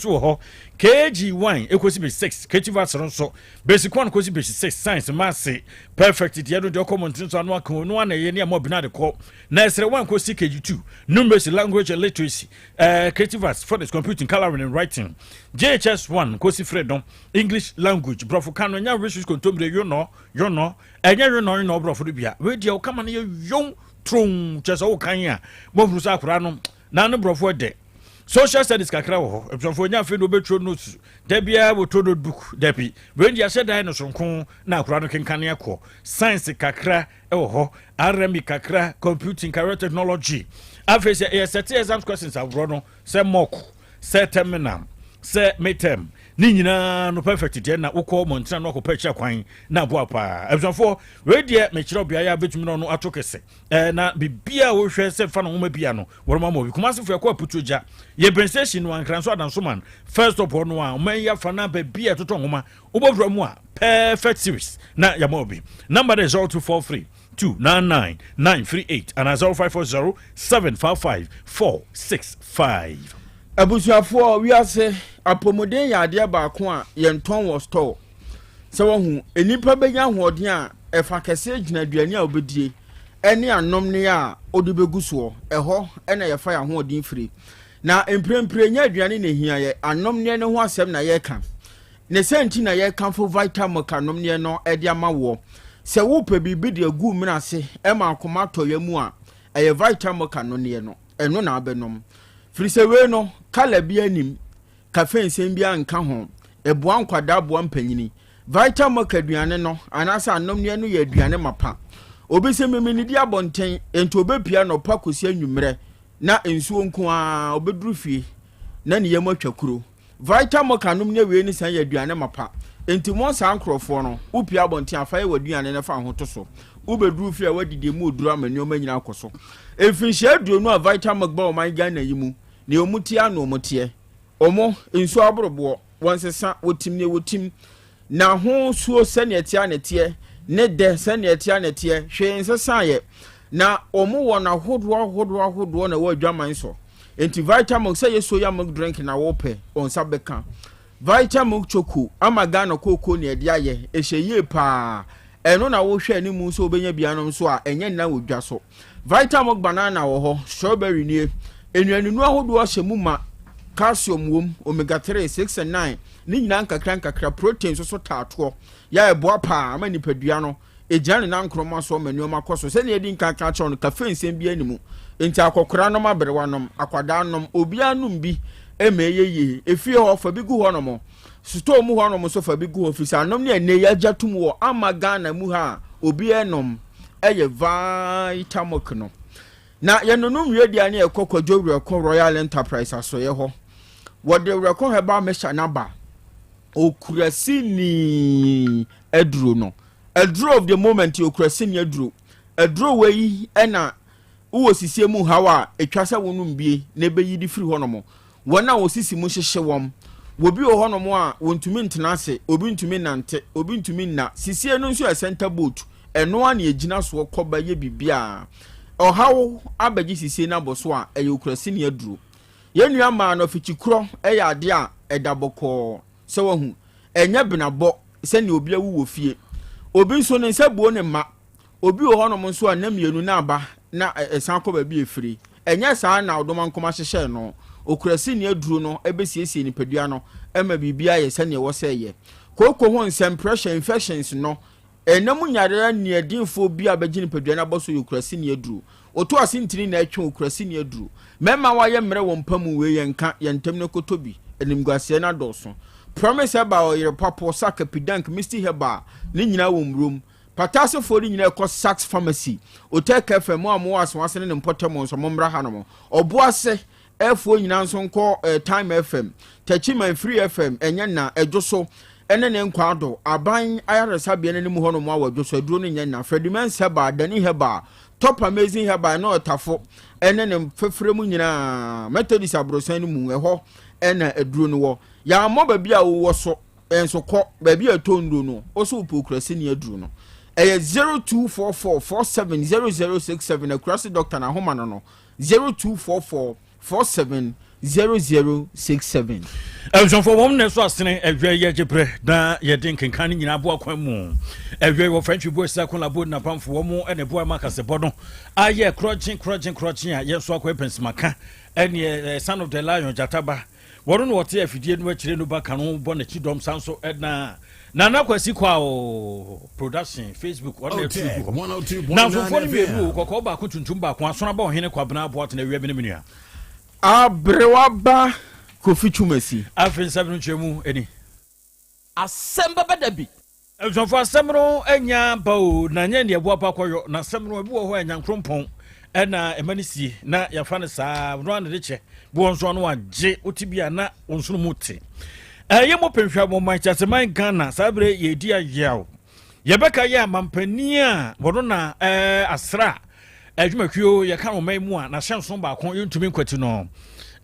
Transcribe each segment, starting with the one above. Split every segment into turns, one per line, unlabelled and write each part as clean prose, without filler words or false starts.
So wɔ hɔ KG1 ɛkɔsi basic 6, creative arts no nso basic 1 kɔsi basic 6, science, maths. Perfect deɛ no deɛ ɔkɔ mmɔntene so ano aka no ana ɛyɛ ne ama ɔbina de kɔ na ɛsrɛ 1 kɔsi KG2, numeracy, language and literacy, creative arts, phonics, computing, colouring and writing. JHS 1 kɔsi frɛ no English language, borɔfo ka no ɛnyɛ rich kontomire yonɔ yonɔ, ɛnyɛ yonɔ yonɔ borɔfo no bia. Wei deɛ wokama no yɛ yom tron kyɛ sɛ wokan a mɔhunu sɛ akora no na ne borɔfo ɛdɛ. Social studies kakra wɔ hɔ. Abusuafoɔ nya afei na wobɛtwerɛ notes da biara, wɔtɔ notebook dabi. Wei deɛ ahyɛ dan no soronko na akora no kenkane akɔ. Science kakra wɔ hɔ, rme kakra, computing, career technology. Afei sɛ ɛyɛ sɛte exams questions aworɔ no sɛ mock, sɛ terminal, sɛ midterm ne nyinaa no, Perfect deɛ na wokɔ mmɔntena no akɔpɛ akyira kwan na aboa paa. Abusuafoɔ, wei deɛ mekyerɛ beaeɛ a bɛtumi no ɔno ato kɛsɛ na bibia a wohwɛ sɛ fa no nwoma bia no wɔrema ma obi. Kumasefoɔ, ɛkɔ Aputuo Gya yɛbɛn station no, Ankra nso Adansoman first stop hɔ no a ɔman yi afa no baabi a ɛtotɔ nwoma wobɔwura mu a, Perfect Series na yɛma obi. Number de 0243 299 938 ana 0540 755 465.
Abusuafoɔ, wiase apɔmuden yɛ adeɛ baako a yɛntɔn wɔ store. Sɛ wɔhu nnipa bɛnya ahoɔden a ɛfa kɛseɛ gyina aduane a wobɛdie ɛne anomne a wode bɛgu soɔ. Ɛhɔ ɛna yɛfa yɛn ahoɔden firi. Na mprempren nyɛ aduane na ehia yɛ, anomneɛ no ho asɛm na yɛreka ne sɛ nti na yɛkamfo Vitamilk anomneɛ no ɛde ama woɔ. Sɛ wopɛ biribi de agu mmena ase ɛma akoma atɔ yɛ mu a, ɛyɛ Vitamilk anomneɛ no, ɛno na abɛnom, firi sɛ wei no colour bi anim, cafe nsɛm bi anka ho. Ɛboa nkwadaa, boa mpanyini. Vitamilk aduane no anaasɛ anomneɛ no yɛ aduane mapa. Obi sɛ mímí ne di abɔnten nti obɛpia nɔpa kɔsi anwummerɛ na nsuo nko ara, obɛduru fie na ne yam atwa kuro. Vitamilk anom ne wei ne san yɛ aduane mapa. Nti mo saa nkurɔfoɔ no, wopia abɔnten afa yɛ w'aduane no fa ho to so, wobɛduru fie a wadidi mu oduru ama nneɛma nyinaa akɔ so. Mfinhyia 20 a Vitamilk ba ɔman Ghana yi mu, nea ɔmo tie ano ɔmo teɛ ɔmo nsuo aboroboɔ wɔn sesa wɔtim nea wɔtim na ho suo sɛnea ɛteɛ na ɛteɛ ne dɛ sɛnea ɛteɛ na ɛteɛ, hwee nsesa yɛ. Na ɔmo wɔ n'ahodoɔ ahodoɔ ahodoɔ na ɛwɔ adwaman so. Nti Vitamilk, sɛ yɛ soya milk drink na wɔpɛ, wɔn nsa bɛka Vitamilk Choco ama Ghana kooko na ɛde ayɛ, ɛhyɛ yie paa. Ɛno na wohwɛ anim nso wobɛnya bianom nso a ɛnyɛ nna wɔ dwa so. Vitamilk banana wɔ hɔ, strawberry nie, nnuaninu ahodoɔ hyɛ mu ma, calcium wom, omega 3, 6 and 9 ne nyinaa nkakra nkakra, protein nso so taatoɔ yɛ ɛboa paa ama nipadua no egyina ne nan nkorɔma so ma nneɛma kɔ so. Sɛnea yɛdi nkan ka kyerɛw no, cafe nsɛm bi anim nti akɔkora nom, aberewa nom, akwadaa nom, obiara nom bi ɛma ɛyɛ yie. Efie hɔ fa bi gu hɔ nom, store mu hɔ nom nso fa bi gu hɔ, fisa anom ne ɛnɛ yɛagya tum wɔ ama Ghana mu ha a obiara nom ɛyɛ Vitamilk no. Na yɛnonom wie deɛ ne yɛkɔ Kwadwo Werɛko Royal Enterprise asɔeɛ hɔ. Wɔde Werɛko Herbal Mixture n'aba, okura sini aduro no, aduro of the moment, okura sini aduro. Aduro wei ɛna wowɔ sisie mu haw a etwa sɛ wɔnom bie na ɛbɛyi de firi hɔnom. Wɔn a wɔsisi mu hyehyɛ wɔn, wobi wɔ hɔnom a wɔntumi ntena ase, obi ntumi nante, obi ntumi nna. Sisie no nso yɛ center boat, ɛno a na egyina soɔ kɔba yɛ biribiara. Ɔhaw abɛgye sisie no abɔ so a, ɛyɛ okura sini aduro. Yɛn nua maa no afikyikorɔ ɛyɛ adeɛ a ɛda bɔkɔɔ sɛ wahu, ɛnyɛ benabɔ sɛnea obi awu wɔ fie. Obi nso ne nsa buo ne mma. Obi wɔ hɔnom nso a na mmienu na aba na ɛsan kɔ baabi efiri. Ɛnyɛ saa na ɔdɔm nkɔma hyehyɛ no. Okura sini aduro no ɛbɛsiesie nipadua no ɛma biribi ayɛ sɛnea ɛwɔ sɛ ɛyɛ. Kooko ho nsɛm, pressure, infections no, ɛnam nyareɛ nneɛdenfoɔ bi a bɛgye nipadua no abɔ so yɛ okura sini aduro. Oto ase ntini na ɛtwe, okura sini aduro. Mmarima wayɛ mmerɛ wɔ mpa mu, wei yɛn nka yɛn ntɛm no koto bi, animguaseɛ no adɔɔso. Promise Herbal, Ɔyere Papo, Saka Pidank, Misty Herbal ne nyinaa wɔ nwurom. Pataasefoɔ no nyinaa ɛkɔ Saks Pharmacy, Hotel Kɛfɛ mu a mowɔ Asomase ne ne mpɔtam nso mommra ha nom. Ɔboase ɛfoɔ nyinaa nso nkɔ Time FM, Tachiman Free FM. Ɛnyɛ na ɛdwo so ɛne ne nkwa do aban ayaresabea no anim hɔ nom a wɔdwo so aduro no nyɛ na Fredimens Herbal, Dani Herbal, Top Amazing Herbal ne Ɔtafo ɛne ne mfɛfrɛ mu nyinaa, Methodist aborosan no mu ɛhɔ ɛna aduro no wɔ. Yɛammɔ baabi a wowɔ so nso kɔ baabi a ɛtɔ nduro no ɔso wopɛ okurase ni aduro no, ɛyɛ 0244 470067. Akurase doctor na ahoma no 0244 47. 0067.
Abusuafoɔ, wɔn na ɛso asene ɛwɛ yɛ gye berɛ na yɛde nkenkan no nyinaa aboa kwan mu. Ɛwɛ wɔ French bu asi ako labo napamfo wɔn na ɛboa ma kasɛbɔ no ayɛ korɔgye korɔgye korɔgye a yɛn nso akɔyɛ pɛnsimaka. Ɛneɛ Son of the Lion Gyataba wɔn na wɔte afidie no akyire no ba ka no bɔ n'akyi dɔm san so ɛna Nana Kwasi Kwao production Facebook wɔn na ɛtu gu hɔ. Na mfomfoɔ no mmienu kɔkɔɔ baako, tuntum baako, asono aba ɔhene Kwabena Aboatena awia bi ne me nua.
Aberewa ba Kofi Twumasi.
Afei nsɛm no nkyerɛmu ni.
Asɛm bɛba da bi.
Abusuafo, asɛm no anya ba o, na nyɛ nea ɛboa pa kɔyɔ, na asɛm no ebi wɔ hɔ a nyankoropɔn ɛna ɛma no sie na yɛafa no saa, ɔno ara na de kyɛ bi wɔ nso ano agye wote bi a na wɔn nsono mu te. Ɛyɛ mo pɛnhwɛ mo man kyaseman Ghana saa bere yɛdi ayaw. Yɛbɛka yɛ amampanin a wɔno na ɛɛ asra adwumakuo yɛka no ɔman mu a n'ahyɛnso baako yɛntumi nkwati no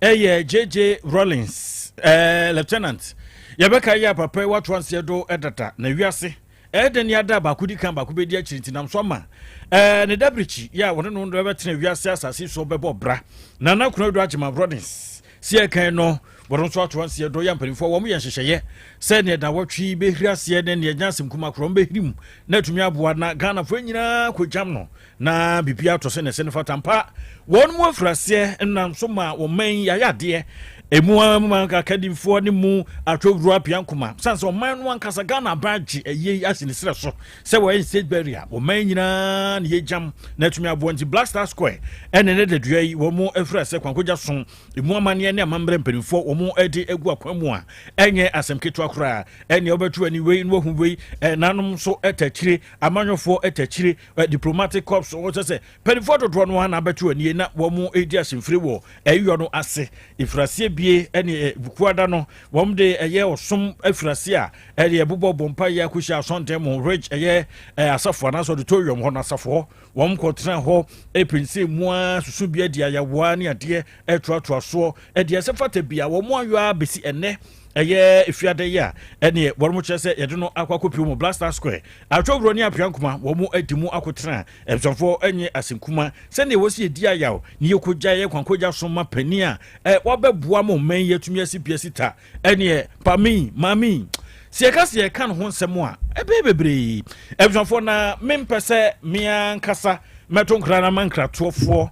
ɛyɛ JJ Rawlings, lieutenant. Yɛbɛka yɛ papa yi wato anseɛ do dada na wiase ɛyɛ ne ada baako di kan baako bɛdi akyiri nti nam so ama ne dabirikyi yɛ a wɔne no bɛtena wiase asase so bɛbɔ bra. Nana Konadu Agyeman Rawlings si ɛkan no wɔn nso ato anseɛ do yɛ mpanimfoɔ wɔn yɛ nhyehyɛeɛ sɛ neɛ dawɔtwe bɛhiri aseɛ ne neɛ nya asɛm kuma korɔ bɛhiri mu na atumi aboa na Ghanafoɔ nyinaa kɔgyam no na biribi atɔ sɛ ne se no fata mpa. Wɔn mu afiri aseɛ nam so ma wɔn man yi ayɛ adeɛ emu ama akadimfoɔ ne mu atwowuro apia nkoma sane sɛ ɔman no ankasa Ghana aban agye ɛyie yi asi ne serɛ so sɛ wɔyɛ state burial ɔman nyinaa ne yɛgyam na atumi aboa. Nti Black Star Square ɛne ne dadua yi wɔn mu afiri aseɛ kwankogya so emu amanneɛ ne amammerɛ mpanimfoɔ wɔn de agu akwan mu a ɛnyɛ asɛm ketewa koraa. Ɛnea wobɛto ani wei na wahu wei, nanom nso ɛta akyire, amanyɔfoɔ ɛta akyire, diplomatic corps wɔkyɛ sɛ mpanimfoɔ dodoɔ no ara na abɛto anie na wɔn redi ahyɛmfire wɔ ɛyɔ no ase. Efiraseɛ bie ɛne bukuada no wɔn de ɛyɛ ɔsom afiraseɛ a ɛde ɛbobɔ bɔ mpa yɛ akɔhyia asɔnten mu ridge ɛyɛ asafo anaasɛ auditorium hɔ no asafo hɔ wɔn kɔtena hɔ ɛpɛnsɛ mu a susu bi adi ayawoa ne adeɛ ɛtoatoa soɔ ɛde ɛsɛ fata bi a wɔn ayɔ a bɛsi ɛnɛ ɛyɛ efiade yi a ɛneɛ wɔn kyerɛ sɛ yɛde no akɔ akɔpie mu Black Star Square. Atwowuro ne Apia Nkoma wɔn adi mu akotena. Abusuafoɔ nye asenkuma sɛdeɛ wɔsi edi ayaw ne yɛkɔgya yɛ kwankɔgya so ma panin a ɛ wabɛboa ma ɔman yi atumi asi pia sita. Ɛneɛ pami maame sɛ yɛka sɛ yɛka ne ho nsɛm a ɛbɛyɛ bebree. Abusuafoɔ, na mempɛ sɛ mea nkasa mɛto nkra na ma nkratoɔfoɔ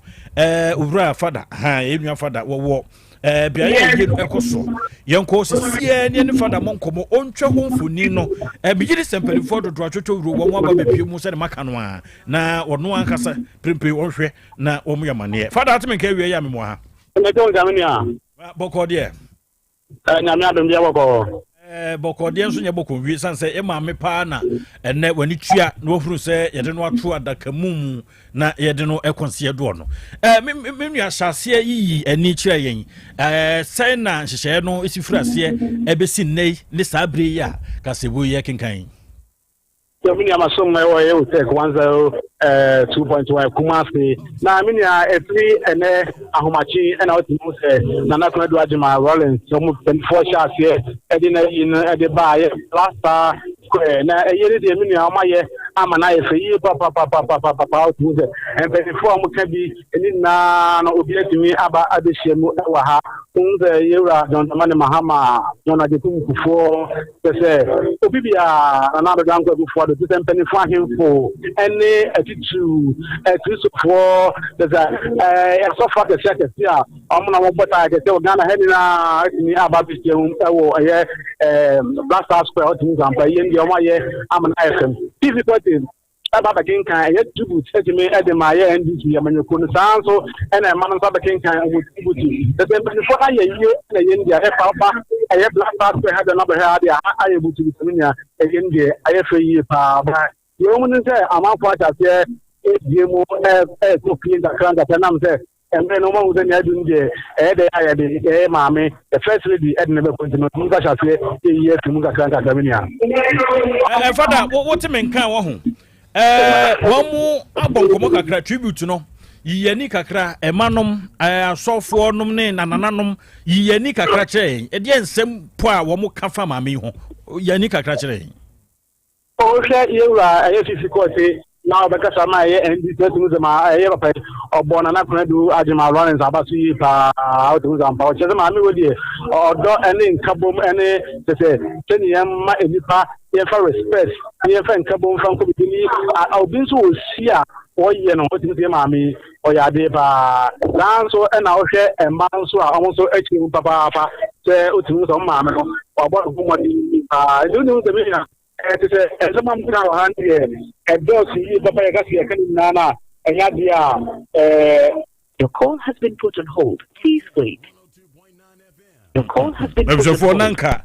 owura fada ha yɛn nua fada wɔwɔ beaeɛ a yie no ɛkɔ so. Yɛnkɔ sisiɛ ne ɛne fada mo nkɔmmɔ ɔntwa ho mfoni no. Megye di sɛ mpanimfoɔ dodoɔ atwotwo wuro wɔn aba bɛpie mu sɛde maka no a na ɔno ankasa prempren ɔnhwɛ na wɔn yɛ amaneɛ. Fada, ate me nka awie yɛ a memoa ha.
Mɛtɔ nka me nua.
Bɔkɔ deɛ?
Nyame adom deɛ, bɔkɔɔ.
Bɔkɔ deɛ nso nyɛ bɔkɔ nwie sane sɛ ɛmaame paa na ɛnɛ w'ani tua na wahunu sɛ yɛde no ato adaka mu na yɛde no ɛkɔ nseɛ doɔ no. Me nua, hyɛ aseɛ yiyi ani kyerɛ yɛn sɛn na nhyehyɛeɛ no si firi aseɛ ɛbɛsi nnɛ yi ne saa bere yi a kasɛbu yi yɛkenkan yi.
Yɛ me nua, masom ɛwɔ yɛ Otec 102.1 Kumase. Na me nua, ɛfiri ɛnɛ ahomakye ɛna wote mu sɛ Nana Konadu Agyeman Rawlings ɔmo mpanimfoɔ hyɛ aseɛ ɛde na yi no ɛde baa yɛ Black Star Square. Na ɛyɛ ne deɛ, me nua, ɔmo ayɛ ama no ayɛ fɛ yie papapapapapa. Wote mu sɛ mpanimfoɔ a ɔmo ka bi ne nyinaa no obi atumi aba abɛhyia mu ɛwɔ ha. Wohu sɛ yɛwura John Dramani Mahama, John Agyekum Kufuor, kyɛ sɛ obi biara, Nana Addo Dankwa Akufo-Addo, te sɛ mpanimfoɔ, ahemfo ne atitiriw, akristofoɔ, kyɛ sɛ asɔfo akɛse akɛse a wɔn na wɔbɔ taa akɛse wɔ Ghana ha nyinaa atumi aba abɛhyia mu ɛwɔ ɛyɛ Black Star Square. Ɔtumi sampa yie deɛ wɔn ayɛ ama no ayɛ fam. TV party ɛba abɛkenkan ɛyɛ tribute ɛtumi ɛde ma ayɛ NDC amanyɔkuo no saa nso ɛna ɛma no nso abɛkenkan ɔmo tribute ɛsɛ mpanyinfoɔ no ayɛ yie ɛna ɛyɛ ndeɛ ɛfa ɔba ɛyɛ Black Star Square ha deɛ n'abɛhwɛ ha deɛ ayɛ butubutu no nea ɛyɛ ndeɛ ayɛ fɛ yie paa. Ba deɛ wɔn mu sɛ amanfoɔ ahyɛ aseɛ ebie mu ɛɛkɔ fie nkakra nkakra nam sɛ mmerɛ no wɔn sɛ nea adu no deɛ ɛyɛ dɛ ayɛ de ɛyɛ maame the first lady ɛde ne bɛkɔ nti no wɔn nso ahyɛ aseɛ eyi afi mu nkakra nkakra, mi nua.
Fada, wote me nka wɔ ho wɔn mu abɔ nkɔmɔ kakra tribute no yiyani kakra ɛmanom asɔfoɔ nom ne nanananom yiyani kakra kyerɛ yɛn. Ɛdeɛ nsɛm po a wɔn ka fa maame yi ho, yiyani kakra kyerɛ yɛn.
Ɔhwɛ yɛwura ɛyɛ Fifi Kɔɔte. Na ɔbɛkasa ma ɛyɛ NDC atumi sɛ ma ɛyɛ papa yi ɔbɔ Nana Konadu Agyemang Lawrence aba so yie paa wotumi sɛ ampa ɔkyerɛ sɛ maame wɔ deɛ ɔdɔ ɛne nkabom ɛne kyɛ sɛ sɛne yɛmma nnipa yɛmfa respect ne yɛmfa nkabom mfa nkɔ bibi ne obi nso wɔ si a wɔyɛ no wotumi sɛ maame yi ɔyɛ adeɛ paa. Saa nso ɛna wohwɛ mmaa nso a wɔn nso akyerɛ mu papaapa sɛ wotumi sɛ wɔn maame no wabɔ ne ho mmɔden paa. Nti wotumi sɛ me nua ɛte sɛ nsɛm a meka wɔ ha no deɛ ɛdɔɔso yie papa. Yɛka sɛ yɛka no nyinaa no a, ɛnyɛ adeɛ a ɛɛ
Your call has been put on hold. Please wait. Your call has been put on
Abusuafoɔ,
hold.
Nanka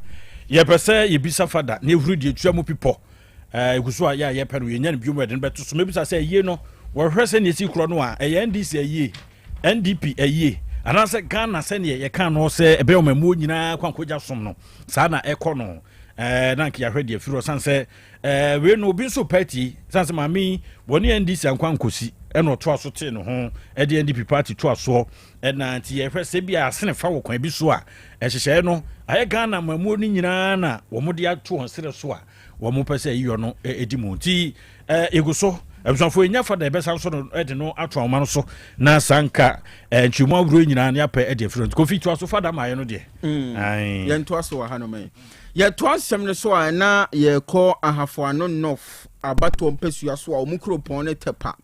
yɛpɛ sɛ yɛbisa fada na yɛhuru deɛ tua mu pipɔ ɛgu so a yɛ a yɛpɛ no yɛnya no bio mu, ɛde no bɛto so. Mɛbisa sɛ ayie no wɔhwɛ sɛ neɛ ɛsi korɔ no a, ɛyɛ NDC ayie, NDP ayie, anaasɛ Ghana sɛneɛ yɛka no sɛ ɛbɛyɛ ɔmamuo nyinaa kwankɔgya som no saa na ɛkɔ no na nka yɛahwɛ deɛ firi ɔsan sɛ wei no obi nso party san sɛ maame yi wɔne NDC ankwa nkɔsi ɛna ɔtoa so tee ne ho ɛde NDP party toa soɔ. Ɛna nti yɛhwɛ sɛ bi a asene fa wɔ kwan bi so a ɛhyehyɛeɛ no ayɛ Ghana mamuo no nyinaa na wɔn de ato wɔn serɛ so a wɔn pɛ sɛ yiyɔ no ɛdi mu. Nti yɛgu so, abusuafoɔ, yɛnya fa da yɛbɛsa nso no ɛde no ato ahoma no so na saa nka nkyerɛmu ahoroɔ nyinaa ne apɛ ɛde afiri. Nti Kofi, toa so fa da maayɛ no deɛ. Ae.
Yɛntoa so wɔ hanom yi. Yɛtoa nsɛm no so a, na yɛrekɔ Ahafoano North abatoɔ mpasua so a wɔn kuropɔn no Tɛpa.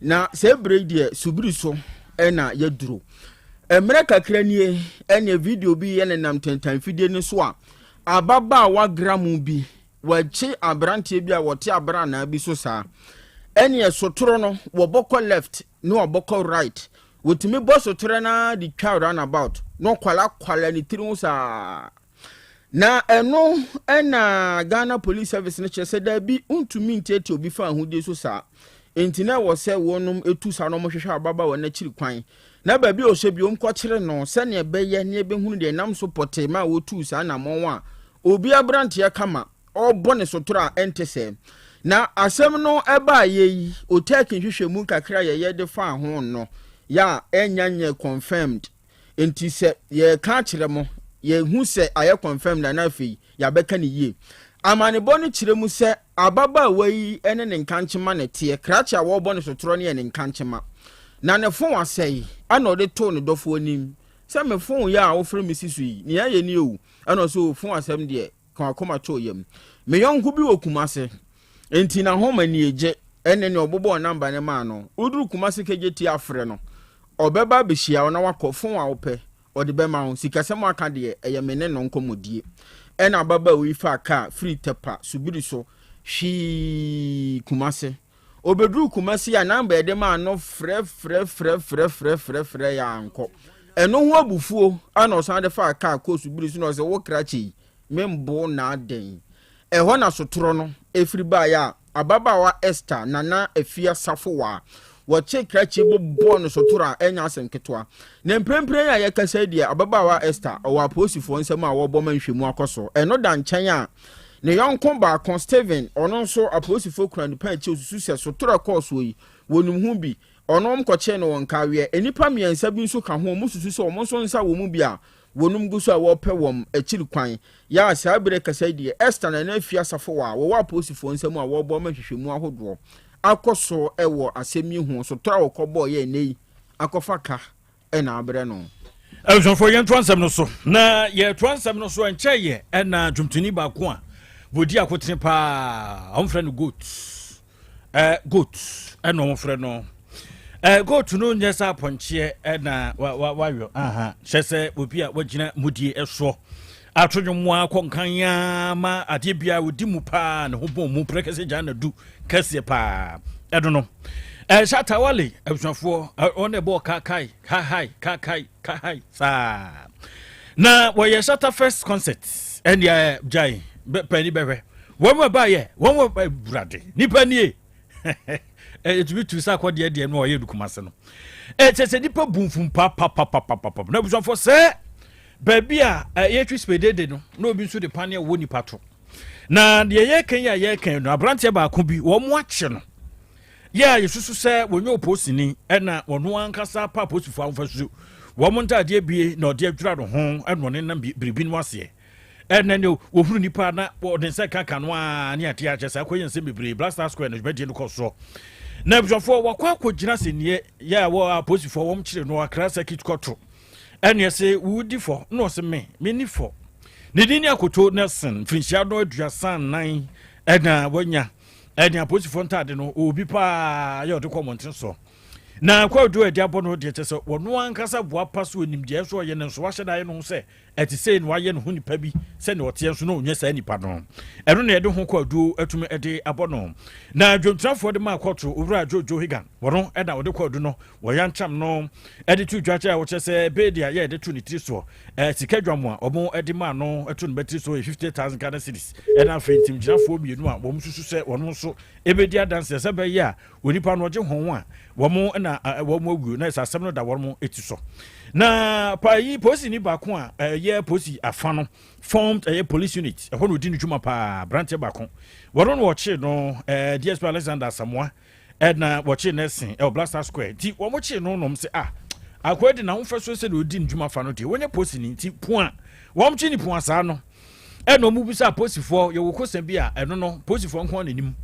Na sɛ ebere yi deɛ subiri so ɛna yɛduro. Mmerɛ kakra nie ɛne video bi yɛ nenam tentan fidie no so a ababaawa gramu bi wɔakye aberanteɛ bi a wɔte abranaa bi so saa. Ɛneɛ sotoro no wɔbɔkɔ left na wɔbɔkɔ right. Wɔtumi bɔ sotorɛ no de twa roundabout na ɔkwalakwala ne tiri ho saa. Na ɛno ɛna Ghana Police Service no kyerɛ sɛ daabi, ntumi ntiatia obi fa ahodie so saa. Nti na ɛwɔ sɛ wɔnom etu saa na wɔhwehwɛ ababaawa n'akyiri kwan na baabi a ɔhyɛ bi wɔn kɔkyere no sɛnea ɛbɛyɛ ne ɛbɛhunu deɛ ɛnam so pɔtee ma wɔtuu saa namɔn a obi aberanteɛ kama ɔrebɔ ne sotoro a ɛnte sɛ. Na asɛm no ɛbaayɛ yi, otɛki nhwehwɛmu kakra a yɛyɛ de faa ho no yɛ a ɛnya nyɛ confirmed. Nti sɛ yɛreka akyerɛ mo, yɛhu sɛ ayɛ confirmed a, na afei yɛabɛka ne yie. Amanebɔ no kyerɛ mu sɛ ababaawa yi ne ne nkankyema na ɛteɛ. Krakye a wɔrebɔ ne sotorɔ no yɛ ne nkankyema. Na ne fon asɛe, ɛna ɔde too ne dɔfo anim sɛ, me fon yɛ a wofrɛ me si so yi, nea ɛyɛ ni o. Ɛna ɔsɛ o, fon asɛm deɛ, ka wakoma to yam. Me yɔnko bi wɔ Kumase, nti n'ahoma nie gye, ɛne nea ɔbobɔɔ namba no maa no. Woduru Kumase KJT afrɛ no, ɔbɛba abɛhyia wo na wakɔ fon a wopɛ ɔde bɛma wo. Sikasɛm aka deɛ, ɛyɛ me ne no nkɔmmɔdie. Ɛna ababaawa yi faa kaa firi Tɛpa Subiri so hwii Kumase. Obɛduru Kumase a, namba yɛde maa no frɛfrɛfrɛfrɛfrɛfrɛ yɛ ankɔ. Ɛno ho abufuo ɛna ɔsan de faa kaa kɔɔ Subiri so na ɔsɛ wo krakye yi membo n'adɛn. Ɛhɔ na sotorɔ no ɛfiri baeɛ a ababaawa Esther Nana Afia Safowa wɔkye krakye bobɔɔ no sotorɔ a ɛnyɛ asɛm ketewa. Na mprempren a yɛkasa yi deɛ, ababaawa Esther ɔwɔ apolisifoɔ nsam a wɔrebɔ ma nhwɛmu akɔ so. Ɛno da nkyɛn a ne yɔnko baako Stephen, ɔno nso apolisifoɔ kura ne pɛn akyi osusu sɛ sotorɔ ɛkɔɔ soɔ yi wɔnim ho bi. Ɔno wɔn kɔkyee no wɔ Nkaweɛ. Nnipa mmiɛnsa bi nso ka ho, wɔn susu sɛ wɔn nso nsa wɔ mu bi a wɔnom gu so a wɔrepɛ wɔn akyiri kwan. Yɛ a saa berɛ kasa yi deɛ, Esther Nana Afia Safowa a wɔwɔ apolisifoɔ nsam a wɔrebɔ ma nhwehwɛmu ahodoɔ akɔ so wɔ asɛm yi ho, sotorɔ a wɔkɔbɔɔ yɛ ɛnnɛ yi akɔfa ka na abrɛ no.
Abusuafoɔ, yɛntoa nsɛm no so. Na yɛtoa nsɛm no so, ɛnkyɛ yɛ ɛna dwomtoni baako a wɔdi akotene paa, wɔmfrɛ no Goat, Goat ɛna wɔmfrɛ no Goat no, nyɛ sɛ apɔnkyeɛ ɛna wayɔ aha hyɛ sɛ obi a wagyina mudie ɛsoɔ ato nwom a kɔ nkan a ma adeɛ biara wɔdi mu paa ne ho bɔn mu prɛkɛsɛ gya na du kɛseɛ paa ɛno no Shatta Wale. Abusuafoɔ, ɔne ɛbɔɔ kakai kahai kakai kahai saa na wɔyɛ Shatta First concert ɛnea gyae pɛni bɛhwɛ wɔn mu ɛbaayɛ wɔn mu ɛwurade nipa nie ɛtumi tu sa akɔ deɛ deɛ no ɔyɛ dukuma se no ɛkyɛ sɛ nipa bu nfum papapapapapa. Na abusuafoɔ, sɛ baabi a yɛtwi spedede no na obi nso de paneɛ wɔ nipa to. Na deɛ yɛka yi a yɛka no, aberanteɛ baako bi wɔn akye no yɛ a yɛsusu sɛ wɔnyɛ oposini, ɛna wɔn ankasa pa aposifoɔ ahofasuo wɔn ntaadeɛ bie na ɔde adwira ne ho ɛna ɔne nam biribi no aseɛ. Ɛnɛ ne wɔhunu nipa na wɔde nsa kaka no a ne adeɛ akyɛ sɛ akɔyɛ nsɛm bebree. Black Star Square no dwumadie no kɔ soɔ na abusuafoɔ wɔkɔ akɔgyina sɛneɛ yɛ a wɔ apolisifoɔ wɔm kyere no Accra Circuit Court. Ɛneɛ sɛ wodi fɔ na ɔsɛ me menni fɔ. Ne din ne Akoto Nelson, mfirinhyia no 34 ɛna wanya. Ɛne apolisifoɔ ntade no obi paa yɛ ɔde kɔ mmɔnten so na kwadu a ɛde abɔ no deɛ kyɛ sɛ wɔno ankasa boa pa so onimdeɛ nso ɔyɛ ne nso wahyɛ da ayɛ no ho sɛ ɛte sei na wayɛ ne ho nipa bi sɛnea ɔteɛ nso na ɔnyɛ saa nipa no. Ɛno na yɛde ho kwaduo atumi de abɔ no. Na dwontrafoɔ de maa kɔɔto, Owura Jojo Higan, wɔno ɛna ɔde kwaadu no wɔyankyam no ɛde to dwa kyɛ a wɔkyerɛ sɛ beedi a yɛde to ne tiri soɔ, sika dwam a wɔn de maa no to ne batiri soɔ yɛ 50,000 Ghana cedis, ɛna afei ntimgyinafoɔ mmienu a wɔn susu sɛ wɔn nso ɛbɛdi adanseɛ sɛ bɛyɛ a onipa no ɔgye ho a wɔn na wɔn awuo na ɛsɛ asɛm no da wɔn ti so. Na payi polisini baako a ɛyɛ polisi afa no formed ɛyɛ police unit ɛhɔ na odi ne dwuma paa, aberanteɛ baako, wɔn no wɔkye no, DSP Alexander Asamoah, ɛna wɔkye no ɛsen ɛwɔ Black Star Square. Nti wɔn kye no nom sɛ ah, akoa di na ahofɛ so sɛ na odi ne dwuma fa no deɛ wɔnyɛ polisini. Nti pua wɔn kye ne pua saa no ɛna wɔn bisa apolisifoɔ yɛwɔ kosa bi a ɛno no polisifoɔ nko n'anim.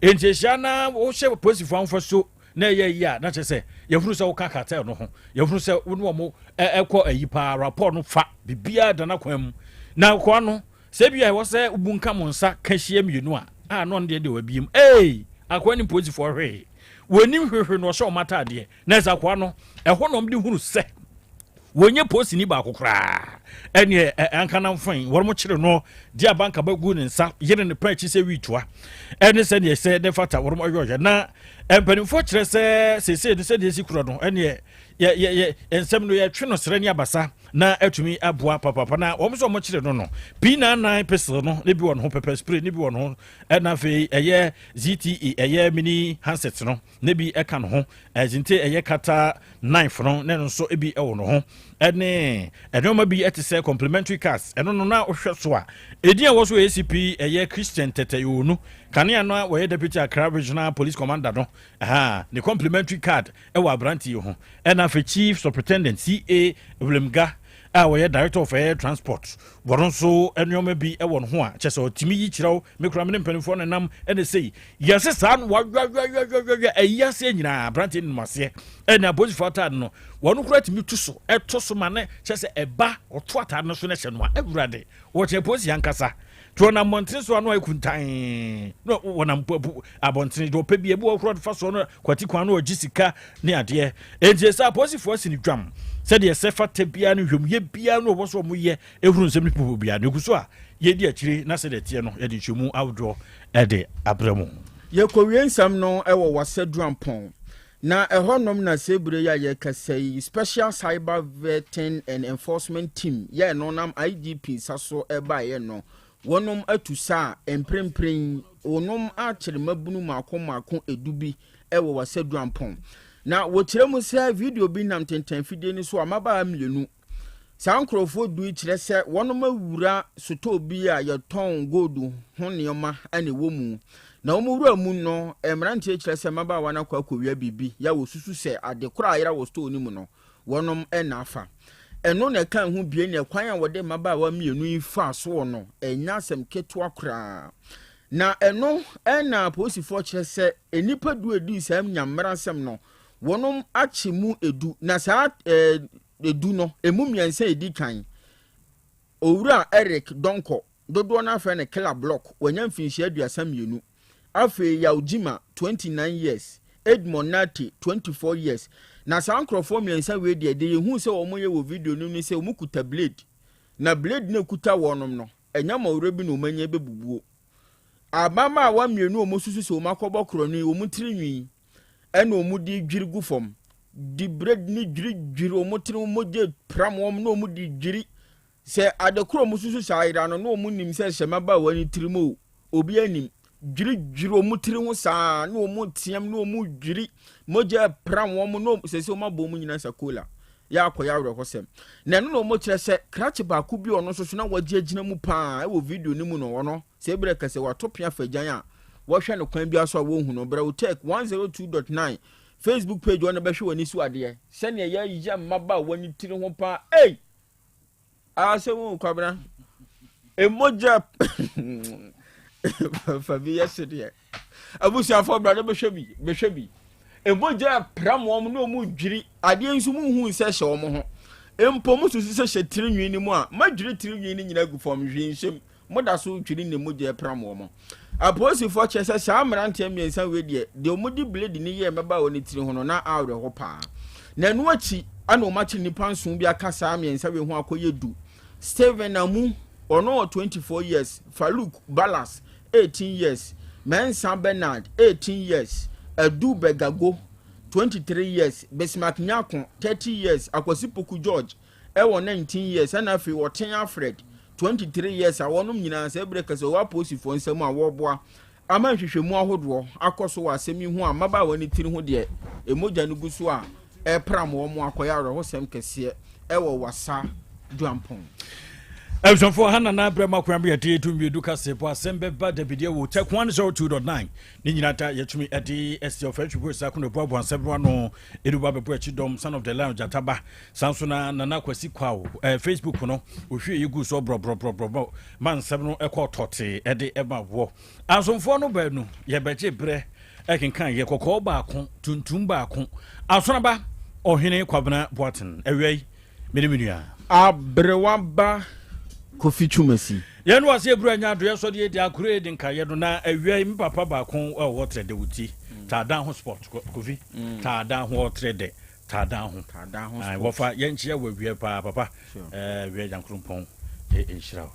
Nti ahyia na wɔhyɛ polisifoɔ ahofa so na ɛyɛ yi a na kyerɛ sɛ yɛhunu sɛ woka cartel no ho, yɛhunu sɛ wo ne wɔn ɛkɔ ayi paa, rapport no fa biribiara da n'akwan mu. Na akoa no sɛ bi a ɛwɔ sɛ wobu nka mo nsa ka hyia mmienu a a na ɔno deɛ wabiem ee akoa ne polisifoɔ hwee wɔnim hwehwɛ no ɔhyɛ wɔn ataadeɛ. Na ɛsɛ akoa no ɛhɔ na wɔn de hunu sɛ wɔnyɛ polisini baako koraa. Ɛneɛ anka nam fan wɔn mo kyerɛ no de abanka bɛgu ne nsa yere ne pa akyi sɛ wiitoa ɛne sɛdeɛ sɛ ne fata wɔn ayɛ ɔyɛ. Na mpanimfoɔ kyerɛ sɛ seesei no sɛdeɛ esi korɔ no ɛneɛ yɛ yɛ yɛ nsɛm no yɛtwe no srɛ ne abasa na atumi aboa papapa. Na wɔn nso wɔn kyerɛ no P99 pistol no ne bi wɔ ne ho, pepper spray ne bi wɔ ne ho, ɛna afei ɛyɛ ZTE ɛyɛ mini handset no ne bi ɛka ne ho, ɛzinte ɛyɛ kata knife no ne no nso bi ɛwɔ ne ho, ɛne nneɛma bi ɛte sɛ complimentary cards. Ɛno no na wohwɛ so a ɛdin a ɛwɔ so ACP ɛyɛ Christian Tɛtɛyonu kanea no a wɔyɛ Deputy Accra Regional Police Commander no aha ne complimentary card ɛwɔ aberante yi ho. Ɛna afei Chief Superintendent CA Willemga a wɔyɛ Director of Air Transport, wɔn nso nneɛma bi wɔ ne ho a kyɛ sɛ ɔtumi yi kyerɛw me kura me ne mpanimfoɔ no nam ɛna sei yɛsɛ saa no wawawawawawia ayi aseɛ nyinaa. Aberante no aseɛ ɛna apolisifoɔ ataade no wɔn kura tumi to so ɛto so ma ne kyɛ sɛ ɛba ɔto ataade no so no hyɛ no a awurade wɔkyɛ polisi ankasa tí wɔnam mmɔntene so ano ayɛ kuntan na wɔnam abɔntene deɛ ɔpɛ bi ebi wɔ korɔ fa soɔ no kwati kwan no ɔgye sika ne adeɛ. Enti sɛ apolisifoɔ asi ne dwam sɛdeɛ sɛ fata biara no hwɛmuyɛ biara no ɔwɔ so ɔmo yɛ ehuru nsɛm no popo biara no egu so a yɛdi akyire na sɛdeɛ teɛ no yɛde nhyɛmu ahodoɔ ɛde abrɛ mu.
Yɛkɔwie nsɛm no wɔ Wasaduampɔn na ɛhɔnom na sɛ yi a yɛkasa yi, Special Cyber Vetting and Enforcement Team yɛ no nam IGP nsa so ɛbaeɛ no, wɔnom atu sa a mprempren wɔnom akyere mabunu mako mako 10 bi ɛwɔ Wasaduampɔn. Na wɔkyerɛ mu sɛ video bi nam tenten fidie no so a mmabaa mmienu, saa nkurɔfoɔ 10 yi kyerɛ sɛ wɔnom awura sotɔɔ bi a yɛtɔn gold ho nneɛma ɛna ɛwɔ mu. Na wɔn wura mu no, mmeranteɛ kyerɛ sɛ mmabaawa no akɔ akɔwia biribi yɛ a wɔsusu sɛ ade korɔ a ayera wɔ store no mu no wɔnom ɛna afa. Ɛno na ɛka ho bie ne ɛkwan a wɔde mmabaawa mmienu yi fa soɔ no ɛnya asɛm ketewa koraa. Na ɛno ɛna apolisifoɔ kyerɛ sɛ nnipa 10 edi saa nyammerɛ asɛm no wɔnom akye mu 10. Na saa 10 no emu mmiɛnsa edi kan, Owura Eric Donkɔ, dodoɔ no afɛ no Killer Block, wanya mfinhyia 32. Afei Yaw Jima, 29 years, Edmond Nate, 24 years. Na saa nkurɔfoɔ mmiɛnsa wei deɛ, deɛ yɛhu sɛ wɔn yɛ wɔ video no mu sɛ wɔn kuta blade, na blade no ekuta wɔnom no ɛnya mɔwerɛ bi na wɔn anya bɛbubuo ababaawa mmienu a wɔn susu sɛ wɔn akɔbɔ korɔ no yi wɔn tiri nwi, ɛna wɔn de dwiri gu fam de blade ne dwiridwiri wɔn tiri, mogya pram wɔn na wɔn de dwiri sɛ ade koro wɔn susu saa ayera no na wɔn nim sɛ hyɛ mmabaawa ne tiri mu o, obi anim dwiridwiri wɔn tiri ho saa na wɔn team na wɔn dwiri, mogya pram wɔn na sɛ wɔn abɔ wɔn nyinaa sa kola yɛ akɔyɛ awerɛhɔsɛm. Na ɛno na wɔn kyerɛ sɛ krakye baako bi ɔno nso so na wɔagye agyina mu paa ɛwɔ video no mu no, ɔno sɛ ebere kɛsɛ wato pea fagyan a wɔhwɛ no kwan bi so a wɔnhu no. Brɛ Tech 102.9 Facebook page wɔn bɛhwɛ wɔn ani so adeɛ sɛnea yɛyɛ mmabaawa ne tiri ho paa. Ei, asɛm o, Kwabena. Mogya fa bi yɛ sedeɛ. Abusuafoɔ bra na bɛhwɛ bi, bɛhwɛ bi. Mogya pram wɔn na wɔn dwiri. Adeɛ nso mu hu sɛ hyɛ wɔn ho. Mpo mo susu sɛ hyɛ tiri nwi no mu a, madwiri tiri nwi no nyinaa gu fam hwee nhyɛm. Moda so retwiri ne mogya repram wɔn. Apolisifoɔ kyerɛ sɛ saa mmeranteɛ mmiɛnsa wei deɛ, deɛ wɔde blade no yɛɛ mmabaawa no tiri ho no, na awerɛho paa. Na ɛno akyi na wɔakyere nnipa nson bi aka saa mmiɛnsa wei ho akɔyɛ du. Stephen Amu, ɔno wɔ 24 years, Farouk Balas, 18 years, Mensah Bernard, 18 years, Adu Begago, 23 years, Bismarck Nyarko, 30 years, Akwasi Poku George, wɔ 19 years ɛna afei Ɔten Alfred, 23 years a wɔnom nyinaa saa berɛ kɛsɛ wɔ apolisifoɔ nsam a wɔreboa ama nhwehwɛmu ahodoɔ akɔ so wɔ asɛm yi ho a mmabaawa no tiri ho deɛ mogya no gu so a ɛrepram wɔn akɔyɛ awerɛhosɛm kɛseɛ ɛwɔ Wassa Duampɔn.
Abusuafoɔ ha nana brɛ ma kwan bi yɛde edu mmienu kaseɛbɔ asɛm bɛba dabideɛ wɔ tech 102.9 ne nyinaa da yɛtumi ɛde ɛsi ɔfɛ ntwibo ɛsɛ akono ɛboaboa nsɛm no ano ɛdu ba bɛbɔ akyi dɔm son of the lion gyata ba Saa nso na Nana Kwasi Kwaw eh, Facebook no, ohwie yi gu so brɔbrɔbrɔbrɔ ma nsɛm no ɛkɔ tɔtee ɛde ɛma wɔ. Asomfoɔ no baanu yɛbɛgye berɛ ɛkenkan yɛ kɔkɔɔ baako, tuntum baako. Asonaba Ɔhene Kwabena Boateng, awia yi, me ne me nua.
Aberewa ba Kofi Twumasi.
Yɛn no ase abura nya adoɛ sɔde edi agorɔ edi nkaeɛ no na awia yi me papa baako ɛwɔ trɛ dɛ wuti taadan ho sport Kofi taadan ho ɔtrɛ dɛ Taadan ho.
Taadan ho
Ae,
sport.
wɔfa yɛn nkyia wɔ awiɛ paa papa.
Sure.
Eh, wiɛ Nyankrompɔn eh, nhyira wo.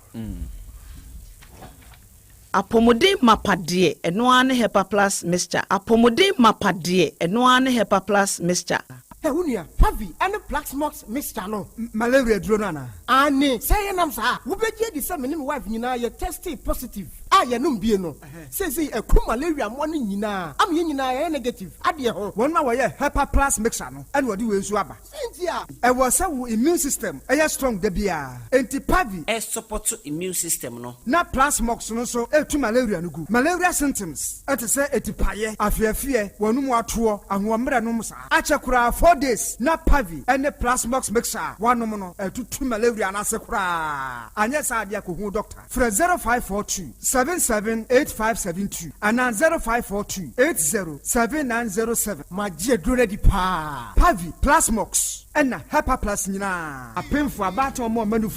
Apɔmuden mapa deɛ, ɛno ara ne Hepa Plus Mixture. Apɔmuden mapa deɛ, ɛno ara ne Hepa Plus Mixture.
Hɛ wo nua, Pavi ne Plaxmox mixture no,
Malaria aduro no anaa?
Aane, sɛ ɛyɛ nam saa a, wobɛgye adi sɛ me ne me wife nyinaa yɛ testee positive a yɛnom bie no. Seesei aku malaria mmoa no nyinaa ama yɛn nyinaa yɛayɛ negative adeɛ ho.
Wɔn a wɔyɛ Hepa Plus mixture no na wɔde wei nso aba.
Sɛn nti a?
Ɛwɔ sɛ wo immune system yɛ strong da biara, enti Pavi.
Ɛsupɔto immune system no.
Na Plasmox no nso tu malaria no gu. Malaria symptoms te sɛ atipaeɛ, afeafeɛ, w'anum atoɔ, ahoɔmmerɛ nom saa. Akyɛ koraa 4 days na Pavi ne Plasmox mixture a woanom no atutu malaria no ase koraa. Anyɛ saa deɛ a kɔhu doctor. Frɛ 0542 77 8572 anaa 0542 80 7907.
Magye aduro no adi paa.
Pavi, Plasmox, ɛna Hepa Plus nyinaa. Apemfo, abaatan, ɔmo a ɔma ne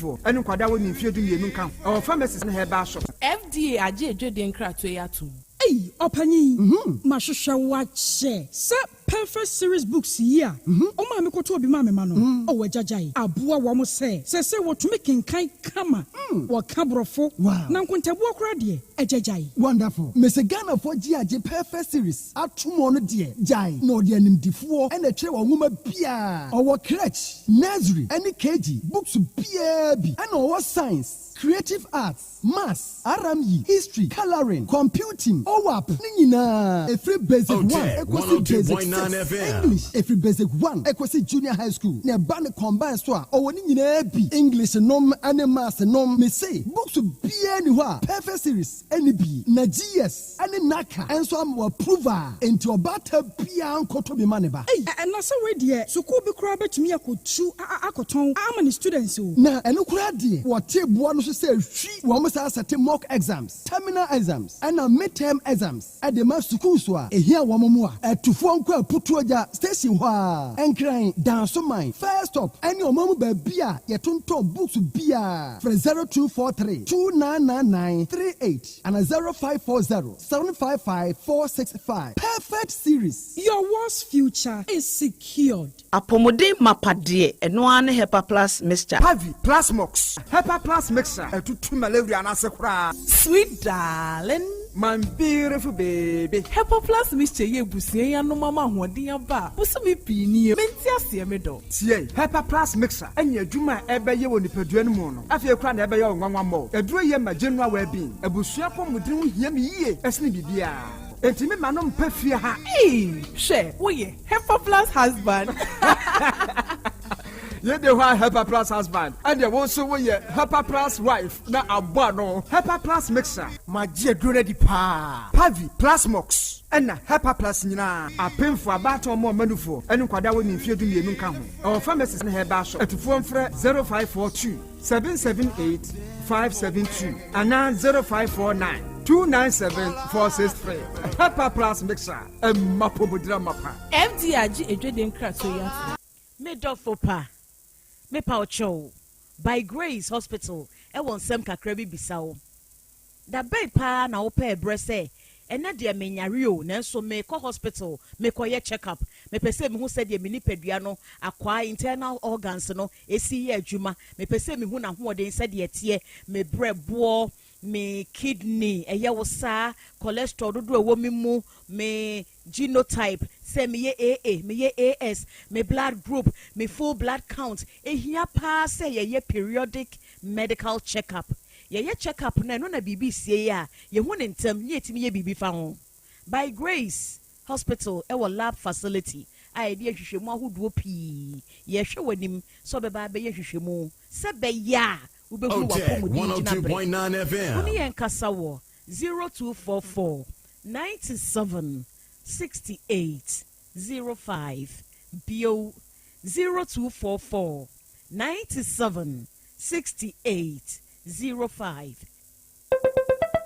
nkwadaa a wɔnni mfeɛ 12 nka ho. Ɛwɔ pharmacies ne herbal shops.
FDA agye adwadie nkratoɔ yi atom.
Ei, ɔpanyin, mahwehwɛ wo akyɛ sɛ Perfect Series books yi a ɔmaa me kɔtɔɔ bi maa me ma no. Ɔwɔ agyagyae aboa wɔn sɛ seesei wɔtumi kenkan kama, wɔka Borɔfo, na nkontabuo koraa deɛ, agyagyae.
Wonderful. Mese Ghanafoɔ gye agye Perfect Series ato mu ɔno deɛ gyae na ɔde animdifoɔ ɛna ɛtwerɛ wɔ nwoma biara. Ɔwɔ crèche, nursery ɛne KG books biara bi ɛna ɔwɔ science, creative arts, maths, RME, history, colouring, computing, OWAP ne nyinaa ɛfiri basic 1 ɛkɔsi basic 6, English ɛfiri basic 1 ɛkɔsi junior high school na ɛba ne combine so a ɔwɔ ne nyinaa bi, English nom ne maths nom. Mese books biara ni hɔ a Perfect Series ɛne bi na GS ɛne NaCCA ɛnso ama approve a enti ɔbaata biara nkɔtɔ bi ma ne ba.
Ei, ɛna sɛ wei deɛ, sukuu bi koraa bɛtumi akɔtu akɔtɔn ama ne students o.
Na ɛno koraa deɛ, wɔte boa no so sɛ hwi wɔn saa sɛte mock exams, terminal exams ɛna midterm exams ɛde ma sukuu so a ehia wɔn mu a ɛtufoɔ nkɔ Aputuogya station hɔ a Nkran, Dansoman first stop ɛne ɔman mu baabi a yɛtontɔn books biara. Frɛ 0243 2999 38 ana 0540 755 465. Perfect Series.
Your world's future is secured.
Apɔmuden mapa deɛ, ɛno ara ne Hepa Plus Mixture.
Pavi, Plasmox, Hepa Plus mixture ɛtutu malaria no ase koraa.
Sweet darling.
My beautiful baby.
Hepa Plus Mixture yɛ abusua yi anom ama ahoɔden aba a bosome pii nie mente aseɛ me dɔ.
Tie, Hepa Plus mixture ɛnyɛ adwuma a ɛbɛyɛ wɔ nipadua no mu no. Afei koraa na ɛbɛyɛ wo nwanwa mmɔ. Aduro yɛ ma general well-being. Abusua apɔmuden ho hia me yie ɛsene biribiara. Enti me ma no mpɛ fie ha.
Ee, hwɛ, woyɛ Hepa Plus husband.
Yei de hɔ a Hepa Plus husband, ɛnneɛ wo nso woyɛ Hepa Plus wife na abɔ ano. Hepa Plus mixture. Magye aduro no adi paa. Pavi, Plasmox, ɛna Hepa Plus nyinaa. Apemfoɔ, abaatan, ɔmo a ɔma nufoɔ, ɛne nkwadaa a wɔnni mfeɛ 12 nka ho. Ɛwɔ pharmacies ne herbal shop. Atufoɔ mfrɛ 0542 778 572 anaa 0549 297 463. Hepa Plus mixture, ɛma apɔmuden amapa.
FDA agye adwadie nkratoɔ yi atom.
Me dɔfo pa, mepa wo kyɛw, By Grace Hospital wɔ nsɛm kakra bi bisa wo. Da bɛn paa na wopɛɛ berɛ sɛ, ɛnnɛ deɛ menyare o, nanso merekɔ hospital merekɔyɛ check up, mepɛ sɛ mehu sɛdeɛ me nipadua no akwaa, internal organs, no si yɛ adwuma, mepɛ sɛ mehu n'ahoɔden sɛdeɛ ɛteɛ, me berɛboɔ, me kidney, ɛyɛ wo saa, cholesterol dodoɔ a ɛwɔ me mu, me genotype, sɛ meyɛ AA, meyɛ AS, me blood group, me full blood count. Ɛhia paa sɛ yɛyɛ periodic medical check up. Yɛyɛ check up no a, ɛno na biribi sie a, yɛhu no ntɛm na yɛtumi yɛ biribi fa ho. By Grace Hospital wɔ lab facility a yɛde yɛ nhwehwɛmu ahodoɔ pii. Yɛrehwɛ w'anim sɛ wobɛba abɛyɛ nhwehwɛmu sɛ ɛbɛyɛ a wobɛhunu
Otec
w'apɔmuden gyinaberɛ.
102.9
Wo
FM.
ne yɛn nkasa wɔ 0244 97 68 05, bio, 0244 97 68 05.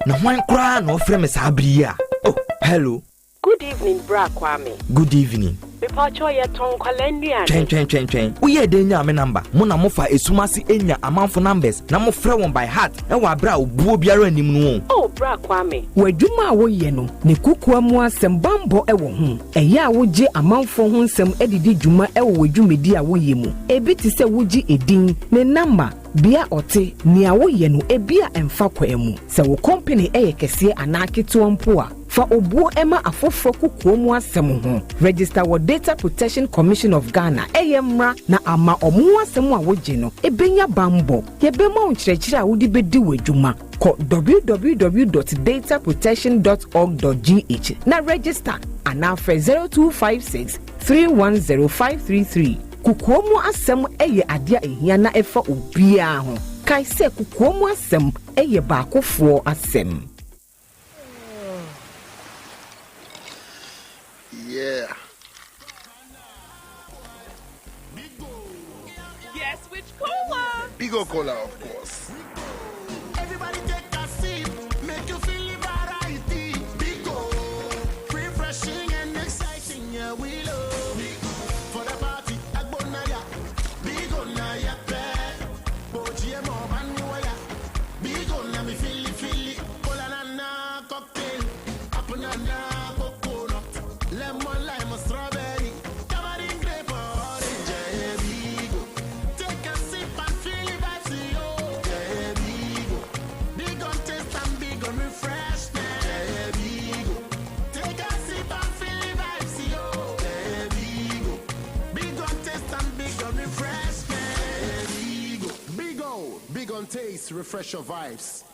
Na hwan koraa na ɔfrɛ me saa bere yi a? Oh, hello.
Good evening bra Kwame.
Good evening.
Mepakyɛw yɛtɔn nkwadaa nnuane.
Twɛn twɛn twɛn twɛn. Woyɛɛ dɛn nyaa me number? Mo na mofa esum ase nya amanfo numbers na mofrɛ wɔn by heart wɔ abere a obuo biara nnim no o.
Oh bra Kwame.
W'adwuma a woyɛ no ne kokoa mu asɛm bammɔ wɔ ho. Ɛyɛ a wogye amanfoɔ ho nsɛm de di dwuma wɔ w'adwumadi a woyɛ mu. Ebi te sɛ wogye edin, ne namba, bea ɔte, nea woyɛ no ebia ɛmfa kwan mu. Sɛ wo kɔmpene yɛ kɛseɛ anaa ketewa mpo a, fa obuo ma afoforɔ kokoa mu asɛm ho. Register wɔ Data Protection Commission of Ghana, ɛyɛ mmra na ama ɔmo ho asɛm a wogye no bɛnya bammɔ. Yɛbɛma wo nkyerɛkyerɛ a wode bɛdi w'adwuma. Kɔ www dot dataprotection dot org dot gh na register anaa frɛ 0256 310 533. Kokoa mu asɛm yɛ adeɛ a ɛhia na ɛfa obiara ho. Kae sɛ kokoa mu asɛm yɛ baakofoɔ asɛm.
Yeah.
Guess which cola?
Bigo Cola, of course.
Everybody take a sip, make you feel the variety. Bigo, refreshing and exciting, yeah, we love. For the party, Agbonaya, Bigo na ya pe. Boji mo baniwaya, Bigo na mi fili fili. Cola na na cocktail, apple na na coconut, lemon lime strawberry, tamarind grape orange, yeah, Bigo. Take a sip and feel the vibes, yo. Yeah, Bigo. Big on taste and big on refreshment. Yeah, Bigo. Take a sip and feel the vibes, yo. Yeah, Bigo. Big on taste and big on refreshment. Yeah, Bigo.
Big O, big on taste, refresh your vibes.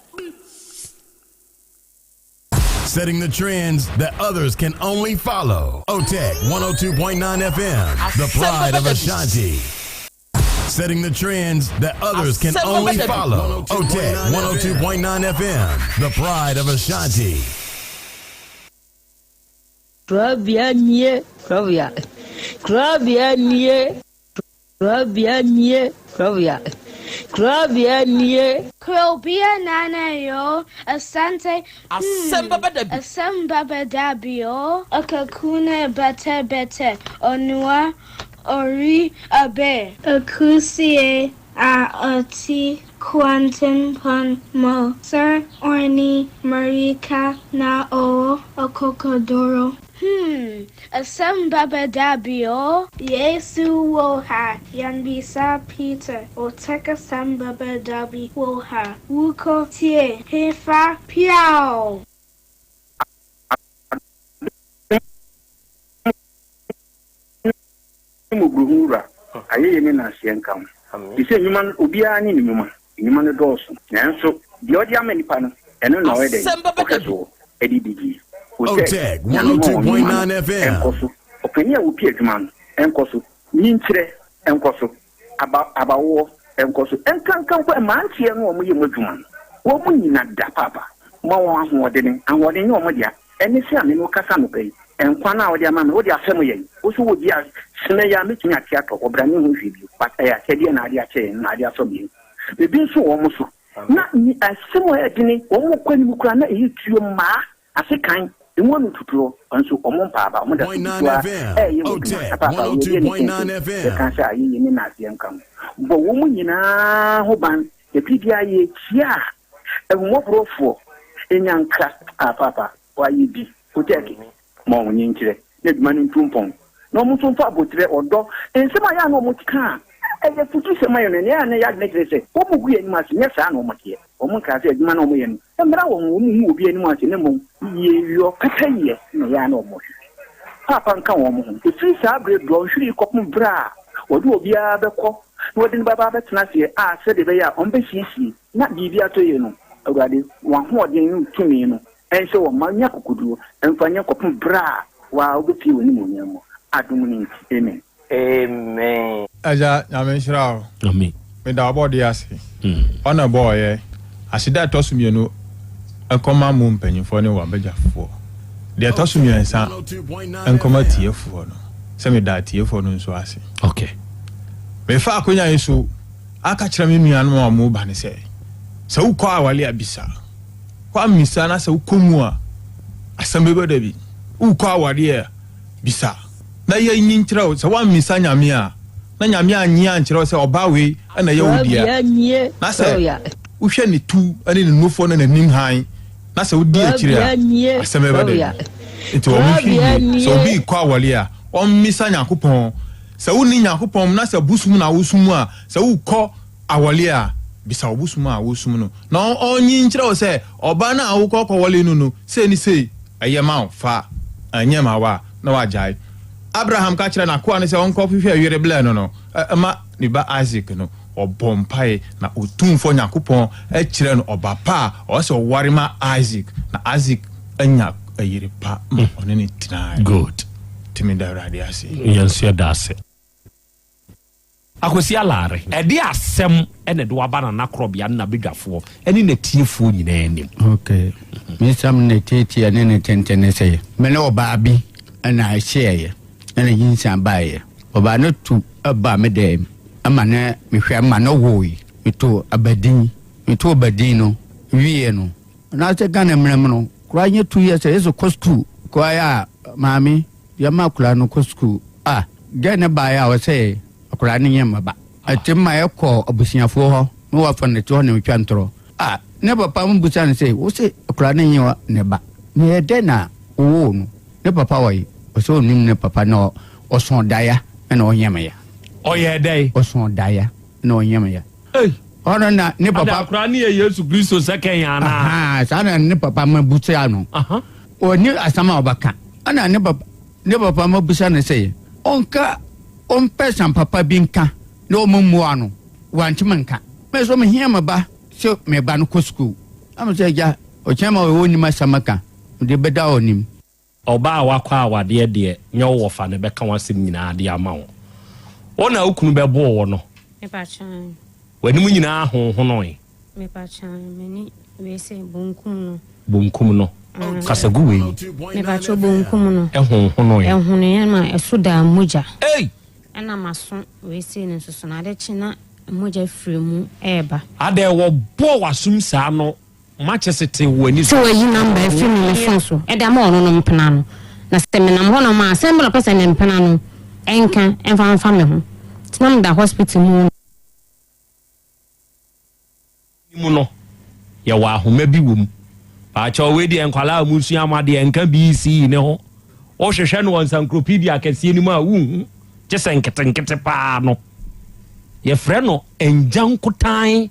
Setting the trends that others can only follow. OTEC 102.9 FM, the pride of Ashanti. Setting the trends that others can only follow. OTEC 102.9 FM, the pride of Ashanti.
Korabea nie, korabea, korabea nie, korabea nie, korabea, korabea nie.
Krobea nana yo, asante
Asɛm bɛba da bi.
Asɛm bɛba da bi o. Akakuna bɛtɛ bɛtɛ, onua ori abe. Akusie a ɔte kwantempɔn mu. Sir Orni Marika na ɔwɔ akokoduro. Asɛm bɛba da bi o. Yesu wɔ ha, yɛnbisa Peter, Otec asɛm bɛba da bi wɔ ha, wokɔ tie hefa piaw.
Mmɔborɔhunu Wura, ayɛyie ne nnanseɛ nka wo. Te sɛ nnwuma no, obiara ne ne nnwuma. Nnwuma no dɔɔso, nanso deɛ ɔde ama nnipa no, ɛno na ɔyɛ dɛn?
Asɛm bɛba
Ɔhwɛ
da bi.
soɔ de di die. O sɛ,
Otec
Nyame ma wɔn nnwuma no
102.9 FM.
nkɔ so. Ɔpanin a ɔpie adwuma no nkɔ so. Nyinkyerɛ nkɔ so. aba abawoɔ nkɔ so. Nkanka mpo mmeranteɛ no a wɔyɛ mu adwuma no, wɔn nyina da paapa. Ma wɔn ahoɔdene. Ahoɔden nyɛ wɔn dea. Ɛne sɛ a me ne wo kasa anɔpa yi, nkwa no a wode ama me, wode afɛm yɛn. Wo nso wɔ bi a, sene yi ara mɛtumi ate atɔ, ɔbra ne ho hwee bio. But ɛyɛ akyɛdeɛ na ade akyɛ yɛn, na ade asɔ yɛn. Ebi nso wɔ wɔn so. Na asɛm a ɛyɛ dene, wɔn kɔ anim koraa na ɛyɛ tuo mmaa, asekan, emu ano tutuo, nso wɔn mpa aba, wɔn da so gu so ara ɛreyɛ wɔn adwuma. Apaapa, wɔyɛ ne kɛntɛn, yɛka sɛ ayɛyie ne nnaseɛ nka ho. Bɔ wɔn nyinaa ho ban, na biribiara yɛkyia a, ahummɔborɔfoɔ nya nkra. Apaapa, wɔayɛ bi, Otɛɛke, ma wɔn nkyerɛ na adwuma no ntu mpɔn, na wɔn nso mfa aboterɛ, ɔdɔ, nsɛm a ɛyɛ a na wɔka a ɛyɛ afutusɛm ma yɛn no, nea ɛyɛ a na ɛyɛ adwene kyerɛ sɛ wɔgu yɛn anim ase, nyɛ saa na wɔteɛ. Wɔnkaa sɛ adwuma no a wɔyɛ no mmra wɔn ho, wɔnhu obi anim ase, na mmom yieyɔ, pɛpɛyɛ na ɛyɛ a na wɔhwehwɛ. Paapa nka wɔn ho. Ɛfiri saa berɛ dɔnhwere yi kɔpem berɛ a wɔde obiara bɛkɔ na wɔde no bɛba abɛtena aseɛ a sɛdeɛ ɛbɛyɛ a wɔbɛsiesie na biribi atɔ yie no, Awurade, w'ahoɔden ne wo tumi no nhyɛ wɔn ma nya akokoduo mfa nyɛ kɔpem berɛ a wo ara wobɛpue w'animuonyam mu. Adom no nti, amen.
Amen.
Agya Nyame nhyira wo.
Amen.
Meda ɔbɔdeɛ ase. Ɔna ɛbɔɔyɛ. Aseda a ɛtɔ so mienu nkɔma mo mpanyinfoɔ ne w'abadwafoɔ. Deɛ ɛtɔ so miɛnsa nkɔma atiefoɔ no. Sɛ meda atiefoɔ no nso ase.
Okay.
Mefa akonya yi so aka kyerɛ me nuanom a wɔn ba no sɛ, sɛ wokɔ awale a bisa. Woammisa na sɛ wokɔ mu a, asɛm bɛba da bi. Wokɔ awareɛ a, bisa na yɛnyi nkyerɛ wo. Sɛ woammisa Nyame a, na Nyame annye ankyerɛ wo sɛ ɔbaa wei na ɛyɛ wo dea, na sɛ wohwɛ ne tu ne ne nufoɔ ne n'anim hann, na sɛ wodi akyire a, asɛm bɛba da bi. Nti wɔn nhwɛ yie. Sɛ obi rekɔ awareɛ a, ɔmmisa Nyankopɔn. Sɛ wonni Nyankopɔn mu na sɛ bosom na wosom a, sɛ wokɔ Awɔle a, bisa wo bosom a wosom no na ɔnyi nkyerɛ wo sɛ ɔbaa no a wokɔ kɔwɔle no no sei ne sei ɛyɛ ma wo, fa, ɛnyɛ ma wo a, na wagyae. Abraham ka kyerɛɛ n'akoa no sɛ ɔnkɔ hwehwɛ yere blɛ no no ma ne ba Isak no, ɔbɔɔ mpae na Otumfoɔ Nyankopɔn kyerɛɛ no ɔba pa a ɔwɔ sɛ ɔware ma Isak, na Isak anya yere pa ma ɔne no tenae.
Good.
Nti meda Awurade ase.
Yɛn nso yɛda ase. Akwasi Alare, ɛde asɛm na ɛde waba Nana Korɔbea ne n'abadwafoɔ ne n'atiefoɔ nyinaa anim.
Ok, me nsɛm ne tietie ne ne tenten ne sɛ, me ne ɔbaa bi na ɛhyeɛeɛ na nyinsɛn baeɛ. Ɔbaa no tu baa me dɛm ma ne mehwɛ ma no woe. Metoo abadin, metoo abadin no wieɛ no, anaasɛ Ghana mmara mu no, koraa nyɛ 2 years a yɛsɛ kɔ sukuu. Koraa a maame Yɛma akwadaa no kɔ sukuu a, dɛn na ɛbaeɛ a ɔsɛ akwadaa no nyɛ mmaba? Ɛte ma ɛkɔ abusuafoɔ hɔ na wafa no te hɔ na ɔtwa ntorɔ. A, ne papa no bisa no sɛ, wo se akwadaa no nyɛ ne ba? Na ɛyɛ dɛn na wowoo no? Ne papa wɔ he? Ɔsɛ ɔnnim ne papa na ɔsõ daeɛ na ɔnyɛ me ya.
Ɔyɛɛ dɛn?
Ɔsõ daeɛ na ɔnyɛ me ya.
Ei!
Ɔno na ne papa.
Ada akwadaa no yɛ Yesu Kristo sɛkɛn anaa?
Ahaa, saa na ne papa ma busa no. Ɔnni asɛm a ɔbɛka. Ɛna ne papa ne papa ma busa no sɛ ɔnka ɔmpɛ sam papa bi nka na ɔmo mmoa no. Wantumi nka. Me nso mehia me ba sɛ me ba no kɔ sukuu. Na me sɛ agya, ɔkyɛn ma ɔnim asɛm ka, mede bɛda ɔnim.
Ɔbaa a wakɔ awadeɛ deɛ, nyɛ wo wɔfa na ɛbɛka w'asɛm nyinaa de ama wo. Wo na wo kunu bɛboo wo no, w'anim nyinaa honhonoe.
M'ani wei sɛ bonkum no.
Bonkum no. Kasa gu wei mu.
Mepakyɛw bonkum no.
Ɛhonhonoe.
Ɛhonoeɛ ma ɛso daa mogya.
Ei!
Ɛna m'aso wei sei no nso so no, ade kye na mogya firi mu reba.
Adɛn wɔbɔɔ w'asom saa no Makyɛ se te wo ani so.
Sɛ wayi number afiri me me phone so de ama ɔno no mpena no, na sɛ menam hɔ nom a asɛm bɛ na ɔpɛ sɛ ne mpena no nka mfa mfa me ho. Nti na meda hospital mu no.
Mu no, yɛwɔ ahoma bi wɔ mu. Paakyɛw wei deɛ nkwadaa a wɔsua mo adeɛ nka BECE ne ho. Wohwehwɛ no wɔ nsankuropedia kɛseɛ no mu a wonhu, gye sɛ nketenkete paa no. Yɛfrɛ no ngyankotan.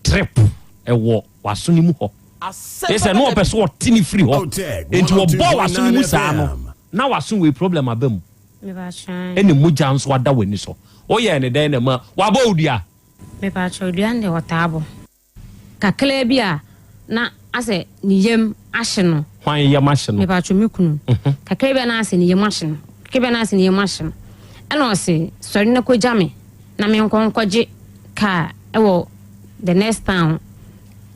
Trip wɔ w'aso no mu hɔ. Eye sɛ na ɔpɛ sɛ ɔte no firi hɔ. Enti ɔbɔɔ w'aso no mu saa no, na w'aso wei problem aba mu. Ɛna mogya nso ada w'ani so. Woyɛɛ no dɛn na ɛma wabɔ wo dua?
Mepakyɛw, dua no deɛ ɔtaa bɔ. Kakraa bi a na asɛ ne yam ahye no.
Hwan yam ahye no?
Mepakyɛw, me kunu. Kakraa bi a na asɛ ne yam ahye no. Kakraa bi a na asɛ ne yam ahye no. Ɛna ɔse, sɔre na kɔgya me. na menkɔ nkɔgye kaa wɔ the next town.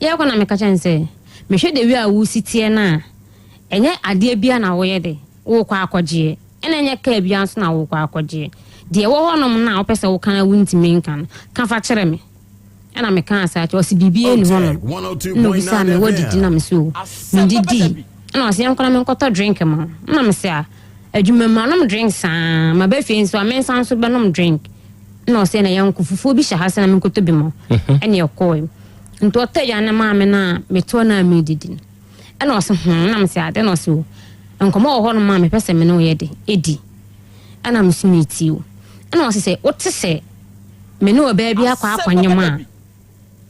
Yɛrekɔ na meka kyerɛ no sɛ, mehwɛ the way a wosi teɛ no a, ɛnyɛ adeɛ biara na woyɛ de worekɔ akɔgyeɛ, ɛna ɛnyɛ kaa biara nso na worekɔ akɔgyeɛ. Deɛ ɛwɔ hɔnom no a wopɛ sɛ woka na wontumi nka no, ka fa kyerɛ me. Ɛna mekaa saa kyerɛ ɔse biribiara nni hɔnom. Ɛna obisaa me woadidi na mese o mendidii. Ɛna ɔse yɛnkɔ na menkɔtɔ drink ma wo. Ɛna mese a adwuma mu manom drink saa maba fie nso a mensan nso bɛnom drink. Ɛna ɔse ɛna yɛnkɔ fufuo bi hyɛ ha sɛ na menkɔtɔ bi ma wo. Ɛna yɛkɔɔe. Nti ɔtɔ aduane no maa me no a metoɔ no a meredidi no. Ɛna ɔse hmm na mese ade na ɔse o nkɔmmɔ wɔ hɔnom a mepɛ sɛ me ne wo yɛ de ɛdi. Ɛna mese metie o. Ɛna ɔse sɛ wote sɛ me ne ɔbaa bi akɔ akɔnyem a,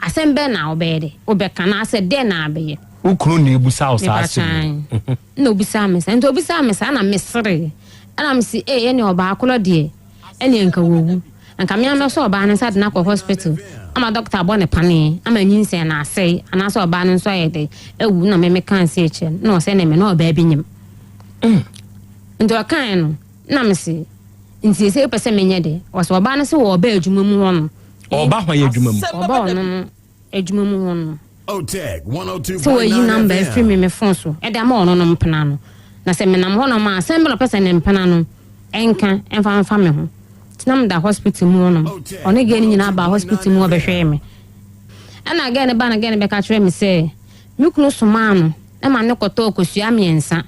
asɛm bɛn na wobɛyɛ dɛ? Wobɛka anaasɛ dɛn na abɛyɛ?
Wo kunu na ebusa wo saa asɛm yi.
Ɛna obisaa me saa. Nti obisaa me saa na meseree. Ɛna mese, ee, ɛne ɔbaa korɔ deɛ, ɛne nka wawu. Nka me ara mɛsɔ ɔbaa no nsa de no akɔ hospital ama dɔkta abɔ no paneɛ ama nyinsɛn no asɛe anaasɛ ɔbaa no nso ayɛ dɛ awu na me mekaa sei kyerɛ no na ɔsɛ ne me na ɔbaa bi nyem. Nti ɔkaeɛ no na mese Nti seesei wopɛ sɛ menyɛ dɛ? Ɔse ɔbaa no se wɔɔba adwuma mu hɔ no.
Ɔɔba hwan adwuma mu?
Ɔɔba ɔno no adwuma mu hɔ no. Sɛ wayi number afiri me me phone so de ama ɔno no mpena no. Na sɛ menam hɔ nom a, asɛm bɛn na ɔpɛ sɛ ne mpena no nka mfa mfa me ho. Nti na meda hospital mu hɔ nom. Ɔne girl no nyinaa baa hospital mu hɔ bɛhwɛɛ me. Ɛna girl no baa na girl no bɛka kyerɛɛ me sɛ me kunu somaa no ma no kɔtɔɔ kosua mmiɛnsa.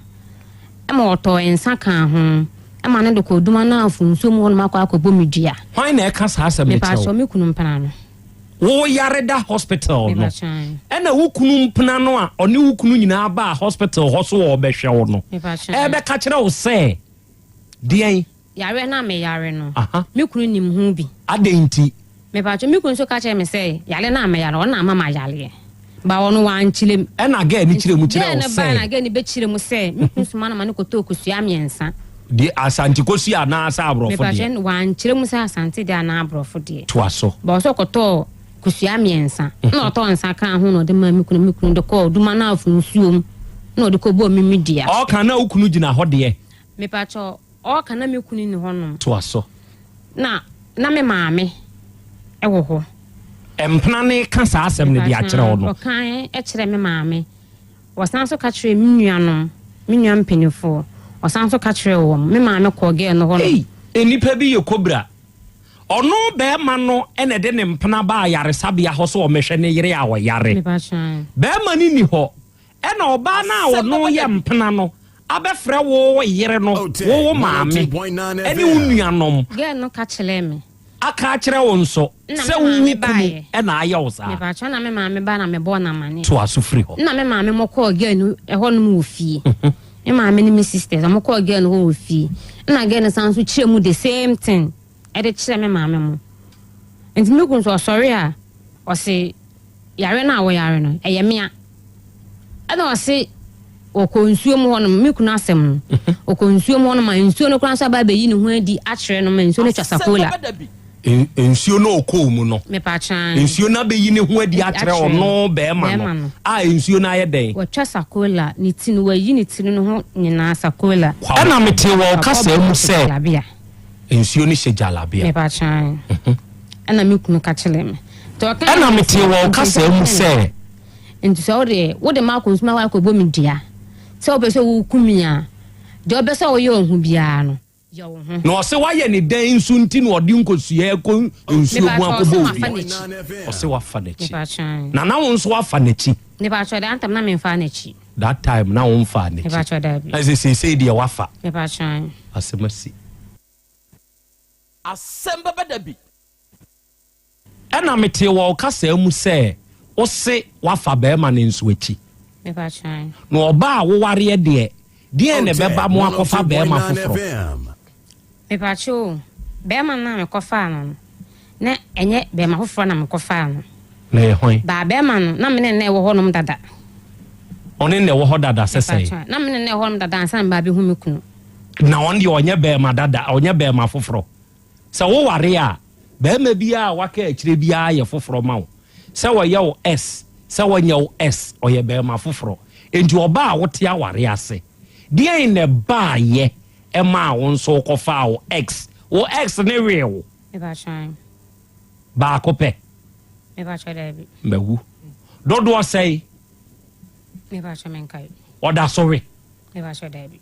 ma ɔtɔɔ nsa kaa ho ma no de kɔɔ Duma Anafo nsuo mu hɔnom akɔ akɔbɔ me dua.
Hwan na ɛka saa asɛm no kyerɛ wo?
Mepakyɛw, me kunu mpena no.
Wo yare da hospital no,
Mepakyɛw ae.
ɛna wo kunu mpena no a ɔne wo kunu nyinaa baa hospital hɔ so ɔrebɛhwɛ wo no,
Mepakyɛw ae.
ɛrebɛka kyerɛ wo sɛ deɛn?
Yareɛ no a meyare no, me kunu nim ho bi.
Adɛn nti?
Mepakyɛw, me kunu nso ka kyerɛɛ me sɛ yare no a meyare no, ɔno na ama mayareɛ. But ɔno wankyerɛ mu.
Ɛna girl no kyerɛɛ mu kyerɛɛ
Girl
wo
no bae
sɛ?
na girl no bɛkyerɛ mu sɛ me kunu somaa no ma no kɔtɔɔ kosua mmiɛnsa.
Deɛ, Asante kosua anaasɛ aborɔfo deɛ?
Mepakyɛw, wankyerɛ mu sɛ Asante deɛ anaa aborɔfo deɛ.
Toa so.
But ɔsɛ ɔkɔtɔɔ kosua mmiɛnsa, ɛna ɔtɔɔ nsa kaa ho na ɔde maa me kunu, me kunu de kɔɔ Dumanafo nsuom na ɔde kɔbɔɔ me me dua.
Ɔɔka na wo kunu gyina hɔ deɛ?
Mepakyɛw, ɔɔka na me kunu nni hɔnom.
Toa so.
Na na me maame wɔ hɔ.
Mpena no reka saa asɛm no de akyerɛ wo no.
Mepakyɛw, ɔka kyerɛɛ me maame. Ɔsan nso ka kyerɛɛ me nuanom, me nua mpanimfoɔ. Ɔsan nso ka kyerɛɛ wɔn. Me maame kɔɔ girl no hɔnom.
Ei, nnipa bi yɛ kobra. Ɔno barima no na ɛde ne mpena baa ayaresabea hɔ sɛ ɔmmɛhwɛ ne yere a ɔyare.
Mepakyɛw.
Barima no nni hɔ. Ɛna ɔbaa no a ɔno yɛ mpena no abɛfrɛ wo yere no, wo wo maame, ɛne wo nuanom.
Girl no ka kyerɛɛ me.
Aka akyerɛ wo nso sɛ wo wo kunu na ayɛ wo saa.
Mepakyɛw na me maame ba na mebɔɔ no amaneɛ.
Toa so firi hɔ.
Nna me maame mo kɔɔ girl no ɛhɔ nom wɔ fie. Me maame ne me sisters ɔmo kɔɔ girl no hɔ wɔ fie. Nna girl no san nso kyerɛ mu the same thing ɛde kyerɛ me maame mo. Nti me kunu nso ɔsɔre a ɔse. Yare no a wɔyare no, ɛyɛ mea. Ɛna ɔse ɔkɔ nsuo mu hɔnom, me kunu asɛm no, ɔkɔ nsuo mu hɔnom a nsuo no koraa nso aba abɛyi ne ho adi akyerɛ no ma nsuo no atwa sakola.
Nsuo no ɔkɔɔ mu no,
Mepatwa.
nsuo no abɛyi ne ho adi akyerɛ ɔno bɛrima no a nsuo no ayɛ dɛn?
Watwa sakola, ne ti no, wayi ne tiri no ho nyinaa sakola.
Ɛna metee wɔ wo kasaa mu sɛ.
Jalabia.
Nsuo no hyɛ jalabia.
Mepatwa. Ɛna me kunu ka kyerɛɛ me.
Ɛnna metee wɔ wo kasaa mu sɛ.
Enti sɛ wo deɛ, wode m'akɔ nsu mu akɔ akɔbɔ me dua, sɛ wopɛ sɛ woku me a, deɛ wopɛ sɛ woyɛ wo ho biara no, yɛ wo ho.
Na ɔse wayɛ ne dɛn nso nti na ɔde nkosua rekɔ nsuo mu
Mepakyɛ,
akɔbɔ
ɔse
wo
mafa
dua?
n'akyi.
Ɔse wafa n'akyi.
Mepakyɛ.
Na na wo nso wafa n'akyi?
Mepakyɛ, that time na memfaa n'akyi.
That time na womfaa n'akyi.
Mepakyɛ, daabi.
Na sɛ seesei deɛ wafa.
Mepakyɛ.
Asɛm asi.
Asɛm bɛba da bi.
Ɛna metee wɔ wo kasaa mu sɛ wose woafa barima no nso akyi. Na ɔbaa a wowareɛ deɛ, deɛn na ɛbɛba mo akɔfa barima foforɔ?
Mepakyɛ o, barima no a mekɔfaa no no, na ɛnyɛ barima foforɔ na mekɔfaa no.
Na ɛyɛ hwan?
Baa barima no, na me ne no na ɛwɔ hɔnom dada.
Ɔne no na ɛwɔ hɔ dada sɛ sɛn?
Mepakyɛ, na me ne no na ɛwɔ hɔnom dada ansa na meba abɛhu me kunu.
Na ɔno deɛ ɔnyɛ barima dada, ɔnyɛ barima foforɔ. Sɛ woware a, barima biara a waka akyire biara yɛ foforɔ ma wo. Sɛ ɔyɛ wo S, sɛ ɔnyɛ wo S, ɔyɛ barima foforɔ. Enti ɔbaa a wote aware ase, deɛn na ɛbaeɛ maa wo nso wokɔfaa wo X? Wo X no wee wo. Baako pɛ.
Mepakyɛ daabi.
Mawu. Dodoɔ sɛe?
Mepakyɛ menkae.
Ɔda so we?
Mepakyɛ daabi.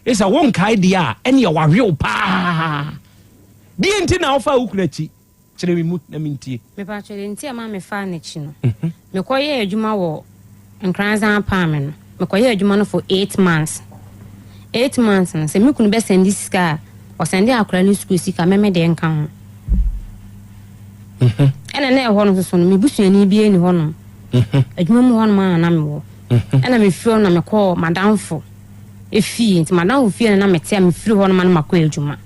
Sɛ wonkae deɛ a, ɛneɛ wawe wo paa. Deɛ nti na wofaa wo kunu akyi? Kyerɛ me mu na mentie.
Mepakyɛ deɛ nti a ɛma mefaa n'akyi no, mekɔyɛɛ adwuma wɔ Nkoranza Apaame no, mekɔyɛɛ adwuma no for 8 months. 8 months no, sɛ me kunu bɛsɛnde sika a, ɔsɛnde akwadaa no sukuu sika, mɛmɛ deɛ nka ho. Ɛna na ɛhɔ no nso so no, me busuani biara nni hɔnom. Adwuma mu hɔnom ara na na mewɔ. Ɛna mefiri hɔ no na mekɔɔ m'adamfo efie. Nti m'adamfo fie na na mete a mefiri hɔnom a na makɔ adwuma.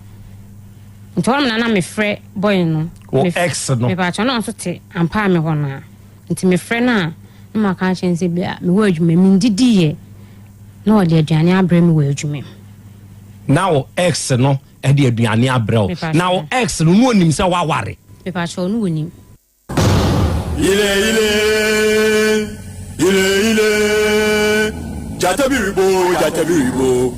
Nti hɔnom na na mefrɛ boy no.
Wo ex no?
Mepakyɛw, na ɔno nso te Ampaa me hɔ no ara. Nti mefrɛ no a, na maka akyerɛ no sɛ bi a mewɔ adwuma mu, mendidiiɛ. Na ɔde aduane abrɛ me wɔ adwuma mu.
Na wo ex no de aduane abrɛ wo? Na wo ex no, na ɔnim sɛ woaware?
Mepakyɛw, na ɔnim.
Ile ile, ile ile, jata biribo, jata biribo.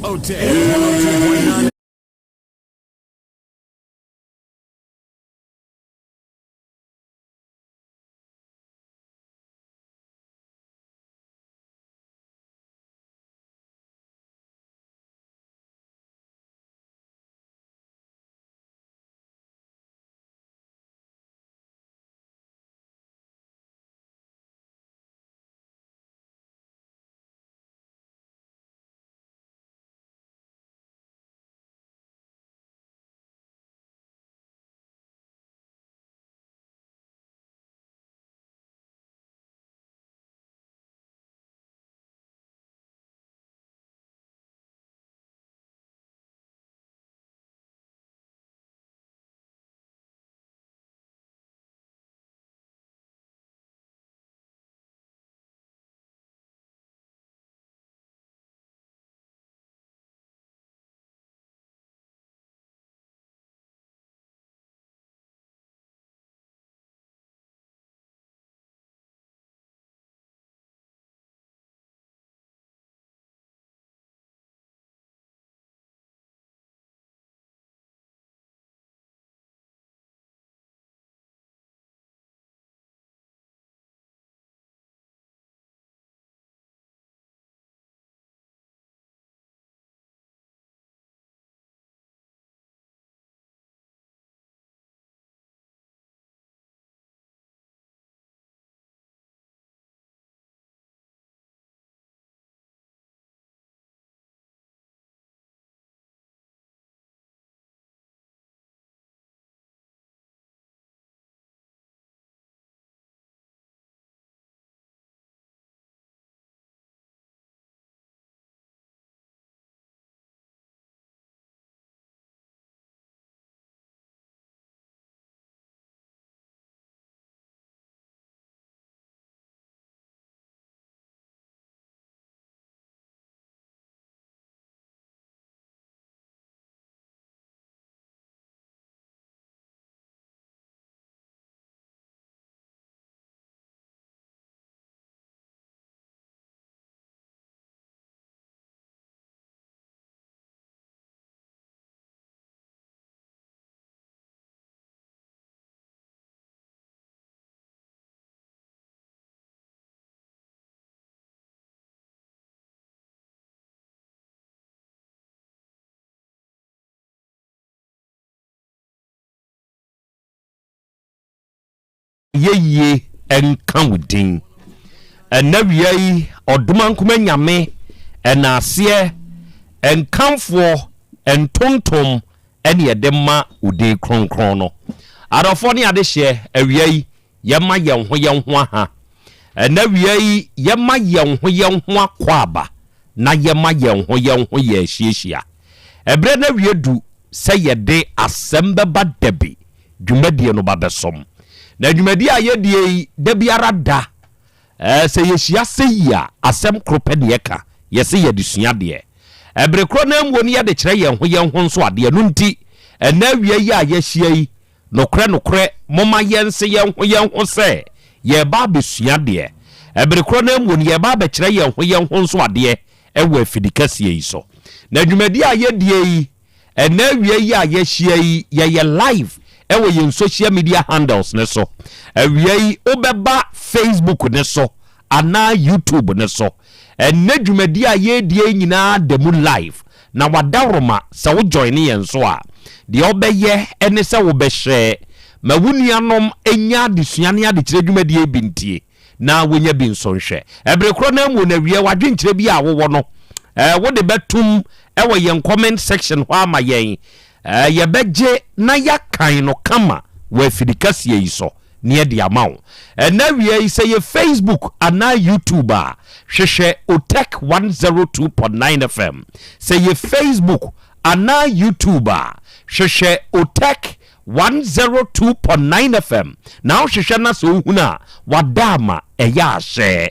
Ayɛyie nka wo din. Ɛnnɛ awia yi, Ɔdomankoma Nyame, ɛnaaseɛ, nkamfoɔ, ntontom ɛne yɛde ma wo din kronkron no. Adɔfoɔ ne adehyeɛ, awia yi, yɛma yɛn ho yɛn ho aha. Ɛnnɛ awia yi, yɛma yɛn ho yɛn ho akwaaba na yɛma yɛn ho yɛn ho yɛ ahyiahyia. Ɛberɛ no awie du sɛ yɛde asɛm bɛba dabi dwumadie no ba bɛsom. Na dwumadie a yɛdie yi, da biara da, ɛɛ, sɛ yɛhyia sɛ yi a, asɛm koro pɛ na yɛka, yɛse yɛde sua adeɛ. Ɛbere korɔ no ara muo no yɛde kyerɛ yɛn ho yɛn ho nso adeɛ. Ɛno nti, ɛnnɛ awia yi a yɛahyia yi, Nokorɛ, nokorɛ, momma yɛnse yɛn ho yɛn ho sɛ yɛreba abɛsua adeɛ. Ɛbere korɔ no ara mu no, yɛreba abɛkyerɛ yɛn ho yɛn ho nso adeɛ wɔ afidikɛseɛ yi so. Na dwumadie a yɛdie yi, ɛnnɛ awia yi a yɛahyia yi, yɛyɛ live. wɔ yɛn social media handles no so. Awia yi wobɛba Facebook no so anaa YouTube no so. Ɛnnɛ dwumadi a yɛredie yi nyinaa da mu live na wadaworoma sɛ wo joine yɛn nso a, deɛ wobɛyɛ ne sɛ wobɛhyɛ ma wo nuanom nya adesua ne adekyerɛ dwumadie yi bi ntie. na wonya bi nso nhwɛ. Bere korɔ no ara mu no, awiɛ w'adwenkyerɛ bi a wowɔ no, wode bɛtom wɔ yɛn comment section hɔ ama yɛn. Yɛbɛgye na yɛakan no kama wɔ afidi kɛseɛ yi so na yɛde ama wo. Ɛnnɛ awia yi, sɛ yɛ Facebook anaa YouTube a, hwehwɛ Otec 102.9 FM. Sɛ yɛ Facebook anaa YouTube a, hwehwɛ Otec 102.9 FM na wohwehwɛ na sɛ wohunu a, wada ama ɛyɛ ahyɛɛ.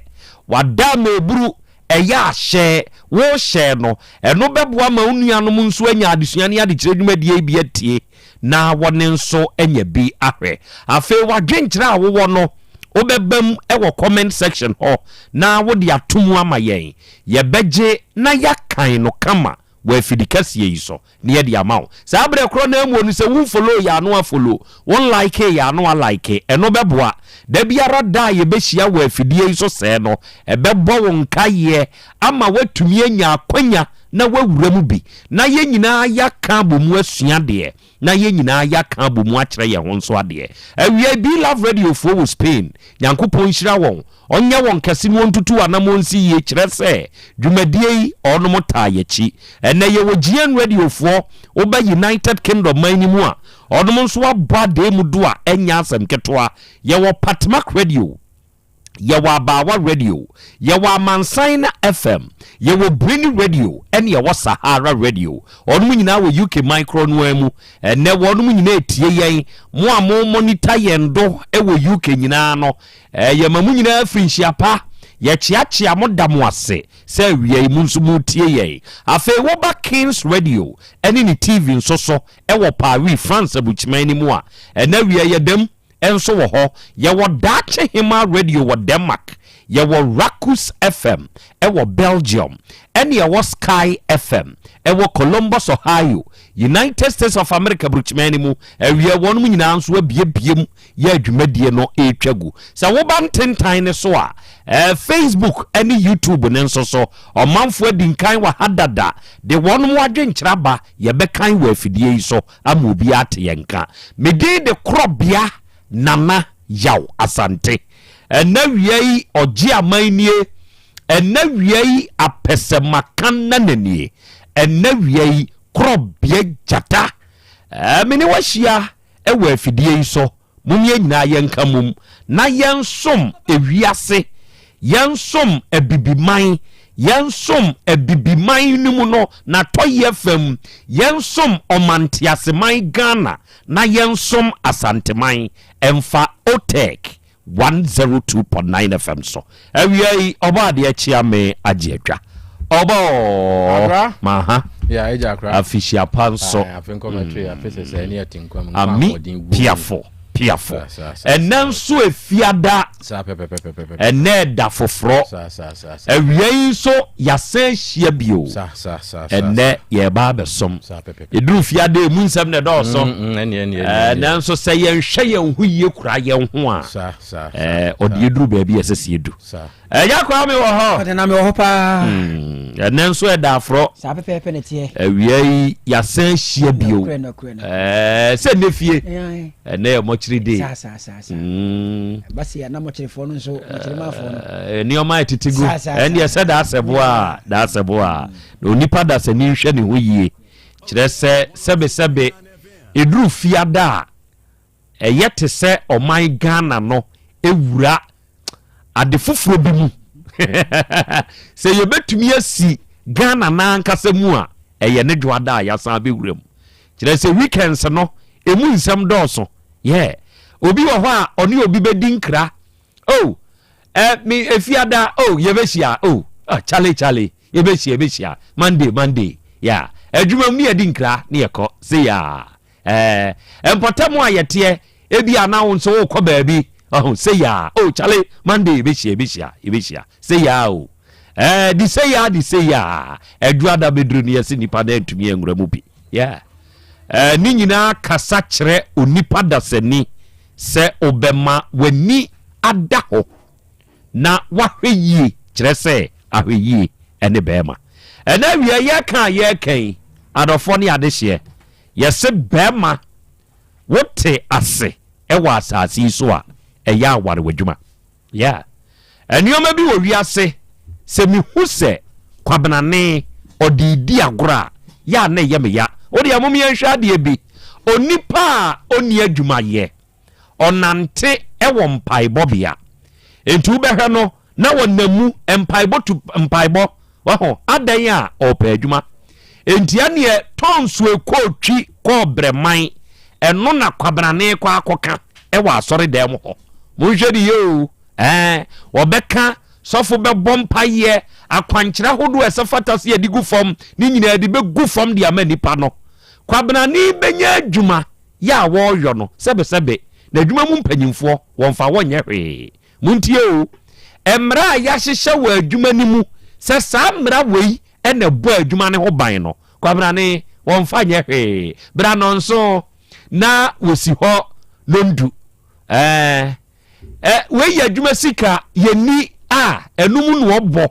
Wada ama eburu ɛyɛ ahyɛɛ. Wohyɛɛ no, ɛno bɛboa ma wo nuanom nso anya adesua ne adekyerɛ dwumadie yi bi atie na wɔne nso anya bi ahwɛ. Afei w'adwenkyerɛ a wowɔ no, wobɛba mu wɔ comment section hɔ na wode ato mu ama yɛn. Yɛbɛgye na yɛakan no kama wɔ afidikɛseɛ yi so. na yɛde ama wo. Saa berɛ korɔ no ara mu no, sɛ wo nfoloo yɛ a na woafolo, wo nlikee yɛ a na woalike. Ɛno bɛboa. Da biara da a yɛbɛhyia wɔ afidie yi so sɛɛ no, ɛbɛbɔ wo nkaeɛ ama woatumi anya akwanya na woawura mu bi, na yɛn nyinaa yɛaka abɔ mu asua adeɛ, na yɛn nyinaa yɛaka abɔ mu akyerɛ yɛn ho nso adeɛ. Awiei, Be Love Radio foɔ wɔ Spain, Nyankopɔn nhyira wɔn. Ɔnyɛ wɔn kɛse na ɔntutu wɔn anammɔn nsi yie, kyerɛ sɛ, dwumadie yi, ɔnom taa yɛakyi. Ɛnnɛ yɛwɔ GN Radio foɔ, woba United Kingdom man no mu a, ɔnom nso abɔ adee mu do a ɛnyɛ asɛm ketewa. Yɛwɔ Patmak Radio, yɛwɔ Abaawa Radio, yɛwɔ Amansan FM, yɛwɔ Brini Radio, ɛne yɛwɔ Sahara Radio. Ɔnom nyinaa wɔ UK man korɔ no ara mu. Ɛnnɛ wɔnom nyinaa ɛtie yɛn. Mo a mo monitor yɛn do wɔ UK nyinaa no, Eh, yɛma mo nyinaa firi nhyia pa. Yɛkyeakyea mo da mo ase sɛ awia yi mo nso moretie yɛn. Afei woba Kings Radio ne ne TV nso so wɔ Paris, France abukyiman no mu a, ɛnnɛ awia yɛda mu nso wɔ hɔ. Yɛwɔ Daakye Hemaa Radio wɔ Denmark, yɛwɔ Rakus FM wɔ Belgium, ɛne yɛwɔ Sky FM wɔ Columbus, Ohio, United States of America abukyiman no mu. Awia wɔnom nyinaa nso abiebie mu yɛ dwumadie no retwa gu. Sɛ woba ntentan no so a, eh, Facebook ne YouTube no nso so, ɔmanfoɔ adi nkan wɔ ha dada de wɔn adwenkyerɛ aba, yɛbɛkan wɔ afidie yi so ama obiara ate yɛn nka. Me din de Korɔbea Nana Yaw Asante. Ɛnɛ wia yi ɔgye aman nie, ɛnɛ wia yi apɛsɛmakan nana nie, ɛnɛ wia yi Korɔbea Gyata. Eh, me ne wahyia wɔ afidie yi so, mom yɛn nyinaa yɛnka mmom na yɛnsom ewiase, yɛnsom abibiman, yɛnsom abibiman no mu no n'atɔyeɛ fam, yɛnsom ɔmanteaseman Ghana na yɛnsom Asanteman ɛmfa OTEC 102.9 FM so. Awia yi ɔbɔ adeɛ kyea me agye adwa. Ɔbɔ maha afihyia pa nso. Mm. Ami piafo piafo. Ɛnɛ nso efiada. Ɛnɛ ɛda foforɔ. Awia yi nso yɛasan ahyia bio. Ɛnɛ yɛreba abɛsom. Ɛduru fiada emu nsɛm na ɛdɔɔso. Mm, mm, eh, nanso sɛ yɛnhwɛ yɛn ho yie kura yɛn ho a, eh, ɔde yɛduru baabi a ɛsɛ sɛ yɛdu. Ɛgya koraa me wɔ hɔ.
Ɔde na me wɔ hɔ paa.
Mm, ɛnɛ nso ɛda aforɔ.
Saa pɛpɛɛpɛ na ɛteɛ.
Awia yi yɛasan ahyia bio. Ɛɛ sɛ nnɛ fie. Ɛnɛ yɛ mɔkyere day.
Saa saa saa saa. Mm. Basi na mɔkyerefoɔ no nso mɔkyeremafoɔ no.
Nneɛma ɛtete gu. Ɛndeɛ sɛ daasɛbo a daasɛbo a. Na onipa dasani nhwɛ ne ho yie. Kyerɛ sɛ sɛbesɛbe ɛduru fiada a ɛyɛ te sɛ ɔman Ghana no wura ade foforɔ bi mu. Sɛ yɛbɛtumi asi Ghana no ankasa mu a, ɛyɛ ne dwoada a yɛasan abɛwura mu. Kyerɛ sɛ weekends no, ɛmu nsɛm dɔɔso. Yeah. Obi wɔ hɔ a ɔne obi bɛdi nkra. Oh, eh, me efiada, oh, yɛbɛhyia, oh, ah, chale chale, yɛbɛhyia, yɛbɛhyia, Monday, Monday, yeah. Adwuma mu ne yɛdi nkra ne yɛkɔ, se ya. Ɛɛ, mpɔtam a yɛteɛ, ebia na wo nso wokɔ baabi, ɔho, sei a, oh, chale, Monday yɛbɛhyia, yɛbɛhyia, yɛbɛhyia, sei a o. Ɛɛ, de sei a, de sei a, adwuada bɛduru no yɛse nipa no antumi anwura mu bi. Yeah. Eh, ne nyinaa kasa kyerɛ onipa dasani sɛ ɔbɛma w'ani ada hɔ na wahwɛ yie, kyerɛ sɛ ahwɛ yie ne bɛrima. Ɛnɛ awia yɛka a yɛreka yi, adɔfoɔ ne adehyeɛ, yɛse bɛrima wote ase wɔ asase yi so a, ɛyɛ aware w'adwuma. Yeah. Nneɛma bi wɔ wiase, sɛ mehu sɛ Kwabenane ɔde redi agorɔ a, yɛ a na ɛyɛ me ya. Wo deɛ mom yɛnhwɛ adeɛ bi. Onipa a ɔnni adwuma yɛ, ɔnante wɔ mpaebɔbea. Enti wobɛhwɛ no na ɔnam mu mpaebɔ tu mpaebɔ. Waho, adɛn a ɔrepɛ adwuma. Enti ɛneɛ tɔnsoe kɔɔtwi kɔɔ brɛman, ɛno na Kwabenane kɔ akɔka wɔ asɔredan mu hɔ. Monhwɛ ne yie o, ɛɛ, wɔbɛka, sɔfo bɛbɔ mpaeɛ, akwankyerɛ ahodoɔ a ɛsɛ fata sɛ yɛde gu fam, ne nyinaa yɛde bɛgu fam de ama nnipa no. Kwabenane bɛnya adwuma yɛ a wɔreyɔ no, sɛbesɛbe, n'adwuma mu mpanyimfoɔ, wɔmfa wɔn nyɛ hwee. Montie o, mmara a yɛahyehyɛ wɔ adwuma no mu sɛ saa mmara wei na ɛbɔ adwuma no ho ban no, Kwabenane, wɔmfa nyɛ hwee. Bra nnɔnson na wɔsi hɔ nnɔndu. Ɛɛ, ɛ, wei yɛ adwuma sika yɛnni a, ɛno mu na ɔbɔ,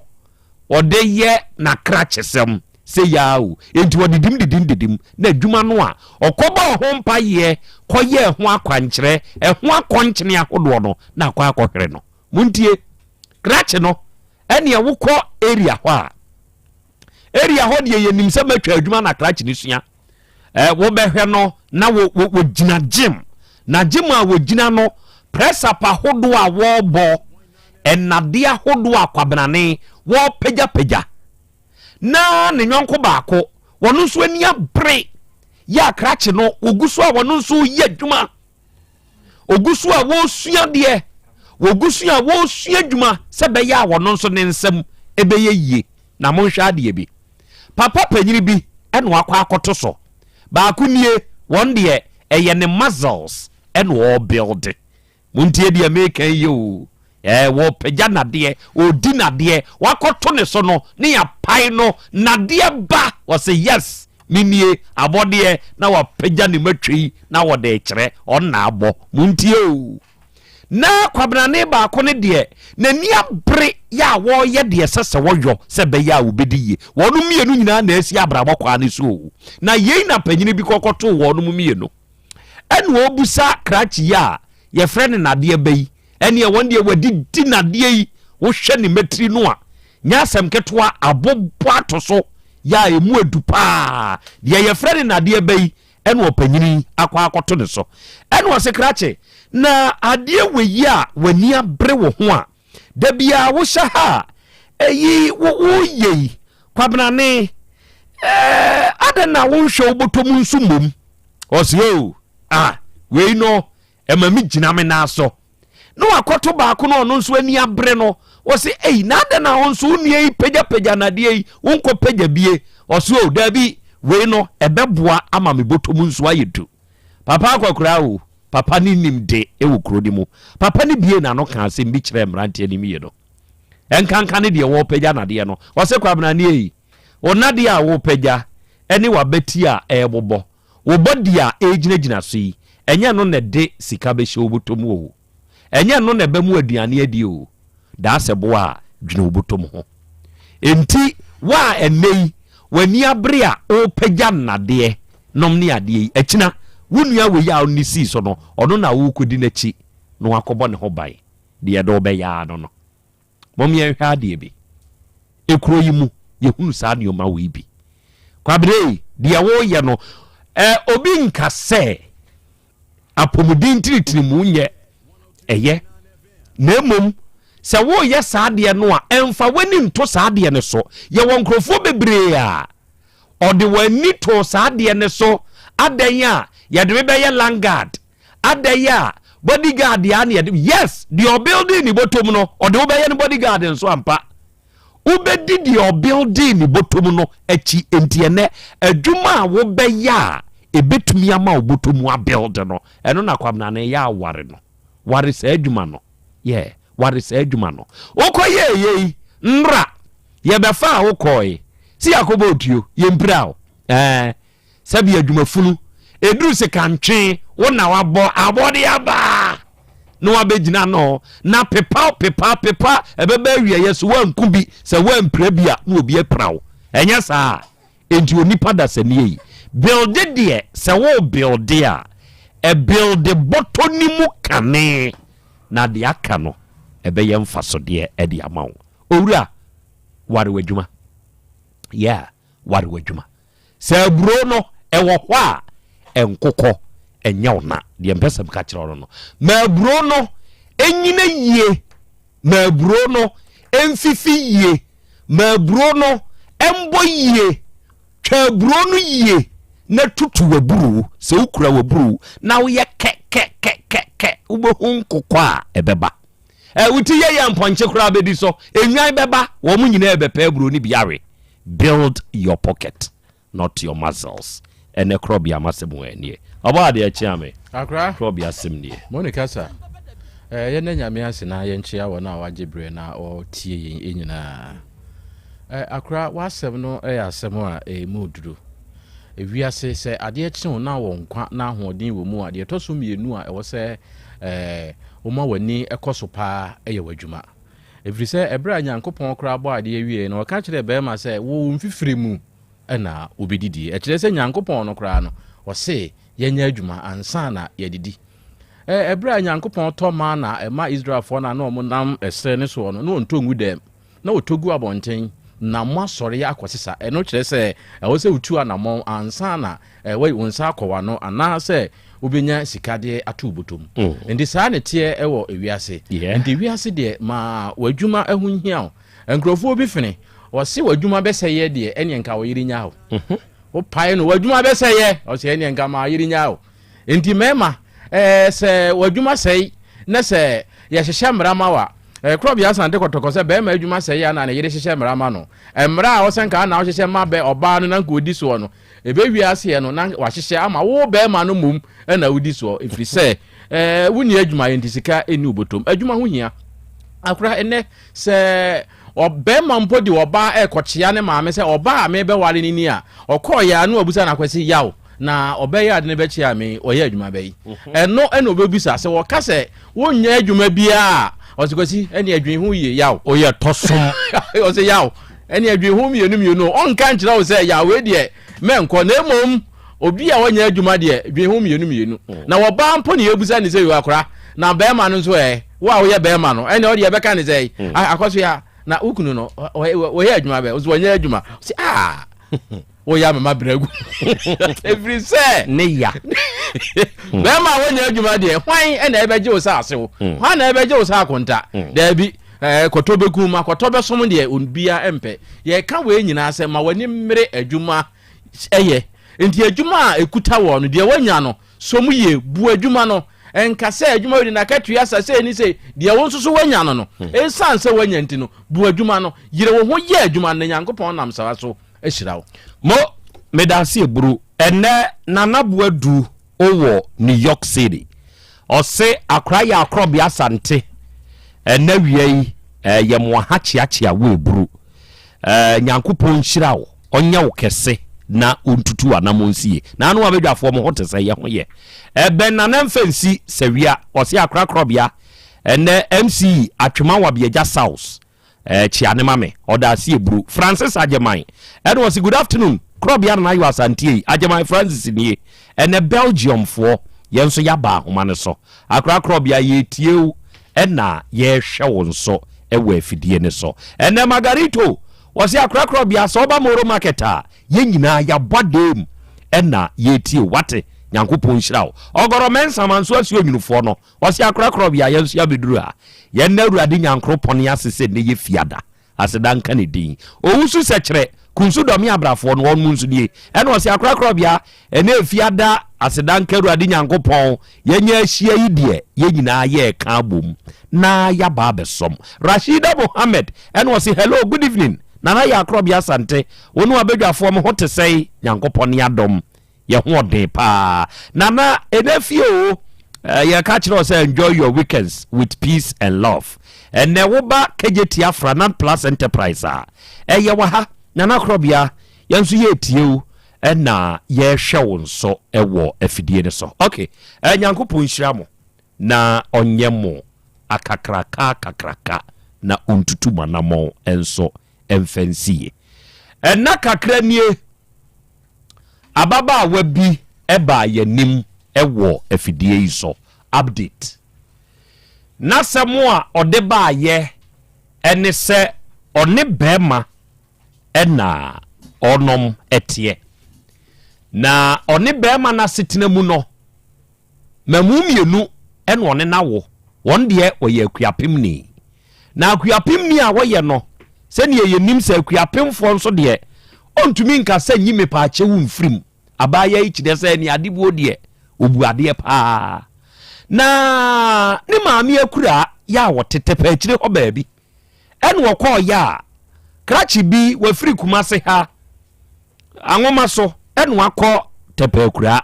ɔde yɛ n'akrakyesɛm sɛ yaa o. Enti ɔdedim dedim dedim na adwuma no a ɔkɔbɔɔ ho mpaeɛ kɔyɛɛ ho akwankyerɛ, ɛho akɔnkyene ahodoɔ no na akɔ akɔhwere no. Montie, krakye no, ɛneɛ wokɔ area hɔ a, area hɔ deɛ yɛnim sɛ matwa adwuma na krakye no sua. Eh, wobɛhwɛ no na wɔgyina gym na gym a wɔgyina no press up ahodoɔ a wɔrebɔ nnadeɛ ahodoɔ a kwabenane wɔrepagyapagya na ne yɔnko baako wɔn nso ani abere yɛ akrakye no wɔgu so a wɔn nso yɛ adwuma wɔgu so a wɔresua deɛ wɔgu so a wɔresua adwuma sɛ bɛyɛ a wɔn nso ne nsam ɛbɛyɛ yie na monhwɛ adeɛ bi Papa panyini bi na wakɔ akɔto so. Baako nie, wɔn deɛ ɛyɛ ne muscles na ɔrebuilde. Montie deɛ meka yi o. Ɛɛ wɔpagya nadeɛ, ɔredi nadeɛ, wakɔto ne so no ne yɛapae no, nadeɛ ba, wɔse yes, menie, abɔdeɛ, na wapagya ne matwi na wɔde rekyerɛ, ɔno na abɔ. Montie o. Na kwabenane baako no deɛ, n'ani abere yɛ a wɔreyɛ deɛ ɛsɛ sɛ wɔyɔ sɛ ɛbɛyɛ a wɔbɛdi yie. Wɔnom mmienu nyinaa na asi abrabɔ kwan no so o. Na yei na panyini bi kɔkɔtoo wɔnom mmienu. Ɛna ɔbusa krakye yi a yɛfrɛ no nadeɛ ba yi, ɛneɛ wɔn deɛ wɔadidi nadeɛ yi, wohwɛ ne mmatiri no a, nyɛ asɛm ketewa, abobɔ ato so yɛ a ɛmu adu paa. Deɛ yɛfrɛ no nadeɛ ba yi, ɛna ɔpanyini yi akɔ akɔto ne so ɛna ɔse krakye na adeɛ wei a w'ani abere wo ho a da biara wohyɛ ha a ɛyi woyɛ yi kwabenane ɛɛ adɛn na wonhwɛ wo bɔtɔ mu nso mmom ɔse o ah wei no ɛma me gyina me nan so na wakɔto baako no ɔno nso ani abere no wɔsi eyi na adɛn na wo nso wo nua yi pagyapagya nadeɛ yi wonkɔ pagya bie ɔsi o daabi wei no ɛbɛboa ama me bɔtɔ mu nso ayɛ du papa akɔkora o papa ne nim de wɔ kuro no mu papa ne bie n'ano ka asɛm bi kyerɛ mmeranteɛ no mmienu ɛnkanka ne deɛ wɔpagya nadeɛ no ɔsɛ kwabena ne eyi wo nadeɛ a wɔpagya ɛne wabati a ɛrebobɔ Wo body a ɛregyinagyina so yi, ɛnyɛ ɛno na ɛde sika bɛhyɛ wo bɔtɔ mu o. Ɛnyɛ ɛno na ɛbɛma wo aduane adi o. Daa sɛ boa a, dwene wo bɔtɔ mu ho. Enti, wo a ɛnnɛ yi, w'ani abere a worepagya nnadeɛ nom ne adeɛ yi, akyina, wo nua wei a wone sii so no, ɔno na worekɔdi n'akyi na wakɔbɔ ne ho ban. Deɛ ɛde wo bɛyɛ ara no no. Mom yɛnhwɛ adeɛ bi. Ekuro yi mu, yɛhunu saa nneɛma wei bi. Kwabena ei, deɛ woyɛ no, eh, obi nka sɛ apɔmuden ntiritirimu nyɛ ɛyɛ. Na mmom, sɛ woyɛ saa adeɛ no a, ɛmfa w'ani nto saa adeɛ no so. Yɛwɔ nkurɔfoɔ bebree a, ɔde wɔn ani too saa adeɛ no so. Adɛn a yɛde me bɛyɛ landguard? Adɛn a body guard a na yɛde yes deɛ ɔbuilding ne bɔtɔm no ɔde wobɛyɛ no body guard nso ampa wobɛdi deɛ ɔbuilding ne bɔtɔm no akyi nti ɛnɛ adwuma a wobɛyɛ a ɛbɛtumi ama wo bɔtɔ mu abuild no ɛno na Kwabena no yɛ aware no ware saa adwuma no yɛ ware saa adwuma no wokɔ yɛ yei nnora yɛbɛfa a wokɔe si akɔbɔ otuo yɛmpira o ɛɛ Sɛbi adwuma funu. Ɛduru sekantwe, wo na wabɔ abɔde aba na wabɛgyina no na pepaw pepa pepa ɛbɛba awieɛ so woanku bi sɛ woampira bi a na obi apira wo. Ɛnyɛ saa? Enti onipa dasani ei, builde deɛ sɛ wo builde a, ɛbuilde bɔtɔ no mu kane na deɛ aka no ɛbɛyɛ mfasodeɛ de ama wo. Owura, ware w'adwuma. Yeah, ware w'adwuma. Sɛ aburo no ɛwɔ hɔ a, ɛnkokɔ, ɛnyɛ wo na. Deɛ mpɛ sɛ meka kyerɛ wo no no, ma aburo no ɛnyina yie, ma aburo no ɛmfifi yie, ma aburo no ɛmbɔ yie, twa aburo no yie na tutu w'aburo. Sɛ wokura w'aburo na woyɛ kɛkɛkɛkɛ, wobɛhu nkokɔ a ɛbɛba. Ɛ wo ti yɛ yɛ mpɔnkye koraa bɛdi so, nnwan bɛba, wɔn nyinaa bɛpɛ aburo no bi awe. Build your pocket not your muscles. Ɛnɛ korɔbea m'asɛm wɔ nie. Ɔbɔ adeɛ kyea me.
Akora.
Korɔbea asɛm nie.
Moni kasa. Eh, yɛnda Nyame ase na yɛnkyea wɔn a wɔagye berɛ na wɔtie yɛn nyinaa. Eh, akora, w'asɛm no yɛ asɛm a ɛmu duru. Ewiase, sɛ adeɛ kye wo na wɔ nkwa na ahoɔden wɔ mu a, deɛ ɛtɔ so mmienu a ɛwɔ sɛ eh, woma w'ani kɔ so paa yɛ w'adwuma. Ɛfiri sɛ ɛberɛ a Nyankopɔn koraa bɔɔ adeɛ wieeɛ no, ɔka kyerɛɛ barima sɛ, Wo wo mfifire mu na wobɛdidie. Ɛkyerɛ sɛ Nyankopɔn no koraa no, ɔse yɛnyɛ adwuma ansa na yɛadidi. Ɛberɛ a Nyankopɔn tɔ mana ɛma Israelfoɔ no a na wɔnam ɛserɛ no soɔ no, na wɔntɔ ngu dɛm. na wɔtɔ gu abɔnten na moasɔre akɔsesa. Ɛno kyerɛ sɛ ɛwɔ sɛ wotu anammɔn ansa na wo nsa akɔ w'ano anaasɛ wobɛnya sika de ato wo bɔtɔ mu. Nti saa na ɛteɛ wɔ ewiase. Nti wiase deɛ ma w'adwuma ho nhia wo. Nkurɔfoɔ bi fene, wɔse w'adwuma bɛsɛeɛ deɛ ɛneɛ nka wo yere nya wo. Wopae no w'adwuma bɛsɛeɛ, ɔse ɛneɛ nka ma yere nya wo. Enti mmarima, ɛɛ, sɛ w'adwuma sɛe na sɛ yɛhyehyɛ mmara ma wo a, ɛɛ, korɔbea san de kɔtɔkɔ sɛ barima adwuma sɛe a na ne yere hyehyɛ mmara ma no. Mmara a ɔsɛ nka na wohyehyɛ ma bɛ ɔbaa no na nka ɔdi soɔ no, ɛbɛwie aseɛ no na wahyehyɛ ama wo barima no mmom na wodi soɔ, ɛfiri sɛ, ɛɛ, wonni adwuma yɛ nti sika nni wo bɔtɔm. Adwuma ho hia. Akora, ɛnnɛ, sɛ ɔbarima mpo de ɔbaa rekɔkyea ne maame sɛ ɔbaa a merebɛware no ni a, ɔkɔeɛ a na wabusa no Akwasi, Yaw, na ɔbɛyɛ ade no bɛkyea me yi, ɔyɛ adwuma bɛyi? Ɛno na ɔbɛbisa. Sɛ wɔka sɛ wonyɛ adwuma biara a, ɔse Kwasi, ɛne adwene ho yie, Yaw.
Woyɛ tɔsom.
Ɔse Yaw, ɛne adwene ho mmienu mmienu. Ɔnka nkyerɛ wo sɛ Yaw wei deɛ mɛnkɔ, na mmom obi a ɔnyɛ adwuma deɛ dwen ho mmienu mmienu. Na ɔbaa mpo na yɛbisa ne sɛ, Yoo akora, na barima no nso ɛ? Wo a woyɛ barima no, ɛnna ɔde yɛbɛka ne sɛ, hmm. akɔ so ya na wo kunu no wɔyɛ adwuma bɛ, ɔsɛ wɔnyɛ adwuma. Ɔsɛ aa woyɛ amama brɛ gu. Ɛfiri sɛ
ne ya.
Hmm. Bɛrima a wɔnyɛ adwuma deɛ, hwan ɛna ɛbɛgye wo sɛ asew? Hmm. Hwan na ɛbɛgye wo sɛ akonta? Daabi. Kɔtɔ bɛkum ma kɔtɔ bɛsom deɛ obia mpɛ. Yɛka wei nyinaa sɛ ma w'ani mmere adwuma ɛyɛ. Nti adwuma a ɛkuta wɔ no deɛ woanya no Sɔ mu yie, bu adwuma no. Nka sɛ adwuma wei de n'akatua sa sei ne sei. Deɛ wo nso so woanya no no, ɛsiane sɛ woanya nti no, bu adwuma no. Yere wo ho yɛ adwuma no, na Nyankopɔn nam saa so ahyira wo.
Mo, medase eburu. Ɛnɛ Nana Boadu wɔ New York City. Ɔse akora yɛ akorɔbea Asante. Ɛnɛ awia yi yɛ mo aha kyeakyea wo eburu. Nyankopɔn nhyira wo. Ɔnyɛ wo kɛse na ɔntutu w'anamɔn nsi yie. Na ano abadwafoɔ mo ho te sɛ yɛ ho yɛ. Ɛbɛn Nana mfa nsi Sawia ɔse akora korɔbea ɛnɛ MC Atwema Wabiagya South eh, kyea ne ma me ɔda ase eburu. Francis Agyeman ɛna ɔse good afternoon korɔbea Nana Ayew Asante ei Agyeman Francis nie ɛnɛ Belgium foɔ yɛn nso yɛaba ahoma no so akora korɔbea yɛretie wo ɛna yɛrehwɛ wo nso ɛwɔ afidie no so ɛnɛ Margarito Wɔse akorakora bia sɛ woba Moro market a yɛn nyinaa yɛabɔ adam ɛna yɛretie wo wate Nyankopɔn nhyira wo Ɔgɔrɔ Mensah Manso Asuo Nwunufoɔ no wɔse akorakora bia yɛn nso yɛabɛduru ha yɛn da Awurade Nyankoropɔn ase sɛ nnɛ yɛ fiada aseda nka ne din Owusu Sɛkyerɛ Kunsu Dɔme Abrafoɔ no wɔn mu nso nie ɛna ɔse akorakora bia Ɛnnɛ Efiada, aseda nka Awurade Nyankopɔn, yɛanya ahyia yi deɛ, yɛn nyinaa yɛreka abom na yɛaba abɛsɔm. Rashida Mohammed ɛna ɔse, Hello, good evening, Nana Yaa Korɔbea Asante, wo ne w'abadwafoɔ mo ho te sɛn? Nyankopɔn ne adom, yɛ ho ɔden paa. Nana, ɛnɛ fie o, eh, yɛka kyerɛ wo sɛ enjoy your weekends with peace and love. Ɛnɛ woba Kejetia Franat Plus Enterprise a, ɛyɛ wɔ ha. Nana Korɔbea, yɛn nso yɛretie wo. Ɛna yɛrehwɛ wo nso wɔ afidie no so. Ok, eh, Nyankopɔn nhyira mo na ɔnyɛ mo akakraka akakraka na ɔntutu mo anamɔn nso mfa nsi yie. Ɛnna kakra nie, ababaawa bi baa yɛn anim wɔ afidie yi so, update. N'asɛm a ɔde baayɛ ɛne sɛ ɔne bɛrima na ɔnom teɛ. Na ɔne bɛrima no asetena mu no, mmamu mmienu na ɔne no awo. Wɔn deɛ wɔyɛ akuapemni. Na akuapemni a wɔyɛ no, sɛdeɛ yɛnim sɛ akuapemfoɔ nso deɛ, ɔntumi nka sɛ nyi mepaakyɛw mfiri mu. Abaayewa yi kyerɛ sɛ ne adebuo deɛ, ɔbu adeɛ paa. Na ne maame akuraa yɛ a wɔte Tɛpɛ akyire hɔ baabi. Ɛna ɔkɔɔyɛ a, krakye bi wafiri Kumase ha anwoma so ɛna wakɔ Tɛpɛ akuraa.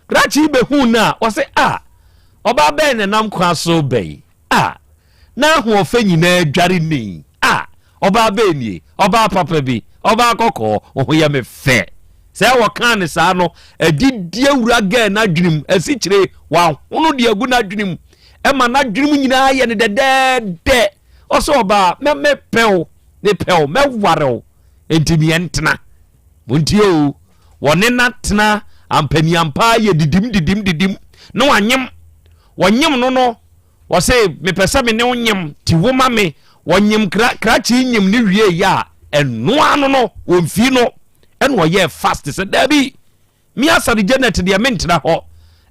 Krakye yi bɛhuu no a, ɔse a, ɔbaa bɛn na ɛnam kwan so ba yi? A, n'ahoɔfɛ nyinaa dware ni. A, ɔbaa bɛn nie? Ɔbaa papa bi, ɔbaa kɔkɔɔ, wo ho yɛ me fɛ. Sɛ wɔkaa no saa no, adidi awura gɛɛ n'adwenem, asikyire, wahono de agu n'adwenem, ɛma n'adwenem nyinaa yɛ no dɛdɛɛdɛ. Ɔsɛ ɔbaa, mɛ mepɛ wo, mepɛ wo, mɛware wo, enti meɛ ntena. Montie o, wɔne no atena ampaniampa yɛ didim didim didim, na wanyem. Wɔnyem no no, Wɔse mepɛ sɛ me ne wo nyem ti wo ma me. Wɔnyem kra krakye nyem ne wie yɛ a ɛno ano no wɔmfii no ɛna ɔyɛɛ fast sɛ daabi me Asare Janet deɛ mentena hɔ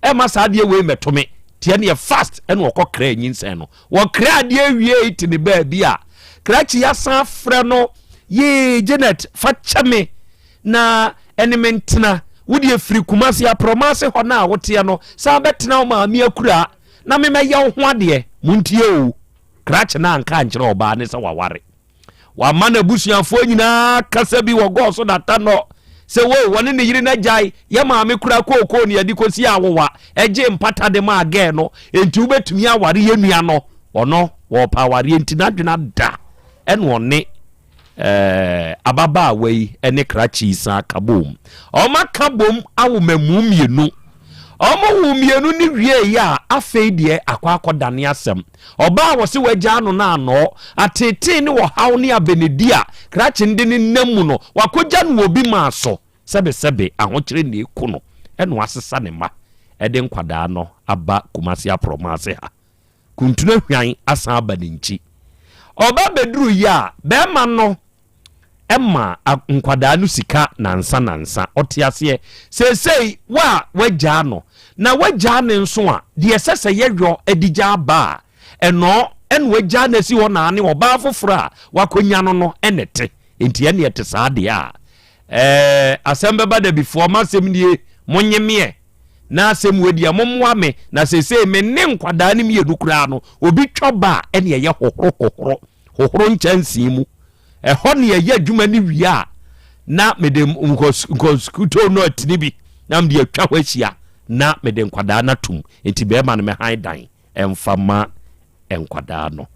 ɛma saa adeɛ wei mɛto me ti ɛneɛ fast ɛna ɔkɔ kra nyinsɛn no. Wɔkra adeɛ wiei te ne baabi a krakye asan afrɛ no yee Janet fa kyɛ me na ɛne me ntena wo deɛ firi Kumasi aprɔmaase hɔ no a woteɛ no san bɛtena wo maame akuraa na me mɛyɛ wo ho adeɛ. Montie o, krakye no anka ankyerɛ ɔbaa no sɛ waware. Wama n'abusuafoɔ nyinaa kasa bi wɔ gɔɔ so data nɔ sɛ wo wɔne ne yere no agyae, yɛ maame kura kookoo ne yɛde kɔsi awowa ɛgye mpata de maa gɛɛ no, enti wobɛtumi aware yɛ nua no. Ɔno wɔɔpɛ awareɛ nti n'adwene ada ɛna ɔne Eh, ababaawa yi ne krakye yi san ka bom. Wɔaka bom awo mmamu mmienu. Wɔwo mmienu no wieeɛ a, afei deɛ akɔ akɔdane asɛm. Ɔbaa a wɔse wɔagyaa no no anɔɔ, ateetee ne ɔhaw ne abɛnedi a krakye no de ne nam mu no, wakɔgya no wɔ obi maa so. Sɛbesɛbe ahokyere na ɛku no, ɛna wasesa ne mma de nkwadaa no aba Kumasi Aprɔma ase ha. Kuntunu ahwan asan aba ne nkyi. Ɔba bɛduru yi a, bɛrima no ma nkwadaa no sika nansa nansa. Ɔte aseɛ. Seesei wo a woagyaa no, na woagyaa no nso a, deɛ ɛsɛ sɛ yɛyɔ de gyaa ba a, ɛnɔɔ ɛna woagyaa no asi hɔ na ne ɔbaa foforɔ a wakɔnya no no ɛna ɛte. Nti ɛne ɛte saa deɛ a, ɛɛ asɛm bɛba dabifoɔ, m'asɛm nie, monye meɛ. Na asɛm wei deɛ mommoa me na seesei me ne nkwadaa no mmienu koraa no obi twa ba a ɛne ɛyɛ hohoro hohoro hohoro nkyɛnsee mu ɛhɔ ne ɛyɛ adwuma no wie a na mede nkɔskuto no atini bi na mede atwa hɔ ahyia na mede nkwadaa no atum nti bɛrima no mɛhan dan ɛmfa ma nkwadaa no.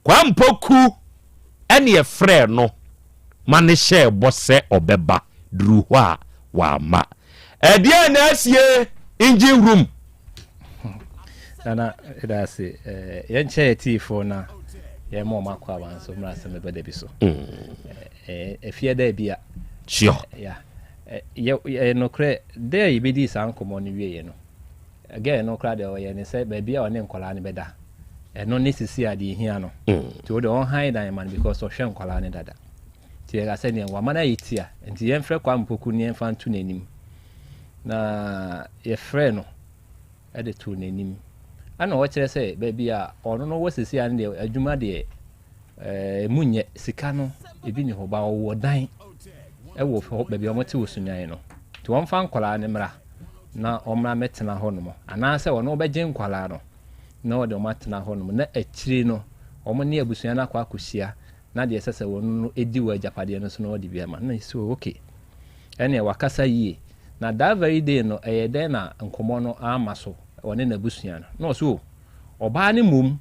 Kwampoku ɛne ɛfrɛɛ no ma no hyɛɛ bɔ sɛ ɔbɛba, duruu hɔ a wamma. Ɛdeɛn na asie engine room?
Nana ɛda ase yɛnkyɛ yɛ tiifoɔ na yɛma ɔmo akɔ aba nso mmra asɛm ɛbɛ da bi so ɛfiɛ da bi a
sure
ya yɛ nokorɛ dɛ yɛbɛdi saa nkɔmmɔ no wieɛ no Girl no koraa deɛ ɔyɛ ne sɛ baabi a ɔne nkwadaa no bɛda ɛno ne sisi a deɛ ehia no nti wo deɛ ɔnhan dan ma no because ɔhwɛ nkwadaa no dada nti yɛka sɛ neɛ wama no ayɛ tia nti yɛmfrɛ Kwame Poku ne yɛmfa nto n'anim na yɛfrɛ no ɛde too n'anim ɛna ɔkyerɛ sɛ baabi a ɔno no wɔ sisi a no deɛ adwuma deɛ Ɛmu nyɛ, sika no ebi nni hɔ, ba wɔwɔ dan wɔ hɔ baabi a wɔte wɔ Sunyani no. Nti wɔmfa nkwadaa no mmra na wɔmmra mmɛtena hɔnom. Anaasɛ ɔno ɔbɛgye nkwadaa no na ɔde wɔn atena hɔnom na akyire no wɔn ne abusua no akɔ akɔhyia na deɛ ɛsɛ sɛ wɔn no di wɔ agyapadeɛ no so no wɔde bi ama. Na ɛsɛ okay. Ɛneɛ wakasa yie. Na that very day no ɛyɛ dɛn na nkɔmmɔ no ama so ɔne n'abusua no. Na ɔsɛ o, ɔbaa no mmom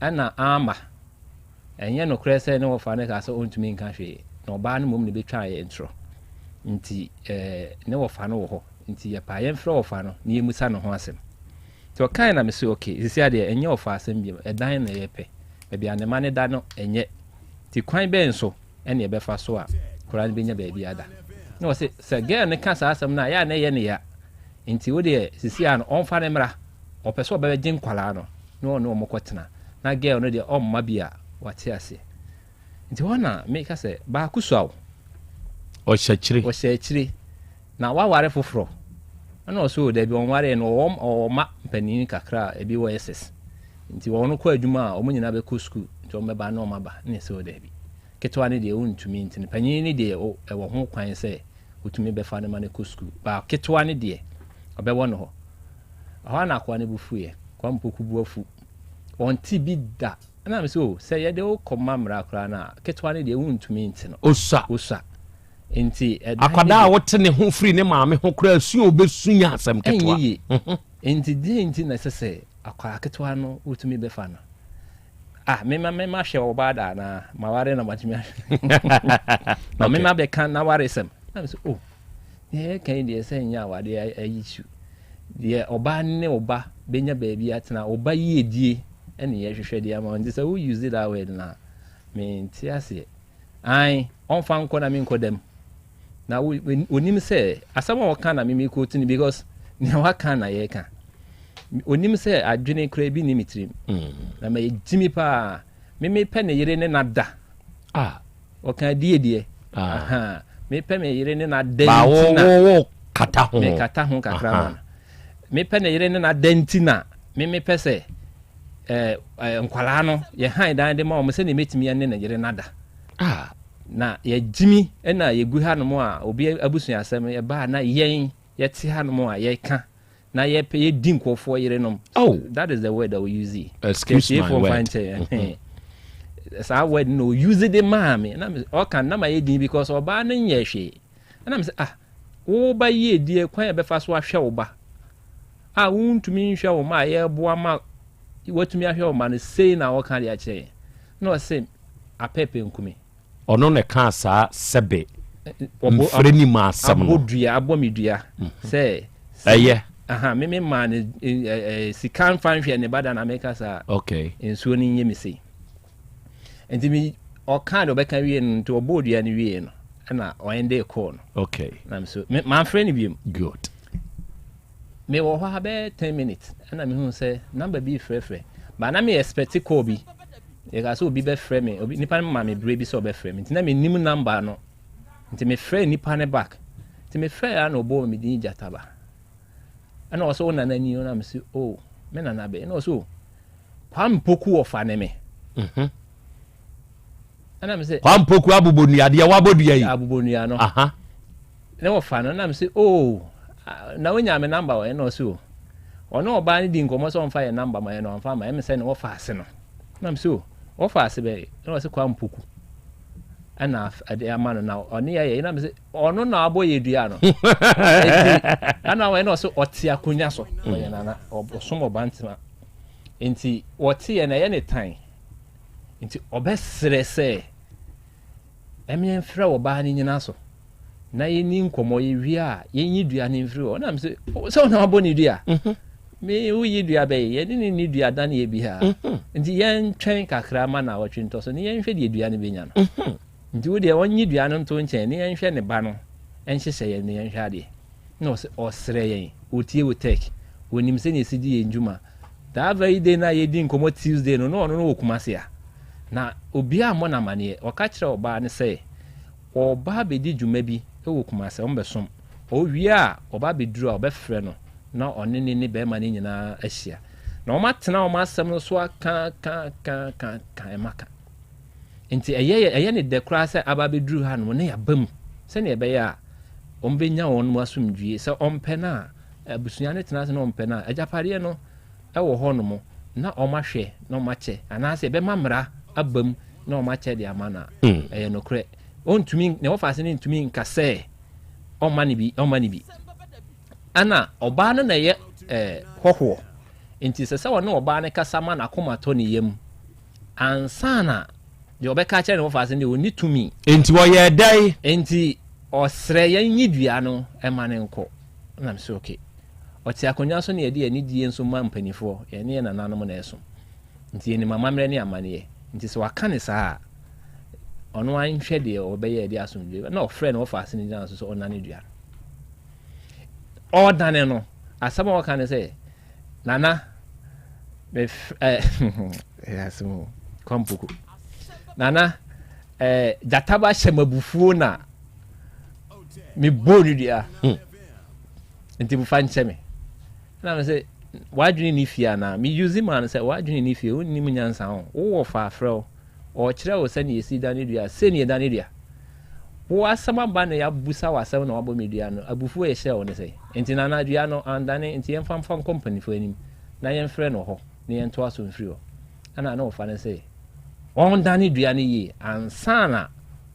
Ɛnna amma. Ɛnyɛ nokorɛ sɛ ne wɔfa no kaa sɛ ɔntumi nka hwee, na ɔbaa no mmom na ɛbɛtwaa yɛn torɔ. Nti eh, ne wɔfa no wɔ hɔ nti yɛpɛ a yɛmfrɛ wɔfa no na yɛmmisa ne ho asɛm. Nti ɔkae na mese okay, sisi adeɛ ɛnyɛ ɔfa asɛm biom, ɛdan na yɛpɛ, baabi a ne mma no da no ɛnyɛ. Nti kwan bɛn so ɛne ɛbɛfa so a koraa no bɛnya baabi ada? Na ɔse sɛ girl no ka saa asɛm no a, ɛyɛ a na ɛyɛ ne ya. Nti wo deɛ sisi a no ɔmfa no mmra, ɔpɛ sɛ ɔbɛgye nkwadaa no na ɔne wɔn kɔtena, na girl no deɛ ɔmma bi a wate aseɛ. Nti hɔ na meka sɛ baako sua wo.
Ɔhyɛ akyire.
Ɔhyɛ akyire. Na waware foforɔ. Ɛna ɔsɛ o dabi ɔnwareɛ no ɔwɔ ɔwɔ mma mpanin kakra a ebi wɔ SS. Nti wɔn kɔ adwuma a wɔn nyinaa bɛkɔ sukuu nti wɔn bɛba na wɔn aba. Ɛna ɛsɛ o dabi. Ketewa no deɛ ɔntumi nti no panyin no deɛ ɛwɔ ho kwan sɛ ɔtumi bɛfa no ma no kɔ sukuu. Ba ketewa no deɛ ɔbɛwɔ no hɔ. Ɛhɔ ara na akoa no bo fuiɛ. Kwame Poku bo afu. Ɔnte bi da. Ɛna me sɛ o, sɛ yɛde wo kɔma mmara koraa no a, ketewa no deɛ wontumi nte no.
Osua.
Osua. Nti ɛdan no
Akwadaa a
deɛ.
wote ne ho firi ne maame ho koraa su a ɔbɛsu nyɛ asɛm ketewa.
Ɛnyɛ yie. Nti deɛn nti na ɛsɛ sɛ akwadaa ketewa no wotumi bɛfa no? Ah, me ma me ma hwɛ ɔbaa da anaa? Maware na matumi ahwɛ. Na me ma bɛka n'awaresɛm. Na me sɛ o, deɛ yɛka yi deɛ sɛ nyɛ awadeɛ ayi su. Deɛ ɔbaa ne ɔba bɛnya baabi atena, ɔba yiedie ɛne yɛhwehwɛ de ama wo. Nti sɛ wo use that word no a, mente aseɛ. Ae, ɔmfa nkɔ na menkɔ dam. Na wo, onim sɛ asɛm a ɔka na me me quote no because nea waka na yɛka. Onim sɛ adwene koraa bi nni me tirim. Na mayɛ gyimi paa. Me mepɛ ne yere ne na da.
Ah.
Ɔka die deɛ. Ah. Aha. Mepɛ me yere ne na da
Ba wo
nti na.
wo wo kata ho.
Mekata ho kakra ma
Aha.
no. Mepɛ ne yere ne na da nti na me mepɛ sɛ eh, eh, nkwadaa no yɛhan dan de ma wɔn sɛdeɛ mɛtumi ne ne yere no ada.
Ah.
Na yɛgyimi na yɛgu hanom a obi abusuasɛm ɛba a na yɛn yɛte hanom a yɛka na yɛpɛ yɛdi nkurɔfoɔ yerenom.
Oh.
That is the word that we use.
Excuse my
Tiefo mfa
word.
nkyɛ. Saa word no use de maa me. Na me ɔka na ma yɛ din because ɔbaa no nyɛ hwee. Ɛna me sɛ ah wo ba yie die kwan a bɛfa so ahwɛ wo ba a wontumi nhwɛ wo ma a yɛboa ma watumi ahwɛ wo ma no sei na wɔka de akyerɛ yɛn. Na ɔse apɛpɛ nkumi.
Ɔno na ɛkaa saa sɛbe mfrɛ nim asɛm no.
Abɔ dua, abɔ me dua sɛ.
Ɛyɛ.
Aha, me me maa no sika nfa nhwɛ ne ba da na meka saa.
Okay.
Nsuo no nyɛ me sei. Nti me ɔkaa deɛ ɔbɛka wie no nti ɔbɔɔ dua no wie no ɛna ɔɛnde kɔɔ no.
Okay.
Na me so me manfrɛ no biom.
Good.
Me wɔ hɔ a bɛyɛ ten minutes ɛna me hu sɛ number bi frɛfrɛ but na me expect call bi yɛka sɛ obi bɛfrɛ me obi nipa no ma me berɛ bi sɛ ɔbɛfrɛ me nti na me nim number no nti me frɛ nipa no back nti me frɛ ya na ɔbɔɔ me din gyataba ɛna ɔsɛ wo nana ni na me sɛ oh me nana bɛ ɛna ɔsɛ oh Kwame Poku ɔfa ne me
mhm.
Ɛna me sɛ.
Kwame Poku abobɔ nnua deɛ wabɔ dua yi.
Abobɔ nnua no.
Aha.
Ne wɔfa no na me sɛ oo oh, na wonya me namba wɔ ɛna ɔsɛ o. Ɔne ɔbaa no di nkɔmmɔ sɛ ɔmfa yɛ namba ma yɛ na ɔmfa ma ɛme sɛ ne wɔfa ase no. Na me sɛ o wɔfa ase bɛyɛ ɛna ɔsɛ Kwame Poku ɛna ɛde ama no na ɔne yɛ yɛ na me sɛ ɔno na abɔ yɛ dua no. Eti ɛna ɛna ɔsɛ ɔte akonnwa so ɔyɛ nana ɔsom ɔbantema nti wɔte yɛ na ɛyɛ ne tan. Nti ɔbɛsrɛ sɛ ɛmeɛ mfrɛ ɔbaa no nyina so na yɛni nkɔmmɔ yɛwie a yɛnyi dua no mfiri hɔ na mesɛ sɛ wona wabɔ ne dua mhm. me woyi dua bɛyɛ yɛne ne ne dua daneɛ biaa mhm. nti yɛntwɛn kakra ma na wɔtwe ntɔ so ne yɛnhwɛ deɛ dua no bɛnya no mhm. Nti wo deɛ ɔnyi dua no nto nkyɛn ne yɛnhwɛ ne ba no nhyehyɛ yɛn ne yɛnhwɛ adeɛ. Na ɔse ɔsrɛ yɛn, ɔtie wo tech, ɔnim sɛnea yɛsi di yɛn dwuma. That very day no a yɛdi nkɔmmɔ Tuesday no, na ɔno no wɔ Kumasi a. Na obiara ammɔ no amaneɛ. Ɔka kyerɛɛ ɔbaa no sɛ ɔreba abɛdi dwuma bi wɔ Kumasi, wɔbɛsom. Ɔwie a, ɔba abɛduru a, ɔbɛfrɛ no na ɔne ne ne barima no nyinaa ahyia. Na wɔatena wɔn asɛm no so aka aka aka aka aka, ɛma ka. Nti ɛyɛ ɛyɛ ne dɛ koraa sɛ aba abɛduru hanom na yɛaba mu sɛnea ɛbɛyɛ a wɔbɛnya wɔn mu asomdwie. Sɛ ɔmpɛ no a, abusua no tena ase na ɔmpɛ no a, agyapadeɛ no wɔ hɔnom na wɔahwɛ na wɔakyɛ anaasɛ ɛbɛma mmara aba mu na wɔakyɛ de ama no a, hmm. ɛyɛ nokorɛ. Ɔntumi, nea wɔfa ase no ntumi nka sɛ ɔmma no bi, ɔmma no bi. Ɛna ɔbaa no na ɛyɛ ɛɛ hɔhoɔ. Nti sɛ sɛ ɔne ɔbaa no kasa ma n'akoma tɔ ne yam. Ansa na deɛ ɔbɛka akyerɛ ne wɔfaase no deɛ, ɔnni tumi.
Enti wɔyɛɛ dɛn?
Enti Ɔsrɛ yɛnyi dua no ma no nkɔ. Ɛna me sɛ okay. Ɔte akonnwa so na yɛde anidie nso ma mpanimfoɔ, yɛne yɛn nananom na ɛsom. Nti yɛnim amammerɛ ne amanneɛ. Nti sɛ waka no saa a, ɔno ara nhwɛ deɛ ɔbɛyɛ de asomdwoeɛ. Na ɔfrɛ no ɔfa ase no gyina so sɛ ɔnane dua no. Ɔredane no, asɛm a ɔka ne sɛ, Nana, mef eh, ɛyɛ asɛm o, Kwampoko. Nana, eh, gyata ba hyɛ m'abufuo na mebɔɔ no dua. Nti fa nkyɛ me. Na me sɛ, w'adwene ni fie anaa? Me use maa no sɛ, w'adwene ni fie, wonnim nyansa ho. Wowɔ fa afrɛ wo. Ɔrekyerɛ wo sɛnea yɛsi dane dua. Sei na yɛdane dua. Wo asɛm aba na yɛabusa wo asɛm na woabɔ me dua no, abufuo a ɛhyɛɛ wo ne sɛn? Enti Nana, dua no andane, enti yɛmfa mfa nkɔ mpanimfoɔ anim na yɛmfrɛ no hɔ na yɛntoa so mfiri hɔ. Ɛna na ɔfa no sɛ ɔndane dua no yie ansa na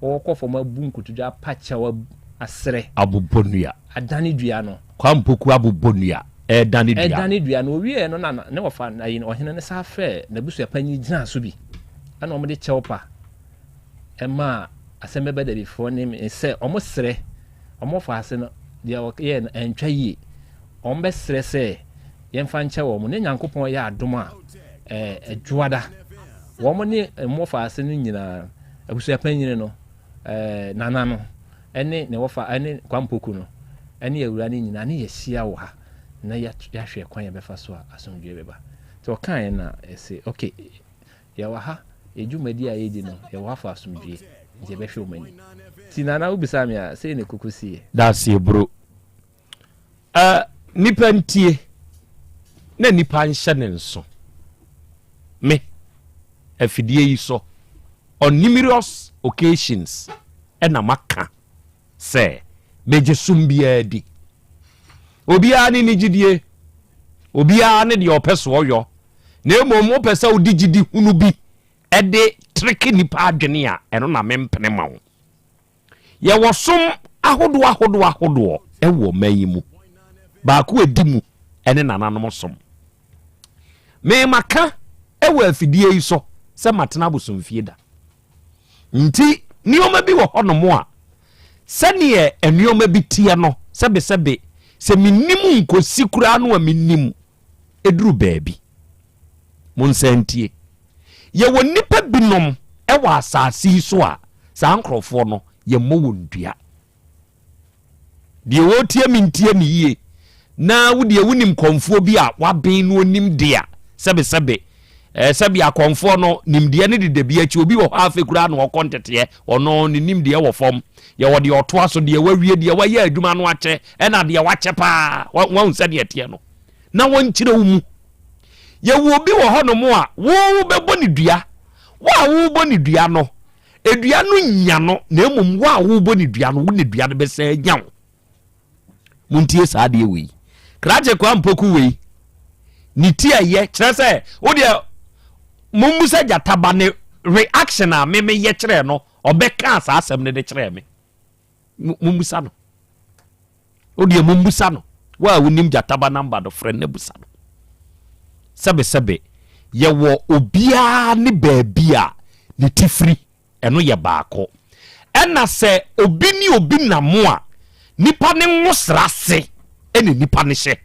ɔrekɔ fam abu nkotodwe apa kyɛw asrɛ.
Abobɔ nnua.
Adane dua no.
Kwame Poku abobɔ nnua, ɛredane dua.
Ɛredane dua no. Ɔwieɛ no na ne wɔfa ayi no, ɔhene no san frɛɛ n'abusuapanyin gyinaa so bi. Ɛna wɔde kyɛw pa maa Asɛmbɛbadabifoɔ ne me sɛ wɔsrɛ wɔn wɔfa ase no deɛ wɔyɛɛ no antwa yie. Wɔbɛsrɛ sɛ yɛmfa nkyɛ wɔn ne Nyankopɔn yɛ adom a ɛɛ Dwoada wɔn ne wɔn wɔfa ase no nyinaa abusuapanyin no ɛɛ nana no ɛne ne wɔfa ɛne Kwampoku no ɛne awura no nyinaa ne yɛahyia wɔ ha na yɛahwɛ kwan yɛbɛfa so a asomdwoeɛ bɛba. Nti ɔkaeɛ na ɛse okay Yɛwɔ ha, yɛn dwumadi a yɛredi no, yɛwɔ ha for asomdwoeɛ, nti yɛbɛhwɛ wɔn anim. Nti Nana wobisaa me a, sei na ɛkɔkɔ siiɛ.
Daaseɛ bro. Eh, nipa ntie na nipa nhyɛ ne nso. Me, afidie yi so, on numerous occasions ɛna maka sɛ megye som biara di. Obiara ne ne gyidie, obiara ne deɛ ɔpɛ so ɔyɔ, na mmom wopɛ sɛ wode gyidi hunu bi de treke nipa adwene a, ɛno na mempene ma wo. Yɛwɔ som ahodoɔ ahodoɔ ahodoɔ wɔ ɔman yi mu. Baako a ɛdi mu ne nananom som. Me maka wɔ afidie yi so sɛ matena abosomfie da. Nti nneɛma bi wɔ hɔnom a sɛdeɛ nneɛma bi teɛ no sɛbesɛbe sɛ mennim nkosi koraa no a mennim ɛduru baabi. Monsan ntie. Yɛwɔ nnipa binom wɔ asase yi so a saa nkurɔfoɔ no yɛmmɔ wɔn dua. Deɛ ɔretie me ntie me yie. Na wo deɛ wonim kɔmfoɔ bi a waben na ɔnim de a, sɛbesɛbe, ɛɛ sɛbe akɔmfoɔ no nimdeɛ no deda bi akyi. Obi wɔ hɔ a afei koraa na ɔkɔ nteteɛ, ɔno ne nimdeɛ wɔ fam. Yɛwɔ deɛ ɔtoa so, deɛ wawie, deɛ wayɛ adwuma no akyɛ, ɛna deɛ wakyɛ paa. Wahu sɛdeɛ ɛteɛ no. Na wɔnkyerɛ wo mu. Yɛwɔ obi wɔ hɔnom a wo wobɛbɔ ne dua. Wo a wobɔ ne dua no, Dua no nnya no, na mmom wo a worebɔ ne dua no, wo na dua no bɛsan anya wo. Montie saa adeɛ wei. Krakye kwa mpoku wei, ne ti a ɛyɛ kyerɛ sɛ wo deɛ mommusa gyataba ne reaction a me meyɛ kyerɛɛ no, ɔbɛkaa saa asɛm no de kyerɛɛ me. Mommusa no. Wo deɛ mommusa no. Wo a wonim gyataba namba no, frɛ no na busa no. Sɛbesɛbe, yɛwɔ obiara ne baabi a ne ti firi, ɛno yɛ baako. Ɛna sɛ obi ne obi nam a, nipa ne nwosra ase ɛna nipa no hyɛ.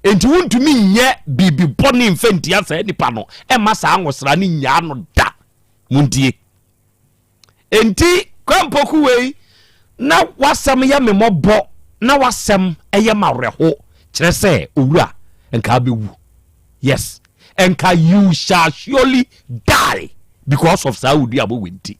Enti wontumi nyɛ biribi bɔne mfa ntia saa nipa no, ɛmma saa nwosra no nnyaa no da. Montie. Enti Kwampoku wei na w'asɛm yɛ me mmɔbɔ na w'asɛm yɛ m'awerɛho kyerɛ sɛ owura nka abɛwu yes nka you shall surely die because of saa woduabɔ wei nti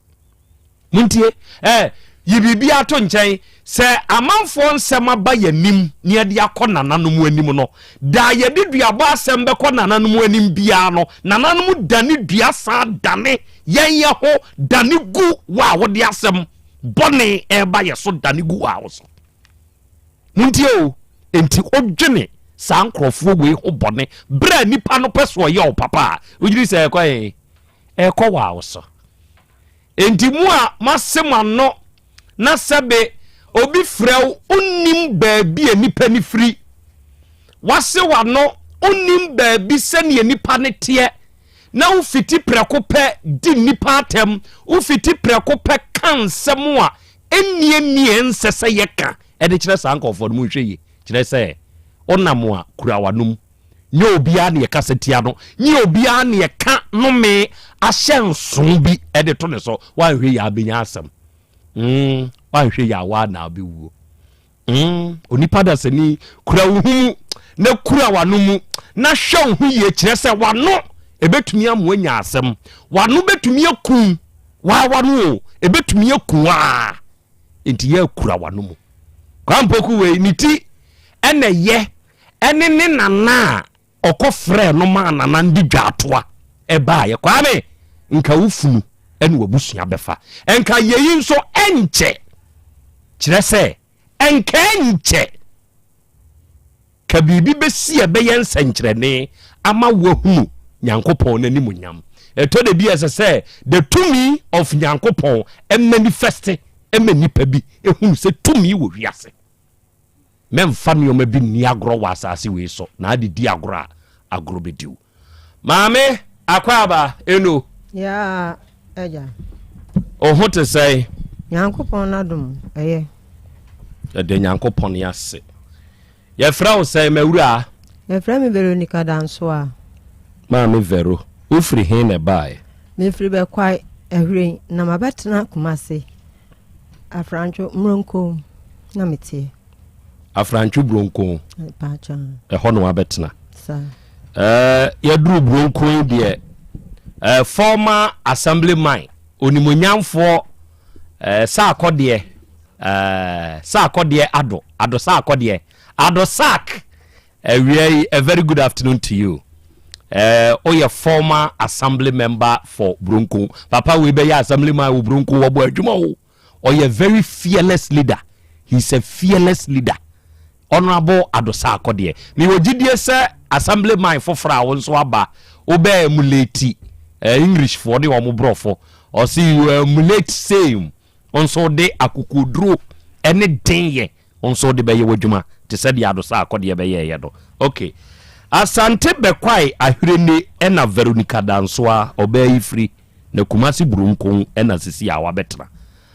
montie eh, yi biribi ato nkyɛn sɛ amanfoɔ nsɛm aba yɛn anim na yɛde akɔ nananom anim no da yɛde duabɔ asɛm bɛkɔ nananom anim biara no nananom dane dua san dane Yɛn yɛ ho dane gu wo a wode asɛm bɔne ɛreba yɛ so dane gu a wo so. Montie o, enti wodwene saa nkurɔfoɔ wei ho bɔne berɛ a nipa no pɛ so ɔyɛ wo papa a, wogyiri sɛ ɛkɔ yɛn ɛkɔ wɔ a wo so. Enti mu a moase mo ano na sɛbe obi frɛ wo wonnim baabi a nipa no firi wase w'ano wonnim baabi sɛdeɛ nipa no teɛ na wofiti prɛko pɛ di nnipa atɛm, wofiti prɛko pɛ ka nsɛm a Ɛnnie nnie ɛnsɛ sɛ yɛka de kyerɛ saa nkurɔfoɔ no. Monhwɛ yie. Kyerɛ sɛ, wonam a, kura w'anom. Nyɛ obiara na yɛkasa tia no. Nyɛ obiara na yɛka nome ahyɛnso bi de to ne so. Woanhwɛ yie a, wobɛnya asɛm. Mm, woanhwɛ yie a, woa na wobɛwuo. Mm, onipa dasani, kura wo ho mu na kura w'ano mu na hwɛ wo ho yie. Kyerɛ sɛ w'ano ɛbɛtumi ama woanya asɛm. W'ano bɛtumi aku waa w'ano o, ɛbɛtumi aku waa. Nti yɛ kura w'ano mu. Kwampoku wei ne ti ɛna ɛyɛ ɛne ne nana a Ɔkɔ frɛɛ no maa nanan de dwaatoa baeɛ. Kwame, nka wo funu ne w'abusua bɛfa. Nka yei nso ɛnkyɛ. Kyerɛ sɛ, nka ɛnkyɛ. Ka biribi bɛsi a ɛbɛyɛ nsɛnkyerɛnne ama woahunu Nyankopɔn n'animuonyam. Ɛtɔ da bi a ɛsɛ sɛ the tumi of Nyankopɔn manifest ma nnipa bi hunu sɛ tumi wɔ wiase. Mɛmfa nneɛma bi nni agorɔ wɔ asase wei so, na ade di agorɔ a, agorɔ bɛdi wo. Maame Akwaaba Eno.
Yaa agya.
Wo ho te sɛn?
Nyankopɔn n'adom, ɛyɛ.
Yɛda Nyankopɔn ase. Yɛfrɛ wo sɛn, m'awuraa?
Yɛfrɛ me Veronica Dansoa.
Maame Vero, wofiri he na ɛbaeɛ?
Mefiri Bɛkwae, Ahwiren, na mabɛtena Kumase. Afrantwo Mronkom na meteɛ.
Afrantwo Bronko. Ɛhɔ na wabɛtena.
Saa.
Ɛɛ yɛduru Bronko yi deɛ ɛɛ former assemblyman onimonyamfoɔ ɛɛ Saakɔdeɛ ɛɛ Saakɔdeɛ Ado Ado Saakɔdeɛ Ado Saak awia yi a very good afternoon to you. Ɛɛ woyɛ former assembly member for Bronco. Papa wei bɛyɛ assembly man wɔ Bronco wɔbɔ adwuma o. Ɔyɛ very fearless leader. He's a fearless leader. Honorable Adosa Akɔdeɛ. Mewɔ gyidie sɛ assembly man foforɔ a wo nso aba wobɛ emulate eh, English foɔ ne wɔn borɔfo. Ɔse you emulate same. Wo nso wode akokoduro ne denyɛ Wo nso wode bɛyɛ w'adwuma te sɛ deɛ Adosa Akɔdeɛ bɛyɛeɛ no. Ok. Asante Bɛkwae Ahwerene ɛna Veronica Dansoa, ɔbaa yi firi, na Kumasi Burunkon ɛna sisi a wabɛtena.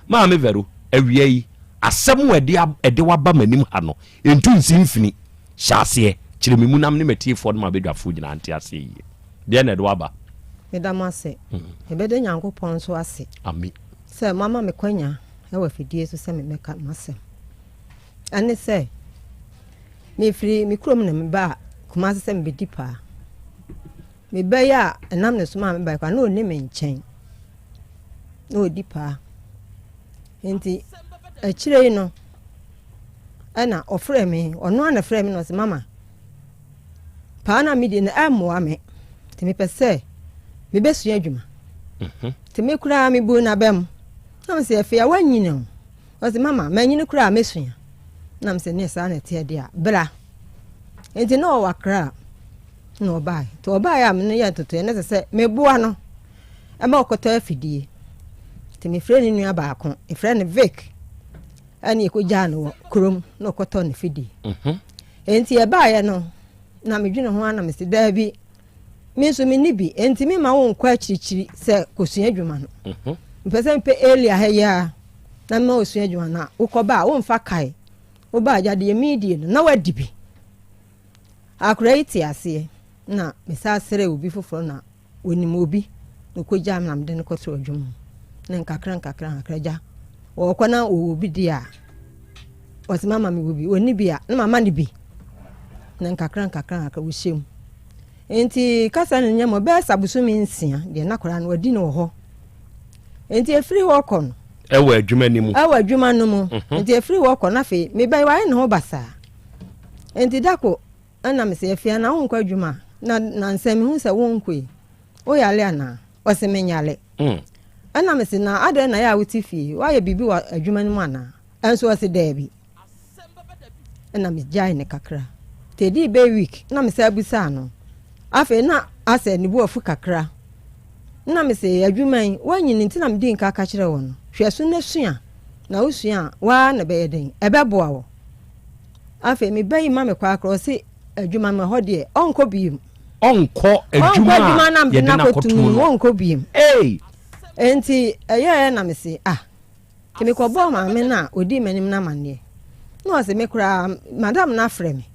Maame Vero, awia yi, asɛm a ɛde ɛde wo aba m'anim ha no, ɛntu nsi mfini. Hyɛ aseɛ, kyerɛ me mu na mene m'atiefoɔ ne m'abadwafoɔ nyinaa nte aseɛ yie. Deɛn na ɛde wo aba?
Meda mo ase. Mebɛda Nyankopɔn nso ase.
Ame.
Sɛ moama me kwanya wɔ afidie so sɛ memmɛka m'asɛm. Ɛne sɛ, mefiri me kurom na mebaa Kumasi sɛ mebɛdi paa. Meba yi a ɛnam ne so maa mebae koraa na ɔnni me nkyɛn. Na ɔdi paa. Nti akyire yi no, ɛna ɔfrɛ me, ɔno ara na ɛfrɛ me na ɔse mama, Paa na medi no ɛmmoa me nti mepɛ sɛ mebɛsua adwuma. Mhm. Nti me koraa mebu n'aba mu. Na mesɛ afei a woanyini o. Ɔse mama manyini koraa mɛsua. Na mesɛ ne saa na ɛteɛ deɛ a bra. Nti na ɔwɔ Accra na ɔbaeɛ. Nti ɔbaeɛ a mene yɛ ntotoeɛ na ɛsɛ sɛ meboa no ɛma ɔkɔtɔ afidie. Nti mefrɛ ne nua baako, mefrɛ no Vic. Ɛne ɛkɔgyaa no wɔ kurom na ɔkɔtɔ ne fidie. Mhm. Enti ɛbaeɛ no, na medwene ho ara na mese, Daabi, me nso menni bi, enti memma wonkɔ akyirikyiri sɛ kɔsua adwuma no. Mhm. Mepɛ sɛ mepɛ Elia ha yi ara na mema wosua adwuma no a, wokɔba a, womfa kae. Woba agya deɛ meredie no, na woadi bi. Akwadaa yi te aseɛ na mesan srɛɛ obi foforɔ na Ɔnim obi na ɔkɔgyaa me na mede no kɔtoo adwuma mu. Na nkakra nkakra nkakra agya ɔɔkɔ na ɔwɔ bi deɛ a ɔsɛ mama mewɔ bi, ɔnni bi a na mama no bi. Na nkakra nkakra nkakra ɔhyɛ mu. Nti kasa no nyɛ mu bɛyɛ sɛ abosome nsia deɛ na akwadaa no wadi no wɔ hɔ. Nti ɛfiri hɔ kɔ no.
Ɛwɔ adwuma no mu.
Ɛwɔ adwuma no mu. Mhm. Nti ɛfiri hɔ kɔ no afei mebɛn wayɛ ne ho basaa. Nti dako Ɛna mese, Afia, na wonkɔ adwuma a? Na nansa mehu sɛ wonkɔ yi, woyare anaa? Ɔse, Menyare. Ɛna mese, Na adɛn na yɛ a wote fie? Woayɛ biribi wɔ adwuma no mu anaa? Ɛnso ɔse, Daabi. Ɛna megyae no kakra. Nti ɛdii bɛyɛ week na mesan bisaa no. Afei na asɛ ne bo afu kakra. Na mese, Adwuma yi, woanyini nti na medii nka ka kyerɛɛ wo no. Hwɛ so na sua. Na wosua a, wo ara na ɛbɛyɛ dɛn? Ɛbɛboa wo. Afei me ba yi ma me kɔ akora ɔse adwuma no ɛhɔ deɛ ɔnkɔ biem.
Ɔnkɔ adwuma a yɛde no akɔto mu no
ɔnkɔ biem.
Ei.
Enti ɛyɛɛ na me se ah. Nti mekɔbɔɔ maame no a ɔdii m'anim no amanneɛ. Na ɔse me koraa madam no afrɛ me.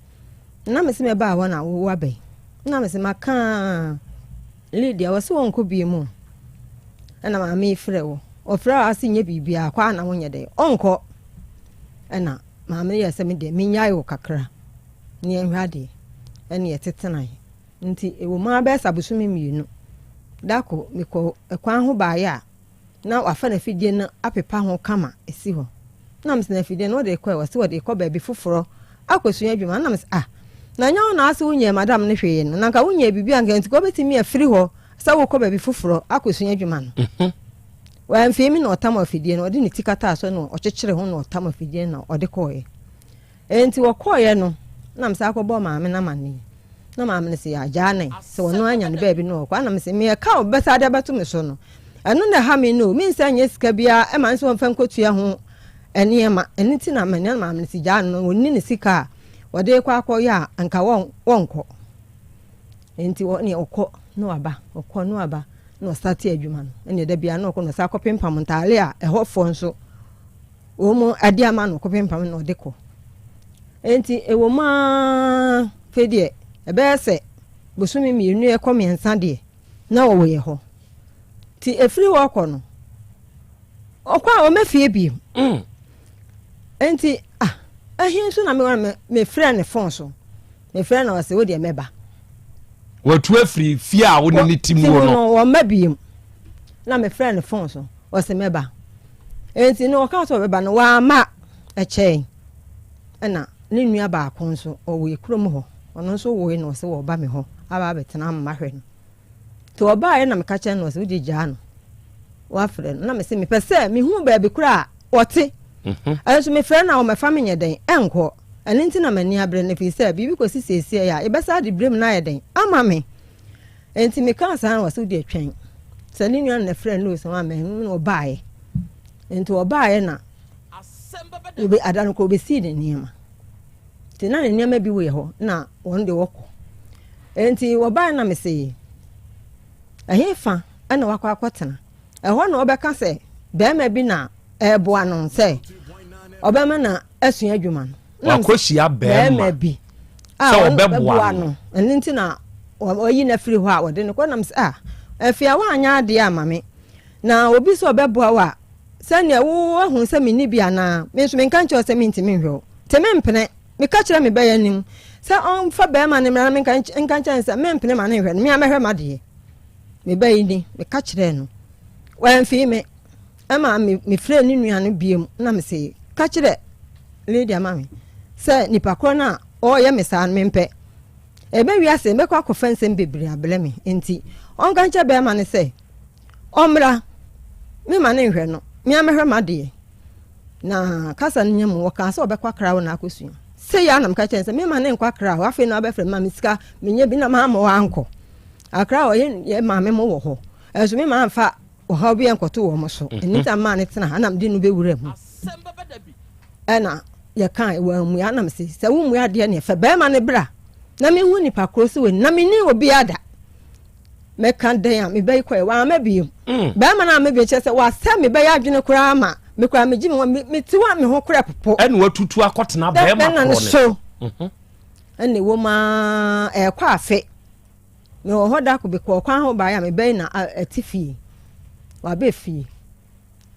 Na mese mɛbaa hɔ na wo aba yi. Na mese maka a Lydia ɔse wɔnkɔ bie mu. Ɛna maame yi frɛ wo. Ɔfrɛ wo ase nyɛ biribiara kɔ a na wonyɛ dɛ. Ɔnkɔ. Ɛna maame no yɛ sɛ me deɛ menyae wo kakra. Ne yɛnhwɛ adeɛ. Ɛne yɛtetenae. Nti ɛwɔ mu ara bɛyɛ sɛ abosome mmienu. Da ko mekɔ kwan ho baeɛ a na wafa n'afidie no apepa ho kama si hɔ. Na mese na afidie no wode rekɔ ɛ? Ɔse wɔde rekɔ baabi foforɔ akɔsua adwuma. Na mese ah, na nyɛ wo na ase wonyɛɛ madam no hwee no, na nka wonyɛɛ biribi a nka nti ka wobɛtumi afiri hɔ sɛ wokɔ baabi foforɔ akɔsua adwuma no. Mhm. Wamfie mi na ɔtam afidie no, ɔde ne ti kataa so na ɔkyekyere ho na ɔtam afidie no na ɔde kɔɔeɛ. Enti wɔkɔeɛ no, na mesan kɔbɔɔ maame no amanneɛ. Na maame no se, agyaa ne, sɛ ɔno anya ne baabi na ɔkɔ. Ɛna mese, meɛ ka a ɔbɛsa de abɛto me so no, ɛno na ɛha me no o. Mensan nyɛ sika biara ɛma ne sɛ wɔmfa nkɔtua ho nneɛma. Ɛno nti na mene maame no se, gyaa no, ɔnni ne sika a ɔde rekɔ akɔyɛ a, anka wɔnkɔ. Enti ɔne ɔkɔ na waba, ɔkɔ na waba, na ɔsate adwuma no. Ɛne da biara na ɔkɔ na ɔsan kɔpempam ntaale a ɛhɔfoɔ nso Wɔde ama no kɔpempam na ɔde kɔ. Enti ɛwɔ mu ara afei deɛ ɛbɛyɛ sɛ bosome mmienu ɛkɔ mmiɛnsa deɛ na ɔwɔ yɛ hɔ. Nti ɛfiri hɔ kɔ no, ɔkɔ a ɔmɛ fie bio. Mm. Enti ah, ɛhe nso na mewɔ mefrɛ ne fon so. Mefrɛ no ɔse wo deɛ mɛba.
Watu afiri fie a wo ne ne ti mu no.
Wɔmma biem. Na mefrɛ no fon so ɔse mɛba. Enti no ɔkaa sɛ ɔbɛba no wamma ɛkyɛe. Ɛna ne nua baako nso ɔwɔ yɛ kurom hɔ. Ɔno nso woe na ɔse wɔba me hɔ aba abɛtena ama mahwɛ no. Nti ɔbaeɛ na meka kyerɛ no ɔse wogye gyaa no. Wafrɛ no na mese mepɛ sɛ mehu baabi koraa a ɔte. Mhm. Ɛnso mefrɛ no a ɔmmɛfa me nyɛ dɛn ɛnkɔ. Ɛno nti na m'ani abere no ɛfiri sɛ biribi kɔsi seesei a yɛbɛsa de berɛ mu no ayɛ dɛn ama me. Enti mekaa saa na ɔse wodeɛ twɛn. Sɛ ne nua no na ɛfrɛ no o sɛ wamma na ɔbaeɛ. Enti ɔbaeɛ na ada no kɔ ɔbɛsii ne nneɛma. Nti na ne nneɛma bi wɔ hɔ na wɔn de wɔkɔ. Enti wɔbaeɛ na mese ɛhefa na wakɔ akɔtena. Ɛhɔ na ɔbɛka sɛ bɛrima bi na ɛreboa no sɛ ɔbɛma na asua adwuma no.
Wakɔhyia bɛrima
bi a
sɛ ɔbɛboa
no. Ɛno nti na ɔyi no afiri hɔ a wɔde no kɔ nam sɛ ah afei a woanyɛ adeɛ ama me na obi sɛ ɔbɛboa wo a sɛdeɛ woahu sɛ menni bi anaa me nso menka nkyerɛ sɛ mentumi nhwɛ wo nti mempene meka kyerɛ me bɛyɛ anim sɛ ɔmfa bɛrima no mmra na menka nka nkyerɛ no sɛ mempene ma no nhwɛ no me a mɛhwɛ m'adeɛ me ba yi ni meka kyerɛɛ no wamfii me Ɛma me mefrɛɛ ne nua no biom na mese, Ka kyerɛ Lydia ma me sɛ nipa korɔ no a ɔreyɛ me saa no mempɛ. Ɛbɛ wiase mɛkɔ akɔfa nsɛm bebree abrɛ me nti ɔnka nkyerɛ bɛrima no sɛ ɔmmra me ma no nhwɛ no me ara mɛhwɛ m'adeɛ. Na kasa no nya mu ɔkaa sɛ ɔbɛkɔ Accra hɔ na akɔsua. Sei ara na meka kyerɛ no sɛ mema no nkɔ Accra hɔ afei na wabɛfrɛ me ma me sika menyɛ bi na mamma wankɔ Accra hɔ yɛ yɛ maame mo wɔ hɔ ɛnso me mamfa ɔhaw bi nkɔto wɔn so. Mhm. Ɛno nti maa no tena ha na mede no bɛwura mu. Ɛna yɛka wɔammua na mese sɛ wommua adeɛ ne ɛfɛ bɛrima no bra na mehu nipa koro sɛ wɔni na menni obiara da mɛka dɛn a mebɛyi kɔɛ wamma biom mm. bɛrima no ama biom kyerɛ sɛ wasɛ mebɛyɛ adwene koraa ma mekora megye me ho mete hɔ a me ho korɛ popo
ɛna watutu akɔtena bɛrima
korɔ ne so mhm. ɛna ɛwɔ mu a ɛkɔ afe Mewɔ hɔ da koro mekɔɔ kwan ho baeɛ a mebɛn na ɛte fie. Waba fie.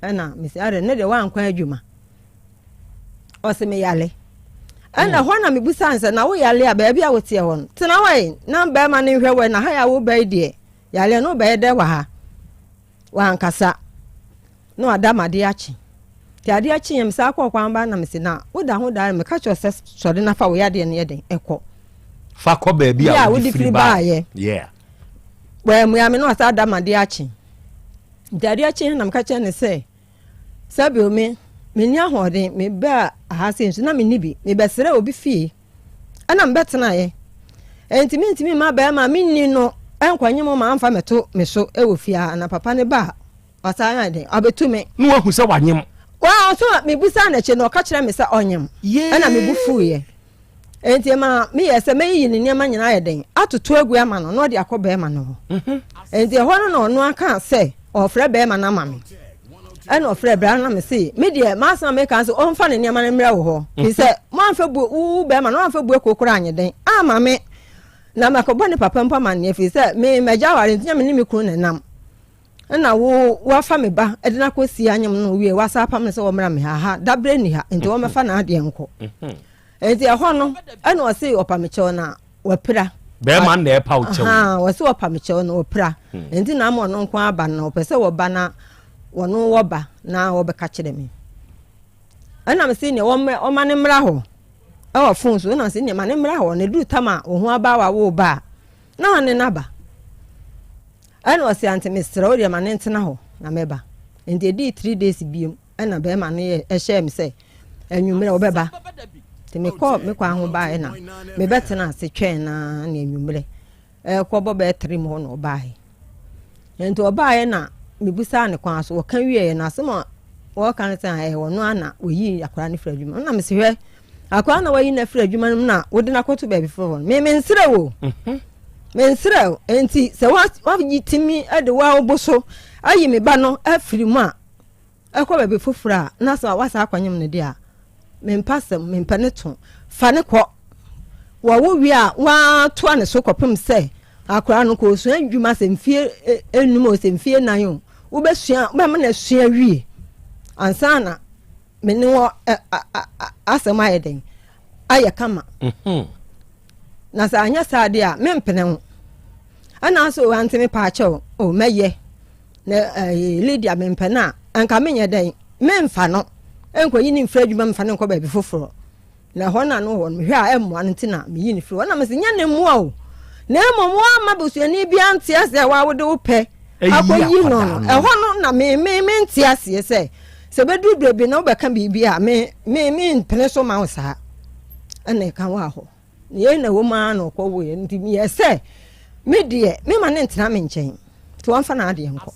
Ɛna mese adɛ ne deɛ wankɔ adwuma. Ɔse meyale. Ɛna hmm. hɔ na mebusa no sɛ na wo yale a baabi a woteɛ hɔ no tena hɔ yi na bɛrima no nhwɛ wɔ na ha yɛ a wobɛyi deɛ yale no wobɛyɛ dɛ wɔ ha. Wankasa. Na wada ma adeɛ akye. Nti adeɛ kyeeɛ mesan kɔɔ kwan ba na mese na woda ho daa meka kyerɛ sɛ sɔre na fa wo yadeɛ no yɛ den ɛkɔ.
Fa kɔ baabi a wode firi baayɛ. Yeah.
Wɔammua me na wasa da ma adeɛ akye. Nti adeɛ kyeeɛ na meka kyerɛ no sɛ sɛbio me menni ahoɔden mebaa aha sei nso na menni bi mebɛsrɛ obi fie ɛna mebɛtenaeɛ. Enti mentumi mma bɛrima menni no nkɔnye mo ma amfa mɛto me so wɔ fie ha na papa ne ba a Ɔsan ayɛ dɛn? Ɔbɛtu me.
Na wahu sɛ wanyem.
Waa, so mebisaa no akyi no, ɔka kyerɛɛ me sɛ ɔnyem. Ɛna me bo fuiɛ. Enti ɛma meyɛɛ sɛ mɛyiyi ne nneɛma nyinaa ayɛ dɛn? Atoto agu ama no na ɔde akɔ bɛrima no hɔ. Mhm. Enti ɛhɔ no na ɔno aka sɛ ɔrefrɛ bɛrima no ama me. Ɛna ɔfrɛ bra na me se me deɛ m'asɛm a meka sɛ ɔmfa ne nneɛma no mmerɛ wo hɔ firi sɛ moamfa bu wo bɛrima no amfa bu ekuo koraa anyɛ den ama me na makɔbɔ ne papa mpo amanneɛ firi sɛ me magya aware nti na me ne me kunu na ɛnam ɛna wo wafa me ba ɛde no akɔsi anyem no wie wasa apam no sɛ wɔmmra me ha ha daberɛ nni ha nti wɔmmɛfa n'adeɛ nkɔ nti ɛhɔ no ɛna ɔse ɔpa me kyɛw na wapira.
Bɛrima na ɛpa wo kyɛw.
Wɔsi wɔpa me kyɛw na wɔpira. Hmm. Nti na ama ɔno nko aba no ɔpɛ sɛ wɔba na wɔno wɔba na wɔbɛka kyerɛ me. Ɛna me se nea wɔma ɔma ne mmra hɔ ɛwɔ fon so ɛna se nea ma ne mmra hɔ na eduru tam a wɔn ho aba wa wo ba a na ɔne n'aba. Ɛna ɔse ante mesrɛ wo deɛ ma ne ntena hɔ na mɛba. Nti edii 3 days biem. Ɛna bɛrima no yɛ ɛhyɛɛ me sɛ anwummerɛ wɔbɛba. Nti mekɔɔ me kwan ho baeɛ na mebɛtena ase twɛn na ne anwummerɛ ɛkɔbɔ bɛyɛ three mu hɔ na ɔbaeɛ. Nti ɔbaeɛ na mebusaa ne kwan so wɔka wieɛ na asɛm a wɔka no sɛ ɛyɛ ɔno ara na wɔyii akwadaa no firi adwuma na mese hwɛ akwadaa na wɔayi no afiri adwuma no mu na wode no akɔto baabi foforɔ no me mensrɛ wo mhm. mensrɛ wo nti sɛ wayi tumi de wo so ayi me ba no afiri mu a Ɛkɔ baabi foforɔ a, na sɛ wasan akɔnyem no deɛ a, mempɛ asɛm, mempɛ ne to. Fa no kɔ. Wɔwo wie a, woatoa ne so kɔpem sɛ akwadaa no kɔsua adwuma sɛ mfie enum o, sɛ mfie nan o, wobɛsua, wobɛma no asua wie ansa na me ne wɔ asɛm ayɛ dɛn ayɛ kama. Mhm. Na sɛ anyɛ saa deɛ a, mempene ho. Ɛna nso ante me paakyɛw, o mɛyɛ. Na ɛɛ Lydia mempɛ no a, anka menyɛ dɛn? Memfa no nkɔyi no mfiri adwuma mfa no nkɔ baabi foforɔ. Na ɛhɔ na no hɔ no mehwɛ a ɛmmoa no nti na meyi no firi hɔ. Na mese nyɛ ne mmoa o, na mmom woamma busuani biara nte aseɛ a wode wo pɛ akɔyi no no. Ɛhɔ no na me me mente aseɛ sɛ sɛ bɛduru berɛ bi na wobɛka biribi a me me mempene so ma wo saa. Ɛna ɛka wɔ hɔ. Na yei na ɛwɔ mu ara na ɔkɔwoeɛ nti meyɛɛ sɛ me deɛ mema no ntena me nkyɛn nti wɔmfa n'adeɛ nkɔ.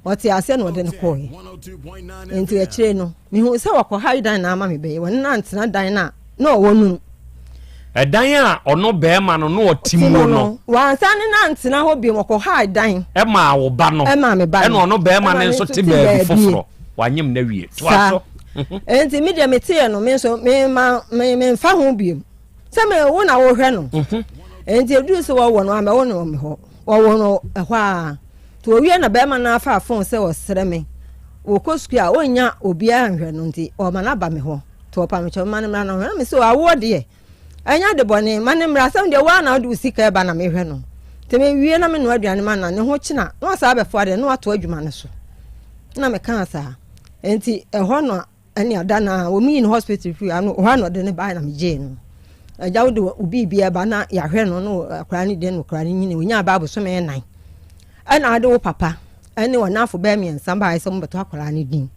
Ɔte aseɛ na ɔde no kɔɔeɛ. Nti akyire no mehuu sɛ wɔkɔhae dan na ama me bɛyɛ wɔne no antena dan no a na ɔwɔ no mu.
Ɛdan a ɔno bɛrima no na ɔte mu no.
Wansan ne no antena hɔ bio wɔkɔhae dan.
Ɛmaa wo ba no.
Ɛmaa me ba
no. Ɛna ɔno bɛrima no nso te baabi foforɔ. Wanyem no awie. Toa so.
Enti me deɛ meteɛ no me nso mema me memfa ho biom sɛ me wo na wohwɛ no mhm. enti eduru sɛ wɔwɔ no amɛwo no wɔ me hɔ wɔwɔ no ɛhɔ a nti wɔwie na bɛrima no afa fon sɛ ɔsrɛ me wɔkɔ sukuu a ɔnnya obiara nhwɛ no nti ɔma no aba me hɔ nti ɔpa me kyɛw ma no mmra na ɔhwɛ na me sɛ awoɔ deɛ ɛnyɛ ade bɔne ma no mmra sɛ deɛ woa na wode wo sika ɛba na mehwɛ no nti mewie na menoa aduane ma no na ne ho kyena na wasaa bɛfoa deɛ na wato adwuma no so na mekaa saa Enti ɛhɔ na ɛne ada no a wɔn yi no hospital firi ano hɔ a na ɔde ne bae na megyee no. Agya wode wo biribi ɛba na yɛahwɛ no no akwadaa no deɛ no akwadaa no nyini onyaa ba abosome nnan. Ɛna ade wo papa ɛne wɔn afo bɛyɛ mmiɛnsa bae sɛ wɔbɛtɔ akwadaa no din.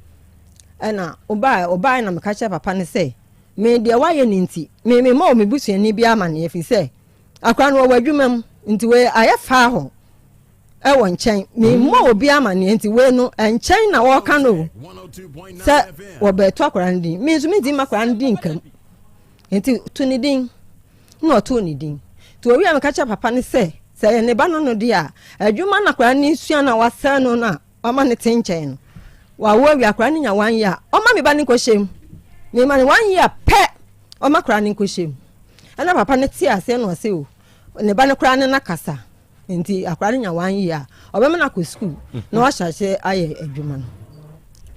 Ɛna ɔbae ɔbae na meka kyerɛ papa no sɛ me deɛ wayɛ ne nti me me ma wɔ me busuani bi amaneɛ firi sɛ akwadaa no wɔwɔ adwuma mu nti wei ayɛ faa hɔ. Ɛwɔ nkyɛn. Memmɔ obi amaneɛ nti wei no nkyɛn na wɔreka no o. Sɛ wɔbɛto akwadaa no din. Me nso mentumi mma akwadaa no din nka mu. Nti to ne din. Na ɔtoo ne din. Nti owie a meka kyerɛ papa no sɛ sɛ ɛyɛ ne ba no no deɛ a adwuma na akwadaa no sua no a wasɛe no no a wama no te nkyɛn no. Wawo awie akwadaa no nya one year a ɔma me ba no nkɔhyɛ mu. Mema no one year pɛ ɔma akwadaa no nkɔhyɛ mu. Ɛna papa no te aseɛ na ɔse o ne ba no koraa ne no akasa. Nti akwadaa no nya one year a, ɔbɛma no akɔ sukuu na wahyɛ aseɛ ayɛ adwuma no.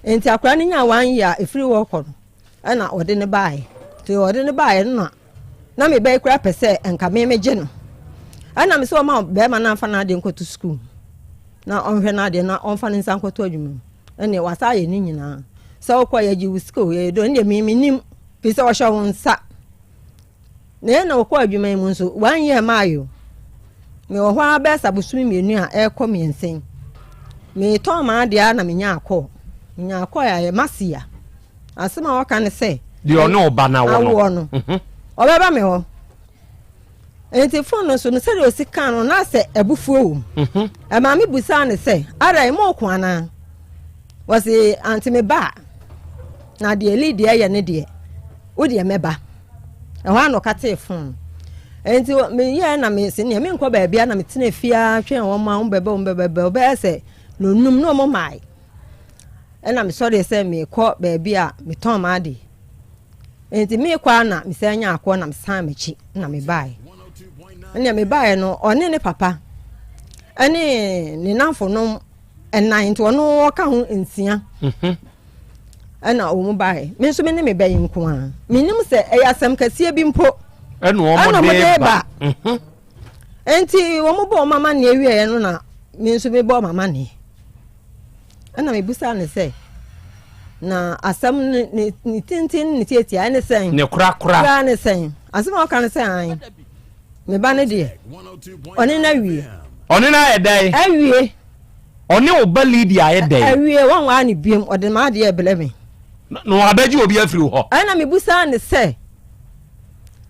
Nti akwadaa no nya one year a, ɛfiri hɔ kɔ no, ɛna ɔde no baeɛ. Nti ɔde no baeɛ no na na me bɛyi koraa pɛ sɛ nka me megye no. Ɛna me sɛ ɔma bɛrima no amfa n'adeɛ nkɔto sukuu na ɔnhwɛ n'adeɛ na ɔmfa ne nsa nkɔto adwuma mu. Ɛnneɛ wasa ayɛ ne nyinaa. Sɛ wokɔ yɛgye wo sika o, yɛyɛ dɛ, ɛnneɛ me menim firi sɛ ɔhyɛ wo nsa. Na yɛn na wɔkɔ adwuma yi mu nso, one year maayo. Mewɔ hɔ ara bɛyɛ sɛ abosome mmienu a ɛrekɔ mmiɛnsa yi. Meretɔn m'adeɛ ara na menyaa kɔɔ. Menyaa kɔɔ a ɛyɛ Masia. Asɛm a wɔka ne sɛ.
Deɛ ɔne ɔba no awo no.
Awoɔ no. Mhm. Ɔbɛba me hɔ. Nti fon no so no sɛdeɛ ɔsi kaa no na sɛ abufuo wɔ mu. Mhm. Ɛmaa me busaa no sɛ, ara mo ko anaa? Wɔse ante me ba a, na deɛ Eli deɛ yɛ ne deɛ, wo deɛ mɛba. Ɛhɔ ara na ɔkatee fon no. Nti meyɛɛ na mese neɛ menkɔ baabi a na metena fie ara twɛn wɔn a wɔn bɛba wɔn bɛba ɔbɛyɛ sɛ nonum na wɔn maae. Ɛna mesɔreɛ sɛ merekɔ baabi a metɔn m'adeɛ. Nti merekɔ a na mesan nya akɔ na mesan m'akyi na mebaeɛ. Ɛnna mebaeɛ no ɔne ne papa ɛne ne namfonom ɛnan nti ɔno ɔka ho nsia mhm. ɛna wɔn baeɛ. Me nso me ne me bɛyi nko ara. Menim sɛ ɛyɛ asɛm kɛseɛ bi mpo
ɛna wɔn de ba. Mhm.
Nti wɔn bɔ wɔn amanneɛ wieɛ no na me nso mebɔ wɔn amanneɛ. Ɛna mebusaa no sɛ, na asɛm no ne ne tenten ne ne tiatia ɛne sɛn?
Ne korakora.
Koraa ne sɛn? Asɛm a ɔka no sɛ an. Me ba no deɛ, ɔne no awie.
Ɔne no ayɛ dɛn?
Awie.
Ɔne wo ba Lydia ayɛ dɛn?
Awie, wɔnwaa no biom, ɔde m'adeɛ rebrɛ me.
Na wabɛgye obi afiri wo hɔ?
Ɛna mebusaa no sɛ,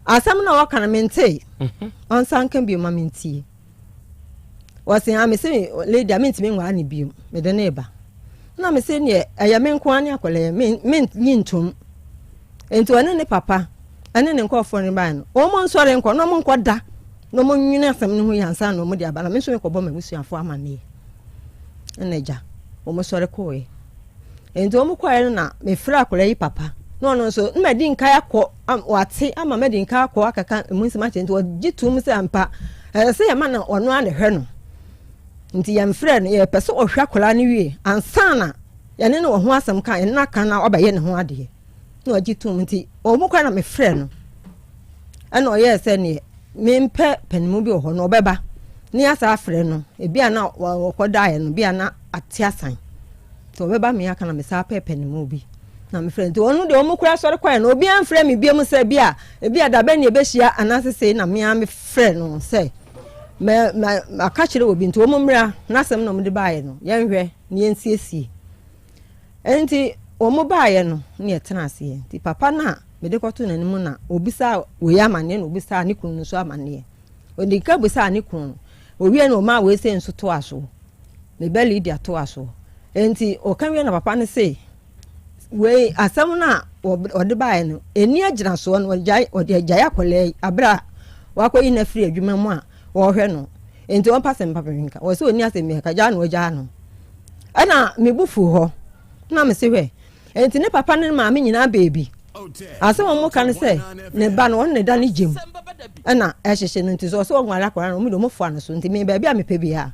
asɛm no a ɔka no mentee, mhm. ɔnsan nka bio ma mentie. Wɔse a mese Lydia mentumi nwaa no bio, mede no reba. Na mese neɛ ɛyɛ me nko ara ne akwadaa yi, menyi ntom. Nti ɔne ne papa ɛne ne nkurɔfoɔ no bae no, wɔn nsɔre nkɔ na wɔn nkɔ da na wɔn nwene asɛm no ho yie ansa na wɔn de aba na me nso mekɔbɔ m'abusuafoɔ amanneɛ. Ɛna agya, wɔn sɔre kɔɔɛ. Nti wɔn kɔɛ no na mefrɛ akwadaa yi papa na ɔno nso na madi nkae akɔ wate ama madi nkae akɔ akaka emu nsɛm akyerɛ nti ɔgye tom sɛ ampa ɛsɛ sɛ yɛma no ɔno ara na ɛhwɛ no nti yɛmfrɛ no yɛpɛ sɛ ɔhwɛ akwadaa no wie ansa na yɛne no wɔ ho asɛm ka yɛne no aka na ɔbɛyɛ ne ho adeɛ na ɔgye tom nti wɔn kora na mefrɛ no ɛna ɔyɛɛ sɛ neɛ mempɛ panimu bi wɔ hɔ no ɔbɛba ne yɛasa afrɛ no ebi a na ɔkɔdaeɛ no bi a na ate asan Nti ɔbɛba me aka na me saa pɛɛpɛ ne mu bi na me frɛ nti ɔno deɛ ɔmo kura sɔre kɔɛ no obiara mfrɛ me biom sɛ bi a ebi a dabɛn ne ebehyia anaasɛ sei na me ara me frɛ no sɛ mɛ mɛ aka kyerɛ obi nti ɔmo mmra n'asɛm na ɔmo de baayɛ no yɛnhwɛ ne yɛnsiesie nti ɔmo baayɛ no ne yɛtena aseɛ nti papa no a mede kɔto n'anim na obisa wei amaneɛ na obisa ne kunu no nso amaneɛ ɔde ka bisa ne kunu no owie na ɔmaa wei sɛ nso toa so Ne ba Lydia toa so. Enti ɔka wie na papa no se, wei asɛm no a ɔde baeɛ no, ɛnni agyinasoɔ no, ɔgyae, ɔde agyae akwadaa yi abere a wakɔyi no afiri adwuma mu a wɔrehwɛ no. Enti ɔmpa asɛm papa bi nka. Wɔ sɛ ɔnni asɛm bi nka, gyaa na ɔgyaa no. Ɛna me bo fuu hɔ. Na me se hwɛ, enti ne papa ne ne maame nyinaa baabi. Asɛm a wɔka ne sɛ, ne ba no, ɔno ne da ne gyam ɛna ɛhyehye no nti sɛ ɔsɛ ɔnware akwadaa no, wɔn de wɔn foa no so. Nti me baabi a mepɛ biara.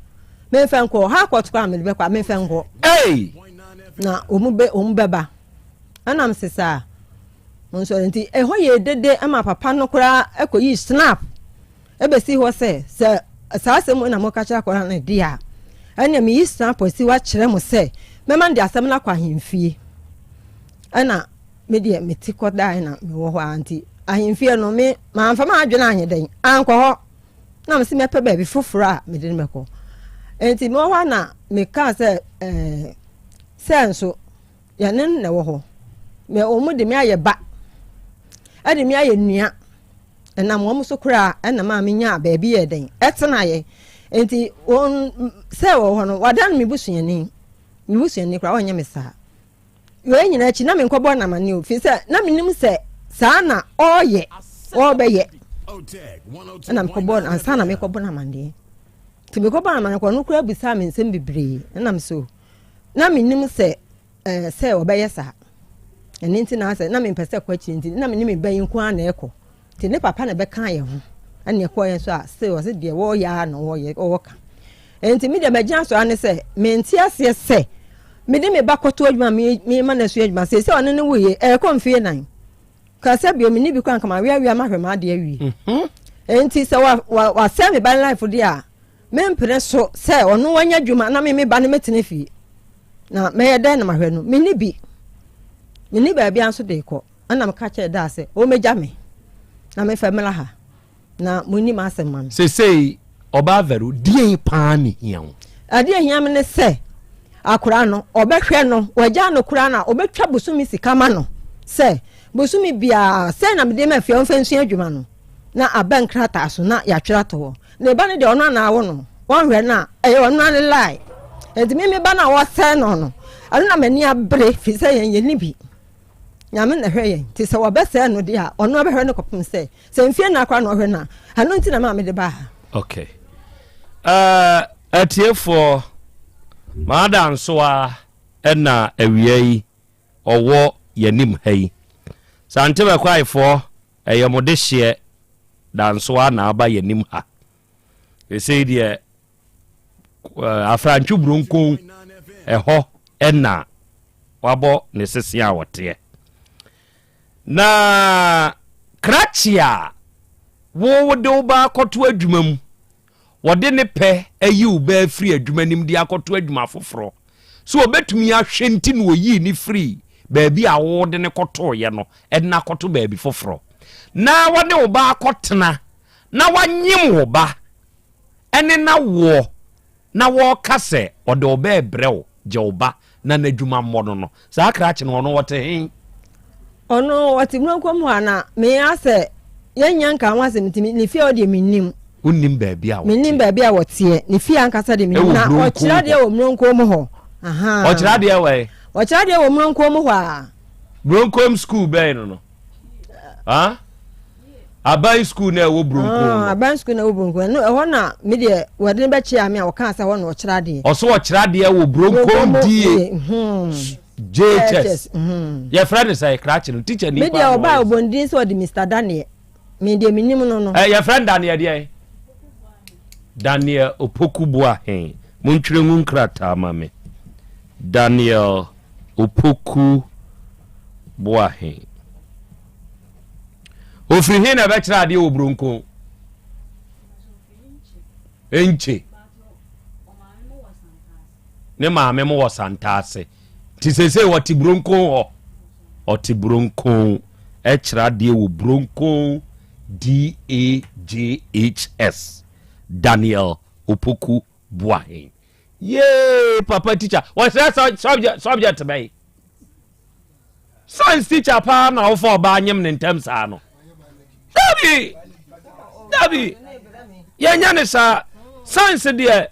Memfa nkɔ high court koraa mede bɛkɔ a memfa nkɔ.
Hey!
Na wɔn bɛ wɔn bɛba. Ɛna mese saa. Mo nso nti ɛhɔ yɛ dede ama papa no koraa ɛkɔyi snap ɛbɛsi hɔ sɛ sɛ saa asɛm na moka kyerɛ akwadaa no deɛ a ɛnna meyi snap asi hɔ akyerɛ mo sɛ mɛma no de asɛm no akɔ ahemfie. Ɛna me deɛ mete kɔdae na mewɔ hɔ a nti ahemfie no me mamfa m'adwene anyɛ dɛn ankɔ hɔ. Na mese mɛpɛ baabi foforɔ a mede no bɛkɔ. Enti mewɔ hɔ a na mekaa sɛ ɛɛ sɛ nso yɛne no na ɛwɔ hɔ. Mɛ wɔn de me ayɛ ba, ɛde me ayɛ nua. Ɛnam wɔn so koraa ɛna maa menyaa baabi yɛ dɛn ɛtenaeɛ. Enti wɔn sɛ wɔ hɔ no wadan me busuani. Me busuani koraa ɔnyɛ me saa. Wei nyinaa akyi na menkɔbɔ no amanneɛ o, firi sɛ na menim sɛ saa na ɔreyɛ, ɔrebɛyɛ. Ɛna mekɔbɔ no ansa na mekɔbɔ no amanneɛ. Nti mekɔbɔ no amanneɛ kɔ no koraa bisaa me nsɛm bebree. Ɛna me so na menim sɛ ɛɛ sɛ ɔbɛyɛ saa. Ɛno nti na asɛ na mempɛ sɛ kɔ akyiri nti na me ne me ba yi nko ara na ɛkɔ. Nti ne papa na ɛbɛkaa yɛn ho ɛna ɛkɔɔ yɛn so a still ɔse deɛ wɔreyɛ ara na wɔreyɛ wɔka. Nti me deɛ magyina so ara ne sɛ mente aseɛ sɛ mede me ba kɔto adwuma mema no asua adwuma seesei ɔne ne woyɛ ɛrekɔ mfeɛ nan ka sɛ bio menni bi kora nka maweawea mahwɛ m'adeɛ awie. Mhm. Nti sɛ wasɛe me ba no life deɛ a mempene so sɛ ɔno wanya adwuma na me me ba no mɛtena fie na mɛyɛ dɛn na mahwɛ no menni bi menni baabi nso de kɔ. Ɛnna meka kyerɛɛ Daa sɛ ɔmmɛgya me na memfa mmra ha, na monni m'asɛm mma me.
Seesei, Ɔbaa Vero, deɛn paa na ɛhia wo?
Adeɛ a ɛhia me ne sɛ, akwadaa no, ɔbɛhwɛ no, wagyaa no koraa no a, ɔbɛtwa bosome sika ma no sɛ bosome biara sɛn na mede ma afie a ɔmfa nsua adwuma no, na aba nkrataa so na yɛatwerɛ ato hɔ. Ne ba no deɛ ɔno ana awo no, wɔnhwɛ no a, ɛyɛ ɔno ara ne lie. Enti me me ba no a wɔsɛe no no, ɛno na m'ani abere, firi sɛ yɛn yɛnni bi. Nyame na ɛhwɛ yɛn, nti sɛ wɔbɛsɛɛ no deɛ a, ɔno abɛhwɛ no kɔpem sɛ, sɛ mfie nna koraa na ɔhwɛ no a, ɛno nti na maa mede baa ha.
Okay. Uh, atiefoɔ, maada nso a. na awia yi ɔwɔ yɛnim ha yi. Sante Bɛkwaefoɔ, ɛyɛ mo dehyeɛ dansoa na aba yɛnim ha. Ɛsei deɛ Afrantwe Buronkon ɛhɔ na wabɔ ne sese a ɔteɛ. Na krakye a wode wo ba akɔto adwuma mu, wɔde ne pɛ ayi wo ba afiri adwuma nim de akɔto adwuma foforɔ. So wɔbɛtumi ahwɛ nti na wɔyii ne firi baabi a wode ne kɔtoeɛ no de no akɔto baabi foforɔ. Na wɔde wo ba akɔtena na wanyem wo ba ne n'awoɔ na wɔreka sɛ ɔde wo ba rebrɛ wo, gye wo ba na n'adwuma mmɔ no no, saa krakye no ɔno ɔte he?
Ɔno ɔte Muronkom hɔ a na me asɛ yɛnnya nka ho asɛm nti ne fie hɔ deɛ mennim.
Wonnim baabi a wɔteɛ?
Mennim baabi a wɔteɛ. Ne fie ankasa deɛ mennim. Na ɔkyerɛ adeɛ wɔ Muronkom hɔ.
Ɔkyerɛ adeɛ wɔ he?
Ɔkyerɛ adeɛ wɔ Muronkom hɔ a.
Muronkom school bɛn no no? Ah? Aban school na ɛwɔ Buronkon no.
Ah, aban school na ɛwɔ Buronkon no. Ɛhɔ na me deɛ wɔde no bɛkyea me a wɔkaa sɛ hɔ na ɔkyerɛ adeɛ.
Ɔso ɔkyerɛ adeɛ wɔ Buronkon DA
hmm.
JHS. Hmm. Yɛfrɛ no sɛ krakye no teacher ni
Me deɛ ɔbaa ɔbɔndin sɛ ɔde Mr. Daniel. Me deɛ menim no no.
Ɛ yɛfrɛ no Daniel deɛ. Daniel Opoku Boahen. Montwerɛ ngu nkrataa ma me. Daniel Opoku Boahen. Ofiri he na ɛbɛkyerɛ adeɛ wɔ Buronko? Enkye. Ne maame mo wɔ Santaase. Nti seesei wɔte Buronko hɔ. Ɔte Buronko ɛkyerɛ adeɛ wɔ Buronko DAJHS. Daniel Opoku Boahen. Yee papa teacher. Wɔkyerɛ subject subject bɛyi. Science teacher paa na wofa ɔbaa nyem ne ntɛm saa no. Dabi dabi yɛnyɛ ne saa. Science deɛ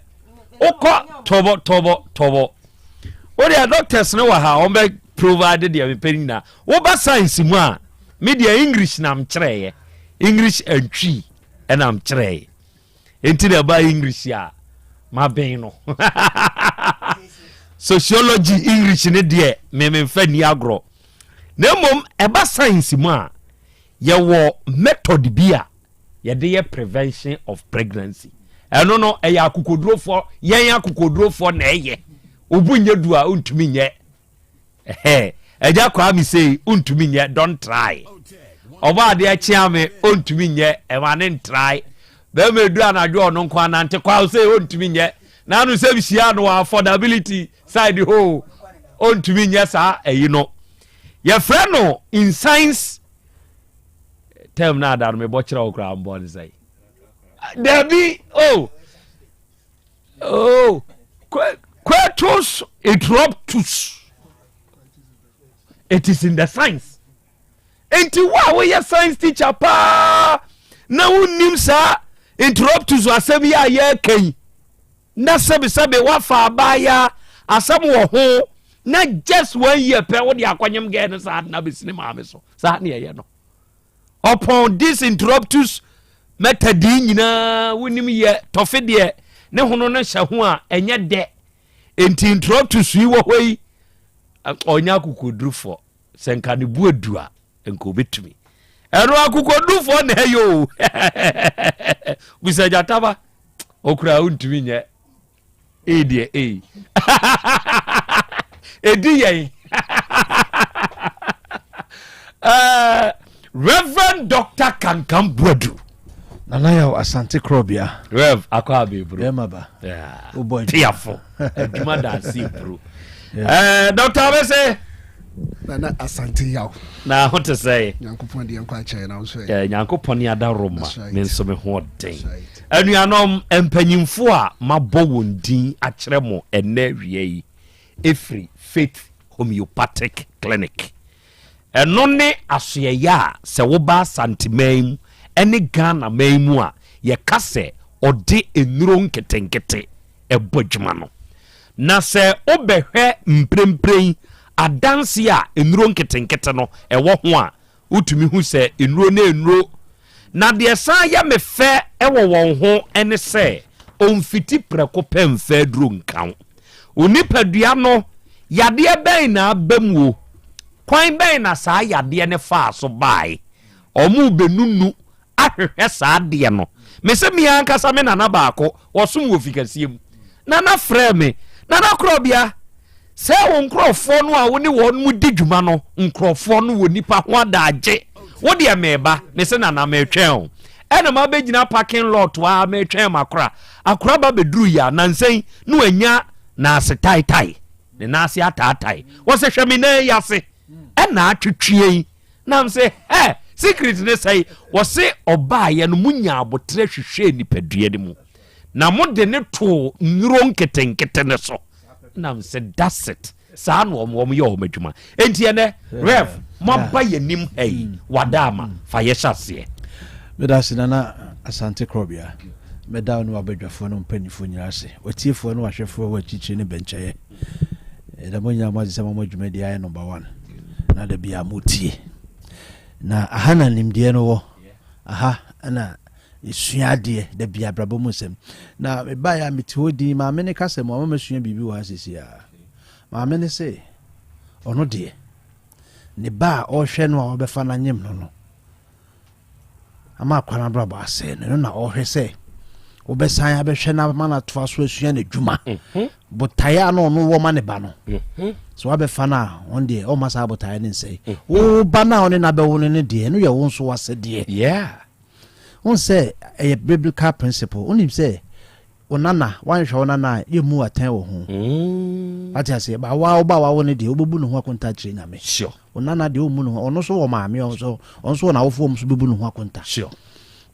wokɔ tɔbɔ tɔbɔ tɔbɔ. Wodeɛ doctors no wɔ ha wɔn bɛ provide deɛ mepɛ nyinaa. Woba science mu a me deɛ English na mkyerɛeɛ. English and Twi ɛna mkyerɛeɛ. Enti na ɛba English a maben no. Sociology English ne deɛ mememfa ni agorɔ. Na mmom ɛba science mu a yɛwɔ method bi a yɛde yɛ prevention of pregnancy. Ɛno no ɛyɛ akokodurofoɔ yɛn akokodurofoɔ na ɛyɛ. Obu nyɛ du a wontumi nyɛ. Ɛhɛɛ Agya Kwame sei ontumi nyɛ don't try. Ɔbɔ adeɛ kyea me ontumi nyɛ ɛma ne ntrae. Bɛrima edu anadwo ɔno nko anante kwaw sei ontumi nyɛ. N'ano sɛ hyia no wɔ affordability side hɔ ontumi nyɛ saa ɛyi no. Yɛfrɛ no in science term na ada no mebɔ kyerɛ wo koraa mbɔ ne sɛe. Dabi oh. Oh, coitus interruptus. It is in the science. Nti wo a woyɛ science teacher paa na wonnim saa interruptus asɛm yi a yɛreka yi na sɛbesɛbe woafa abaayaa asɛm wɔ ho na just one year pɛ wode akɔnyem gɛɛ no saa na bɛsi ne maame so saa ne ɛyɛ no. Ɔpɔn this interruptus method yi nyinaa wonim yɛ tɔfe deɛ ne hono no hyɛ ho a ɛnyɛ dɛ nti interruptus yi wɔ hɔ yi ɔnyɛ akokodurufoɔ sɛ nka ne bu adu a nka obɛtumi ɛno akokodurufoɔ na ɛyɛ o bisa gyataba okura wontumi nyɛ Ee deɛ ee. Edi yɛn. Eh, Reverend Dr. Kankan Buadu.
Nana Yaw Asante Krɔbea.
Rev akɔ abeburo.
Bɛrima ba.
Yeah. Wobɔ adwuma. Piafo. Adwuma da ase buro. Eh, Dr. Abese.
Nana Asante Yaw.
Na ho te sɛ.
Nyankopɔn deɛ nkwa akyɛ na nso
ɛ. Nyankopɔn ne ada Roma. Me nso me ho ɔden. Anuanom mpanyimfo a mabɔ wɔn din akyerɛ mo ɛnnɛ awia yi firi Faith Homeopathic Clinic. Ɛno ne asoɛeɛ a sɛ woba Asanteman mu ne Ghana man mu a yɛka sɛ ɔde nnuro nketenkete bɔ adwuma no. Na sɛ wobɛhwɛ mprempren adanseɛ a nnuro nketenkete no ɛwɔ ho a, Wotumi hu sɛ nnuro ne nnuro. Na deɛ ɛsan yɛ me fɛ wɔ wɔn ho ne sɛ, ɔmfiti prɛko pɛ mfa aduro nka wo. Wo nipadua no, Yadeɛ bɛn na aba mu o? Kwan bɛn na saa yadeɛ no faa so baae? Wɔrebɛnunu ahwehwɛ saa adeɛ no. Mese me ankasa me nana baako, ɔsom wɔ fi kɛseɛ mu. Nana frɛɛ me, Nana Korɔbea, sɛ wo nkorɔfoɔ no a wo ne wɔn mu di dwuma no, nkorɔfoɔ no wɔ nipa ho adaagye. Wo deɛ meba, mese Nana metwɛn o. Ɛna mabɛgyina parking lot a metwɛn m'akora. Akora ba bɛduru yi a, nansa yi na wanya n'ase taetae, ne nan ase ataatae. Wɔse hwɛ me nan yi ase, ɛna atwetwe yi. Na m sɛ, hɛ, secret ne sɛe. Wɔse ɔbaeɛ no monya aboterɛ hwehwɛɛ nipadua no mu, na mode ne too nnuro nketenkete no so. Na m sɛ, that's it. Saa na wɔn wɔn yɛ wɔn adwuma. Enti ɛnɛ, Rev, moaba yɛn anim ha yi, wada ama, fa yɛ hyɛ aseɛ.
Meda ase Nana Asante Korɔbea. Mɛda wo ne w'abadwafoɔ ne wo mpanimfoɔ nyinaa ase, w'atiefoɔ ne w'ahwɛfoɔ wɔ akyirikyiri ne bɛnkyɛeɛ. Yɛda mo nyinaa mo ase sɛ moama dwumadie ayɛ number one na da biara motie. Na aha na nimdeɛ no wɔ, aha na yɛsua adeɛ da biara abrabɔ mu nsɛm. Na mebaeɛ a mete hɔ din, maame ne kasa mu ama masua biribi wɔ ha seesei ara. Maame ne se ɔno deɛ ne ba a ɔrehwɛ no a ɔbɛfa no anyem no no, ama akwa no abrabɔ asɛe no, ɛno na ɔhwɛ sɛ wobɛsan abɛhwɛ no ama no atoa so asua n'adwuma mhm. botaeɛ a na ɔno wɔ ma ne ba no mhm. sɛ wabɛfa no a ɔn deɛ ɔma saa botaeɛ no nsɛe mhm. wo ba no a ɔne no abɛwo no no deɛ ɛno yɛ wo nso wasɛdeɛ wohu sɛ ɛyɛ biblical principle wonim sɛ Wo nana, woanhwɛ wo nana a, yɛmmu atɛn wɔ ho. Wate aseɛ? Ba wo a wo ba a wawo no deɛ, wobɛbu ne ho akonta akyerɛ Nyame.
Sure.
Wo nana deɛ, wommu ne ho. Ɔno nso wɔ maame, ɔno nso, ɔno nso wɔ n'awofoɔ, wɔn nso bɛbu ne ho akonta.
Sure.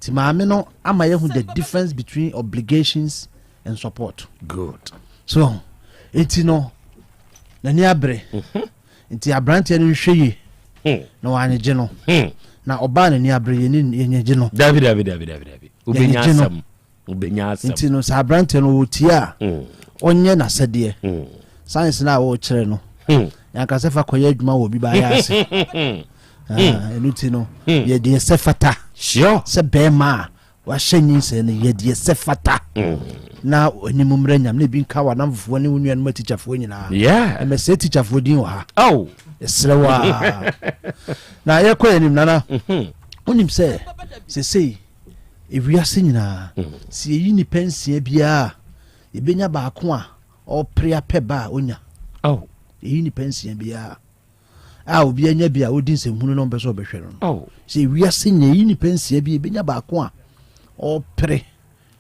Nti maame no ama yɛahu the difference between obligations and support.
Good.
So, nti no, n'ani abere. Nti aberanteɛ no nhwɛ yie na wanyegye no. Na ɔbaa n'ani abere, yɛni yɛnyegye no.
Dabi, dabi, dabi, dabi, dabi. Wobɛnya
Yɛnyegye no.
asɛm. Wobɛnya asɛm.
Nti no sɛ aberanteɛ no ɔretie a, ɔnyɛ n'asɛdeɛ. Science no a wɔrekyerɛ no, yɛanka sɛ fa kɔyɛ adwuma wɔ obi baayɛ ase. Ah, ɛno ti no, yɛ deɛ sɛ fata. Sɛ bɛrima a wahyɛ nyinsɛn no, yɛ deɛ sɛ fata. Na anim mmerɛ nyam na ebi nka w'anamfofoɔ ne wo nuanom atikyafoɔ nyinaa. Ɛmɛ sɛ tikyafoɔ din wɔ ha.
Oh.
Ɛserɛ wo a. Na yɛkɔ yɛn anim nana. Wonim sɛ sesei Ewiase nyinaa, sɛ yɛyi nnipa nsia biara a, yɛbɛnya baako a ɔrepere apɛ ba a ɔnya.
Oh.
Yɛyi nnipa nsia biara a obi anya bi a ɔdi nsɛmhunu na ɔmpɛ sɛ ɔbɛhwɛ no no.
Oh.
Sɛ ewiase nyinaa yɛyi nnipa nsia bi yɛbɛnya baako a ɔrepere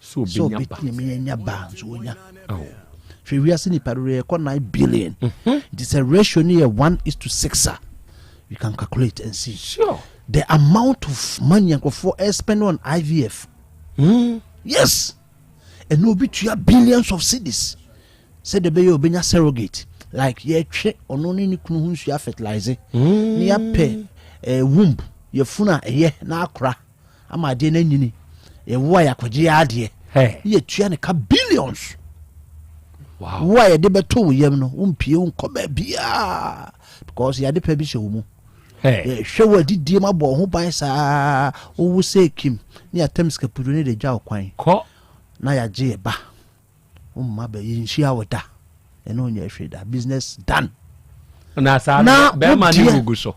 sɛ
ɔbɛtumi anya ba nso ɔnya. Oh. Hwɛ wiase nipa dodoɔ yɛkɔ 9 billion. Mhm. Nti sɛ ratio no yɛ 1 is to 6 a, you can calculate and see.
Sure.
The amount of money nkurɔfoɔ spend on IVF.
Mm.
Yes. Ɛna obi tua billions of cedis sɛdeɛ ɛbɛyɛ obɛnya surrogate like yɛtwe ɔno ne ne kunu ho nsuo afertilize mm. ne yɛapɛ eh, womb yɛfunu a ɛyɛ na akora ama adeɛ no anyini yɛwo a yɛakɔgye yɛ adeɛ ne yɛtua ne ka billions wo a yɛde bɛto wo yam no wompie wo nkɔ baabiaa because yɛade pa bi hyɛ wo mu yɛhwɛ wo adidie mu abɔ ho ban saa wowo sɛ kim ne yɛatam sikapudu ne de gya wo kwan na yɛagye yɛ ba womma bɛ yɛnhyia wo da ɛne wonyɛ hwee da business done
na saa bɛrima ne gugu so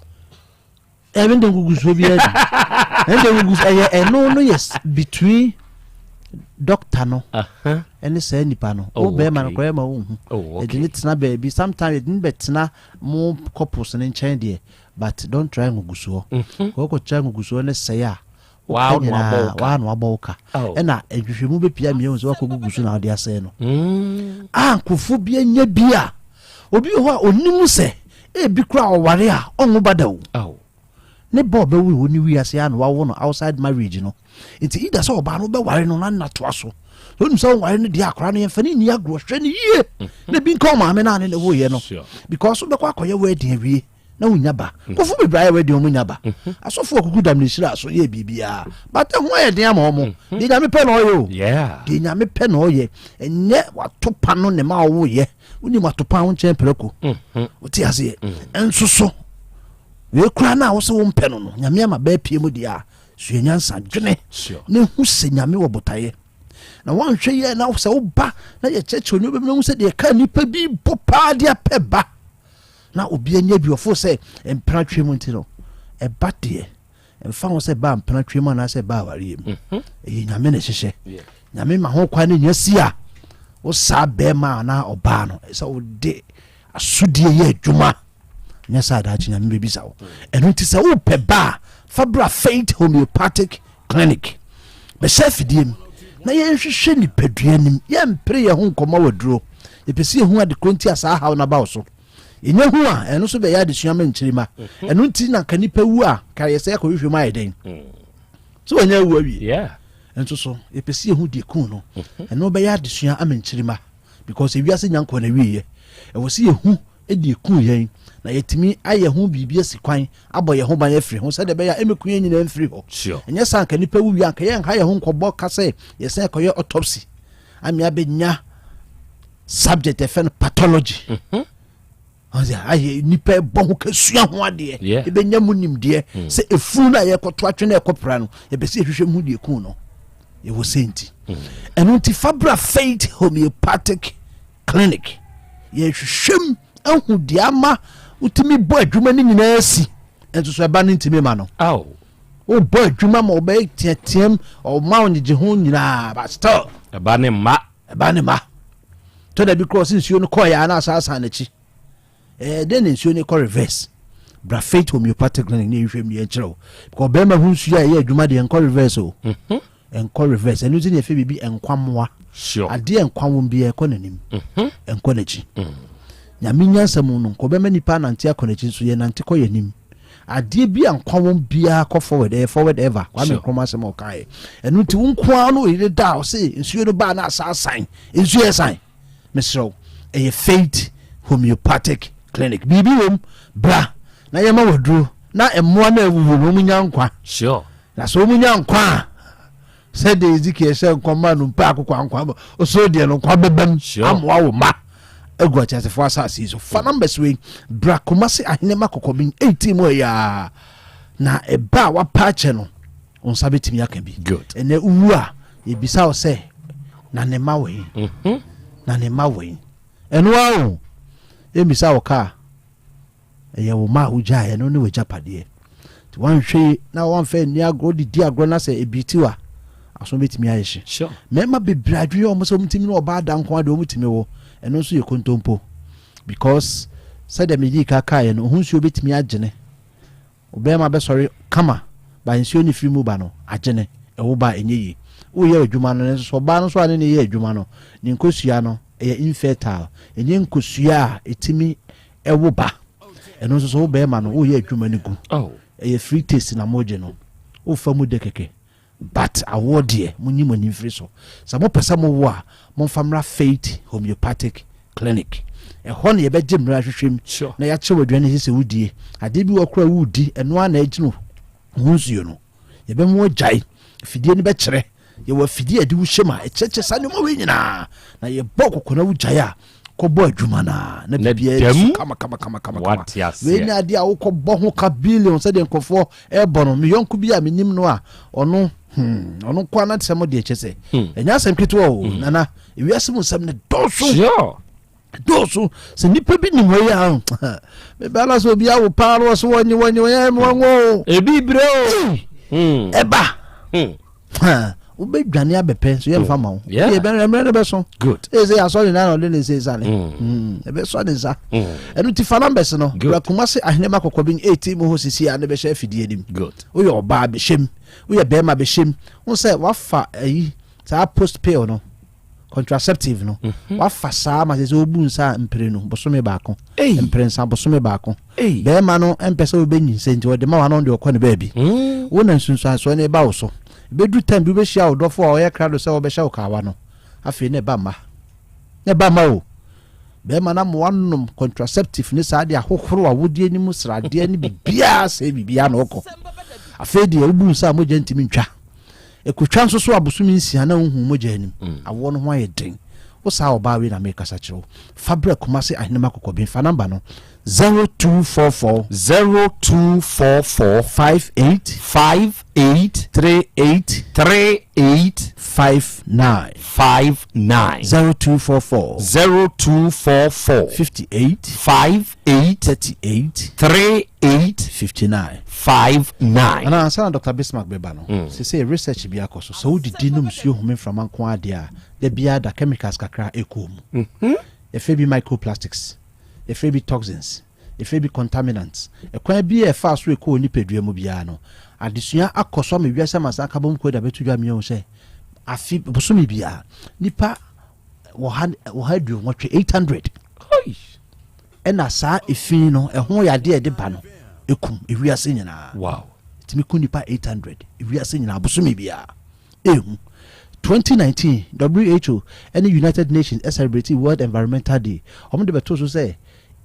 Ɛno de ngugusoɔ biara ni. Ɛno de ngugusoɔ ɛyɛ ɛno no yɛ between doctor no ɛne saa nipa no. Wo bɛrima no koraa ma wo nhu. Yɛde ne tena baabi sometimes yɛde ne bɛtena mo couples ne nkyɛn deɛ but don't try ngugusoɔ. Kɔkɔ try ngugusoɔ ne sɛe a woka nyinaa waa na wabɔ wo ka. Ɛna nhwehwɛmu bɛpia mmienu sɛ wakɔ gugu so na wode asɛe no. A nkurɔfoɔ bi anya bi a Obi wɔ hɔ a ɔnim sɛ ebi koraa ɔware a ɔnwo ba da o. Ne ba ɔbɛwo wɔ ne wiase a na wawo no outside marriage no. Nti either sɛ ɔbaa no wobɛware no na nna toa so. Sɛ onim sɛ wonware no deɛ akwaraa no yɛmfa no nni agorɔ hwɛ no yie mhm. na ebi nka ɔmaame no a ne ne woyɛ no. Because wobɛkɔ akɔyɛ wedding awie na wonya ba. Mhm. Nkurɔfo bebree ayɛ wedding wɔn nya ba. Mhm. Asɔfo akuku dam ne hyira so yɛ biribiara. But ɛho ayɛ den ama wɔn. Deɛ Nyame pɛ na ɔyɛ o. Deɛ Nyame pɛ na ɔyɛ. Ɛnyɛ wato pa no ne ma ɔwoyɛ. Wonim atopa wo nkyɛn prɛko. Wote aseɛ. Nso so wei koraa no a wo sɛ wompɛ no no Nyame ama bɛɛ pie mu deɛ a sua nyansa dwene ne hu sɛ Nyame wɔ botaeɛ. Na woanhwɛ yɛ na sɛ woba na yɛkyerɛkyerɛ nneɛma bi na hu sɛ deɛ ɛka nnipa bi bɔ paa de apɛ ba. Na obi anya bi ɔfo sɛ mpena twe mu nti no, ɛba deɛ ɛmfa ho sɛ ɛba mpena twe mu anaasɛ ɛba awareɛ mu. Ɛyɛ Nyame na ɛhyehyɛ. Nyame ma ho kwan no nya si a, wo saa bɛrima anaa ɔbaa no, ɛsɛ wode asodie yɛ adwuma. Nyɛ sɛ adaakye Nyame bɛbisa wo. Ɛno nti sɛ wopɛ ba a, fa bra Faith Homeopathic Clinic. Bɛhyɛ afidie mu na yɛnhwehwɛ nipadua nim. Yɛmpere yɛn ho nkɔma waduro. Yɛpɛ sɛ yɛhu ade korɔ nti a saa haw no aba wo so. Yɛnya hu a, ɛno nso bɛyɛ adesua ma nkyirimma. Ɛno nti na nka nipa wu a, ka yɛ sɛ yɛkɔhwehwɛ mu ayɛ dɛn? Sɛ wanya awu awie. Nso so, yɛpɛ sɛ yɛhu deɛ kuu no. Ɛno bɛyɛ adesua ama nkyirimma. Because ewiase nya nkɔ na wieɛ. Ɛwɔ sɛ yɛhu deɛ ɛkuu yɛn na yɛatumi ayɛ ho biribi asi kwan abɔ yɛn ho ban afiri ho sɛdeɛ ɛbɛyɛ a ɛmmɛku yɛn nyinaa mfiri hɔ. Ɛnyɛ saa anka nnipa wu wie a anka yɛnha yɛn ho nkɔbɔ ka sɛ yɛsan kɔyɛ autopsy ame abɛnya subject ɛfɛ no pathology. Ayɛ nipa ɛbɔ ho kasua ho adeɛ ɛbɛnya mu nimdeɛ sɛ ɛfunu no a yɛkɔto atwe no ɛkɔpra no yɛpɛ sɛ yɛhwehwɛ mu deɛ ku no yɛwɔ sɛ nti ɛno nti fabra Faith Homeopathic Clinic yɛhwehwɛm ahu deɛ ama wotumi bɔ adwuma no nyinaa si nso so ɛba no ntumi ma no wobɔ adwuma ma wɔbɛyɛ teateam ɔma wo nyegye ho nyinaa but still
ɛba ne mma
ɛba ne mma tɔ da bi korɔ sɛ nsuo no kɔɔyɛ a na asaasan n'akyi ɛɛ dɛn na nsuo no kɔ reverse. Bra Faith Homeopathic Clinic ne yɛhwɛ mu yɛnkyerɛ wo because bɛrima ho nsuo a ɛyɛ adwuma deɛ nkɔ reverse o. Ɛnkɔ reverse. Ɛno nti na yɛfɛ biribi nkwa mmoa. Adeɛ nkwa wɔm biara ɛkɔ n'anim. Ɛnkɔ n'akyi. Nyame nyansa mu no, nkɔ bɛma nipa anante akɔ n'akyi nso yɛnante kɔ yɛn anim. Adeɛ bi a nkwa wɔm biara kɔ forward, ɛyɛ forward ever. Kwame Nkrumah asɛm a ɔkaeɛ. Ɛno nti wo nko ara no yere da a ɔse nsuo no baa na asa asan. Nsuo yɛ san. Mesrɛ wo, ɛyɛ Faith Homeopathic Clinic. Biribi wom, bra na yɛma waduro na mmoa no a awuwu no wɔn nya nkwa. Na sɛ wɔn nya nkwa a, sɛdeɛ Ezekiel hyɛ nkɔm ma no mpa akokɔ nkwa ma ɔsoro deɛ no nkwa bɛbam amoa wo ma agu ateasefoɔ asase yi so. Fa numbers wei bra Kumasi Ahenema Kɔkɔben 18 mu ɛyaa na ɛba a wapa akyɛ no wo nsa bɛtumi aka bi. Ɛnɛ wowu a yɛbisa wo sɛ na ne mma wɔ he? Na ne mma wɔ he? Ɛno ara o, yɛmmisa wo kaa. Ɛyɛ wo mma a wogyaeɛ no ne w'agyapadeɛ. Nti woanhwɛ yie na woamfa anni agorɔ de di agorɔ na sɛ ebi ti wo a, aso bɛtumi ayɛ hye. Mmarima bebree adwene yɛ wɔn sɛ wɔtumi ne ɔbaa da nko ara deɛ wɔtumi wo. Ɛno nso yɛ kontompo because sɛdeɛ medii ka kaeɛ no, ho nsuo bɛtumi agyene. Ɔbarima bɛsɔre kama but nsuo no firi mu ba no agyene, ɛwo ba a ɛnyɛ yie. Woreyɛ adwuma no nanso sɛ ɔbaa no nso a ne ne yɛ adwuma no, ne nkosua no ɛyɛ infertile, ɛnyɛ nkosua a ɛtumi ɛwo ba. Ɛno nso so wo barima no woreyɛ adwuma no gu. Ɛyɛ free taste na mogye no. Wofa mu dɛ kɛkɛ. But awoɔ deɛ monyi mo ani mfiri so. Sɛ mopɛ sɛ mowo a, momfa mmra Faith Homeopathic Clinic. Ɛhɔ na yɛbɛgye mmerɛ ahwehwɛ mu na yɛakyerɛ wo aduane a ɛsɛ sɛ wodie. Adeɛ bi wɔ hɔ koraa a woredi, ɛno ara na ɛgyina wo ho nsuo no. Yɛbɛma woagyae. Afidie no bɛkyerɛ. Yɛwɔ afidie a yɛde wo hyɛ mu a ɛkyerɛkyerɛ saa nneɛma wei nyinaa. Na yɛbɔ wo kɔkɔ na wogyae a, kɔbɔ adwuma no a na biribiara di so kama kama kama kama kama. Wei ne adeɛ a wokɔbɔ ho ka billion sɛdeɛ nkurɔfoɔ ɛrebɔ no. Me yɔnko bi a menim no a ɔno hmm, ɔno nko ara n'asɛm deɛ kyɛ sɛ ɛnyɛ asɛm ketewa o hmm. Nana, ewiase mu nsɛm no dɔɔso. Dɔɔso sɛ nipa bi nim wɔ yi a mebɛla sɛ obi awo paa no wɔ so wɔnye wɔnye wɔnyɛ wɔnwo
ebi brɛ o
hmm. ɛba wobɛdwane abɛpɛ nso yɛmfa ma wo mmerɛ no bɛso ɛsɛ asɔre na ɔde ne nsa ɛsane ɛbɛsɔ ne nsa. Ɛno nti fa numbers no bra Kumase Ahenema Kɔkɔben 18 mu hɔ sisi a ne bɛhyɛ afidie anim. Woyɛ ɔbaa bɛhyɛm, woyɛ bɛrima bɛhyɛm. Wo sɛ wafa ayi saa post pill no, contraceptive no, wafa saa ma sɛ sɛ wobu nsa a mpire no bosome baako, mprɛnsa bosome baako. Bɛrima no mpɛ sɛ wobɛnyinsɛ nti ɔde ma wa no, ɔde ɔkɔ ne baabi. Wo na nsunsuansoɔ no ɛba wo so. Ɛbɛduru time bi wobɛhyia wo dɔfo a ɔyɛ krado sɛ wɔbɛhyɛ wo kawa no, afei na ɛba mma na ɛba mma o. Bɛrima no ama wanom contraceptive ne saa de ahohoro awodeɛ no mu sradeɛ ne biribiara sɛ biribiara na ɔkɔ. Afei deɛ wobu nsa a mogya ntumi ntwa. Ɛkɔtwa nso so abosome 6 na wohu mogya anim. Awoɔ no ho ayɛ den. Wo saa ɔbaa wei na merekasa kyerɛ wo. Fa brɛ Kumasi Ahenema Kɔkɔben. Fa number no, 0244.
0244.
58.
58.
38.
38.
59.
59.
0244.
0244.
58.
58.
38.
38.
59.
59.
Anaa ansa na Doctor Bismarck bɛba no, seesei research bi akɔ so. Sɛ wodidi nom nsuo home mframa nko ara deɛ a, da biara da chemicals kakra kɔ mu. Yɛfrɛ bi microplastics, yɛfrɛ bi toxins, yɛfrɛ bi contaminants. Ɛkwan biara a ɛfaa so ɛkɔ wɔ nipadua mu biara no, adesua akɔ so ama wiase amansan akabom kuo de abɛto dwa ama yɛahu sɛ afe, bosome biara, nnipa wɔha wɔha aduonwɔtwe, 800, ɛna saa efi no ɛho yadeɛ a ɛde ba no ɛkum ewiase nyinaa.
Wow.
Ɛtumi ku nnipa 800 ewiase nyinaa bosome biara. Ehu. 2019, WHO ne United Nations celebratii World Environmental Day. Wɔn de bɛtoo so sɛ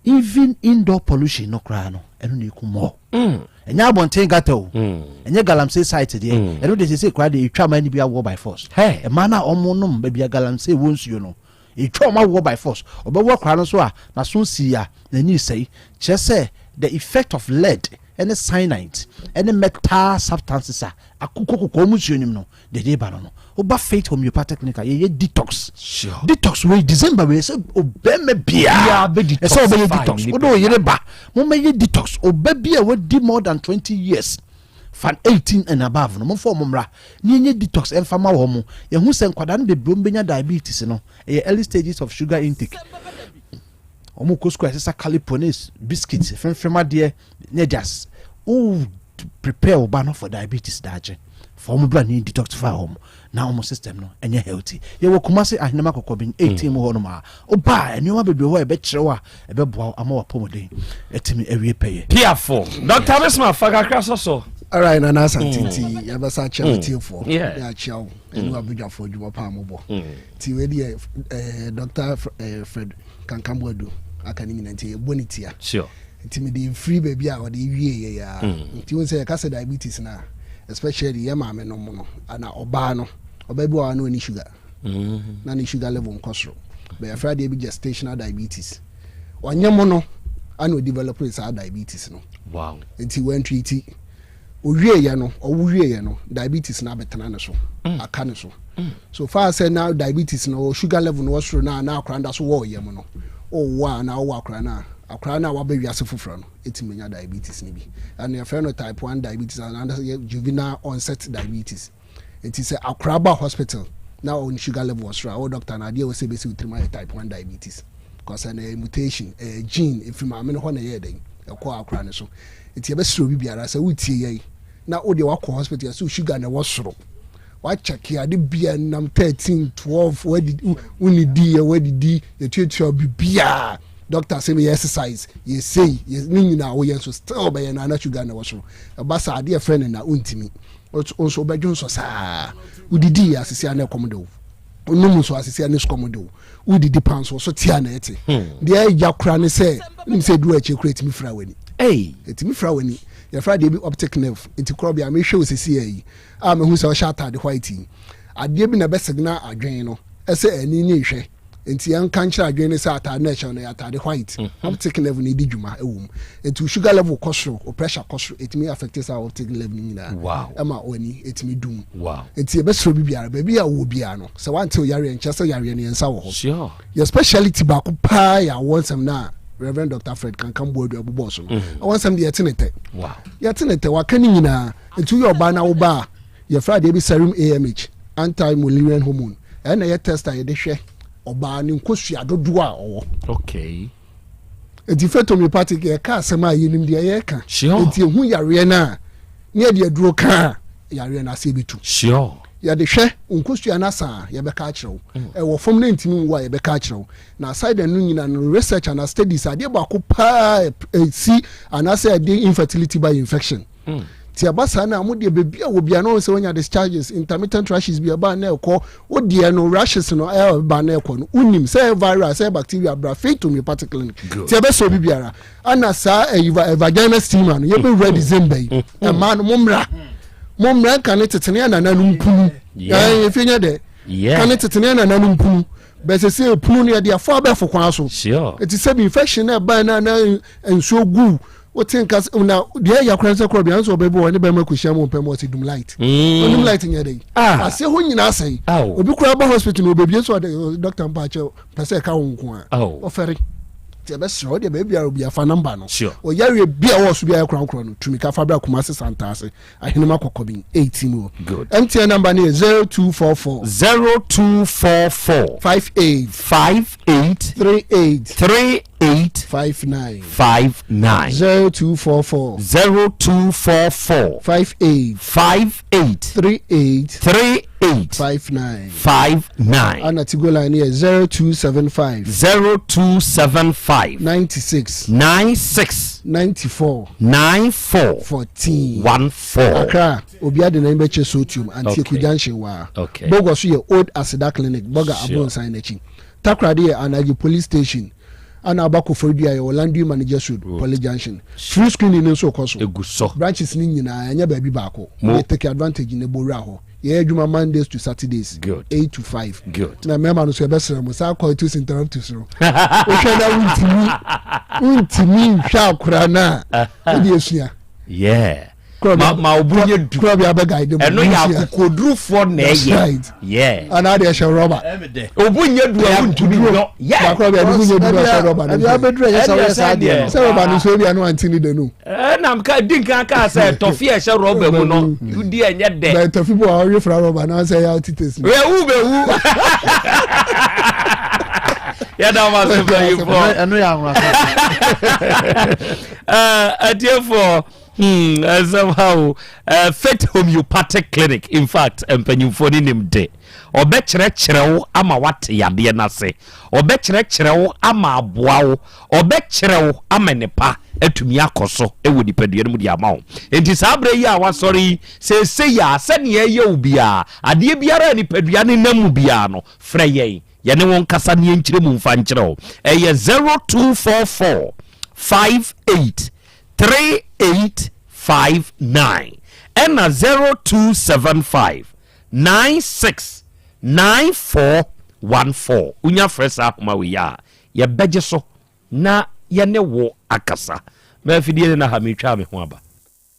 even indoor pollution no koraa no, ɛno na eku more. Ɛnyɛ abɔnten gutter o, ɛnyɛ galamsey site deɛ, ɛno deɛ seesei koraa deɛ etwa aman no bi awoɔ by force. Mmaa no a wɔnom baabi a galamsey wɔ nsuo no, etwa wɔn awoɔ by force. Ɔbɛwo akwadaa no nso a, n'aso sii a, n'ani resɛe. Kyerɛ sɛ the effect of lead ne cyanide ne metal substances a akokɔ kɔkɔɔ mu nsuo no mu no deɛ ɛde ba no no woba Faith Homeopathic Clinic a yɛyɛ detox.
Sure.
Detox wei December wei sɛ obɛma biara ɛsɛ ɔbɛyɛ detox wode wo yere ba mommɛyɛ detox ɔba bi a wadi more than 20 years fan 18 and above no momfa wɔn mmra na yɛnyɛ detox ɛmfa ma wɔn mo yɛhu sɛ nkwadaa no bebree wɔn bɛnya diabetes no ɛyɛ early stages of sugar intake wɔn kɔ sukuu a ɛsesa calipo ne biscuit fɛnfɛn adeɛ ne ɛde wo prepare wo ba no for diabetes daakye fa wɔn bra ne detoxify wɔn na wɔn system no ɛnyɛ healthy yɛwɔ Kumasi Ahenema Kɔkɔben 18 mu hɔ nom a woba a nneɛma bebree hɔ a ɛbɛkyerɛ wo a ɛbɛboa wo ama w'apɔmuden atumi awie pɛyɛ.
Piafo, Doctor Bismarck fa kakra sɔ so.
Alright, Nana Asante nti yɛbɛsa akyia atiefoɔ ne akyia wo ɛne w'abadwafoɔ adwuma pa a mobɔ nti wei deɛ eh, Dr. Eh, Fred Kankan Boadu aka ne nyina nti yɛbɔ ne tia.
Sure.
Nti mede mfiri baabi a ɔde wie yɛ yɛ a. Mm. Nti wohu sɛ yɛka sɛ diabetes no a, especially yɛ maame no mo no, ana ɔbaa no, ɔbaa bi wɔ hɔ a na ɔni sugar. Mm. Na ne sugar level nkɔ soro. But yɛfrɛ adeɛ bi gestational diabetes. Ɔnyɛ mo no, ana ɔdevelop saa diabetes no.
Wow.
Nti wantreati. Owieɛ no, ɔwo wieɛ no, diabetes no abɛtena ne so, mm. aka ne so. Mm. So far sɛ na diabetes no, sugar level no wɔ soro na na akora no da so wɔ ɔyam no, ɔwɔ a na ɔwɔ akora no a, akora no a waba wiase foforɔ no, ɛtumi nya diabetes no bi. Ɛno yɛfrɛ no type 1 diabetes anaasɛ juvenile onset diabetes. Nti sɛ akora ba hospital na ɔwɔ ne sugar level wɔ soro a, wo doctor no adeɛ a ɛwɔ sɛ ɛbɛsi wo tirim ayɛ type 1 diabetes. Because ɛno ɛyɛ mutation, ɛyɛ gene, ɛfiri maame no hɔ na ɛyɛɛ dɛn, ɛkɔɔ akora no so. Nti yɛbɛsrɛ obi biara sɛ wotie yɛn na wo deɛ wakɔ hospital yɛsɛ wo sugar na ɛwɔ soro, wakyɛke ade bia nam 13, 12, wadidi, wonnidi yɛ wadidi, yɛtuatua biribiara, doctor sɛ meyɛ exercise, yɛ sei, yɛ ne nyinaa woyɛ nso still bɛyɛ no ana sugar na ɛwɔ soro. Ɛba saa adeɛ ɛfrɛ no na wontumi. Wo nso wobɛdwo nsɔ saa. Wodidi yɛ asese a na ɛkɔm de wo. Wonom nso asese a ne sukɔm de wo. Wodidi pa nso so te a na ɛte. Hmm. Deɛ ɛya kora ne sɛ wonim sɛ ɛduru akyire kora ɛtumi fira w'ani. Ɛtumi fira w'ani. Yɛfrɛ adeɛ bi optic nerve. Nti korɔ bia mehwɛ wo sɛsi yi a mehu sɛ ɔhyɛ ataade white yi. Adeɛ bi na ɛbɛ signal adwene no ɛsɛ ani ne nhwɛ. Nti yɛnka nkyerɛ adwene no sɛ ataade no ɛhyɛ no yɛ ataade white. Mhm. Optic nerve no ɛdi dwuma ɛwɔ mu. Nti wo sugar level kɔ soro, wo pressure kɔ soro, ɛtumi affect saa optic nerve no nyinaa.
Wow.
Ɛma w'ani ɛtumi dum.
Wow.
Nti yɛbɛsrɛ obi biara, baabi a wowɔ biara no, sɛ woante wo yareɛ nkyerɛ sɛ yareɛ no yɛn nsa wɔ hɔ.
Sure.
Yɛ speciality baako paa yɛ awoɔ nsɛm no a Reverend Doctor Fred Kankam Boadu ɛbobɔɔ so no. Mm. Awoɔ nsɛm deɛ yɛte ne tɛ.
Wow.
Yɛte ne tɛ, waka ne nyinaa. Nti woyɛ ɔbaa na woba a, Yɛfrɛ adeɛ bi serum AMH, anti-Mullerian hormone. Ɛno na ɛyɛ test a yɛde hwɛ ɔbaa ne nkosua dodoɔ a ɔwɔ.
Okay.
Nti faith homeopathic yɛka asɛm a yɛnim deɛ yɛreka.
Sure.
Nti ehu yareɛ no a ne yɛde aduro ka a yareɛ no aseɛ bɛtu.
Sure.
Yɛde hwɛ nkosua no asa a yɛbɛka akyerɛ wo. Mm. Ɛwɔ fam no ntumi nwo a yɛbɛka akyerɛ wo. Na aside ɛno nyina no research anaa studies adeɛ baako paa ɛsi anaasɛ ɛde infertility ba yɛ infection. Nti ɛba saa no a, mo deɛ baabi a wɔ biara no sɛ wonya discharges, intermittent rashes bi ɛba na ɛkɔ, wo deɛ no rashes no ɛba na ɛkɔ no, wonim sɛ ɛyɛ viral, sɛ ɛyɛ bacteria, bra Faith Homeopathic Clinic. Nti ɛbɛsɛ obi biara. Ana saa ɛyi vaginal steamer no, yɛbɛwura December yi, ɛmaa no mo mmra, mo mmra nka ne tete ne ɛnananom punu, ɛɛ efi nyɛ dɛ, ka ne tete ne ɛnananom punu. Bɛsɛ sɛ pono no yɛde afɔ abɛɛfo kwan so.
Sure.
Eti sɛbi infection na ɛban na na nsuo gu wote nka na deɛ ɛyɛ akora nsɛ korɔ bia nso ɔbɛbi wɔ ne bɛrima kɔhyia mu mpɛ mu ɔsɛ dum light. Onim light nyɛ dɛ.
Ah.
Aseɛ hɔ nyinaa sɛe. Obi koraa ba hospital na obebie so ɔde doctor mpa akyɛw pɛ sɛ ɛka wo nko a. Ɔfɛre. Nti ɛbɛsrɛ wo deɛ baabi a obi afa namba no.
Sure.
Ɔyareɛ bi a wɔwɔ so biara korɔnkorɔ no tumi ka fa bra Kumasi Santase Ahenema Kɔkɔbin 18 mu.
Good.
MTN number no yɛ 0244.
0244.
58.
58.
38.
38.
59.
59.
0244.
0244.
58.
58.
38.
38.
59.
59.
Ana Tigo line no yɛ 0275.
0275.
96.
96.
94.
94.
14.
14.
Accra, obi ade n'ani bɛkyɛ Sotium, Antieku
Okay.
Junction waa.
Okay.
Bogor so yɛ Old Aseda Clinic, Boga
Sure.
Abronsan n'akyi. Takoradi yɛ Anagye Police Station. Ana aba Koforidua yɛ Orlando Managers Road, Poly Junction. Free screening no nso kɔ so.
Egu so.
Branches no nyinaa, ɛnyɛ baabi baako.
Mo.
Yɛ take advantage na bɔ wura hɔ. Yɛyɛ adwuma Mondays to Saturdays.
Good.
8 to 5.
Good.
Na mmarima no nso yɛbɛsrɛ mo saa coitus interruptus no. Wohwɛ na wontumi wontumi nhwɛ akora no a wode asua.
Yeah. Ma ma obu nye du.
Kura bi abɛ guide mu.
Ɛno yɛ akokodurufoɔ na
That's
ɛyɛ.
right.
Yeah.
Anaa deɛ ɛhyɛ rɔba.
Obu nye du a wontumi nyɔ. Yeah.
Bakora bi a obu nye du na ɛhyɛ rɔba no.
Ɛbi abɛduru ɛyɛ sɛ woyɛ saa deɛ no.
Sɛ rɔba no nso ebi ano ante ne de no.
Ɛnam ka di nkan kaa sɛ tɔfi a ɛhyɛ rɔba mu no wodi ɛnyɛ dɛ.
Bɛn tɔfi bi wɔ ɔwe fra rɔba na sɛ ɛyɛ ɔte tesi.
Ewu bɛ wu. Yɛda mo ase mpanyinfoɔ.
Ɛno yɛ anwonwasɛm.
Atiefoɔ. Hmm, ɛsɛm ha o. Uh, Faith Homeopathic Clinic, in fact, mpanyinfoɔ no nim de. Ɔbɛkyerɛkyerɛ wo ama wate yadeɛ no ase. Ɔbɛkyerɛkyerɛ wo ama aboa wo. Ɔbɛkyerɛ wo ama nnepa atumi akɔ so wɔ nipadua no mu de ama wo. Enti saa berɛ yi a wasɔre yi, seesei a sɛnea ɛyɛ wo biara, adeɛ biara a nipadua no nam mu biara no, frɛ yɛn. Yɛne wo nkasa ne yɛnkyerɛ mu mfa nkyerɛ wo. Ɛyɛ 0244 58 3859 ɛna 0275 96 9414. Wonya frɛ saa ahoma wei a, yɛbɛgye so na yɛne wo akasa. Ma afidie no na ha metwaa me ho aba.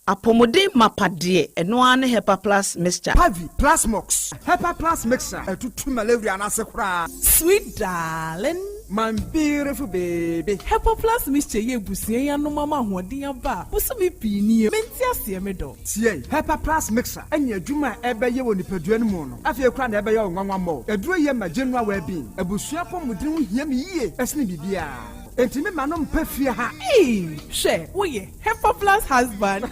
Apɔmuden mapa deɛ, ɛno ara ne Hepa Plus Mixture.
Pavi, Plasmox, Hepa Plus Mixture, ɛtutu malaria no ase koraa.
Sweet darling.
My beautiful baby.
Hepa Plus Mixture yi abusua yi anom ama ahoɔden aba a bosome pii nie. Mente aseɛ me dɔ.
Tie, Hepa Plus Mixture anya adwuma a ɛbɛyɛ wɔ nipadua no mu no, afei koraa na ɛbɛyɛ wo nwanwa mmɔ. Aduro yi yɛ ma general well-being. Abusua apɔmuden ho hia me yie sene biribiara. Enti me ma no mpɛ fie ha.
Eii hwɛ woyɛ Hepa plus husband.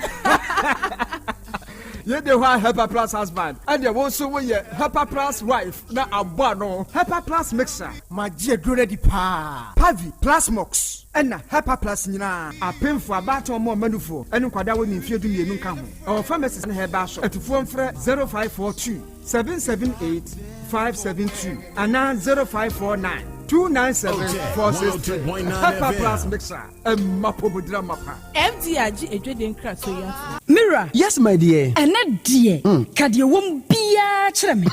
Yei de hɔ a Hepa plus husband ɛdeɛ wo nso woyɛ Hepa plus wife na abɔ ano. Hepa plus mixer. Magye aduro no adi paa. Pavi, Plasmox ɛna Hepa plus nyinaa. Apemfoɔ, abaatan ɔmo ɔma nufoɔ ɛne nkwadaa a wɔnni mfeɛ 12 nka ho. Ɛwɔ pharmacies ne herbal shop. Atufoɔ mfrɛ 0542 778 572 anaa 0549 297 463. Hepa plus mixer. Ɛmma pomodira mapa.
FDA agye adwadie nkratoɔ yi atom.
Me wura.
Yes my dear.
Ɛnɛ deɛ, ka deɛ ɛwɔ mu biara kyerɛ me.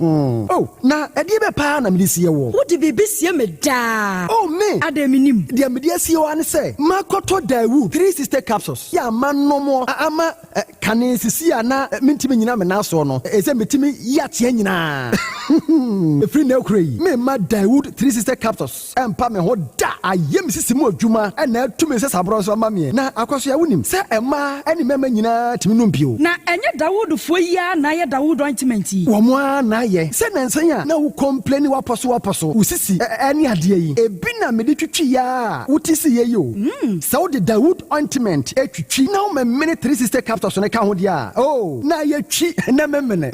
Oh, na ɛdeɛ bɛ paa na mede sie woɔ?
Wode biribi sie me daa.
Oh, me!
Adɛn mennim?
Deɛ mede asie wo ara ne sɛ, makɔtɔ Daewoo 360 capsules yɛ a manom a ama kane sisi a na mentumi nnyina me nan soɔ no, ɛsɛ metumi yi ateɛ nyinaa. Ɛfiri nnɛ rekora yi, meremma Daewoo 360 capsules. Ɛmpa me ho da. Ayɛ me sisi mu adwuma na atu me nsasaborɔ nso ama meɛ. Na Akwasoa, wonim sɛ mmaa ne mmarima nyinaa tumi nom bio.
Na ɛnyɛ Dawoodfoɔ yi ara na ayɛ Dawood ointment yi?
Wɔn ara na ayɛ. Sɛ nnansa yi a na wo complaini w'apɔ so w'apɔ so, wo sisi ne adeɛ yi, ebi na mede twitwi ara a wote siiɛ yi o. Sɛ wode Dawood ointment twitwi na womemene 360 capsules no ka ho deɛ a, oh, na ayɛ twi na memene.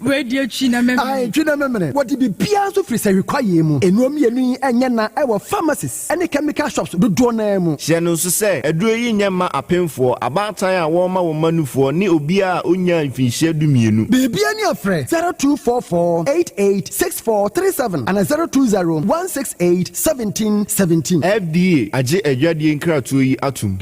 Wei deɛ twi na memene.
Ae, twi na memene. Wɔde biribiara nso firi sahwi kwaeɛ mu. Nnuro mmienu yi nyɛ na wɔ pharmacies ne chemical shops dodoɔ no ara mu.
Hyɛ no nso sɛ, aduro yi nyɛ mma apemfoɔ, abaatan a wɔrema wɔn mma nufoɔ, ne obiara a ɔnnyaa mfinhyia dumienu.
Biribiara ni a frɛ 0244 88 64 37 anaa 020 168 17 17.
FDA agye adwadie nkratoɔ yi atom.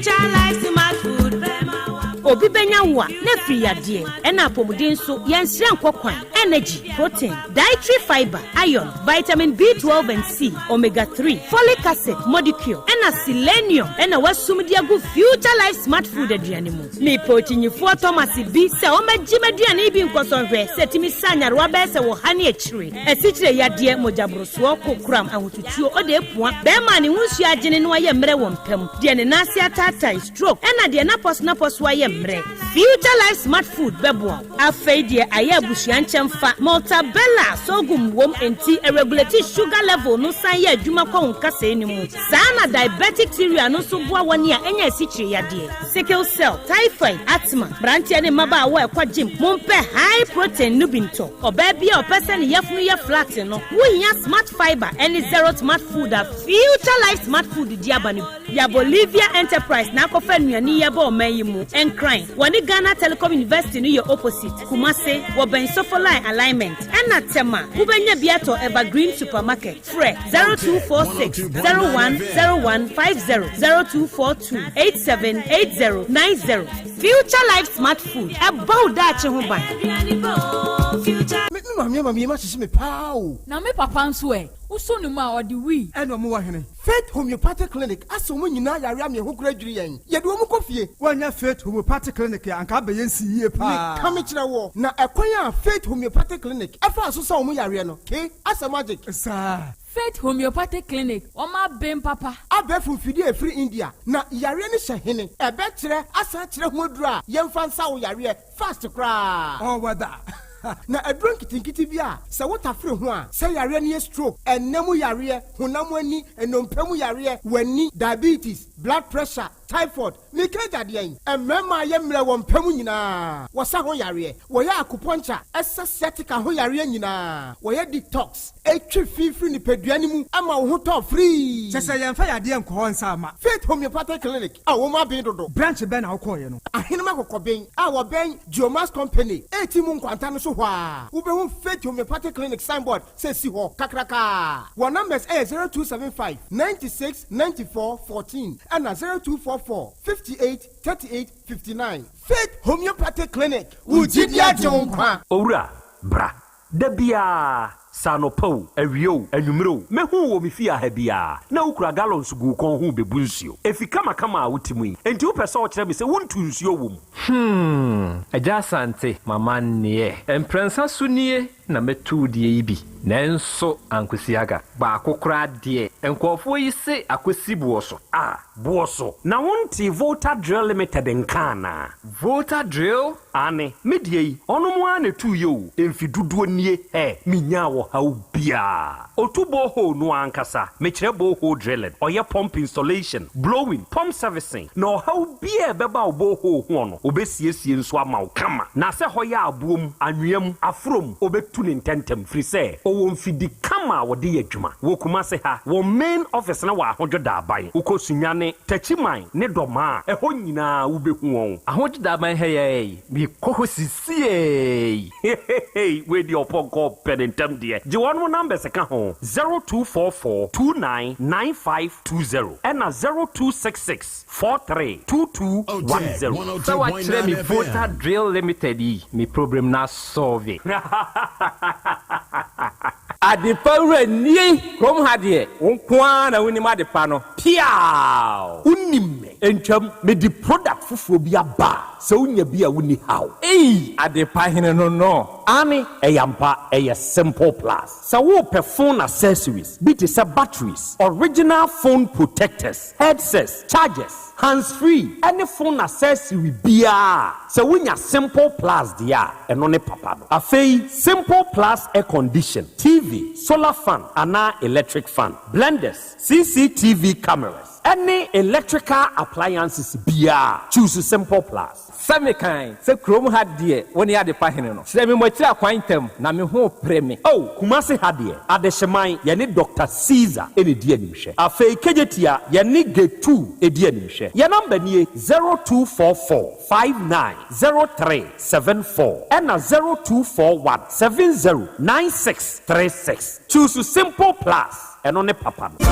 Obi bɛnya wo a, na afiri yadeɛ. Ɛna apɔmuden nso, yɛnsrɛ nkɔ kwan. Energy, protein, dietary fibre, iron, vitamin B12 and C, omega 3, folic acid, modicure, ɛna selenium ɛna wɔasum de agu Future Life Smart Food aduane mu. Mepɛ okyinyifoɔ Thomas bi sɛ ɔmmɛgye m'aduane yi bi nkɔsɔ nhwɛ sɛ ɛtumi sa nyarewa bɛyɛ sɛ ɔha ne akyire, asikyire yadeɛ, mogyaborosoɔ, kokoram, ahotutuo, ɔde apua, bɛrima a ne ho nsuo agyene na wayɛ mmerɛ wɔ mpa mu, deɛ ne nan ase ataatae, stroke, ɛna deɛ n'apɔsonapɔso ayɛ mmerɛ. Future Life Smart Food bɛboa wo. Afei deɛ ayɛ abusua nkyɛmfa, Maltabella sorghum wom enti ɛregulate sugar level no san yɛ adwuma kɔ wo nkasɛɛ no mu. Saa na diabetic cereal no nso boa wɔn a anya asikyire yadeɛ, sickle cell, typhoid, asthma. Mmeranteɛ ne mmabaawa a ɛkɔ gym, mompɛ high protein no bi ntɔ. Ɔbaa bi a ɔpɛ sɛ ne yafunu yɛ flat no, wohia Smart Fibre ne Zero Smart Food a Future Life Smart Food de aba no bi. Ya Bolivia Enterprise na akɔfa nnuane yi aba ɔman yi mu. Nkran, wɔne Ghana Telecom University no yɛ opposite. Kumase, wɔbɛn Sofoline Alignment. Ɛna Tema, wobɛnya bi atɔ Evergreen Supermarket. Frɛ 0246 01 01 50, 0242 87 80 90. Future Life Smart Food, ɛbɔ wo daakye ho ban.
Me maame ama me yam ahyehye me paa o.
Na me papa nso ɛ? Wosɔ ne mu a, ɔde wii.
Ɛna ɔmo wɔ hene? Faith Homeopathic Clinic asa wɔn nyinaa yare ama ɛho kora dwiri yɛn. Yɛde wɔn kɔ fie.
Woannya Faith Homeopathic Clinic a, anka abɛyɛ nsi yie paa.
Meka mekyerɛ woɔ, na ɛkwan a Faith Homeopathic Clinic faa so sa wɔn yareɛ no, ke, asɛ magic.
Saa.
Faith Homeopathic Clinic, wɔn aben papa.
Abɛɛfo mfidie a ɛfiri India, na yareɛ no hyɛ hene. Ɛbɛkyerɛ, asan akyerɛ ho aduro a yɛmfa nsa wo yareɛ fast koraa.
All weather.
Na aduro nketenkete bi a sɛ wotafere ho a, sɛ yareɛ no yɛ stroke, ɛnna mu yareɛ, honam ani, nnompe mu yareɛ, w'ani, diabetes, blood pressure, typhoid, meka agya deɛn? Mmarima a yɛ mmerɛ wɔ mpa mu nyinaa, wɔsa ho yareɛ, wɔyɛ acupuncture, ɛsa sciatica ho yareɛ nyinaa, wɔyɛ detox, ɛtwe fi firi nipadua no mu ma wo ho tɔ firii.
Kyerɛ sɛ yɛmfa yadeɛ nkɔ hɔ nsa mma.
Faith Homeopathic Clinic a wɔn aben dodo.
Branch bɛn na wokɔeɛ no?
Ahenem Akokɔben a wɔbɛn Geomax Company a mu nkwanta no so hɔ a, wobɛhu Faith Homeopathic Clinic signboard sɛ si hɔ kakrakaa. Wɔn numbers ɛyɛ 0275 96 94 14 ɛna 0244 58 38 59. Faith Homeopathic Clinic, wo gyidi agye wo nkwa.
Owura, bra. Da biara, sɛ anɔpa o, awia o, anwummere o, mɛhu wo wɔ me fie ha biara, na wokura gallons gu wo kɔn ho rebɛbu nsuo. Efi kamakama a wote mu yi, enti wopɛ sɛ wokyerɛ me sɛ wontu nsuo wɔ mu?
Agya Asante, m'amanneɛ. Mprɛnsa so nie na mɛtu wo deɛ yi bi, nanso ankosi aga. Baako koraa deɛ, nkurɔfoɔ yi se akɔsi boɔ so.
Ah, boɔ so. Na wontee Volta Drill Limited nka anaa?
Volta Drill?
Aane, me deɛ yi, ɔnom ara na ɛtuiɛ o, mfe dodoɔ nie, hɛ, menyaa ɔhaw biara. Ɔtu borehole no ara ankasa, mekyerɛ borehole drilling, ɔyɛ pump installation, blowing, pump servicing, na ɔhaw biara a ɛbɛba wo borehole ho no, ɔbɛsiesie nso ama wo kama. Na sɛ hɔ yɛ aboɔ mu, anwea mu, aforɔ mu, ɔbɛtu no ntɛntɛm, firi sɛ ɔwɔ mfidi kama a wɔde yɛ adwuma. Wɔ Kumase ha, wɔn main office no wɔ Ahodwo Daaban. Wokɔ Sunyani, Techiman ne Dɔmaa a, ɛhɔ nyinaa wobɛhu wɔn.
Ahodwo Daaban ha yi ara yi, mekɔ hɔ sisiei.
Hehehe wei deɛ ɔpɔnkɔ pɛ ne ntɛm deɛ. Gye wɔnom numbers ka ho, 0244 29 9520 ɛna 0266 43 2210.
Sɛ wakyerɛ me Volta Drill Limited yi, me problem no asɔlve. Adepa wura nie! Kurom ha deɛ, wo nko ara na wonim adepa no.
Piaaw! Wonim me. Ntwam, mede product foforɔ bi aba a, sɛ wonya bi a wonni haw.
Ei! Adepa hene no no.
Aane, ɛyɛ ampa, ɛyɛ Simple Plus. Sɛ worepɛ phone accessories bi te sɛ batteries, original phone protectors, headsets, chargers, hands-free ɛne phone accessory biara a, sɛ wonya Simple Plus deɛ a, ɛno ne papa no. Afei, Simple Plus air condition, TV, solar fan anaa electric fan, blenders, CCTV cameras, ɛne electrical appliances biara, choose Simple Plus.
Sɛ mekan sɛ kurom ha deɛ wo ne adepa hene no. Kyerɛ me mo akyiri akwan ntɛm na me ho repere me.
Oh, Kumasi ha deɛ, Adehyeman, yɛne Doctor Caesar na ɛdi animhwɛ. Afei Kejetia, yɛne Getu di animhwɛ. Yɛn number nie, 0244 59 03 74 ɛna 0241 70 96 36. Choose Simple Plus, ɛno ne papa no.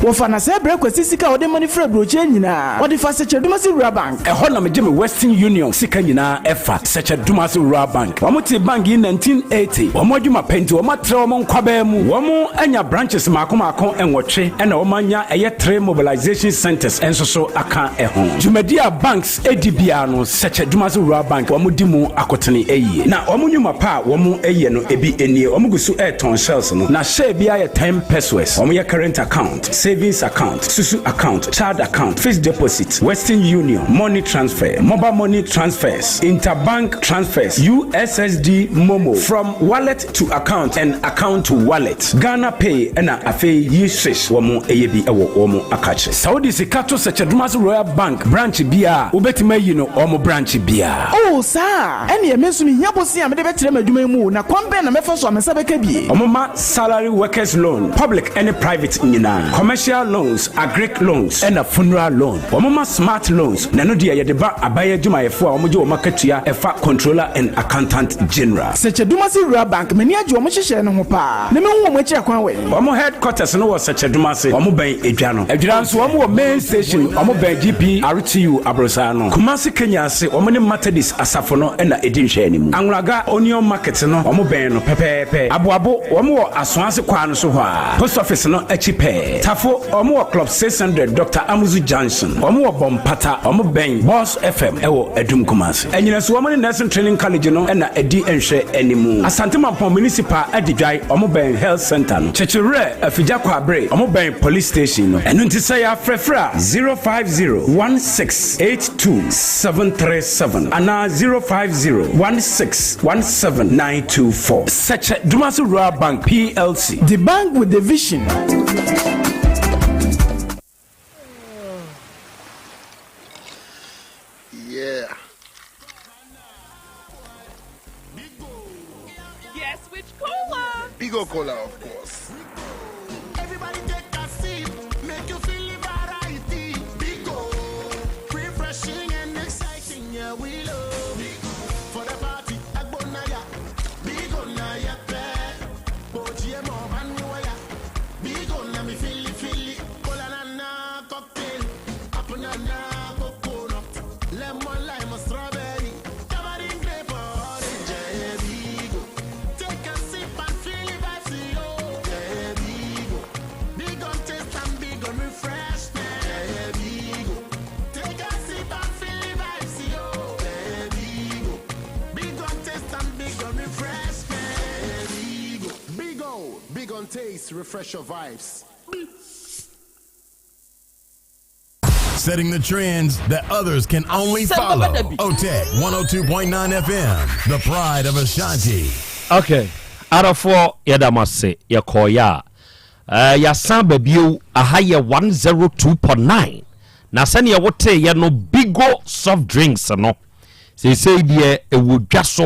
Wɔfa na sɛɛ brɛ Kwasi sika a ɔde ma no firi aburokyire nyinaa. Ɔde fa Sɛkyɛ-Dumasi Rural Bank.
Ɛhɔ na megye me Western Union sika nyinaa ɛfa, Sɛkyɛ-Dumasi Rural Bank. Wɔn tee bank yi 1980. Wɔn adwuma pa nti wɔn atrɛ wɔn nkwabaa mu. Wɔn anya branches mmaako mmaako nwɔtwe ɛna wɔn anya ɛyɛ three mobilization centers nso so aka ɛho. Dwumadi a banks di biara no, Sɛkyɛ-Dumasi Rural Bank wɔn di mu akotene yie. Na wɔn nnwuma pa a wɔn yɛ no ebi nie, wɔn gu so retɔn shells no, na share biara yɛ ten pesewas. Wɔn yɛ current account, savings account, susu account, child account, fixed deposit, Western Union, money transfer, mobile money transfers, interbank transfers, USSD momo, from wallet to account and account to wallet, Ghana Pay ɛna afei yi swish wɔn yɛ bi wɔ wɔn akakyere. Sɛ wode sika to Sɛkyɛ-Dumasi Royal Bank branch biara a, wobɛtumi ayi no wɔn branch biara.
Oh, saa a? Ɛnneɛ me nso mehia bosea a mede bɛkyerɛ m'adwuma yi mu o, na kwan bɛn na mɛfa so a me nsa bɛka bi?
Wɔma salary workers loan, public ne private nyinaa, commercial loans, agric loans ɛna funeral loan. Wɔma smart loans, na ɛno deɛ yɛde ba aban adwumayɛfoɔ a wɔgye wɔn akatua ɛfa Controller and Accountant General.
Sɛkyɛ-Dumasi Rural Bank, m'ani agye wɔn nhyehyɛɛ no ho paa, na mehu wɔn akyiri akwan wɛn?
Wɔn headquarters no wɔ Sɛkyɛdumase, wɔn bɛn Edwa no. Adwira nso wɔn wɔ main station, wɔn bɛn GPRTU aborosaa no. Kumasi Kenya ase, wɔn ne Methodist asafo no na edi nhwɛanimu. Anwulaga Onion Market no, wɔn bɛn no pɛpɛɛpɛ. Aboabo, wɔn wɔ Asoase kwaa no so hɔ ara, Post office no akyi pɛɛ. Tafo, wɔn wɔ Club 600, Doctor Amuzu Junction. Wɔn wɔ Bompata, wɔn bɛn Boss FM wɔ Adum Kumasi. Anyinaso wɔn ne Nursing Training College no na ɛdi nhwɛ animu. Asante Mampong Municipal Adidwae, wɔn bɛn Health Centre no. Kyekyewerɛ, Afigya Kwabre, wɔn bɛn Police Station no. Ɛno nti sɛ yɛafrɛfrɛ a, 050 1682 737 anaa 050 1617 924. Sɛkyɛ Dumasi Rural Bank PLC.
The bank with the vision.
Yeah.
Guess which cola?
Bigo Cola, of course.
Everybody take a sip, make you feel the variety. Bigo, refreshing and exciting, yeah we love. Bigo for the party, Agbonaya. Bigo na ya pe, Boji mo banwaya. Bigo na mi fili fili, cola na na cocktail, apple na na coconut, lemon lime or strawberry, tamarind grape or orange. Yeah, Bigo. Take a sip and feel the vibes, yo. Yeah, Bigo. Big on taste and big on refreshment. Yeah, Bigo. Take a sip and feel the vibes, yo. Yeah, Bigo. Big on taste and big on refreshment. Yeah, Bigo.
Big O, big on taste, refresh your vibes.
Setting the trends that others can only follow. OTEC 102.9 FM, the pride of Ashanti.
Okay, adɔfoɔ yɛda mo ase yɛkɔɔyɛ a eh, yɛasan ba bio aha yɛ 102.9 na sɛdeɛ woteeɛ no bigo soft drinks no seesei deɛ ɛwɔ dwa so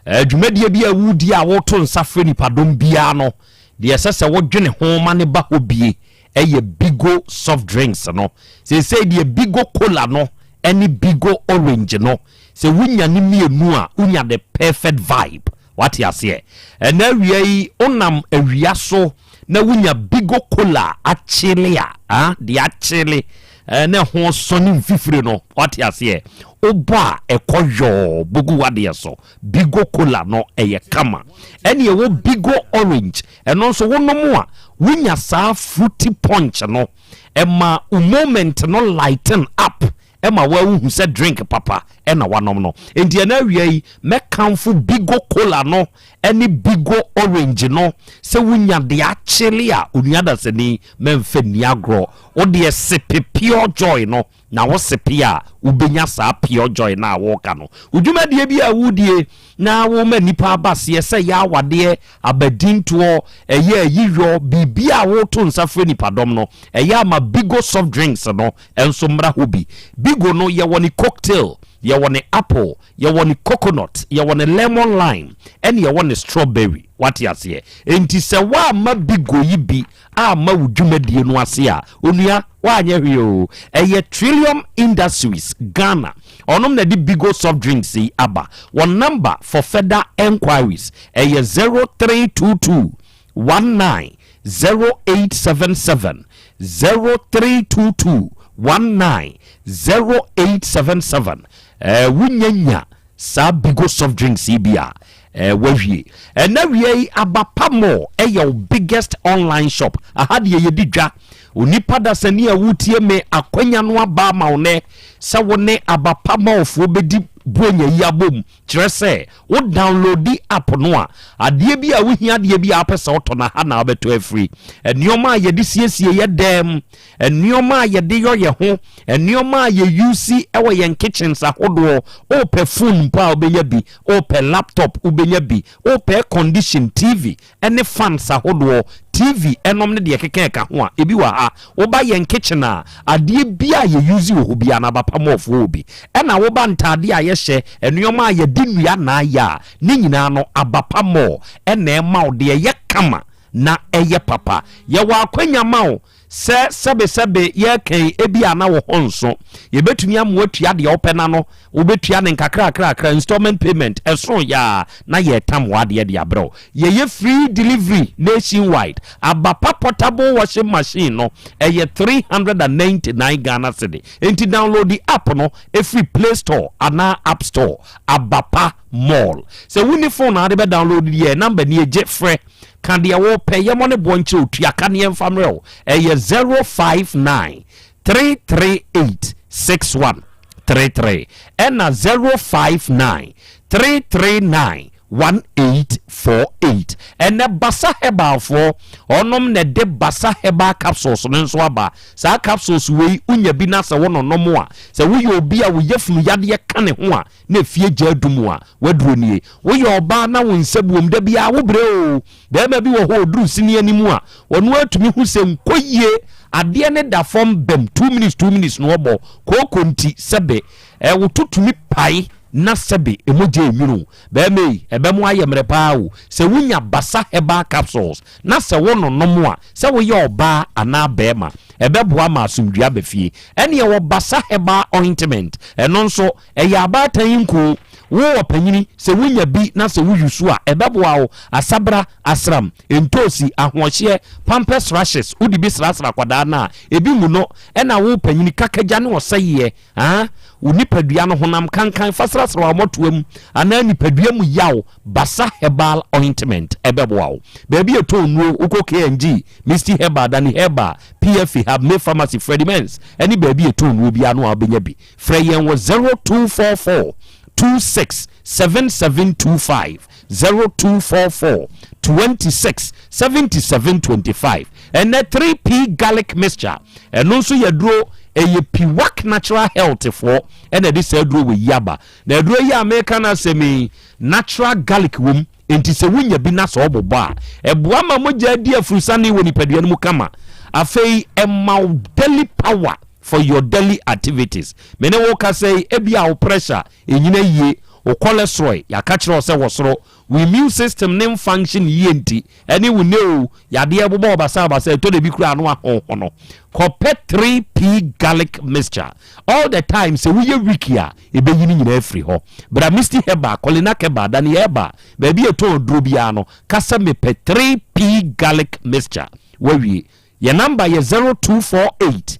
eh, dwumadie bi a wodi a woto nsa frɛ nipadɔm biara no deɛ ɛsɛ sɛ wodwene ho ma ne ba hɔ bie ɛyɛ Bigo soft drinks no. Seesei deɛ Bigo cola no ɛne Bigo orange no, sɛ wonya ne mmienu a, wonya the perfect vibe. Wate aseɛ? Ɛnɛ awia yi, wonam awia so na wonya Bigo cola akyele a, ah, deɛ akyele eh, na ɛho sɔ ne mfifire no, wate aseɛ? Wobɔ a ɛkɔ yɔɔ bogu wadeɛ so. Bigo cola no ɛyɛ kama. Ɛne ɛwɔ Bigo orange Ɛno nso wonom a, wonya saa fruity punch no. Ɛma wo moment no lighten up ɛma woahu sɛ drink papa ɛna wanom no. Enti ɛna awia yi, mɛkamfo Bigo Cola no ɛne Bigo Orange no sɛ wonya deɛ akyele a, onua dasani mɛmfa nni agorɔ. Wodeɛ sepe pure joy no Na wo sepe a, wobɛnya saa pure joy no a woreka no. Wo dwumadie bi a woredie na worema nnipa aba aseɛ, sɛ ɛyɛ awadeɛ, abadintoɔ, ɛyɛ ayiyɔ, biribiara a woreto nsa frɛ nnipadɔm no, ɛyɛ a ma Bigo soft drinks no nso mmra hɔ bi. Bigo no, yɛwɔ ne cocktail, yɛwɔ ne apple, yɛwɔ ne coconut, yɛwɔ ne lemon lime, ɛne yɛwɔ ne strawberry. Wate aseɛ? Enti sɛ woamma Bigo yi bi amma wo dwumadie no ase a, onua, woanyɛ hwee o. Ɛyɛ Trillium Industries, Ghana. Ɔnom na ɛde Bigo soft drinks yi aba. Wɔn number for further enquiries ɛyɛ 0322 19 0877,
0322 19 0877. Eh, wonya nya saa Bigo soft drinks yi bi a, eh, wawie. Ɛna wie yi, Abapa Mall ɛyɛ wo biggest online shop. Aha deɛ yɛdi dwa. Onipa dasani a wotie me, akwanya no aba ama wo nɛ sɛ wo ne Abapa Mallfoɔ bɛdi buronya yi abom. Kyerɛ sɛ, wo downloadi app no a, adeɛ bi a wohia, adeɛ bi a wopɛ sɛ wotɔ no, aha na wobɛtɔ afiri. Nneɛma a yɛde siesie yɛ dan mu, nneɛma a yɛde yɔ yɛ ho, nneɛma a yɛ use wɔ yɛn kitchens ahodoɔ, wopɛ phone mpo a wobɛnya bi, wopɛ laptop wobɛnya bi, wopɛ air condition, TV, ne fans ahodoɔ, TV nom ne deɛ ɛkeka ɛka ho a, ebi wɔ ha. Woba yɛn kitchen a, adeɛ biara a yɛ use wɔ hɔ biara no, abapamɔfoɔ wɔ bi. Ɛna woba ntaadeɛ a yɛhyɛ, nnoɔma a yɛde nnua na ayɛ a, ne nyinaa no, abapamɔ na ɛma wo deɛ ɛyɛ kama na ɛyɛ papa. Yɛwɔ akwanya ma wo Sɛ sɛbesɛbe yɛreka yi, ebia na wo ho nso. Yebetumi ama woatua deɛ wopɛ no ano. Wobɛtua no nkakrakrakra, installment payment, ɛso yɛ a, na yɛretam w'adeɛ de abrɛ wo. Yɛyɛ free delivery nationwide. Abapa portable washing machine no, ɛyɛ 399 Ghana cedi. Enti download app no firi Play Store anaa App Store. Abapa Mall. Sɛ wonni phone a wode bɛ download deɛ, number nie, gye frɛ. Ka deɛ wopɛ, yɛmmɔ ne boɔ nkyerɛ wo, tua ka ne yɛmfa mmerɛ wo. Ɛyɛ 059 338 6133 ɛna 059 339 1848. Ɛnɛ Basa Herbalfoɔ, ɔnom na ɛde Basa Herbal Capsules no nso aba. Saa capsules wei, wonya bi na sɛ wononom a, sɛ woyɛ obi a wo yafunu yadeɛ ka ne ho a, na efie gya adum a, w'aduro nie. Woyɛ ɔbaa na wo nsa buom da biara wo brɛ oo. Barima bi wɔ hɔ ɔduru sini anim a, ɔno ara tumi hu sɛ nkɔ yie, adeɛ no da fam bɛm, two minutes two minutes na ɔbɔ. Kooko nti sɛbe ɛ, wo to tumi pae na sɛbe mogya ɛnwunu wo. Barima ei, ɛbɛ mo ayɛ mmerɛ paa o. Sɛ wonya Basa Herbal Capsules na sɛ wo nonom a, sɛ woyɛ ɔbaa anaa barima, ɛbɛboa ma asomdwoeɛ aba fie. Ɛne ɛwɔ Basa Herbal Ointment, ɛno nso, Ɛyɛ abaatan yi nko. Wo ɔpanyini, sɛ wunya bi na sɛ wo use a, ɛbɛboa wo. Asabra, asram, ntoosi, ahoɔhyeɛ, pampers rashes, wode bi srasra akwadaa no a, ebi ngu no. Ɛna wo panyini, kakagya ne ɔsɛeɛ, ah, wo nipadua no honam kankan, fa srasra w'amɔtoa mu, anaa nipadua mu yaw, Basa Herbal Ointment ɛbɛboa wo. Baabi a ɛtɔn nnuro, wokɔ KNG, Misty Herbal, Danny Herbal, PFA, Habme Pharmacy, Freddie Mens, ɛne baabi a ɛtɔn nnuro biara no a wobɛnya bi. Frɛ yɛn wɔ 0244 26 7725, 0244 26 77 25. Ɛnɛ 3P garlic mixture, ɛno nso yɛ duro, ɛyɛ Piwak Natural Health foɔ ɛna ɛde saa duro wɔ yi aba. Na aduro yi a meka no asɛm yi, natural garlic wom, enti sɛ wonya bi na sɛ ɔbobɔ a, ɛboa ma mogya di afurusane wɔ nipadua no mu kama. Afei ɛma wo daily power for your daily activities. Me ne wo kasa yi, ebia wo pressure nnyina yie, wo cholesterol yɛaka kyerɛ wo sɛ wɔ soro, wo immune system ne nfunction yie nti, ɛne wo nɛ o, yadeɛ bobɔ wo basabasa, ɛtɔ da bi koraa ano ahonhono. Kɔpɛ 3P garlic mixture all the time, sɛ woyɛ weak a, ɛbɛyi ne nyinaa afiri hɔ. Bra Misty Herbal, Kolinak Herbal, Dani Herbal, baabi a ɛtɔn aduro biara no, ka sɛ mepɛ 3P garlic mixture. Wawie. Yɛn namba yɛ 0248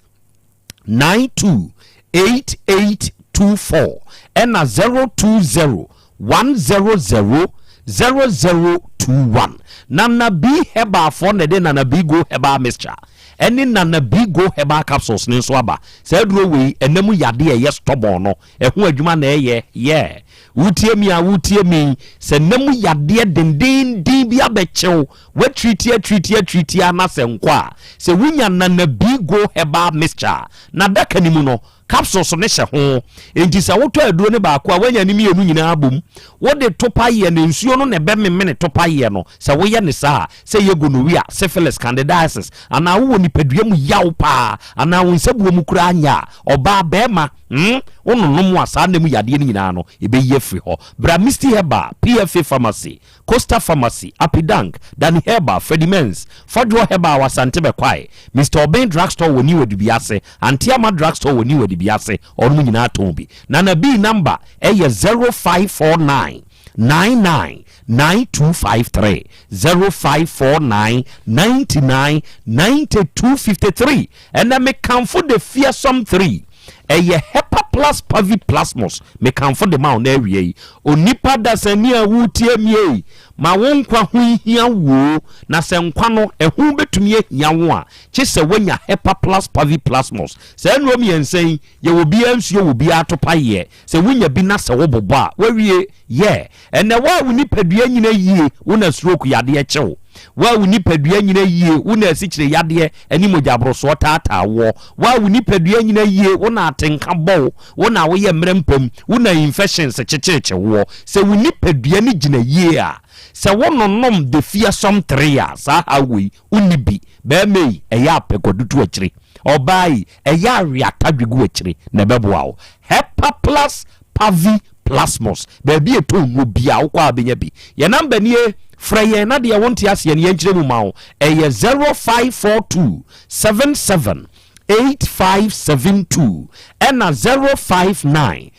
92 8824 ɛna 020 100 0021. Nana B Herbal foɔ na ɛde Nana B Go Herbal Mixture ɛne Nana B Go Herbal Capsules no nso aba. Saa aduro wei ɛna mu yadeɛ ɛyɛ stubborn no ɛho adwuma na ɛyɛ. Yeah. Wotie mi a wotie mi sɛ nna mu yadeɛ dendeenden bi abɛkyew Woatiriti atiriti atiriti ara na sɛ nkɔ a, sɛ wunya Nana Bigo Herbal Mixture a, n'adaka no mu no, capsules no hyɛ ho. Enti sɛ wotɔ aduro no baako a, woanya ne mmienu nyinaa abom. Wode topaeɛ no, nsuo no na ɛbɛmemene topaeɛ no. Sɛ woyɛ no saa a, sɛ ɛyɛ gonorrhea, syphilis, candidiasis, anaa wowɔ nipadua mu yaw paa, anaa wo nsabuo mu koraa nyɛ a, ɔbaa, barima, hmm, wononom a, saa nna mu yadeɛ no nyinaa no, ɛbɛyi afiri hɔ. Bra Misty Herbal, PFA Pharmacy. Costa Pharmacy, Apidank, Danny Herbal, Freddie Mens, Fɔdwoɔ Herbal wɔ Asante Bɛkwae, Mister Obeng Drug Store wɔ New Adubiase, Auntie Ama Drug Store wɔ New Adubiase, wɔnom nyinaa tɔn bi. Nana Bii number yɛ 0549 99 9253 0549 99 92 53 Ɛnɛ mekamfo the fearsome 3 ɛyɛ Hepa Plus Pavi Plasmos mekamfo de ma wo na awie yi onipa dasani a woretie me ei ma wo nkwa ho nhia wo na sɛ nkwa no ɛho bɛtumi ahia wo a kye sɛ woanya Hepa Plus Pavi Plasmos saa nnuro mmiɛnsa yi yɛwɔ biara nsuo wɔ biara atopaeɛ sɛ wonya bi na sɛ wobobɔ a woawie yɛ Ɛnnɛ, wo a wo nipadua nyina yie, wo na stroke yadeɛ kye wo. Wo a wo nipadua nyina yie, wo na asikyire yadeɛ ne mogyaborosoɔ taataa woɔ. Wo a wo nipadua nyina yie, wo na atenka bɔ wo, wo na woyɛ mmerɛ mpam, wo na infections kyekyerekye woɔ. Sɛ wo nipadua no gyina yie a, sɛ wo nonom the fearsome tree a, saa haw wei, wonni bi. Barima yi, ɛyɛ a pɛ kwadu to akyire. Ɔbaa yi, ɛyɛ a we atadwe gu akyire na ɛbɛboa wo. Hepa Plus Pavi Plasmos, baabi a ɛtɔ nnuro biara wokɔ a wobɛnya bi. Yɛn namba nie, frɛ yɛn na deɛ wonte aseɛ no yɛnkyerɛ mu ma wo. Ɛyɛ 0542 77 8572 ɛna 059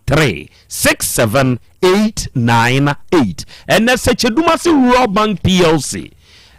13 67 898. Ɛnɛ Sɛkyɛdumase Rural Bank PLC,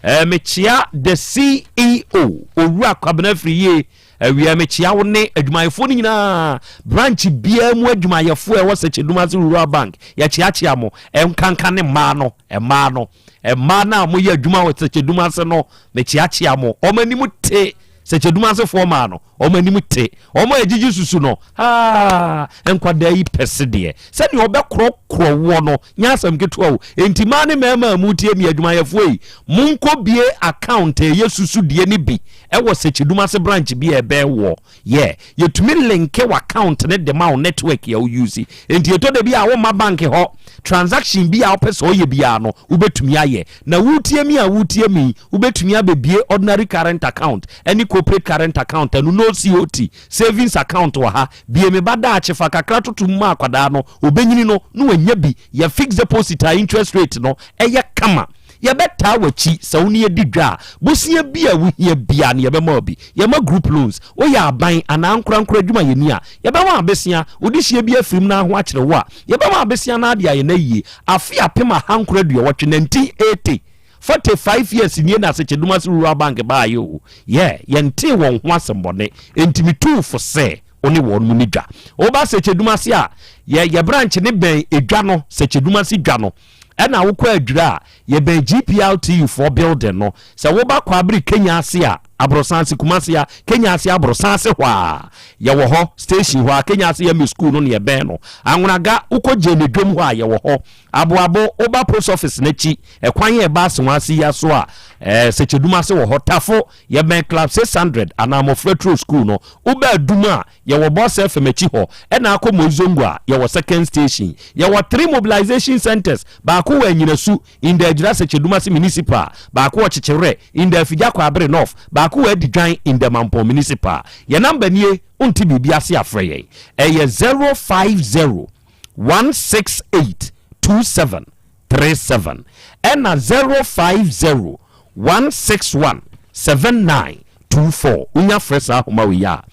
eh, mekyea the CEO, Owura Kwabena Afriyie. Awia mekyea wo ne adwumayɛfoɔ no nyinaa, branch biara mu adwumayɛfoɔ a ɛwɔ Sɛkyɛdumase Rural Bank, yɛkyeakyea mo, nkanka ne mmaa no, mmaa no, mmaa no a moyɛ adwuma wɔ Sɛkyɛdumase no, mekyeakyea mo, wɔn anim te, Sɛkyɛdumasefoɔ mmaa no, wɔn anim te, wɔn a ɛgyegye susu no, haa, nkwadaa yi pɛ sedeɛ, sɛdeɛ ɔbɛkorɔkorɔ woɔ no, nyɛ asɛm ketewa o, enti mmaa ne mmarima a motie mi adwumayɛfoɔ yi, monkɔ bie account a ɛyɛ susu deɛ no bi, Ɛwɔ Sekyedumase branch bi a ɛbɛn woɔ. Yeah, yɛtumi linke w'account no de ma wo network a wo use. Enti ɛtɔ da bi a womma bank hɔ, transaction bi a wopɛ sɛ ɔyɛ biara no, wobɛtumi ayɛ. Na woretie me a woretie me yi, wobɛtumi abɛbue ordinary current account ɛne corporate current account, ɛno no COT, savings account wɔ ha. Bue me ba daakye, fa kakra toto mu ma akwadaa no, ɔbɛnyini no na wanya bi. Yɛ fixed deposit a interest rate no ɛyɛ kama. Yɛbɛtaa w'akyi sɛ wo ne yɛn di dwa a. Bosea bi a wohia biara no, yɛbɛma wo bi. Yɛma group loans. Woyɛ aban anaa ankorankoro adwumayɛni a, yɛbɛma wo abesea. Wo dehyeɛ bi afiri mu na ho akyere wo a, yɛbɛma wo abesea na ade ayɛ no ayie. Afe 1980, 1980, 45 years nie na Asekyedumase Rural Bank baeɛ o. Yeah, yɛntee wɔn ho asɛmmɔne. Enti metuu fo sɛ wo ne wɔn mu nni dwa. Woba Asekyedumase a, yɛ, yɛ branch no bɛn edwa no, Sekyedumase dwa no. Ɛna wokɔ Adwira a, yɛbɛn GPRTU foɔ building no. Sɛ woba Kwabere Kenya ase a, Aborosan ase, Kumasi a, Kenya ase Aborosan ase hɔ a, yɛwɔ hɔ. Station hɔ a, Kenya ase yɛ me school no na yɛbɛn no. Anwonaga, wokɔ Gyene dwom hɔ a, yɛwɔ hɔ. Aboabo, woba post office no akyi, ɛkwan a ɛba Asewa ase yi aso a, eh, Sekyedum ase wɔ hɔ. Tafo, yɛbɛn Club 600 anaa Mmɔfra Turo school no. Woba Adum a, Yɛwɔ Boss FM akyi hɔ ɛna akɔ Moizongo a yɛwɔ second station. Yɛwɔ three mobilization centres, baako wɔ Anyinasu in the Agyira Sekyedumase Municipal, baako wɔ Kyekyewerɛ in the Afigya Kwaabere North, baako wɔ Adidwan in the Mampong Municipal. Yɛn number nie, wonte biribi ase a frɛ yɛn. Ɛyɛ 050 168 27 37 ɛna 050 161 7924 wonya frɛ saa ahoma wei a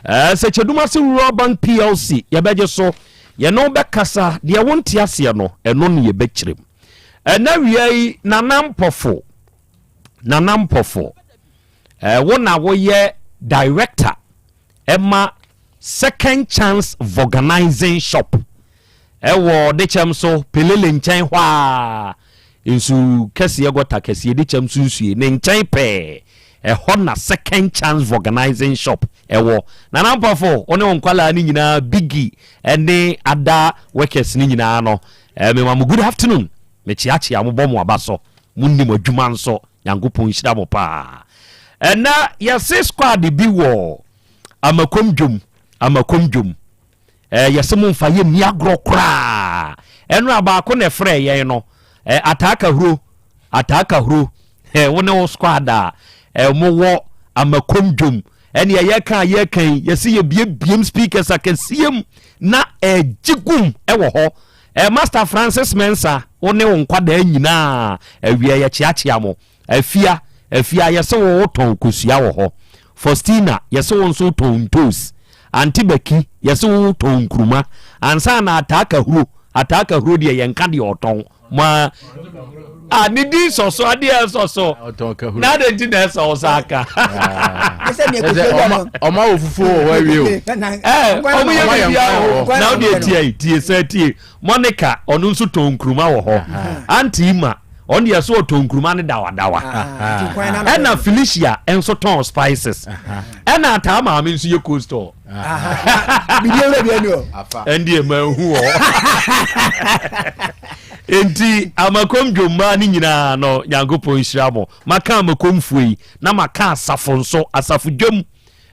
ɛɛ sɛ Kyedumase Rural Bank PLC yɛbɛgye so yɛne wo bɛkasa deɛ wonte aseɛ no ɛno ne yɛbɛkyerɛ mu ɛna wia yi Nana Mpɔfo Nana Mpɔfo ɛɛ wo na woyɛ director ɛma Second Chance Vulcanizing Shop ɛwɔ Dekyɛm so Pelele nkyɛn hɔ a nsu kɛseɛ gɔta kɛseɛ Dekyɛm so nsue ne nkyɛn pɛɛ ɛhɔ na Second Chance Vulcanizing Shop ɛwɔ. Nana Ampafo wo ne wo nkwalaa no nyinaa Biggie ɛne ada workers no nyinaa no ɛɛ mema mo good afternoon mekyeakyea mo bɔ mo aba so mo nim adwuma nso Nyankopɔn nhyira mo paa. Ɛnɛ yɛse squad bi wɔ Amakom dwom, Amakom dwom. Ɛɛ yɛse mo nfa yɛ nni agorɔ koraa. Ɛno a baako na ɛfrɛ yɛn no. Ɛɛ Ataa Kahuro, Ataa Kahuro. Ɛɛ wo ne wo squad a ɛɛ mo wɔ Amakom dwom. Ɛne yɛka a yɛka yi yɛse yɛbiebiem speakers akɛseɛ mu na ɛgye gum ɛwɔ hɔ. Eh, Master Francis Mensah, wo ne wo nkwadaa nyinaa, awia yɛkyeakyea mo. Afia, Afia, yɛse wo wotɔn kosua wɔ hɔ. Faustina, yɛse wo nso wotɔn ntoos. Auntie Becky, yɛse wo wotɔn nkuruma. Ansa na Ataa Kahuro, Ataa Kahuro deɛ yɛnka deɛ ɔtɔn. Mo a a ne din sɔ so adeɛ ɛsɔ so na ade nti na ɛsɛ wo sa aka.
Ɔma wɔ fufuo wɔ hɔ awie o.
Ɛɛ ɔmo yɛ biribi ahɔ na ɔde etie tie sɛ tie Monica ɔno nso tɔn nkuruma wɔ hɔ. Auntie Ima ɔno deɛ so ɔtɔn nkuruma ne dawadawa. Ɛna Felicia nso tɔn spices. Ɛna ataa maame nso yɛ cold store. Ɛndeɛ manhu wɔ Enti amakom dwommaa no nyinaa no Nyankopɔn nhyira mo. Maka amakomfoɔ yi na maka asafo nso asafo dwam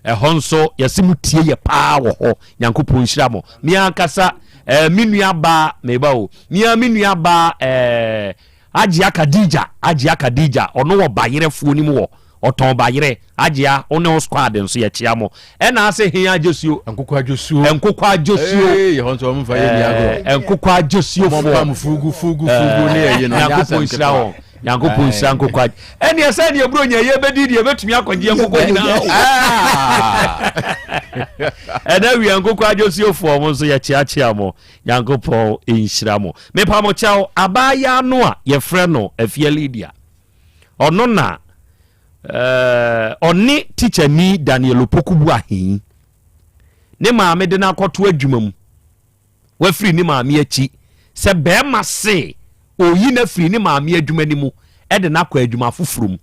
Ɛhɔ nso yɛse mo tie yɛ paa wɔ hɔ. Nyankopɔn nhyira mo. Me ankasa eh, me nua baa meba o. Me a me nua baa eh, Agyea Khadija, Agyea Khadija, ɔno wɔ bayerɛfoɔ no mu wɔ ɔtɔn bayerɛ. Agyea, wo ne wo squad nso yɛkyea mo. Ɛna ase he agyesuo.
Nkokɔ adwosuo.
Nkokɔ adwosuo.
Ee, ɛhɔ nso wɔn mfa yɛ ni agorɔ.
Eh, nkokɔ adwosuofoɔ.
Wɔn pam fugu fugu fugu ne ɛyi no.
Nyankopɔn nhyira wɔn. Nyankopɔn nhyira nkokɔ agye. Ɛneɛ sɛ deɛ buronya yɛ bɛdi deɛ bɛtumi akɔgye nkokɔ nyinaa o. Ɛna wia nkokɔ adwosuofoɔ mo nso yɛkyeakyea mo. Nyankopɔn nhyira mo. Mepa mo kyɛw, abaayaa no a yɛfrɛ no Afia Lydia. Ɔno na ɔne tikyani Daniel Opoku Boahen ne maame de no akɔto adwuma mu. Wafiri ne maame akyi sɛ bɛrima se ɔyi no afiri ne maame adwuma no mu de no akɔ adwuma foforɔ mu.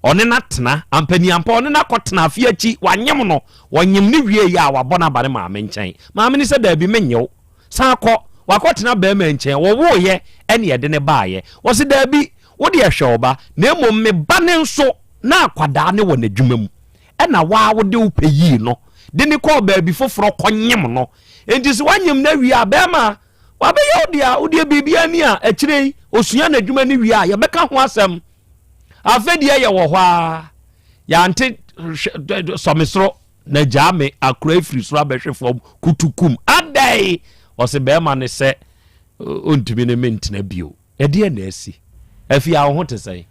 Ɔne no atena, ampaniampa ɔne no akɔtena afe akyi, wanyem no, wɔnyem no wie yɛ a wabɔ no aba ne maame nkyɛn. Maame no sɛ daabi menye wo, san kɔ. Wakɔtena bɛrima nkyɛn, wɔwoeɛ ɛne ɛde no baeɛ. Wɔse daabi, wo deɛ hwɛ wo ba, na mmom me ba no nso na akwadaa no wɔ n'adwuma mu ɛna waa wode wo pɛ yii no de no kɔɔ baabi foforɔ kɔnyem no. Enti sɛ woanyem no awie a, bɛrima, wabɛyɛ wo dea, wo deɛ biribiara ni a, akyire yi, ɔsua n'adwuma no wie a, yɛbɛka ho asɛm. Afei deɛ yɛwɔ hɔ a, yɛante sɔ me soro na gyaa me akora afiri soro abɛhwe fam kutukum. Adɛn? Ɔse bɛrima no sɛ ɔntumi ne me ntena bio. Ɛdeɛn na asi? Afie a wo ho te sɛn?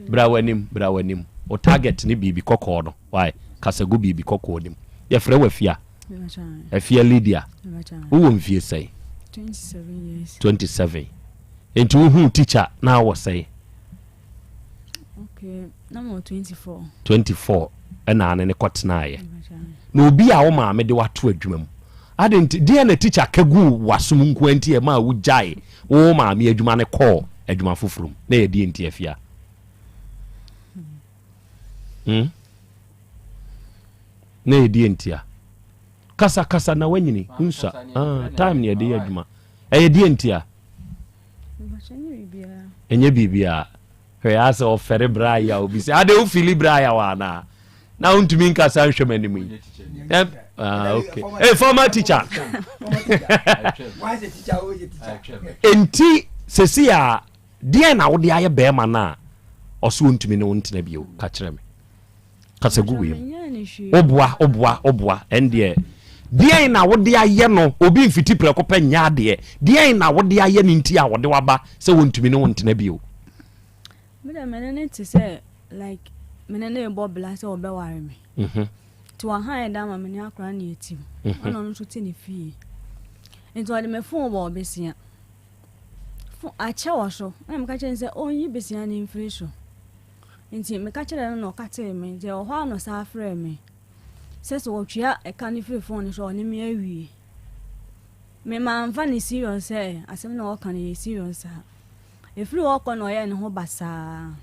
Bra w'anim, bra w'anim. Wo target ne biribi kɔkɔɔ no. Why? Kasa gu biribi kɔkɔɔ no mu. Yɛfrɛ wo Afia. Afia Lydia. Wowɔ mfie sɛn?
27 years.
27. Nti wohuu teacher na awɔ sɛn?
Okay, na mewɔ 24.
24 ɛna ane ne kɔtenaeɛ. Na obi a wo maame de wato adwuma mu. Ade nti, deɛ na teacher ka gu w'asom nko nti ɛma wogyae wo maame adwuma no kɔɔ adwuma foforɔ mu. Na yɛ deɛ nti afia? Hmm? Na yɛ deɛ ntia? Kasa kasa na wanyini nsa. Ah, time ne yɛde yɛ adwuma. Ɛyɛ deɛ ntia? Ɛnyɛ biribiara. Hwɛ asɛ ɔfɛre bra ya obi sɛ ade wofili bra ya wɔ anaa? Na wontumi nkasa nhwɛ m'anim yi. Ah, okay. Hey, former teacher. Enti sɛsi a deɛn na wode ayɛ bɛrima no a ɔso ɔntumi ne wo ntena bio ka kyerɛ me. Kasa gu wei mu. Woboa, woboa, woboa. Ɛndeɛ, deɛn na wode ayɛ no? Obi mfiti prɛko pɛ nyɛ adeɛ. Deɛn na wode ayɛ no nti a wɔde waba sɛ wɔntumi ne wo ntena bio?
Me deɛ me ne no te sɛ like me ne no rebɔ bla sɛ ɔbɛware me.
Mhm.
Nti wahan da ma me ne akora ne atim.
Mhm.
Ɛna ɔno nso te ne fie. Nti ɔde me fon bɔ ɔbesia. Fon akyɛ wɔ so. Ɛna meka kyerɛ no sɛ ɔnyi besia no mfiri so. Nti meka kyerɛɛ no na ɔkatee me. Nti ɛwɔ hɔ a na ɔsan frɛɛ me sɛ sɛ ɔtua ɛka no firi phone no so a ɔne me awie. Me mamfa no serious sɛ asɛm na ɔka no yɛ serious saa. Ɛfiri hɔ kɔ na ɔyɛɛ ne ho basaa.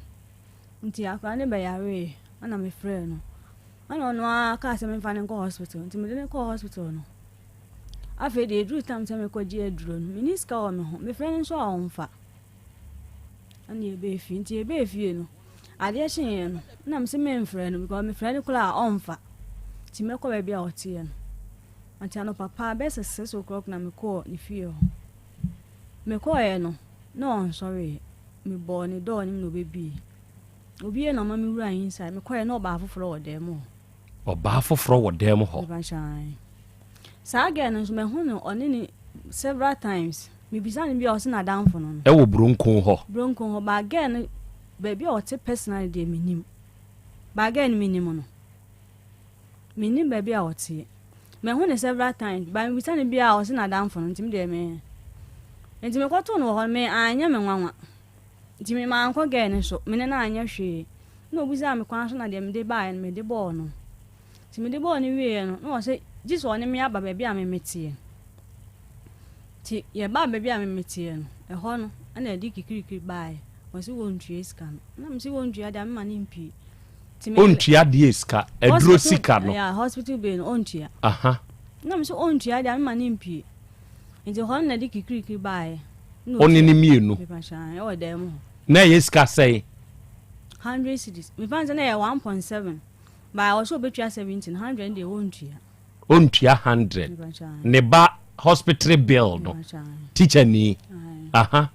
Nti akwadaa no bɛyaree ɛna mefrɛɛ no. Ɛna ɔno ara kaa sɛ memfa no nkɔ hospital. Nti mede no kɔɔ hospital no. Afei deɛ ɛduru tam sɛ mekɔgye aduro no, menni sika wɔ me ho. Mefrɛ no nso a ɔmfa. Ɛna yɛbɛɛ fie nti yɛbɛɛ fie no adeɛ kyeeɛ no na mese memfrɛ no because mefrɛ no koraa a ɔmfa nti mɛkɔ baabi a ɔteɛ no nti anɔpa paa bɛyɛ sɛ 6 o'clock na mekɔɔ ne fie hɔ mekɔɔeɛ no na ɔnsɔreeɛ mebɔɔ ne dɔɔ no mu na ɔbɛbie obie na ɔma me wura inside mekɔɔeɛ na ɔbaa foforɔ wɔ dan mu
hɔ ɔbaa foforɔ wɔ dan mu hɔ
saa girl no nso mahu no ɔne ne several times Mebisa no bi a ɔse n'adamfo no no.
Ɛwɔ Bronkon hɔ.
Bronkon hɔ but girl no baabi a ɔte personally deɛ mennim but girl no menim no mennim baabi a ɔteɛ mahu no several times but mebisa no bi a ɔse n'adamfo no nti me deɛ me. Nti mekɔtoo no wɔ hɔ no, me anyɛ me nwanwa. Nti me mankɔ girl no so, me ne no anyɛ hwee. Ɛna obisaa me kwan so na deɛ mede baeɛ no mede bɔɔ no. Nti mede bɔɔ no wieeɛ no, na ɔse gye sɛ ɔne me aba baabi a me meteɛ. Nti yɛbaa baabi a me meteɛ no, ɛhɔ no ɛna ɛde kikirikiri baeɛ. Ɔse wɔntua sika no. Na mese wɔntua deɛ a mema no mpue. Nti me
Ɔntua deɛ sika, aduro sika no.
Yeah, hospital bill no ɔntua.
Aha.
Na mese ɔntua deɛ a mema no mpue. Nti hɔ no na ɛde kikirikiri baeɛ.
Ɔne ne mmienu.
Ɛwɔ dan mu hɔ.
Na ɛyɛ sika sɛn?
100 cedis. Mefa no sɛ na ɛyɛ 1.7. But ɔsɛ ɔbɛtua 70 no, 100 deɛ ɔntua.
Ɔntua 100. Ne ba hospital bill no. Teacher ni. Aha.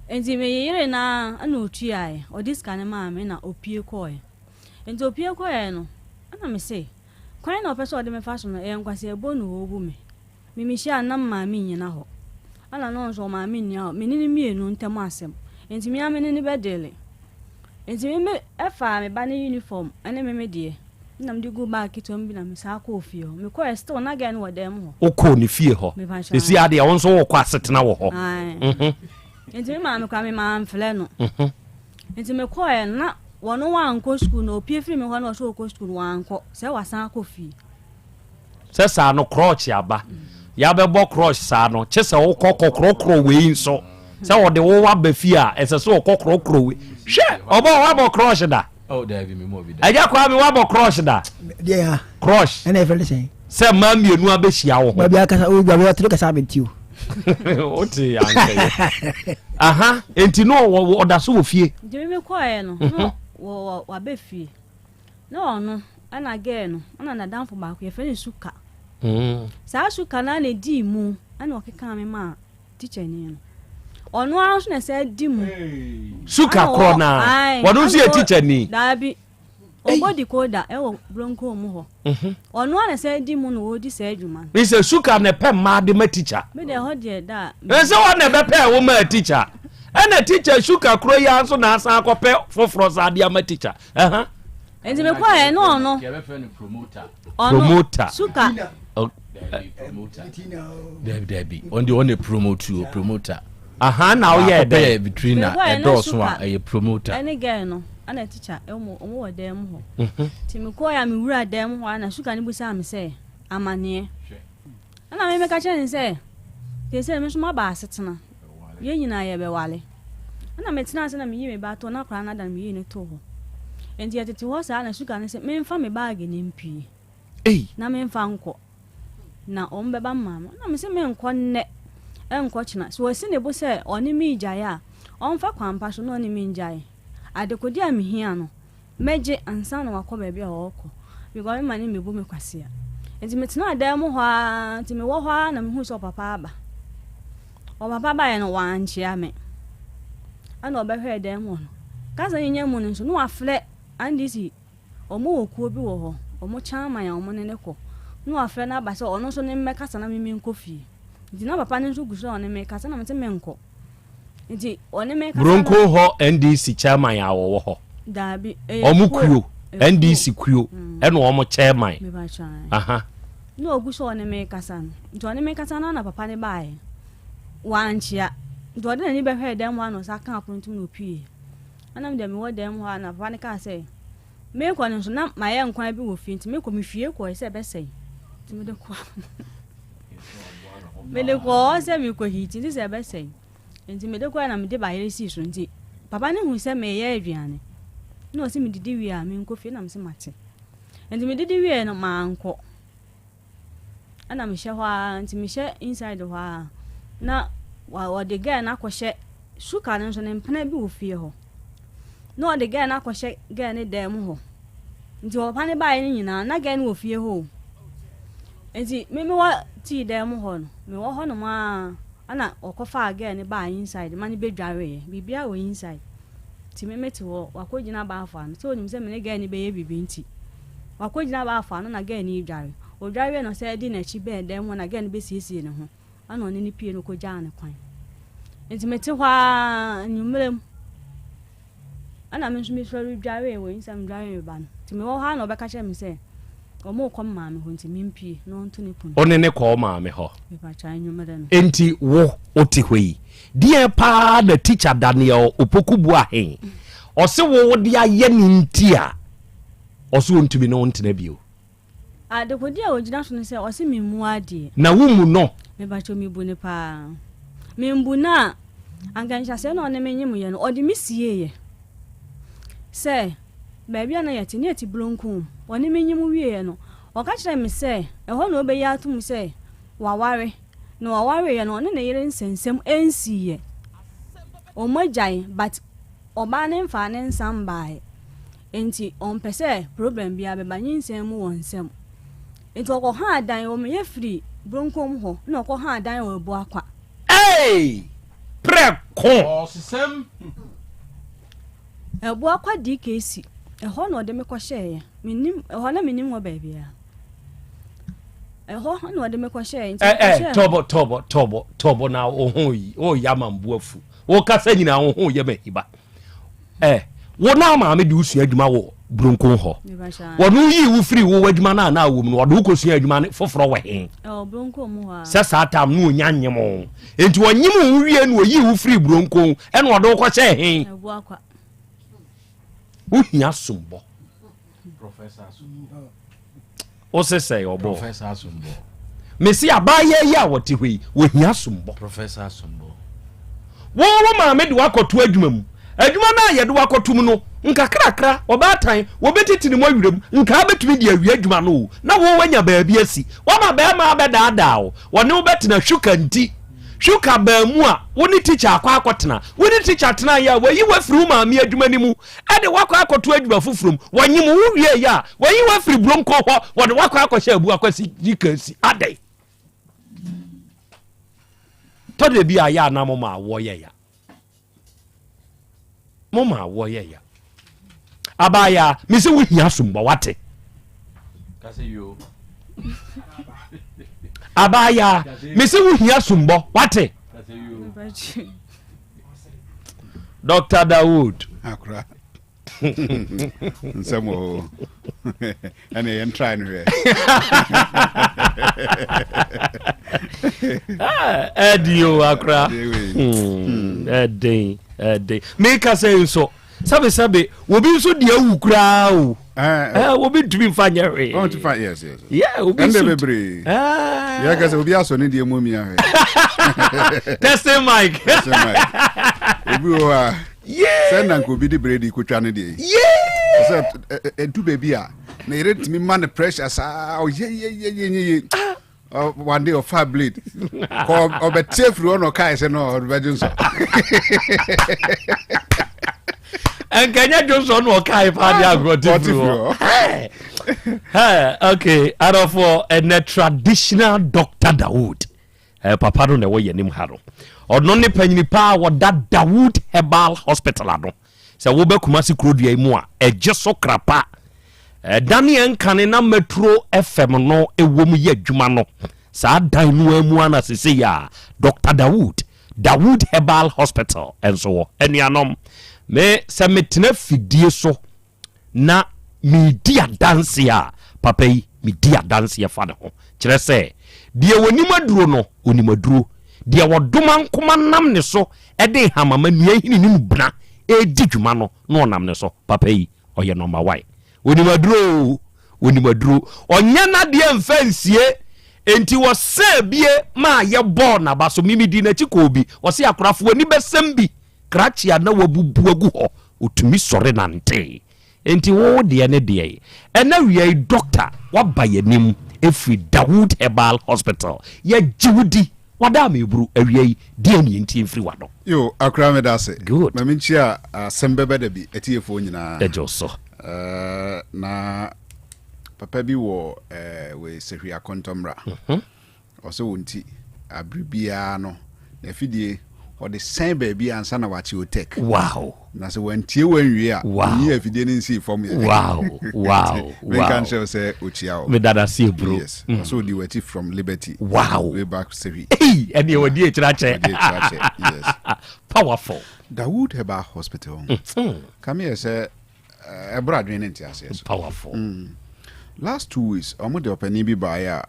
Nti meyeyere no ara ɛna ɔtuaeɛ. Ɔde sika no maa me na ɔpue kɔeɛ. Nti ɔpue kɔeɛ no, ɛna mese, kwan na ɔpɛ sɛ ɔde me fa so no, ɛyɛ nkwaseabuo na ɔrebu me. Me mehyia no na me maame nnyina hɔ. Ɛna no nso ɔmaame nni hɔ. Me ne no mmienu ntam asɛm. Nti me ara me ne no bɛdeale. Nti me me faa me ba no uniform ne me me deɛ na mede guu bag ketewa mu bi na me san kɔɔ fie hɔ. Me kɔɛ still na girl no wɔ dan mu hɔ.
Wokɔɔ ne fie hɔ?
Mepa kyɛw.
Sisi adeɛ wo nso wokɔ asetena wɔ hɔ?
Ae.
Mhm.
Nti me maame koraa me mamfrɛ no.
Mhm.
Nti me kɔɛ no na wɔno wankɔ school na opie firi me hɔ na ɔsɛ ɔkɔ school no wankɔ sɛ wasan akɔ fie.
Sɛ saa no krɔɔkye aba. Yɛabɛbɔ krɔɔkye saa no, kye sɛ wokɔ kɔkorɔkorɔ wei nso. Sɛ wɔde wo aba fie a, ɛsɛ sɛ wɔkɔ korɔkorɔ wei. Hwɛ, ɔbɔ woabɔ krɔɔkye da?
Oh, daabi, me mmɔ bi da.
Agya Kwame, woabɔ krɔɔkye da?
Deɛ ya.
Krɔɔkye.
Ɛna ɛfrɛ ne sɛn?
Sɛ mmaa mmienu abɛhyia wo ho.
Baabi akasa, o baabi ɔtene kasa abɛnti o.
Wote ankɛyɛ. Aha, enti no ɔda so wɔ fie.
Nti me mekɔɛ no, na waba fie. Na ɔno na girl no na n'adamfo baako yɛfrɛ no Suka. Saa Suka no ara na edii mu na ɔkekaa me maa tikyani no. Ɔno ara nso na ɛsɛ di mu.
Suka korɔ naa. Ɔno nso yɛ tikyani.
Daabi. Ɔbɔ decoder ɛwɔ Bronco mu hɔ. Mhm. Ɔno ara na ɛsɛ di mu na ɔredi saa adwuma no.
Sɛ Suka na ɛpɛ mmaa de ma tikya.
Me deɛ ɛhɔ deɛ da.
Ɛsɛ wɔn na ɛbɛpɛ wo maa tikya. Ɛna tikya Suka korɔ yi ara nso na asan akɔpɛ foforɔ saa de ama tikya.
Nti mekɔɛ ne ɔno
promoter
suka
dabi dabi ɔno deɛ ɔne promote o promoter
aha na woyɛ dɛ
yɛ vitrina ɛdɔɔso a ɛyɛ promoter
ɛne girl no ɛna teacher ɛwɔ ɔmo wɔ dan mu hɔ mhm. nti mekɔɛ a mewura dan mu hɔ a na suka no busaa me sɛ amaneɛ Ɛnna me meka kyerɛɛ no sɛ, Seesei me nso maba asetena. Yɛn nyinaa yɛbɛware. Ɛnna metenaa ase na meyii me ba too na akwadaa no ada no meyii no too hɔ. Enti yɛtete hɔ saa na suka no sɛ memfa me baage no mpue na memfa nkɔ na wɔn bɛba mmaa me. Ɛnna mese menkɔ nnɛ nkɔ kyena. So wasi ne bo sɛ ɔne me regyae a, ɔmfa kwan pa so na ɔne me ngyae. Adekode a mehia no, Mɛgye ansa na wakɔ baabi a ɔrekɔ because me ma ne mmebu me kwasea. Nti metenaa dan mu hɔ ara nti mewɔ hɔ ara na mehuu sɛ ɔpapa aba. Ɔpapa baeɛ no wankyea me. Ɛna ɔbɛhwɛɛ dan mu hɔ no. Kasa nyanya mu no nso na wafrɛ NDC wɔn wɔ kuo bi wɔ hɔ wɔn chairman a wɔn ne no kɔ. Na wafrɛ no aba sɛ ɔno nso ne mmɛkasa na me menkɔ fie. Nti na papa no nso gu so a ɔne me kasa na mese menkɔ. Nti ɔne me kasa
Bronco hɔ NDC chairman a wɔwɔ hɔ.
Daabi.
Wɔn kuo NDC kuo mm. ɛna wɔn chairman. Aha.
Na ogu so ɔne me kasa no. Nti ɔne me kasa no na papa ne baeɛ. Wankyea. Nti ɔde n'ani bɛhwɛɛ dan mu hɔ na ɔsa ka apono ntom na opue. Ɛna me deɛ mewɔ dan mu hɔ a na papa ne kaa sɛ mekɔ no nso na mayɛ nkwan bi wɔ fie nti mekɔ mehwie kɔɛ sɛ ɛbɛsɛe. Nti mede kɔ mede kɔɔ hɔ sɛ mekɔ hiti nti sɛ ɛbɛsɛe. Nti mede kɔe na mede bayerɛ sii so nti papa no hui sɛ mereyɛ aduane na ɔse medidi wie a menkɔ fie na mese mate. Nti medidi wie no mankɔ ɛna mehyɛ hɔ ara nti mehyɛ inside hɔ ara na ɔde girl no akɔhyɛ suka no nso ne mpena bi wɔ fie hɔ na ɔde girl no akɔhyɛ girl no dan mu hɔ nti ɔpapa no baeɛ no nyinaa na girl no wɔ fie hɔ o nti me mewɔ tii dan mu hɔ no mewɔ hɔ nom ara Ɛna ɔkɔfaa girl no baa inside ma no bɛdwareeɛ, biribiara wɔ inside. Nti me mete hɔ, wakɔgyina baafo ano, sɛ ɔnim sɛ me ne girl no bɛyɛ biribi nti, wakɔgyina baafo ano na girl no redware. Ɔdware wieɛ na ɔsan di n'akyi bɛɛ dan mu hɔ na girl no bɛsiesie ne ho, ɛna ɔne no pue na ɔkɔgyaa no kwan. Nti mete hɔ ara anwummerɛ mu, ɛna me nso mesɔre dwaree wɔ inside, medwaree me ba no. Nti mewɔ hɔ ara na ɔbɛka kyerɛ me sɛ, Wɔrekɔ me maame hɔ nti mempue na ɔnto ne pono.
Wo ne no kɔ wo maame hɔ?
Mepakyɛ anwummerɛ no.
Enti wo wote hɔ yi, deɛn paa na tikya Daniel Opoku Boahen ɔse wo wode ayɛ no nti a ɔse ɔntumi ne wo ntena bio?
Adekode a ɔgyina so ne sɛ ɔse memmu adeɛ.
Na wommu no?
Mepakyɛ mebu no paa. Membu no a, anka nhyɛaseɛ na ɔne me nyemeeɛ no, ɔde me sieeɛ sɛ Baabi a na yɛte, na yɛte Bulonkum. Ɔne me nyem wieeɛ no, ɔka kyerɛɛ me sɛ ɛhɔ na ɔbɛyi atom sɛ waware. Na ɔwareeɛ no, ɔne ne yere nsɛnsɛm nsiiɛ. Wɔagyae but ɔbaa no mfaa ne nsa mbaeɛ. Enti ɔmpɛ sɛ problem biara bɛba nyinsɛn mu wɔ nsam. Enti ɔkɔhaa dan, wɔyɛ firi Bulonkum hɔ na ɔkɔhaa dan wɔ Abuakwa.
Ei! Prɛko!
Ɔsesɛm.
Abuakwa DKC, ɛhɔ na ɔde me kɔhyɛeɛ. Mennim, ɛhɔ na mennim hɔ baabiara. Ɛhɔ na ɔde me kɔhyɛeɛ. Nti
Ɛ ɛ
mekɔhyɛɛ hɔ.
tɔbɔ tɔbɔ tɔbɔ tɔbɔ na wo ho yi o yɛ ama mbu afu. Wo kasa nyinaa wo ho yɛ ma hiba. Ɛ wo na maame de wo sua adwuma wɔ Buronkon hɔ. Wɔn yii wo firi wo adwuma no a na wɔ mu no wɔde wo kɔsua adwuma no foforɔ wɔ he?
Ɛwɔ Buronkon mu hɔ a.
Sɛ saa tam no ɔnya nyem wo. Enti ɔnyem wo wie no ɔyii wo firi Buronkon ɛna ɔde wo kɔhyɛɛ he?
Abuakwa.
Wohia sombɔ. Wo se sɛe ɔbɔ.
Professor Asombɔ.
Mese abaayewa yi a wɔte hɔ yi, wɔhia sombɔ.
Professor Asombɔ.
Wo wo maame de wakɔto adwuma mu. Adwuma no a yɛde wakɔto mu no, nkakrakra, ɔbaatan, wɔbɛtiti ne mɔwerɛ mu, nkaa bɛtumi de awie adwuma no o, na wo wanya baabi asi. Wama bɛrima abɛdaadaa wo, wɔne wo bɛtena hwuka nti. Hwuka baa mu a, wo ne tikya akɔ akɔtena. Wo ne tikya tenaeɛ a, wayi wo afiri wo maame adwuma no mu. de wo akɔ akɔto adwuma foforɔ mu, wɔnyem wo wieeɛ a, wɔyi wo afiri Buronko hɔ, wɔde wo akɔ akɔhyɛ Abu Akwasi Yikansi. Adɛn? Tɔ da bi a yɛ a na moma awoɔ yɛ ya. Moma awoɔ yɛ ya. Abaayaa, me sɛ wohia asombɔ, wate? Abaayaa, me sɛ wohia asombɔ, wate? Dr. Dawood.
Akora. Nsɛm wɔ hɔ. Ɛne yɛn try no hwɛ.
Ɛdi o akora. Ɛden ɛden. Meka sɛ nso sɛbe sɛbe obi nso deɛ awu koraa o. Eh, obi ntumi nfa nyɛ hwee.
ɔn ti fa yes yes.
yeah obi
nso ɛnde bebree. yɛ kɛsɛ obi asɔ ne deɛ mu mia
hwɛ. testing mic.
testing mic obi wɔ hɔ a. sɛ na nka obi de bredi kotwa ne deɛ yi. sɛ ɛdu baabi a na yɛrɛ ntumi ma ne pressure saa ɔyɛ yɛ yɛ yɛ yɛ. One day ɔfa blade kɔ ɔbɛte afiri hɔ na ɔkae sɛ no ɔbɛgye nsɔ
nkɛnyɛ dwonsɔ na ɔkae paa de agorɔ te firi hɔ ok adɔfoɔ ɛnɛ traditional doctor Dawood eh, papa no na ɛwɔ yɛnim ha no ɔno ne panyini paa wɔda Dawood Herbal Hospital ano Sɛ woba Kumasi kurodua yi mu a, ɛgye so krapa. Ɛdan a ɛnkane na Metro FM no wɔ mu yɛ adwuma no, saa dan no ara mu ara na seesei a Dɔkta Dawood, Dawood Herbal Hospital nso wɔ. Anuanom, me sɛ metena fidie so na meredi adanseɛ a, papa yi, medi adanseɛ fa ne ho. Kyerɛ sɛ, deɛ ɔnim aduro no, ɔnim aduro. Deɛ ɔdomankoma nam ne so de nhamama, nnua nhini ne mmubena redi dwuma no, na ɔnam ne so. Papa yi, ɔyɛ nɔmba wan. Ɔnim aduro oo, ɔnim aduro. Ɔnyɛ n'adeɛ mfa nsie. Enti wɔsɛɛ bie maa yɛbɔɔ n'aba so. Me medii n'akyi kɔɔ bi. Ɔse akorafo ani bɛsɛm bi. Krakye a na wabubu agu hɔ, ɔtumi sɔre nantee. Enti wo deɛ ne deɛn? Ɛnɛ awia yi doctor waba yɛnim ɛfiri Dawood Herbal Hospital. Yɛgye wo di. Wada ama ɛburu. Awia yi deɛn ne yɛntie mfiri w'ano?
Yo, akora meda ase.
Good.
Ma menkyia asɛm bɛbɛ da bi atiefoɔ nyinaa.
Yɛgye wo so.
Eh, na papa bi wɔ eh, wei Sahwi Akɔntɔmmra. Ɔsɛ wo nti abere biara no n'afidie ɔde sɛn baabi ansa na wakye otek.
Wow.
Na sɛ wantie wanwie a,
Wow.
ɔnyi afidie no nsii fam yɛ.
Wow. Wow.
Menka
Wow.
nkyerɛ wo sɛ ɔkyia wo.
Meda no ase ebro.
Yes. Ɔsɛ ɔdi w'akyi from Liberty.
Wow.
Way back Sehwi.
Ei, ɛneɛ wadi akyire akyɛ.
Wadi akyire akyɛ, yes.
Powerful.
Dawood Herbal Hospital. Kame yɛ sɛ ɛboro adwene ne nteaseɛ so.
Powerful.
Last 2 weeks, ɔmo de ɔpanin bi baeɛ a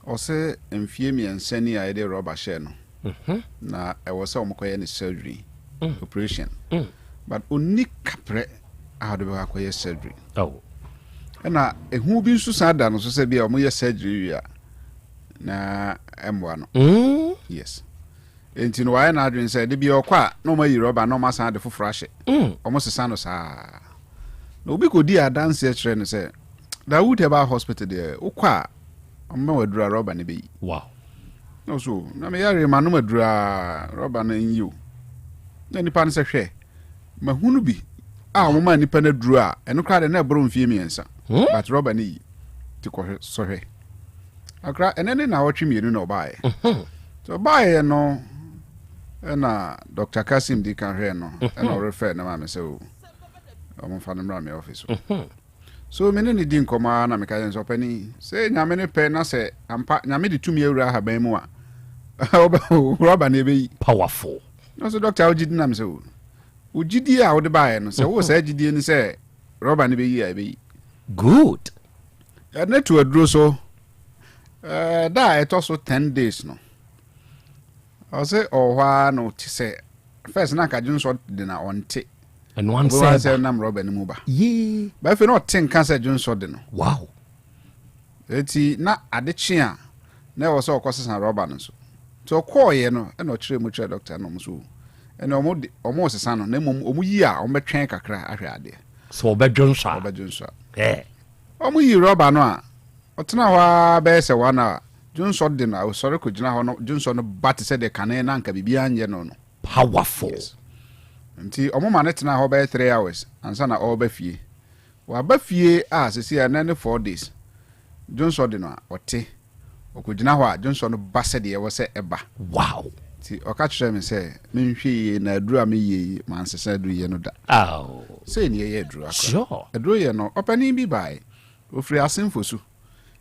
ɔsɛ mfie 3 ni a yɛde rɔba hyɛɛ no na ɛwɔ sɛ ɔmo kɔyɛ ne surgery, operation, but onni kaprɛ a ɔde bɛkɔ akɔyɛ surgery. Ɛna ehu bi nso san da no so sɛ bi a ɔmo yɛ surgery wie a na ɛmmoa no. Yes, nti no wayɛ n'adwene sɛ de bi ɔkɔ a na ɔmo ayi rɔba na ɔmo asan de foforɔ ahyɛ. Ɔmo sesa no saa na obi kɔ di adanseɛ kyerɛ no sɛ Dawood Herbal Hospital deɛ, wokɔ a ɔmo bɛ wɔ aduru a rɔba no bɛyi. Na ɔso na meyare ma nom aduru a rɔba no nyi o. Na nipa no sɛ, hwɛ, mahunu bi a ɔmo ma nipa no aduru a ɛno koraa de na ɛboro mfie 3, but rɔba no yi ti kɔhwɛ sɔhwɛ akora. Ɛnɛ ne na ɔtwe 2 na ɔbaeɛ. Nti ɔbaeɛ no ɛna Dr. Kasim di ka hwɛ no, ɛna ɔrefɛ ne maame sɛ o ɔmomfa no mmra me office o. So me ne ne di nkɔmmɔ a na meka yɛn sɛ, ɔpani, sɛ Nyame ne pɛ na sɛ ampa Nyame de tumi awura ahaban mu a, rɔba no ɛbɛyi.
Powerful.
Na so doctor, wogye di? Nam sɛ o wo gyidie a wode baeɛ no, sɛ wowɔ saa gyidie no sɛ rɔba no bɛyi a, ɛbɛyi.
Good.
Yɛde ne to aduro so. Da a ɛtɔ so 10 days no, ɔsɛ ɔwɔ hɔ a na ɔte sɛ first na anka dwonsɔ de na ɔnte.
Ɛno ansɛ
sɛ nam rɔba no mu ba.
Yee.
Ba afei na ɔte nka sɛ dwonsɔ de no. Eti na ade kye a na ɛwɔ sɛ ɔkɔ sesa rɔba no so. Nti ɔkɔɔyɛ no ɛna ɔkyerɛ mu kyerɛ doctor no, ɔmo so ɛna ɔmo de ɔmo sesa no, na mmom ɔmo yi a ɔmo bɛtwɛn kakra ahwɛ adeɛ.
Sɛ ɔbɛdwonsɔ a.
Ɔbɛdwonsɔ a. Ɔmo yi rɔba no a, ɔtena hɔ ara bɛyɛ sɛ 1 hour, dwonsɔ de no a, ɔsɔre kɔgyina hɔ no, dwonsɔ no ba te sɛ deɛ kane na anka biribiara nyɛ no.
Powerful.
Yes. Nti ɔmo ma ne tena hɔ bɛyɛ 3 hours ansa na ɔreba fie. Waba fie a sisi a ɛnɛ ne 4 days, dwonsɔ de no a, ɔte ɔkɔgyina hɔ a, dwonsɔ no ba sɛdeɛ ɛwɔ sɛ ɛba. Nti ɔka kyerɛ me sɛ menhwɛ yie na aduru a meyɛ yi, mansesa aduru yɛ no da. Sei ne yɛyɛ aduru akora. Aduru yɛ no, ɔpanin bi bae, ofiri Asenfo so,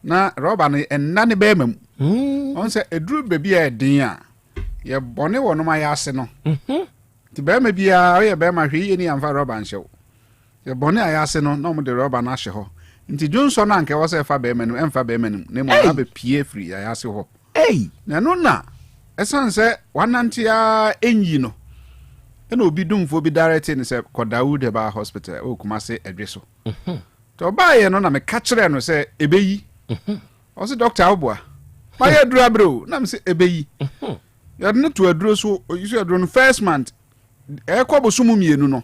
na rɔba no ɛnna ne bɛrima mu. Ɔn sɛ aduru baabi a ɛden a yɛbɔne wɔ nom ayɛ ase no. Nti bɛrima biara ɔyɛ bɛrima, hwɛ yie ne yɛmfa rɔba nhyɛ wo. Yɛbɔne ayɛ ase no na ɔmo de rɔba no ahyɛ hɔ. Nti dwonsɔ no anka ɛwɔ sɛ ɛfa bɛrima no mu, ɛmfa bɛrima no mu, na mmom abɛpie afiri ayɛ ase hɔ. Na ɛno na ɛsiane sɛ wanante a ɛnyi no, ɛna obi dumfoɔ bi direct ne sɛ kɔ Dawood Herbal Hospital ɛwɔ Kumase Ɛdwe so. Nti ɔbaayɛ no na meka kyerɛɛ no sɛ ɛbɛyi. Ɔsɛ, doctor, woboa mayɛ aduru aberɛ o. Na mesɛ ɛbɛyi. Yɛde no to aduro so, oyi so aduro no first month, ɛkɔ bosom 2 no,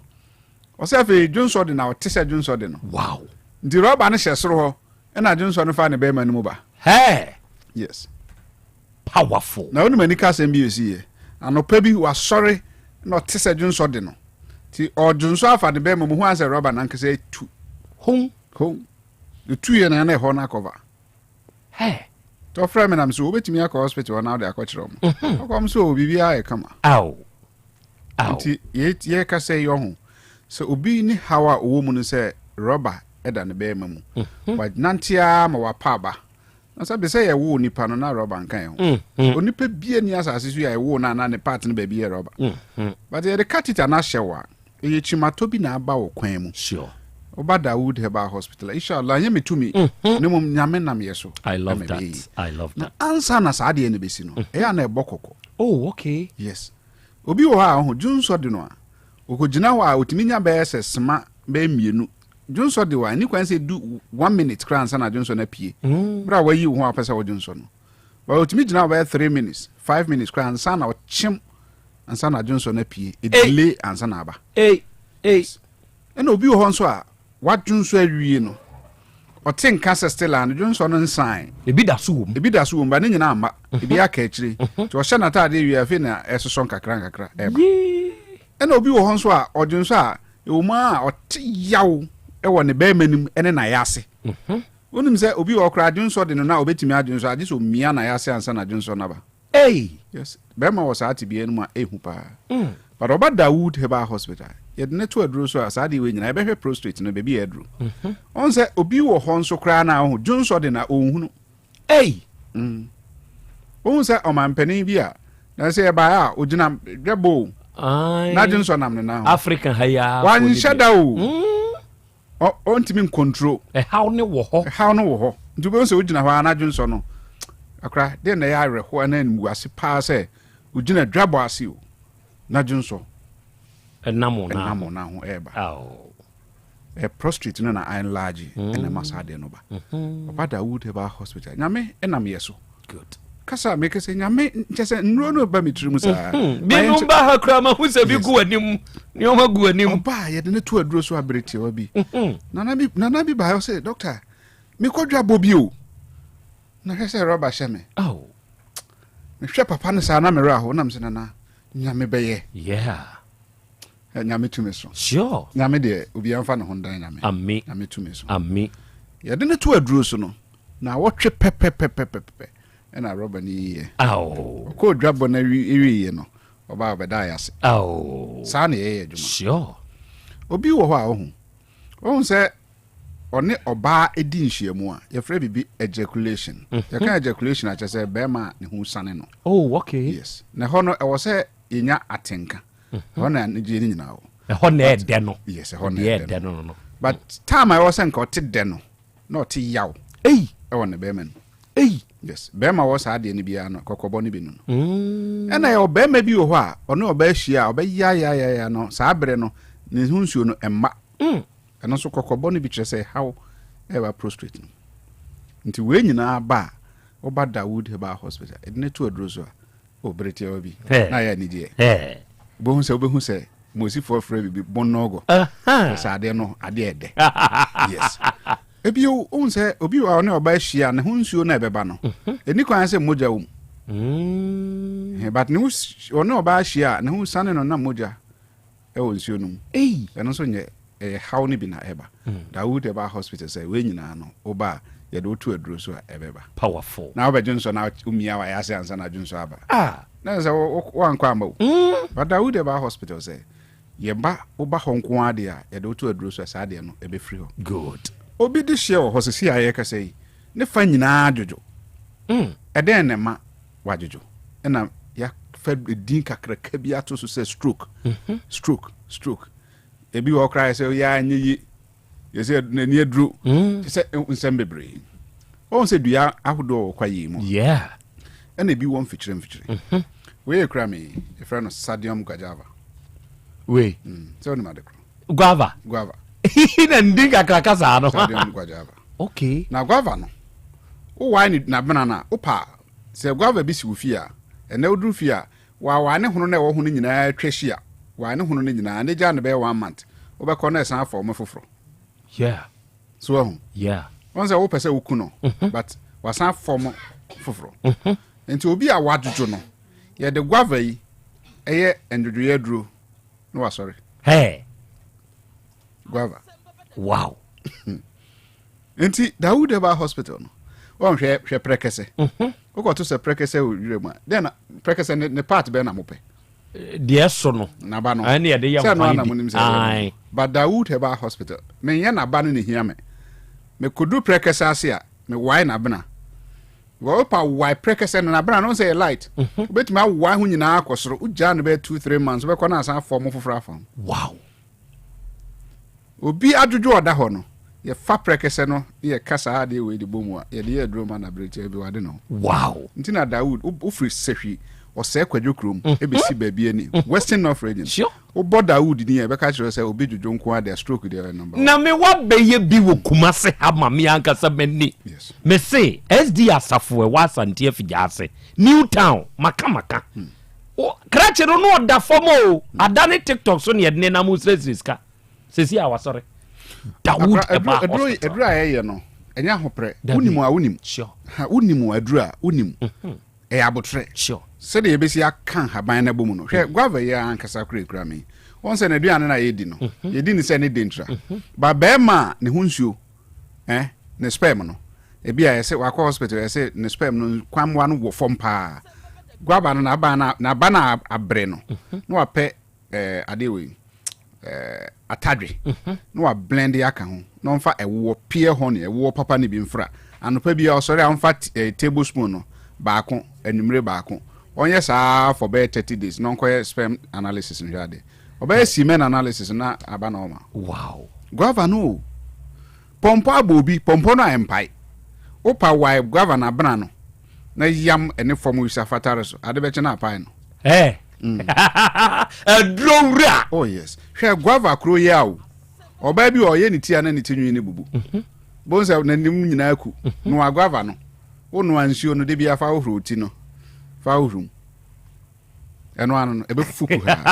ɔsɛ afei dwonsɔ de na ɔte sɛ dwonsɔ de no. Nti rɔba no hyɛ soro hɔ ɛna dwonsɔ no fa ne bɛrima no mu ba.
Hey.
Yes.
Powerful.
Na wonim ani ka asɛm bi ɛsi yɛ anɔpa bi, wasɔre na ɔte sɛ dwonsɔ de no, nti ɔdwonsɔ afa ne bɛrima mu ho ansɛ rɔba no ankasa etu.
Hom.
Hom etu yɛ na ɛna ɛhɔ no akɔva.
Hey.
Nti ɔfrɛ me nam so wobɛtumi akɔ hospital hɔ na wode akɔkyerɛ ɔmo. Ɔkɔm so o, biribiara yɛ kama.
Aw.
Nti yɛka sɛ yɛ ɔho sɛ obi ne haw a ɔwɔ mu no sɛ rɔba ɛda ne bɛrima mu, wanante ara ma wapa aba na sɛ bɛ sɛ yɛwoo nipa no na rɔba nka yɛn ho. Onipa bia ni asase so yɛ a yɛwoo no a na ne part no baabi yɛ rɔba, but yɛde catheter no ahyɛ wo a, ɛyɛ kyimatɔ bi na aba wɔ kwan mu. Woba Dawood Herbal Hospital, inshallah, ɛnyɛ me tumi na mmom Nyame nam yɛ so.
I love
ɛma
that.
ɛbɛyɛ yie.
I love
Na
that.
ansa na saa adeɛ no bɛsi no, ɛyɛ a na ɛbɔ kɔkɔ.
Oh, okay.
Yes, obi wɔ hɔ a ɔho dwonsɔ de no a, ɔkɔgyina hɔ a ɔtumi nya bɛyɛ sɛ sema bɛyɛ 2. Dwonsɔ de wɔ a, ɛni kwan sɛ du one minute koraa ansa na dwonsɔ no apue. Berɛ a wayi wo ho a wopɛ sɛ wodwonsɔ no, but ɔtumi gyina hɔ bɛyɛ 3 minutes, 5 minutes koraa ansa na ɔkyem, ansa na dwonsɔ no apue. Ɛdelay ansa na aba.
Hey. Hey.
Ɛna obi wɔ hɔ nso a wadwonsɔ awie no, ɔte nka sɛ still a no dwonsɔ no nsan.
Ebi da so wɔ mu.
Ebi da so wɔ mu ba ne nyinaa amma. Ebi aka akyire, nti ɔhyɛ n'ataadeɛ wie, afei na ɛsosɔ nkakra nkakra ɛba. Ɛna obi wɔ hɔ nso a ɔdwonsɔ a, ɛwɔ mu a ɔte yaw ɛwɔ ne bɛrima nim ɛne n'ayɛ wonim sɛ obi wɔ hɔ koraa dwonsɔ de no na obɛtumi adwonsɔ agye sɛ omia n'ayɛ ase ansa na dwonsɔ no aba.
Hey.
Yes, bɛrima wɔ saa tebea no mu a, ɛhu paa. But ɔba Dawood Herbal Hospital, yɛde ne to aduro so a, saa deɛ wei nyinaa yɛbɛhwɛ prostate no baabi yɛ aduro. Ɔn sɛ obi wɔ hɔ nso koraa na ɔho dwonsɔ de na ɔnhunu.
Hey.
Wohu sɛ ɔmampanin bi a na sɛ yɛbaeɛ a ɔgyina dwɛbɔ o, na dwonsɔ nam ne nan ho.
Africa ha yi ara.
Wanhyɛ da o. Ɔntumi ncontrol.
Ɛhaw no wɔ hɔ.
Ɛhaw no wɔ hɔ. Nti wobɛhu sɛ wogyina hɔ ara na adwensɔ no akora deɛ na ɛyɛ awerɛhoɔ na animguase paa sɛ wogyina dwabɔ ase o na dwensɔ
ɛnam wo
nan ho ɛreba. Ɛ prostrate no na enlarge ɛna ɛma saa adeɛ no ba. Papa Dawood Herbal Hospital nyame ɛnam yɛ so.
Good.
Kasa meka sɛ nyame nkyɛ sɛ nnuro no ba me tiri mu saa.
Binom ba ha koraa mahu sɛ bi gu anim nneɛma gu anim.
Ɔba a yɛde no to aduro so abere tiawa bi. Nana bi nana bi baeɛ ɔsɛ doctor mekɔ dwa bɔ bi o. Na hwɛ sɛ rɔba hyɛ me. Mehwɛ papa no saa na merɛ aho nam sɛ nana nyame bɛyɛ.
Yeah.
Nyame tumi so.
Sure.
Nyame deɛ obiara mfa ne ho ndan Nyame.
Ami.
Nyame tumi so.
Ami.
Yɛde no to aduro so no, na wɔtwe pɛpɛpɛpɛpɛ ɛna rɔba no yiiɛ.
Ao.
Ɔkɔɔ dwabɔ no awieeɛ no, ɔbaa ɔbɛdaa yɛ ase.
Ao.
Saa na yɛyɛ adwuma.
Sure.
Obi wɔ hɔ a ɔhu. Ɔhu sɛ ɔne ɔbaa di nhyiamu a, yɛfrɛ biribi ejaculation.
Mm -hmm.
Yɛka ejaculation a kyerɛ sɛ bɛrima a ne ho sane no.
Oh, okay.
Yes. Na ɛhɔ no ɛwɔ sɛ yɛnya atenka. Ɛhɔ na anigyeɛ no nyinaa wɔ.
Ɛhɔ na ɛdɛ no.
Yes, ɛhɔ na
ɛdɛ no no.
But time a ɛwɔ sɛ nka ɔte dɛ no, na ɔte yaw.
Ei.
Ɛwɔ ne bɛrima no.
Ei.
Yes, bɛrima wɔ saa adeɛ no biara no, kɔkɔbɔ no bi no no. Ɛna yɛwɔ bɛrima bi wɔ hɔ a, ɔne ɔbaa hyia a, ɔbɛyayayaya no, saa berɛ no, ne ho nsuo no ɛmma. Ɛno nso kɔkɔbɔ no bi kyerɛ sɛ ɛhaw ɛba prostrate no. Nti wei nyinaa ba a, woba Dawood Herbal Hospital, ɛde no to aduro so a, O bere tiawa bi na ayɛ anigyeɛ. Wobɛhu sɛ wobɛhu sɛ Mosifoɔ frɛ biribi bonnɔgɔ. Sɛ adeɛ no adeɛ ɛdɛ. Yes. Ebio wohu sɛ obi wɔ a ɔne ɔba ahyia ne ho nsuo no a ɛbɛba no ɛni kwan sɛ mogya wɔ mu. But ne ho ɔne ɔba ahyia a ne ho sane no na mogya ɛwɔ nsuo no mu. Ɛno nso nyɛ ɛyɛ haw no bi na ɛba. Dawood ɛba hospital sɛ wei nyinaa no woba a yɛde wo to aduro so a ɛbɛba.
Powerful.
Na wobɛdwo nsɔ na womia wayɛ ase ansa na adwo nsɔ aba.
Ah.
Na sɛ woankɔ amma o. But Dawood ɛba hospital sɛ yɛba woba hɔ nko ara deɛ a yɛde wo to aduro so a saa deɛ no ɛbɛfiri hɔ.
Good.
Obi de hyeɛ wɔ hɔ sisi a yɛrekasa yi ne fa nyinaa dwodwo. Ɛdɛn na ɛma wadwodwo? Ɛna yɛafa din kakraka bi ato so sɛ stroke, stroke, stroke. Ebi wɔ hɔ koraa yɛ sɛ yɛ anyɛ yie, yɛ sɛ n'ani aduro, kyɛ sɛ nsɛm bebree. Wɔn sɛ dua ahodoɔ wɔ kwa yie mu.
Yeah.
Ɛna ebi wɔ mfikyire mfikyire. Wei yɛ kura mi, yɛfrɛ no Sadium guajava.
Wei.
Sɛ wonim ade korɔ.
Guava.
Guava.
Na ndi kakraka saa no.
Sadium guajava.
Okay.
Na guava no, wowae ne n'abena no a, wopa sɛ guava bi si wo fie a, ɛnɛ woduru fie a, Waawaa ne hono no a ɛwɔ ho no nyinaa twa hyia. Waa ne hono no nyinaa, ne gyaa no bɛyɛ one month. Wobɛkɔ na ɛsan afa ɔmo foforɔ.
Yeah.
So wahu?
Yeah.
Wɔn sɛ wopɛ sɛ woku no, but wasan afa ɔmo foforɔ. Nti obi a wadwodwo no, yɛde guava yi ɛyɛ ndwodwoeɛ aduro na wasɔre.
Hey.
Guava.
Wow.
Nti Dawood Herbal Hospital no, wɔn hwɛ hwɛ prɛkɛsɛ. Wokɔto sɛ prɛkɛsɛ wɔ wira mu a, dɛn na prɛkɛsɛ ne ne part bɛn na mopɛ?
Deɛ ɛso no.
N'aba no.
Ɛne yɛde yɛ
Sɛ ɛno
nkwan
ana
di.
monim sɛ ɛyɛ no.
Ae.
But Dawood Herbal Hospital, menyɛ n'aba no na ehia me. Mekodu prɛkɛsɛ ase a, mewae n'abena. Wɔpa wae prɛkɛsɛ no n'abena no sɛ yɛ light. Wobɛtumi awae ho nyinaa akɔ soro. Wogyaa no bɛyɛ 2 3 months, wobɛkɔ no asan afɔ mo foforɔ afa ho.
Wow.
Obi adwodwo ɔda hɔ no, yɛfa prɛkɛsɛ no na yɛka saa adeɛ wei de bɔ mu a, yɛde yɛ aduro ma no aberekyɛ bi wade ne ho.
Wow.
Nti na Dawood, wofiri Sehwi, Ɔsɛe Kwadwo kurom ɛbɛsi baabi ani, Western North Region.
Sure.
Wobɔ Dawood din a, yɛbɛka kyerɛ wo sɛ obi dwodwo nko ara deɛ, stroke deɛ ɔyɛ number one.
Na me wa bɛyɛ bi wɔ Kumasi ha ma me ankasa m'ani.
Yes.
Me se SD Asafo ɛwɔ Asante Afigya ase, New Town, maka maka. Krakye no na ɔda fam o. Ada ne TikTok so ne yɛde ne nam srɛsrɛ sika. Sɛsi a wasɔre. Dawood Herbal Hospital.
Aduru a yɛyɛ no, ɛnyɛ ahoprɛ. Wonim a wonim.
Sure.
Wonim aduru a wonim. Ɛyɛ abotrɛ.
Sure.
Sɛdeɛ yɛbɛsi aka nhaban no abɔ mu no. Hwɛ guava yi ara ankasa kura ekura me. Wɔn sɛ n'aduane no a yɛdi no, yɛdi no sɛ ne dentra. Ba bɛrima a ne ho nsuo, eh, ne sperm no, ebi a yɛsɛ wakɔ hospital yɛsɛ ne sperm no kwammoa no wɔ fam paa. Guava no n'aba no n'aba no abere no, na wapɛ eh, adeɛ wei eh, atadwe na wablend aka ho na ɔmfa ɛwoɔ pear honey ɛwoɔ papa no bi mfra anɔpa bi a ɔsɔre a ɔmfa eh, table spoon no baako anwummere baako ɔnyɛ saa for bɛyɛ 30 days na ɔnkɔyɛ sperm analysis nhwɛ adeɛ ɔbɛyɛ semen analysis na aba na ɔma
wow
guava no o. Pɔmpɔ abɔ obi, pɔmpɔ no a ɛmpae. Wopa wae guava no abena no na yam ɛne fam wisa fatare so, ade bɛkye na apae no.
Ɛ Aduro wura.
Oh yes. Hwɛ guava koro yi a o. Ɔbaa bi wɔ ɔyɛ ne ti a na ne ti nwi no bubu. Bohu sɛ n'anim nyinaa ku. Noa guava no. Wonoa nsuo no, da biara fa hohoro wo ti no. Fa hohoro mu. Ɛno ano no, ɛbɛfufu kuhaa.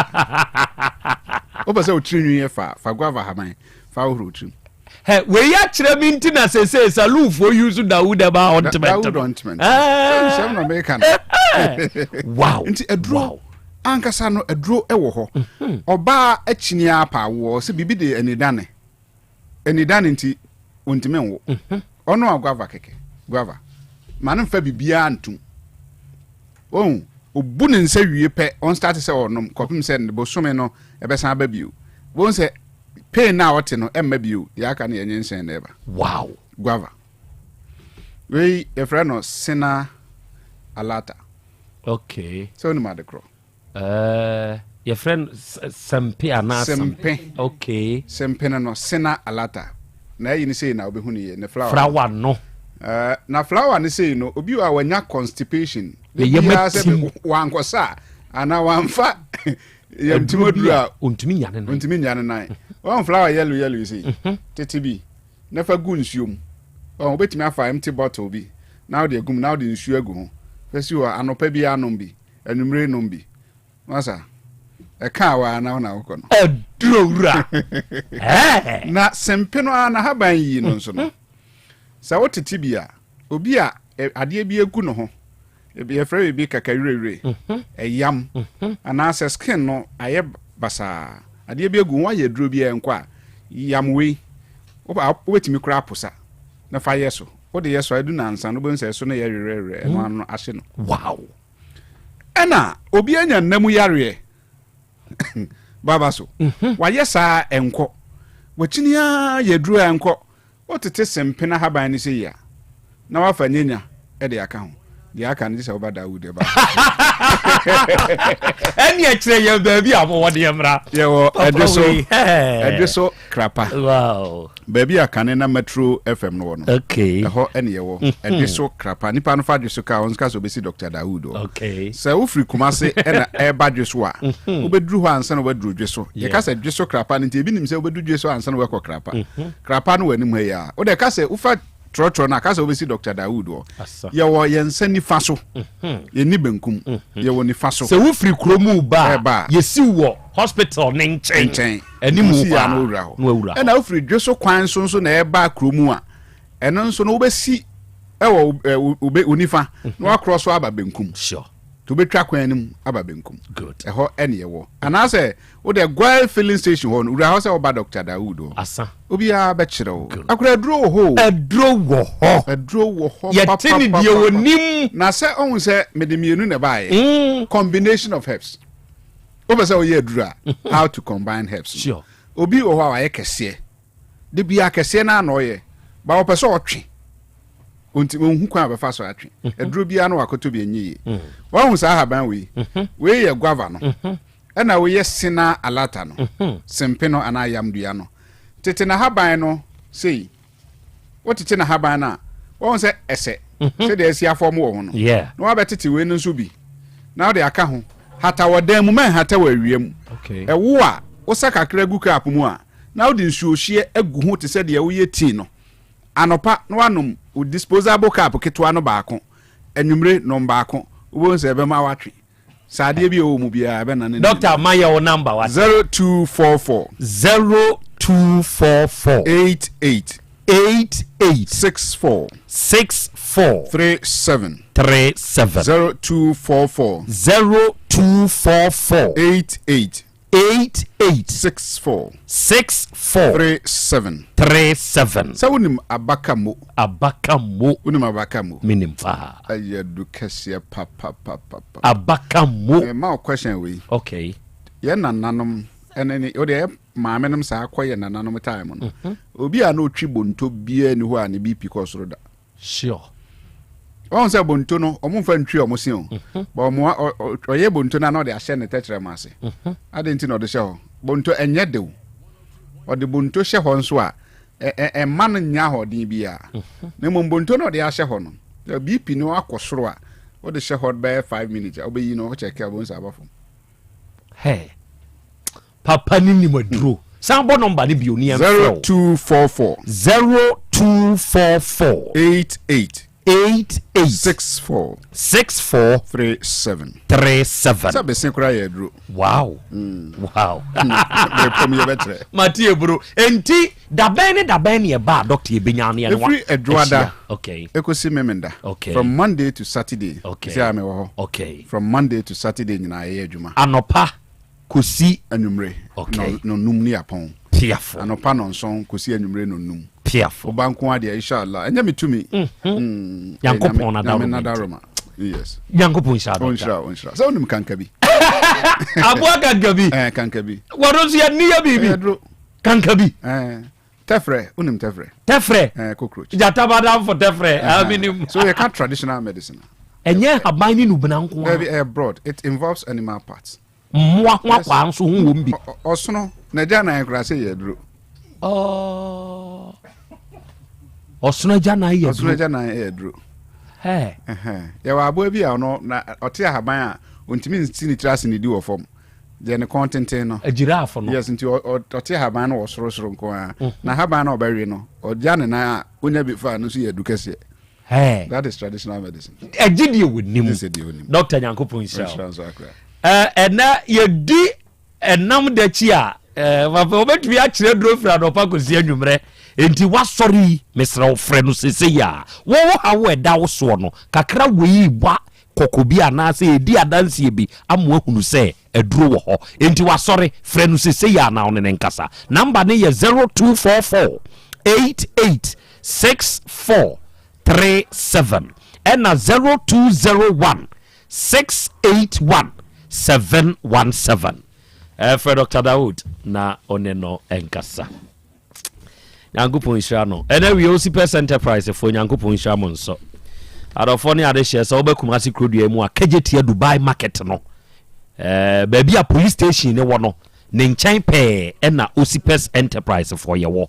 Wopɛ sɛ wo tiri nwi yɛ fa a, fa guava haban fa hohoro wo tirim.
Hɛ, wei akyerɛ me nti na sesei saloonfoɔ use Dawood Herbal ointment no.
Dawood ointment. Sɛ nsɛm na meka no.
Wow.
Nti aduro ankasa no aduro wɔ hɔ. Mhm. Ɔbaa akyini ara pa awoɔ sɛ biribi de anidane. Anidane nti ɔntumi nwo. Mhm. Ɔno a guava kɛkɛ guava. Ma no mfa biribiara ntom. Wohu? Obu ne nsa wie pɛ, ɔnstarte sɛ ɔrenom kɔpem sɛ ne bosome no ɛbɛsan aba bio. Wohu sɛ pain no a ɔte no ɛmma bio, deɛ aka no yɛ nyinsɛn na ɛba.
Wow!
Guava. Wei yɛfrɛ no Sena alata.
Okay.
Sɛ wonim ade korɔ?
Eh, yɛfrɛ no sɛmpe anaa
sempe.
Okay.
Sempe no no, sena alata. Na ayi no sei na wobɛhu no yie, ne flower.
Flower no.
Uh, na flower no sei no, obi a wanya constipation.
Ne yam atim.
Wankɔsa a, anaa wamfa yamtim aduru a.
Ontumi nya ne nan.
Ontumi nya ne nan. Wɔn flower yellow yellow yi sei. Mhm. Tete bi. Na fa gu nsuo mu. Wɔn wobɛtumi afa empty bottle bi na wode agu mu na wode nsuo agu ho. Fa si hɔ anɔpa bi anom bi. Anwummere nom bi. Masa, ɛka a waa na wo na wokɔ no.
Aduro wura.
Na sempe no ara n'ahaban yi no nso no, sɛ wotete bi a, obi a adeɛ bi agu ne ho, yɛfrɛ biribi kakawirewire, mhm. ɛyam, mhm. anaasɛ skin no ayɛ basaa, adeɛ bi agu ho, woayɛ aduro bi a ɛnkɔ a, yam wei, wobɛtumi koraa aposa na fa yɛ so. Wode yɛ so a, ɛdu nansa no, wobɛhu sɛ ɛso no yɛ werɛwerɛ, ɛno ano ahye no.
Wow!
Ɛna obi anya nna mu yareɛ baba so mhm. wayɛ saa ɛnkɔ wakyini ara yɛ duro a ɛnkɔ wotete sempena haban no sɛ yi a na wafa nyanya ɛde aka ho deɛ aka no gye sɛ woba Dawood ɛba
ɛne ɛkyerɛ yɛn baabi a mowɔ deɛ mmra
yɛwɔ ɛdwe so ɛdwe so krapa baabi a kane na Metro FM no wɔ no, ɛhɔ ɛne yɛwɔ. Mhm. Ɛdwe so Krapa. Nipa no fa dwe so kaa, ɔnka sɛ obesi Dr. Dawood hɔ. Sɛ wofiri Kumase ɛna ɛreba dwe so a, mhm. wobɛduru hɔ ansa na woaduru dwe so. Yɛka sɛ dwe so Krapa no nti ebi nim sɛ wobɛdu dwe so ansa na woakɔ Krapa. Mhm. Krapa no wɔ anim ha yi a. Wode ka sɛ wofa trɔtrɔ no a, ka sɛ wobɛsi Dr. Dawood hɔ. Yɛwɔ yɛn nsa nifa so. Yɛnni benkum. Yɛwɔ nifa so.
Sɛ wofiri kuro mu ba a, yɛsiw wɔ hospital ne nkyɛn.
Anim hɔ a na wawura hɔ. Ɛna wofiri dwe so kwan so nso na ɛba kuro mu a, ɛno nso no wobɛsi ɛwɔ wo nifa na mhm. wakorɔ so aba benkum.
Sure.
To wobɛtwa kwan no mu aba benkum. Good. Ɛhɔ ɛne ɛwɔ. Anaasɛ wode Goil filling station hɔ no wura hɔ sɛ woba Dr. Dawood hɔ.
Asa.
Obiara bɛkyerɛ wo. Akora aduro wɔ hɔ o.
Aduro wɔ hɔ.
Aduro wɔ hɔ
Yɛte ne deɛ wɔnim.
Na sɛ ɔhu sɛ mede mmienu na ɛbaeɛ. Mm. Combination of herbs. Wopɛ sɛ woyɛ aduru a, mhm. how to combine herbs.
Sure.
Obi wɔ hɔ a wayɛ kɛseɛ. De bia kɛseɛ no ana ɔyɛ. Ba wɔpɛ sɛ ɔtwe. Ɔnti ɔnhu kwan a ɔbɛfa so atwe. Mhm. Aduro biara no wakɔtɔ bi ɛnyɛ yie. Mm. Wahu saa ahaban wei. Mhm. Wei yɛ guava no. Ɛna wei yɛ sena alata no. Sempe no anaa yamdua no. Tete n'ahaban no sei. Wotete n'ahaban no a, wahu sɛ ɛsɛ mhm. sɛdeɛ asi afɔm wɔ ho no. Na wabɛtete wei no nso bi na wode aka ho. Hata wɔ dan mu, mɛnhata wɔ awia mu. Ɛwo a, wosa kakra gu cup mu a, na wode nsuohyeɛ agu ho te sɛ deɛ woyɛ tea no. Anɔpa na wanom wo disposable cup ketewa no baako, anwummere nom baako. Wobɛhu sɛ ɛbɛma woatwe. Sɛ adeɛ bi a ɛwɔ mu biara ɛbɛnane ne
Doctor ma yɛ wo number wate.
0244.
0244.
88.
88.
64.
64.
37.
37.
0244.
0244.
88.
88.
64.
64.
37.
37.
Sɛ wonim abaka mo.
Abaka mo.
Wonim abaka mo.
Menim paa.
Ɛyɛ du kɛseɛ papapapapa.
Abaka mo.
Mema wo question wei.
Okay.
Yɛn nananom ɛne ne o deɛ maame nom saa kɔ yɛ nananom time no. Mhm. Obi a na otwi bonto biara ni hɔ a ne BP kɔ soro da.
Sure.
Wɔn sɛ bonto no wɔn mfa ntwi wɔn se o. Mhm. Ba wɔn ɔyɛ bonto no a na ɔde ahyɛ ne tɛkyerɛma ase. Mhm. Adi nti na ɔde hyɛ hɔ. Bonto ɛnyɛ dew. Ɔde bonto hyɛ hɔ nso a. Ɛmma no nnya ahoɔden biara. Na mmom bonto no a ɔde ahyɛ hɔ no, sɛ BP no akɔ soro a, wode hyɛ hɔ bɛyɛ 5 minutes a, wobɛyi no, wokyɛke a, wobɛhu sɛ aba fam.
Hey. Papa ne nim aduro. San bɔ nɔmba no bio ne yɛmfrɛ wo.
0244.
0244.
88.
88.
64.
64.
37.
37.
Sɛ bese koraa yɛ aduro.
Wow. Wow.
Bere pɔm yɛbɛkyerɛ.
Mate eburo. Enti dabɛn ne dabɛn ne ɛba a dɔkta yɛbɛnya ne ɛno
Ɛfiri Adwoada
Okay.
ɛkɔsi Memenda.
Okay.
From Monday to Saturday.
Okay.
Sɛ a mewɔ hɔ.
Okay.
From Monday to Saturday nyinaa yɛyɛ adwuma.
Anɔpa kɔsi.
Anwummere.
Okay.
Nɔnum ne apɔn.
Piafo.
Anɔpa nɔnson kɔsi anwummere nɔnum.
Piafo.
Woba nko adeɛ inshallah. Ɛnyɛ me tumi.
Nyankopɔn
Nyame nadaroma. Yes.
Nyankopɔn nhyira dɔkta.
Ɔnhyira ɔnhyira. Sɛ wonim kanka bi.
Aboa kanka bi.
Ɛɛ kanka bi.
Wɔno nso yɛ ne yɛ biribi.
Ɛyɛ duro.
Kanka bi.
Ɛɛ tɛfrɛ wonim tɛfrɛ.
Tɛfrɛ.
Ɛɛ cockroach.
Gyata tɛfrɛ. Aminim.
So yɛka traditional medicine.
Ɛnyɛ haban ne nubena nko
ara. Ɛyɛ broad. It involves animal parts.
Mmoa ho akwaa nso ho wɔm bi.
Ɔsono n'agya nan koraa sɛ yɛ aduro.
Ɔsono agya nan yɛ aduro.
Ɔsono agya nan yɛ aduro. Yɛwɔ aboa bi a ɔno na ɔte ahaban a ɔntumi nsi ne tiri ase ne di wɔ fam. Deɛ ne kɔn tenten no.
Giraffe no.
Yes, nti ɔte ahaban no wɔ sorosoro nko ara. Na ahaban no a ɔbɛwe no, ɔgya ne nan a onya bi fa no nso yɛ adu kɛseɛ. That is traditional medicine.
Ɛgye deɛ wɔnim. Dr. Nyankopɔn nhyira wo. Ɛnɛ yɛdi ɛnam dakyi a papa wɔbɛtumi akyerɛ duro firi anɔpa kɔsi anwummerɛ enti wasɔre yi mesrɛ wo frɛ no sesei a wɔwɔ ha wo ɛda wo soɔ no kakra wei bɔ kɔkɔ bi anaasɛ ɛdi adanseɛ bi ama ahunu sɛ aduro wɔ hɔ enti wasɔre frɛ no sesei a na wo ne ne nkasa namba ne yɛ 0244 88 64 37 ɛna 0201 681 717. Ɛfrɛ Dr. Dawood na ɔne no nkasa. Nyankopɔn nhyira no. Ɛnɛ wie Osipɛs Enterprise foɔ Nyankopɔn nhyira mo nso. Adɔfoɔ ne adehyeɛ sɛ wobɛ Kumasi kurodua mu a Kejetia Dubai market no ɛɛ baabi a police station ne wɔ no ne nkyɛn pɛɛ ɛna Osipɛs Enterprise foɔ yɛwɔ.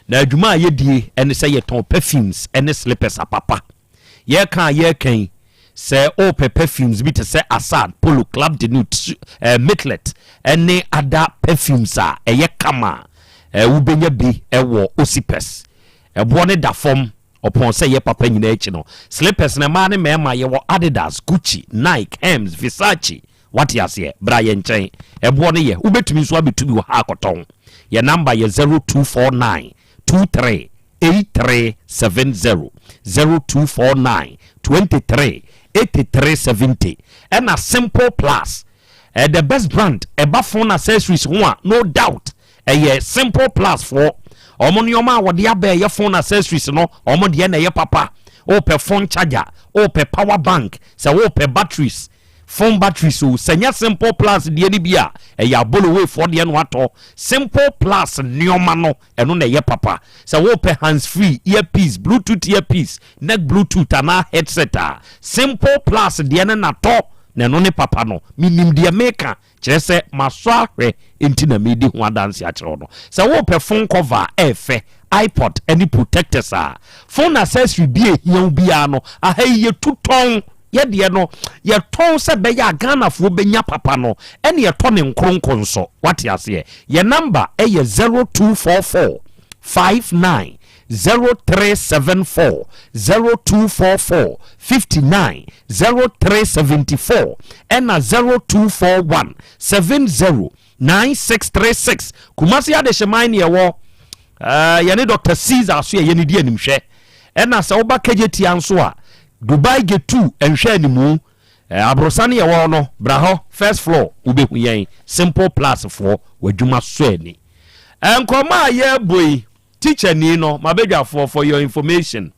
Na adwuma a yɛdie ɛne sɛ yɛtɔn perfumes ɛne slippers apapa. Yɛreka a yɛreka yi, sɛ wopɛ perfumes bi te sɛ Assad, Polo, Club de Nuit, eh, Mitlet ne ada perfumes a ɛyɛ kama a, eh, wobɛnya bi wɔ Osipes. Ɛboɔ no da fam, ɔpɔn sɛ ɛyɛ papa nyinaa akyi no. Slippers no, mmaa ne mmarima, yɛwɔ Adidas, Gucci, Nike, Hermes, Versace, wate aseɛ, bra yɛn nkyɛn. Ɛboɔ no yɛ, wobɛtumi nso abɛtu bi wɔ ha akɔtɔn. Yɛn namba yɛ 0249 23 8370 0249 23 83 70 ɛna Simple Plus eh, the best brand ɛba phone accessories ho a no doubt ɛyɛ Simple Plus foɔ wɔn nneɛma a wɔde aba ɛyɛ phone accessories no wɔn deɛ na ɛyɛ papa wopɛ phone charger wopɛ power bank sɛ wopɛ batteries phone batteries o sɛ nyɛ Simple Plus deɛ no bi a ɛyɛ abolowefoɔ deɛ no atɔ Simple Plus nneɛma no Ɛno na ɛyɛ papa. Sɛ worepɛ hands-free, earpiece, bluetooth earpiece, neck bluetooth anaa headset a, Simple Plus deɛ no na tɔ, na ɛno ne papa no. Menim deɛ meka, kyerɛ sɛ masɔ ahwɛ nti na meredi ho adanse akyerɛ wo no. Sɛ worepɛ phone cover a ɛyɛ fɛ, iPod ne protectors a, phone accessory bi a ɛhia wo biara no, aha yi yɛtu tɔn. Yɛ deɛ no yɛtɔn sɛ ɛbɛyɛ a Ghanafoɔ bɛnya papa no ɛne yɛtɔ ne nkoronko nso wate aseɛ. Yɛ number ɛyɛ 0244 59 0374 0244 59 0374 ɛna 0241 70 9636 Kumasi Adehyeman ne ɛwɔ eh, yɛne Dr. Caesar so yɛyɛ ne di animhwɛ ɛna sɛ woba Kejetia nso a Dubai Gate 2 nhwɛ animu eh, aborosa ne yɛwɔ no bra hɔ first floor wobɛhu yɛn Simple Plus foɔ w'adwuma so ani nkɔmmɔ a yɛrebɔ yi teacher ni no mabadwafoɔ for your information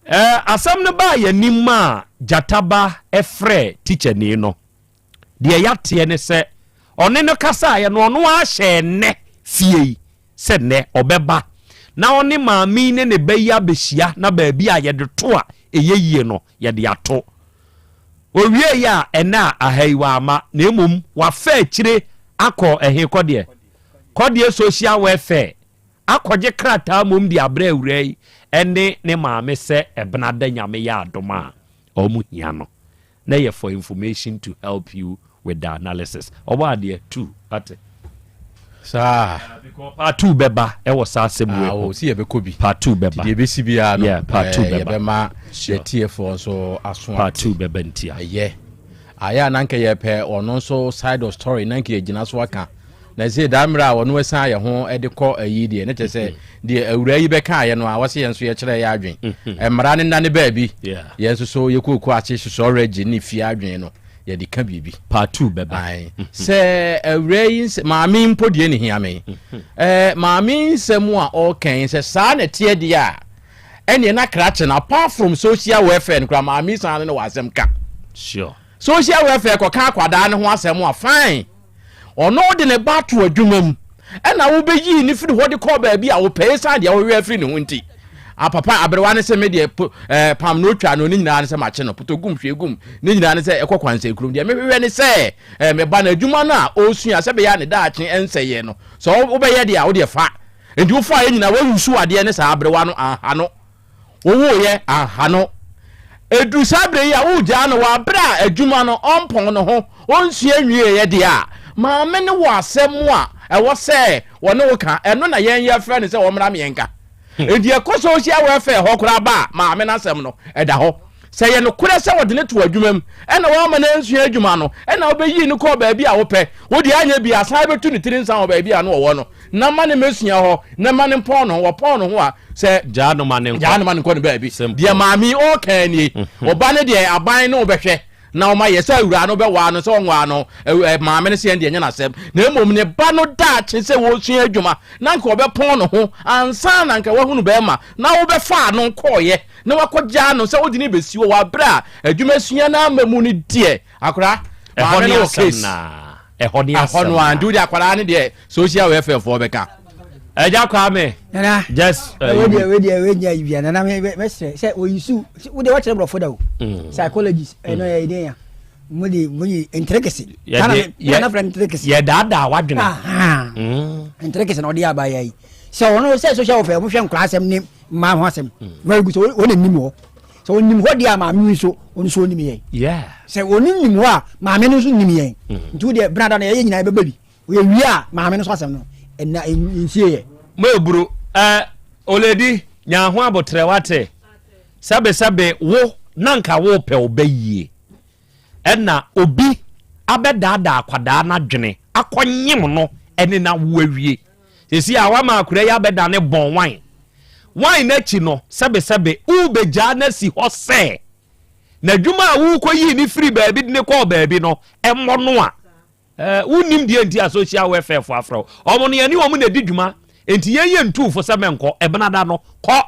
eh, asɛm no baa yɛnim a gyataba ɛfrɛ teacher ni no Deɛ yɛateɛ ne sɛ ɔne no kasaeɛ no, ɔno ara hyɛɛ nnɛ fie yi sɛ nnɛ ɔbɛba na ɔne maame yi ne ne ba yi abɛhyia na baabi a yɛde to a ɛyɛ yie no yɛde ato. Ɔwieeɛ a ɛnnɛ a aha yi wamma na mmom wafa akyire akɔ ɛhe kɔdeɛ? Kɔdeɛ social welfare. akɔgye krataa mmom de abrɛ awuraa yi ne ne maame sɛ Ɛbenada Nyame yɛ adom a wɔn hia no na ɛyɛ for information to help you with the analysis. Ɔbɔ adeɛ tu ate.
Saa.
Because part 2 bɛba ɛwɔ saa asɛm wei ho.
Ah, si yɛbɛkɔ bi.
Part 2 bɛba.
Deɛ ɛbɛsi biara no.
Yeah, part 2 bɛba.
Yɛbɛma yɛtiefoɔ nso aso ate.
Part 2 bɛba ntia.
Ɛyɛ. Ayɛ a na nka yɛpɛ ɔno nso side of story na nka yɛgyina so aka. Na ɛsɛ daa mmerɛ a ɔno asan yɛ ho de kɔ ayi deɛ ne kyerɛ sɛ deɛ awura yi bɛkaeɛ no a wɔsɛ yɛn nso yɛkyerɛ yɛ adwen. Mmara no nna ne baabi. Yɛn nso so yɛkɔɔkɔ ase sosɔ regye ne fie adwen no yɛde ka biribi.
Part 2 bɛba.
Ae. Sɛ awura yi nsɛ maame yi mpo deɛ ne hia me. Ɛɛ maame yi nsɛm a ɔreka yi sɛ saa na ɛteɛ deɛ a ɛneɛ na krakye no apart from social welfare no koraa maame yi san ne no wɔ asɛm ka.
Sure.
Social welfare kɔka akwadaa no ho asɛm a fine. Ɔno de ne ba to adwuma mu ɛna wobɛyii ne firi hɔ de kɔɔ baabi a wopɛ ɛsiane deɛ wohwehwɛ afiri ne ho nti. Apapa aberewa no sɛ me deɛ po, eh, pam no otwa no ne nyinaa ne sɛ makye no potɔ gum hwee gum ne nyinaa ne sɛ ɛkɔ kwansɛn kurom deɛ mehwehwɛ ne sɛ eh, me ba no adwuma no a ɔresua sɛ bɛyɛ a ne daakye ɛnsɛeɛ no sɛ wobɛyɛ deɛ a wodeɛ fa nti wofaeɛ nyinaa woayusu adeɛ ne saa aberewa no anha no Wowoeɛ anha no. Ɛduru saa berɛ yi a woregyaa no wɔ aberɛ a adwuma no ɔmpɔn ne ho, ɔnsua nwieeɛ deɛ a, maame no wɔ asɛm a ɛwɔ sɛ wɔne wo ka. Ɛno na yɛn yɛfrɛ no sɛ wɔmmra mmɛnka. Enti ɛkɔ social welfare hɔ koraa ba a, maame no asɛm no, ɛda hɔ. Sɛ ɛyɛ nokorɛ sɛ wɔde no too adwuma mu ɛna woamma no ansua adwuma no ɛna wobɛyii no kɔɔ baabi a wopɛ, wo deɛ anyɛ bi a san bɛtu ne tiri nsa wɔ baabi a na ɔwɔ no na ma no mmɛsua hɔ na ma no mpɔn ne ho, wɔpɔn ne ho a sɛ
Gyaa no ma no nkɔ.
Gyaa no ma no nkɔ ne baabi. Deɛ maame yi ɔreka nie, ɔba no deɛ aban ne wobɛhwɛ na ɔma yɛ sɛ awuraa no bɛwaa no sɛ ɔnwaa no, maame no sɛ ɛndeɛ ɛnyɛ n'asɛm na mmom ne ba no daakye sɛ wɔresua adwuma na anka ɔbɛpɔn ne ho ansa na anka wahunu bɛrima na wobɛfaa no kɔɔeɛ na wakɔgyaa no sɛ wode no bɛsi hɔ wɔ aberɛ a adwuma sua no ama mu no deɛ akora maame no wɔ case
ɛhɔ ne asɛm
ɛhɔ no a nti wode akwadaa no deɛ social welfare foɔ bɛka
ɛgya Kwame
nana
just
uh, wei deɛ wei deɛ wei nya bia nana mɛsrɛ sɛ oyi su wo deɛ wɔkyerɛ borɔfo da o mm. psychologist ɛno mm. yɛ den ya mo de mo yi nterekese nana frɛ nterekese
yɛdaadaa wadwene
nterekese na ɔde aba yɛ yi sɛ ɔno sɛ social welfare mo hwɛ nkora asɛm ne mmaa ho asɛm very good sɛ wɔn nim hɔ sɛ ɔnim hɔ deɛ a maame nso ɔno nso ɔnim yɛn sɛ ɔno nim hɔ a maame no nso nim yɛn mm. nti wo deɛ benada no yɛyɛ nyinaa yɛbɛba bi ɔyɛ wie a maame no nso asɛm no ɛna nsie yɛ.
Mo eburu ɛ oledi nya ho abotrɛ wate sɛbe sɛbe wo na nka wo pɛ wo bɛ yie Ɛna obi abɛdaadaa akwadaa no adwene akɔnyem no ɛne no awo awie. Seesei a wama akwadaa yi abɛdane bɔn wan. Wan no akyi no, sɛbesɛbe, worebɛgyaa no asi hɔ sɛ n'adwuma a worekɔyii no firii baabi de no kɔɔ baabi no mmɔ no a, Eh, wonnim deɛ nti a social welfare fo afrɛ wo. Wɔn no yɛne wɔn na ɛdi dwuma. Enti yɛn yɛ ntuu fo sɛ mɛnkɔ. Ɛbenada no, kɔ.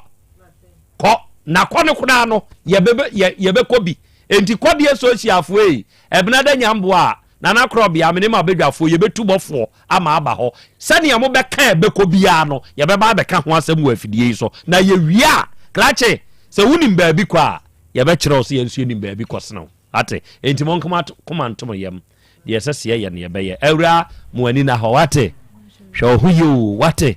Kɔ. Na kɔ no koraa no, yɛbɛbɛ, yɛ, yɛbɛkɔ bi. Enti kɔ deɛ social foɔ ei. Ɛbenada nya mboa a, Nana Korɔbea, me ne m'abadwafoɔ, yɛbɛtu bɔfoɔ ama aba hɔ. Sɛdeɛ mobɛka a ɛbɛkɔ biara no, yɛbɛba abɛka ho asɛm wɔ afidie yi so. Na yɛwie a, Krakye, sɛ wonim baabi kɔ a, yɛbɛkyerɛ wo sɛ yɛn nso yɛnim baabi kɔ sene wo. Ate? Enti monka mo akoma nto mo yam. Deɛ ɛsɛ sɛ yɛyɛ no, yɛbɛyɛ. Awuraa, mo ani nna hɔ, wate? Hwɛ wo ho yie o, wate?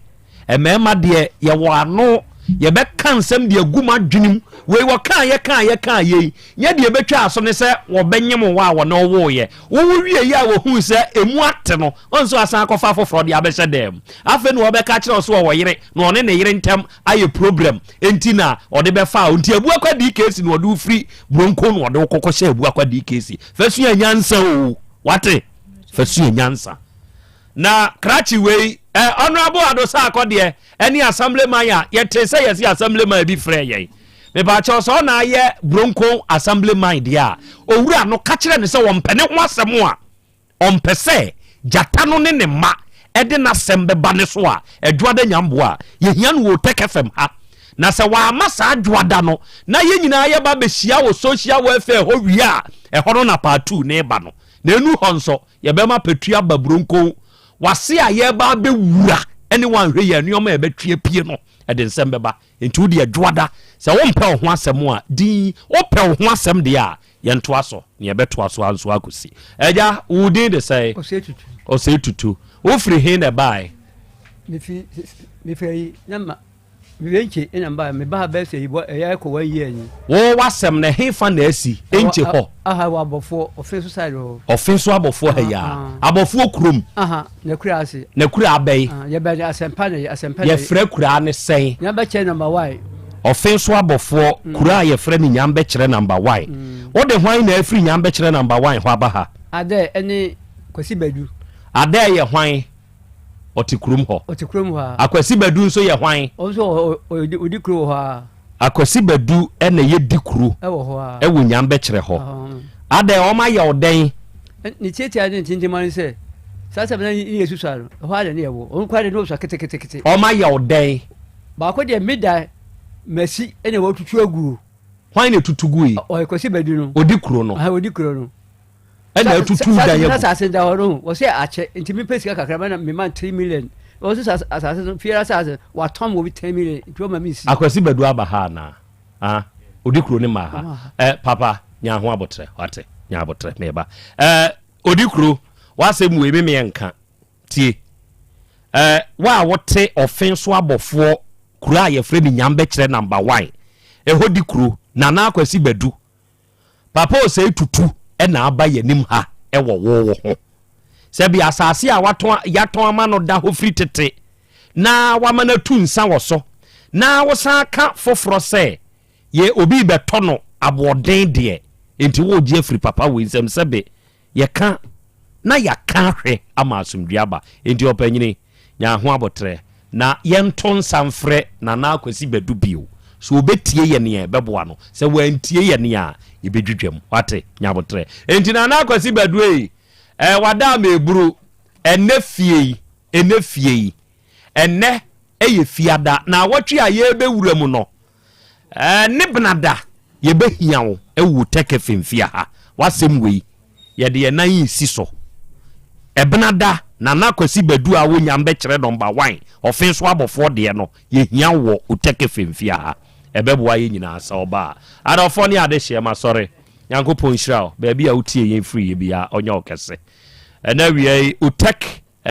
Mmarima deɛ, yɛwɔ ano. Yɛbɛka nsɛm de agu mo adwene mu. Wei wɔkaa yɛ kaa yɛ kaa yei. Nyɛ deɛ ɛbɛtwa aso ne sɛ wɔbɛnyem wo a wɔne wo woeɛ. Wowo wieeɛ a wɔhuu sɛ ɛmu ate no, wɔn nso asan akɔfa foforɔ de abɛhyɛ dan mu. Afei na wɔbɛka akyerɛ wo sɛ ɔwɔ yere, na ɔne ne yere ntam ayɛ problem nti na ɔde bɛfaa wo. Nti Abuakwa DKC na ɔde wo firi Bronco na ɔde wo kɔkɔ hyɛ Abuakwa DKC. Fa sua nyansa o, wate? Fa sua nyansa. Na krakye wei, eh, Honorable Ado Sarko deɛ, ɛne Assemblyman a yɛte sɛ yɛse Assemblyman bi frɛ yɛn. Mepaakyɛw sɛ ɔna ayɛ Bronco Assemblyman deɛ a, owura no ka kyerɛ no sɛ wɔmpɛ ne ho asɛm a, Ɔmpɛ sɛ gyata no ne ne mma de n'asɛm bɛba ne so a, Dwoada nya mmoa a, yɛhia no wɔ Otec FM ha. Na sɛ wamma saa Dwoada no na yɛn nyinaa yɛba bɛhyia wɔ Social Welfare hɔ wie a, ɛhɔ no na Part 2 no reba no. Na ɛnu hɔ nso, yɛbɛma Patu aba Buronko. W'ase a yɛreba abɛwura ne woanhwɛ yie a, nneɛma a ɛbɛtwe apue no, ɛde nsɛm bɛba. Enti wo deɛ Dwoada, sɛ wompɛ wo ho asɛm a, din. Wopɛ wo ho asɛm deɛ a, Yɛntoa so, na yɛbɛtoa so ara nso akɔsi. Agya, wo din de sɛn?
Osei Tutu.
Osei Tutu. Wofiri he na ɛbaeɛ?
Mefi mefi ayi na ma mewɛ nkye ɛna mba meba ha bɛyɛ sɛ yibɔ ɛyɛ ɛkɔ one year ni.
Wo w'asɛm no ɛhefa na asi? Enkye hɔ.
Aha wɔ abɔfoɔ ɔfe so side hɔ.
Ɔfe so abɔfoɔ ha yi ara. Abɔfoɔ kurom.
Aha na kura ase.
Na kura abɛyi.
Yɛbɛn asɛmpa na asɛmpa na.
Yɛfrɛ kuraa ne sɛn?
Nyambɛkyerɛ number one.
Ɔfe so abɔfoɔ kura a yɛfrɛ no Nyambɛkyerɛ number one. Wode hwan na afiri Nyambɛkyerɛ number one hɔ aba ha?
Adɛ ɛne Kwasi Badu.
Adɛ yɛ hwan? Ɔte kurom hɔ.
Ɔte kurom hɔ a.
Akwasi Badu nso yɛ hwan?
Ɔno nso ɔdi kuro wɔ hɔ a.
Akwasi Badu na ɛyɛ di kuro.
Ɛwɔ hɔ a.
Ɛwɔ Nyambɛkyerɛ hɔ. Adɛn wɔn ayɛ wo dɛn?
Ne tiatia ne ntintima ne sɛ, saa sɛ na ne yɛ susua no, ɛhɔ ara na ne yɛ wɔ. Ɔno koraa deɛ ne ɔsua ketekete.
Wɔn ayɛ wo dɛn?
Baako deɛ me da masi ɛna wɔtutu aguo.
Hwan na etutu gui?
Ɔyɛ Kwasi Badu no.
Odi kuro no.
Odi kuro no.
Ɛna atutu dan agu.
Asase da hɔ no, wɔsɛ akyɛ nti mepɛ sika kakra ma na mema 3 million. Wɔsɛ asase no fiara asase watɔn wɔ bi 10 million nti wɔma me nsi.
Akwasi Badu aba ha anaa? Ah, odi kuro no maa ha. Eh, papa, nya ho abotrɛ, wate, nya abotrɛ, meba. Eh, odi kuro, w'asɛm wei me meɛ nka. Tie. Eh, wo a wote ɔfen so abɔfoɔ kuro a yɛfrɛ no Nyambɛkyerɛ number one, ɛhɔ di kuro, Nana Akwasi Badu. Papa Osei Tutu na aba yɛnim ha wɔ wo wo ho. Sɛbi asase a watɔn yɛatɔn ama no da hɔ firi tete na wama no atu nsa wɔ so na wosan ka foforɔ sɛ yɛ obi rebɛtɔ no aboɔden deɛ enti woregye afiri papa wei nsam sɛbe Yɛka na yɛaka ahwɛ ama asomdwoeɛ aba. Enti ɔpanyini, nya ho aboterɛ na yɛnto nsa mfrɛ Nana Akwasi Badu bio. Sɛ ɔbɛtie yɛn a, ɛbɛboa no. Sɛ wantie yɛn a, yɛbɛdwidwam. Woate? Nya aboterɛ. Enti Nana Akwasi Badu ei, eh, wada ama ɛburu. Ɛnnɛ fie yi, ɛnnɛ fie yi, ɛnnɛ yɛ fiada, naawɔtwe a yɛrebɛwura mu no, Ɛɛ ne benada yɛbɛhia wo wɔ Tɛkɛ Femfia ha. W'asɛm wei, yɛde yɛn nan resi so. Ɛbenada, Nana Kwasi Badu a wonya mbɛkyerɛ nɔmba one, ɔfe so abɔfoɔ deɛ no, yɛhia wo wɔ Otɛkɛ Femfia ha. Ɛbɛboa yɛn nyinaa sɛ woba a. Adɔfoɔ ne adehyeɛ, masɔre. Nyankopɔn nhyira wo. Baabi a wotie yɛn firiiɛ biara, ɔnyɛ wo kɛse. Ɛnɛ awia yi, Otɛk.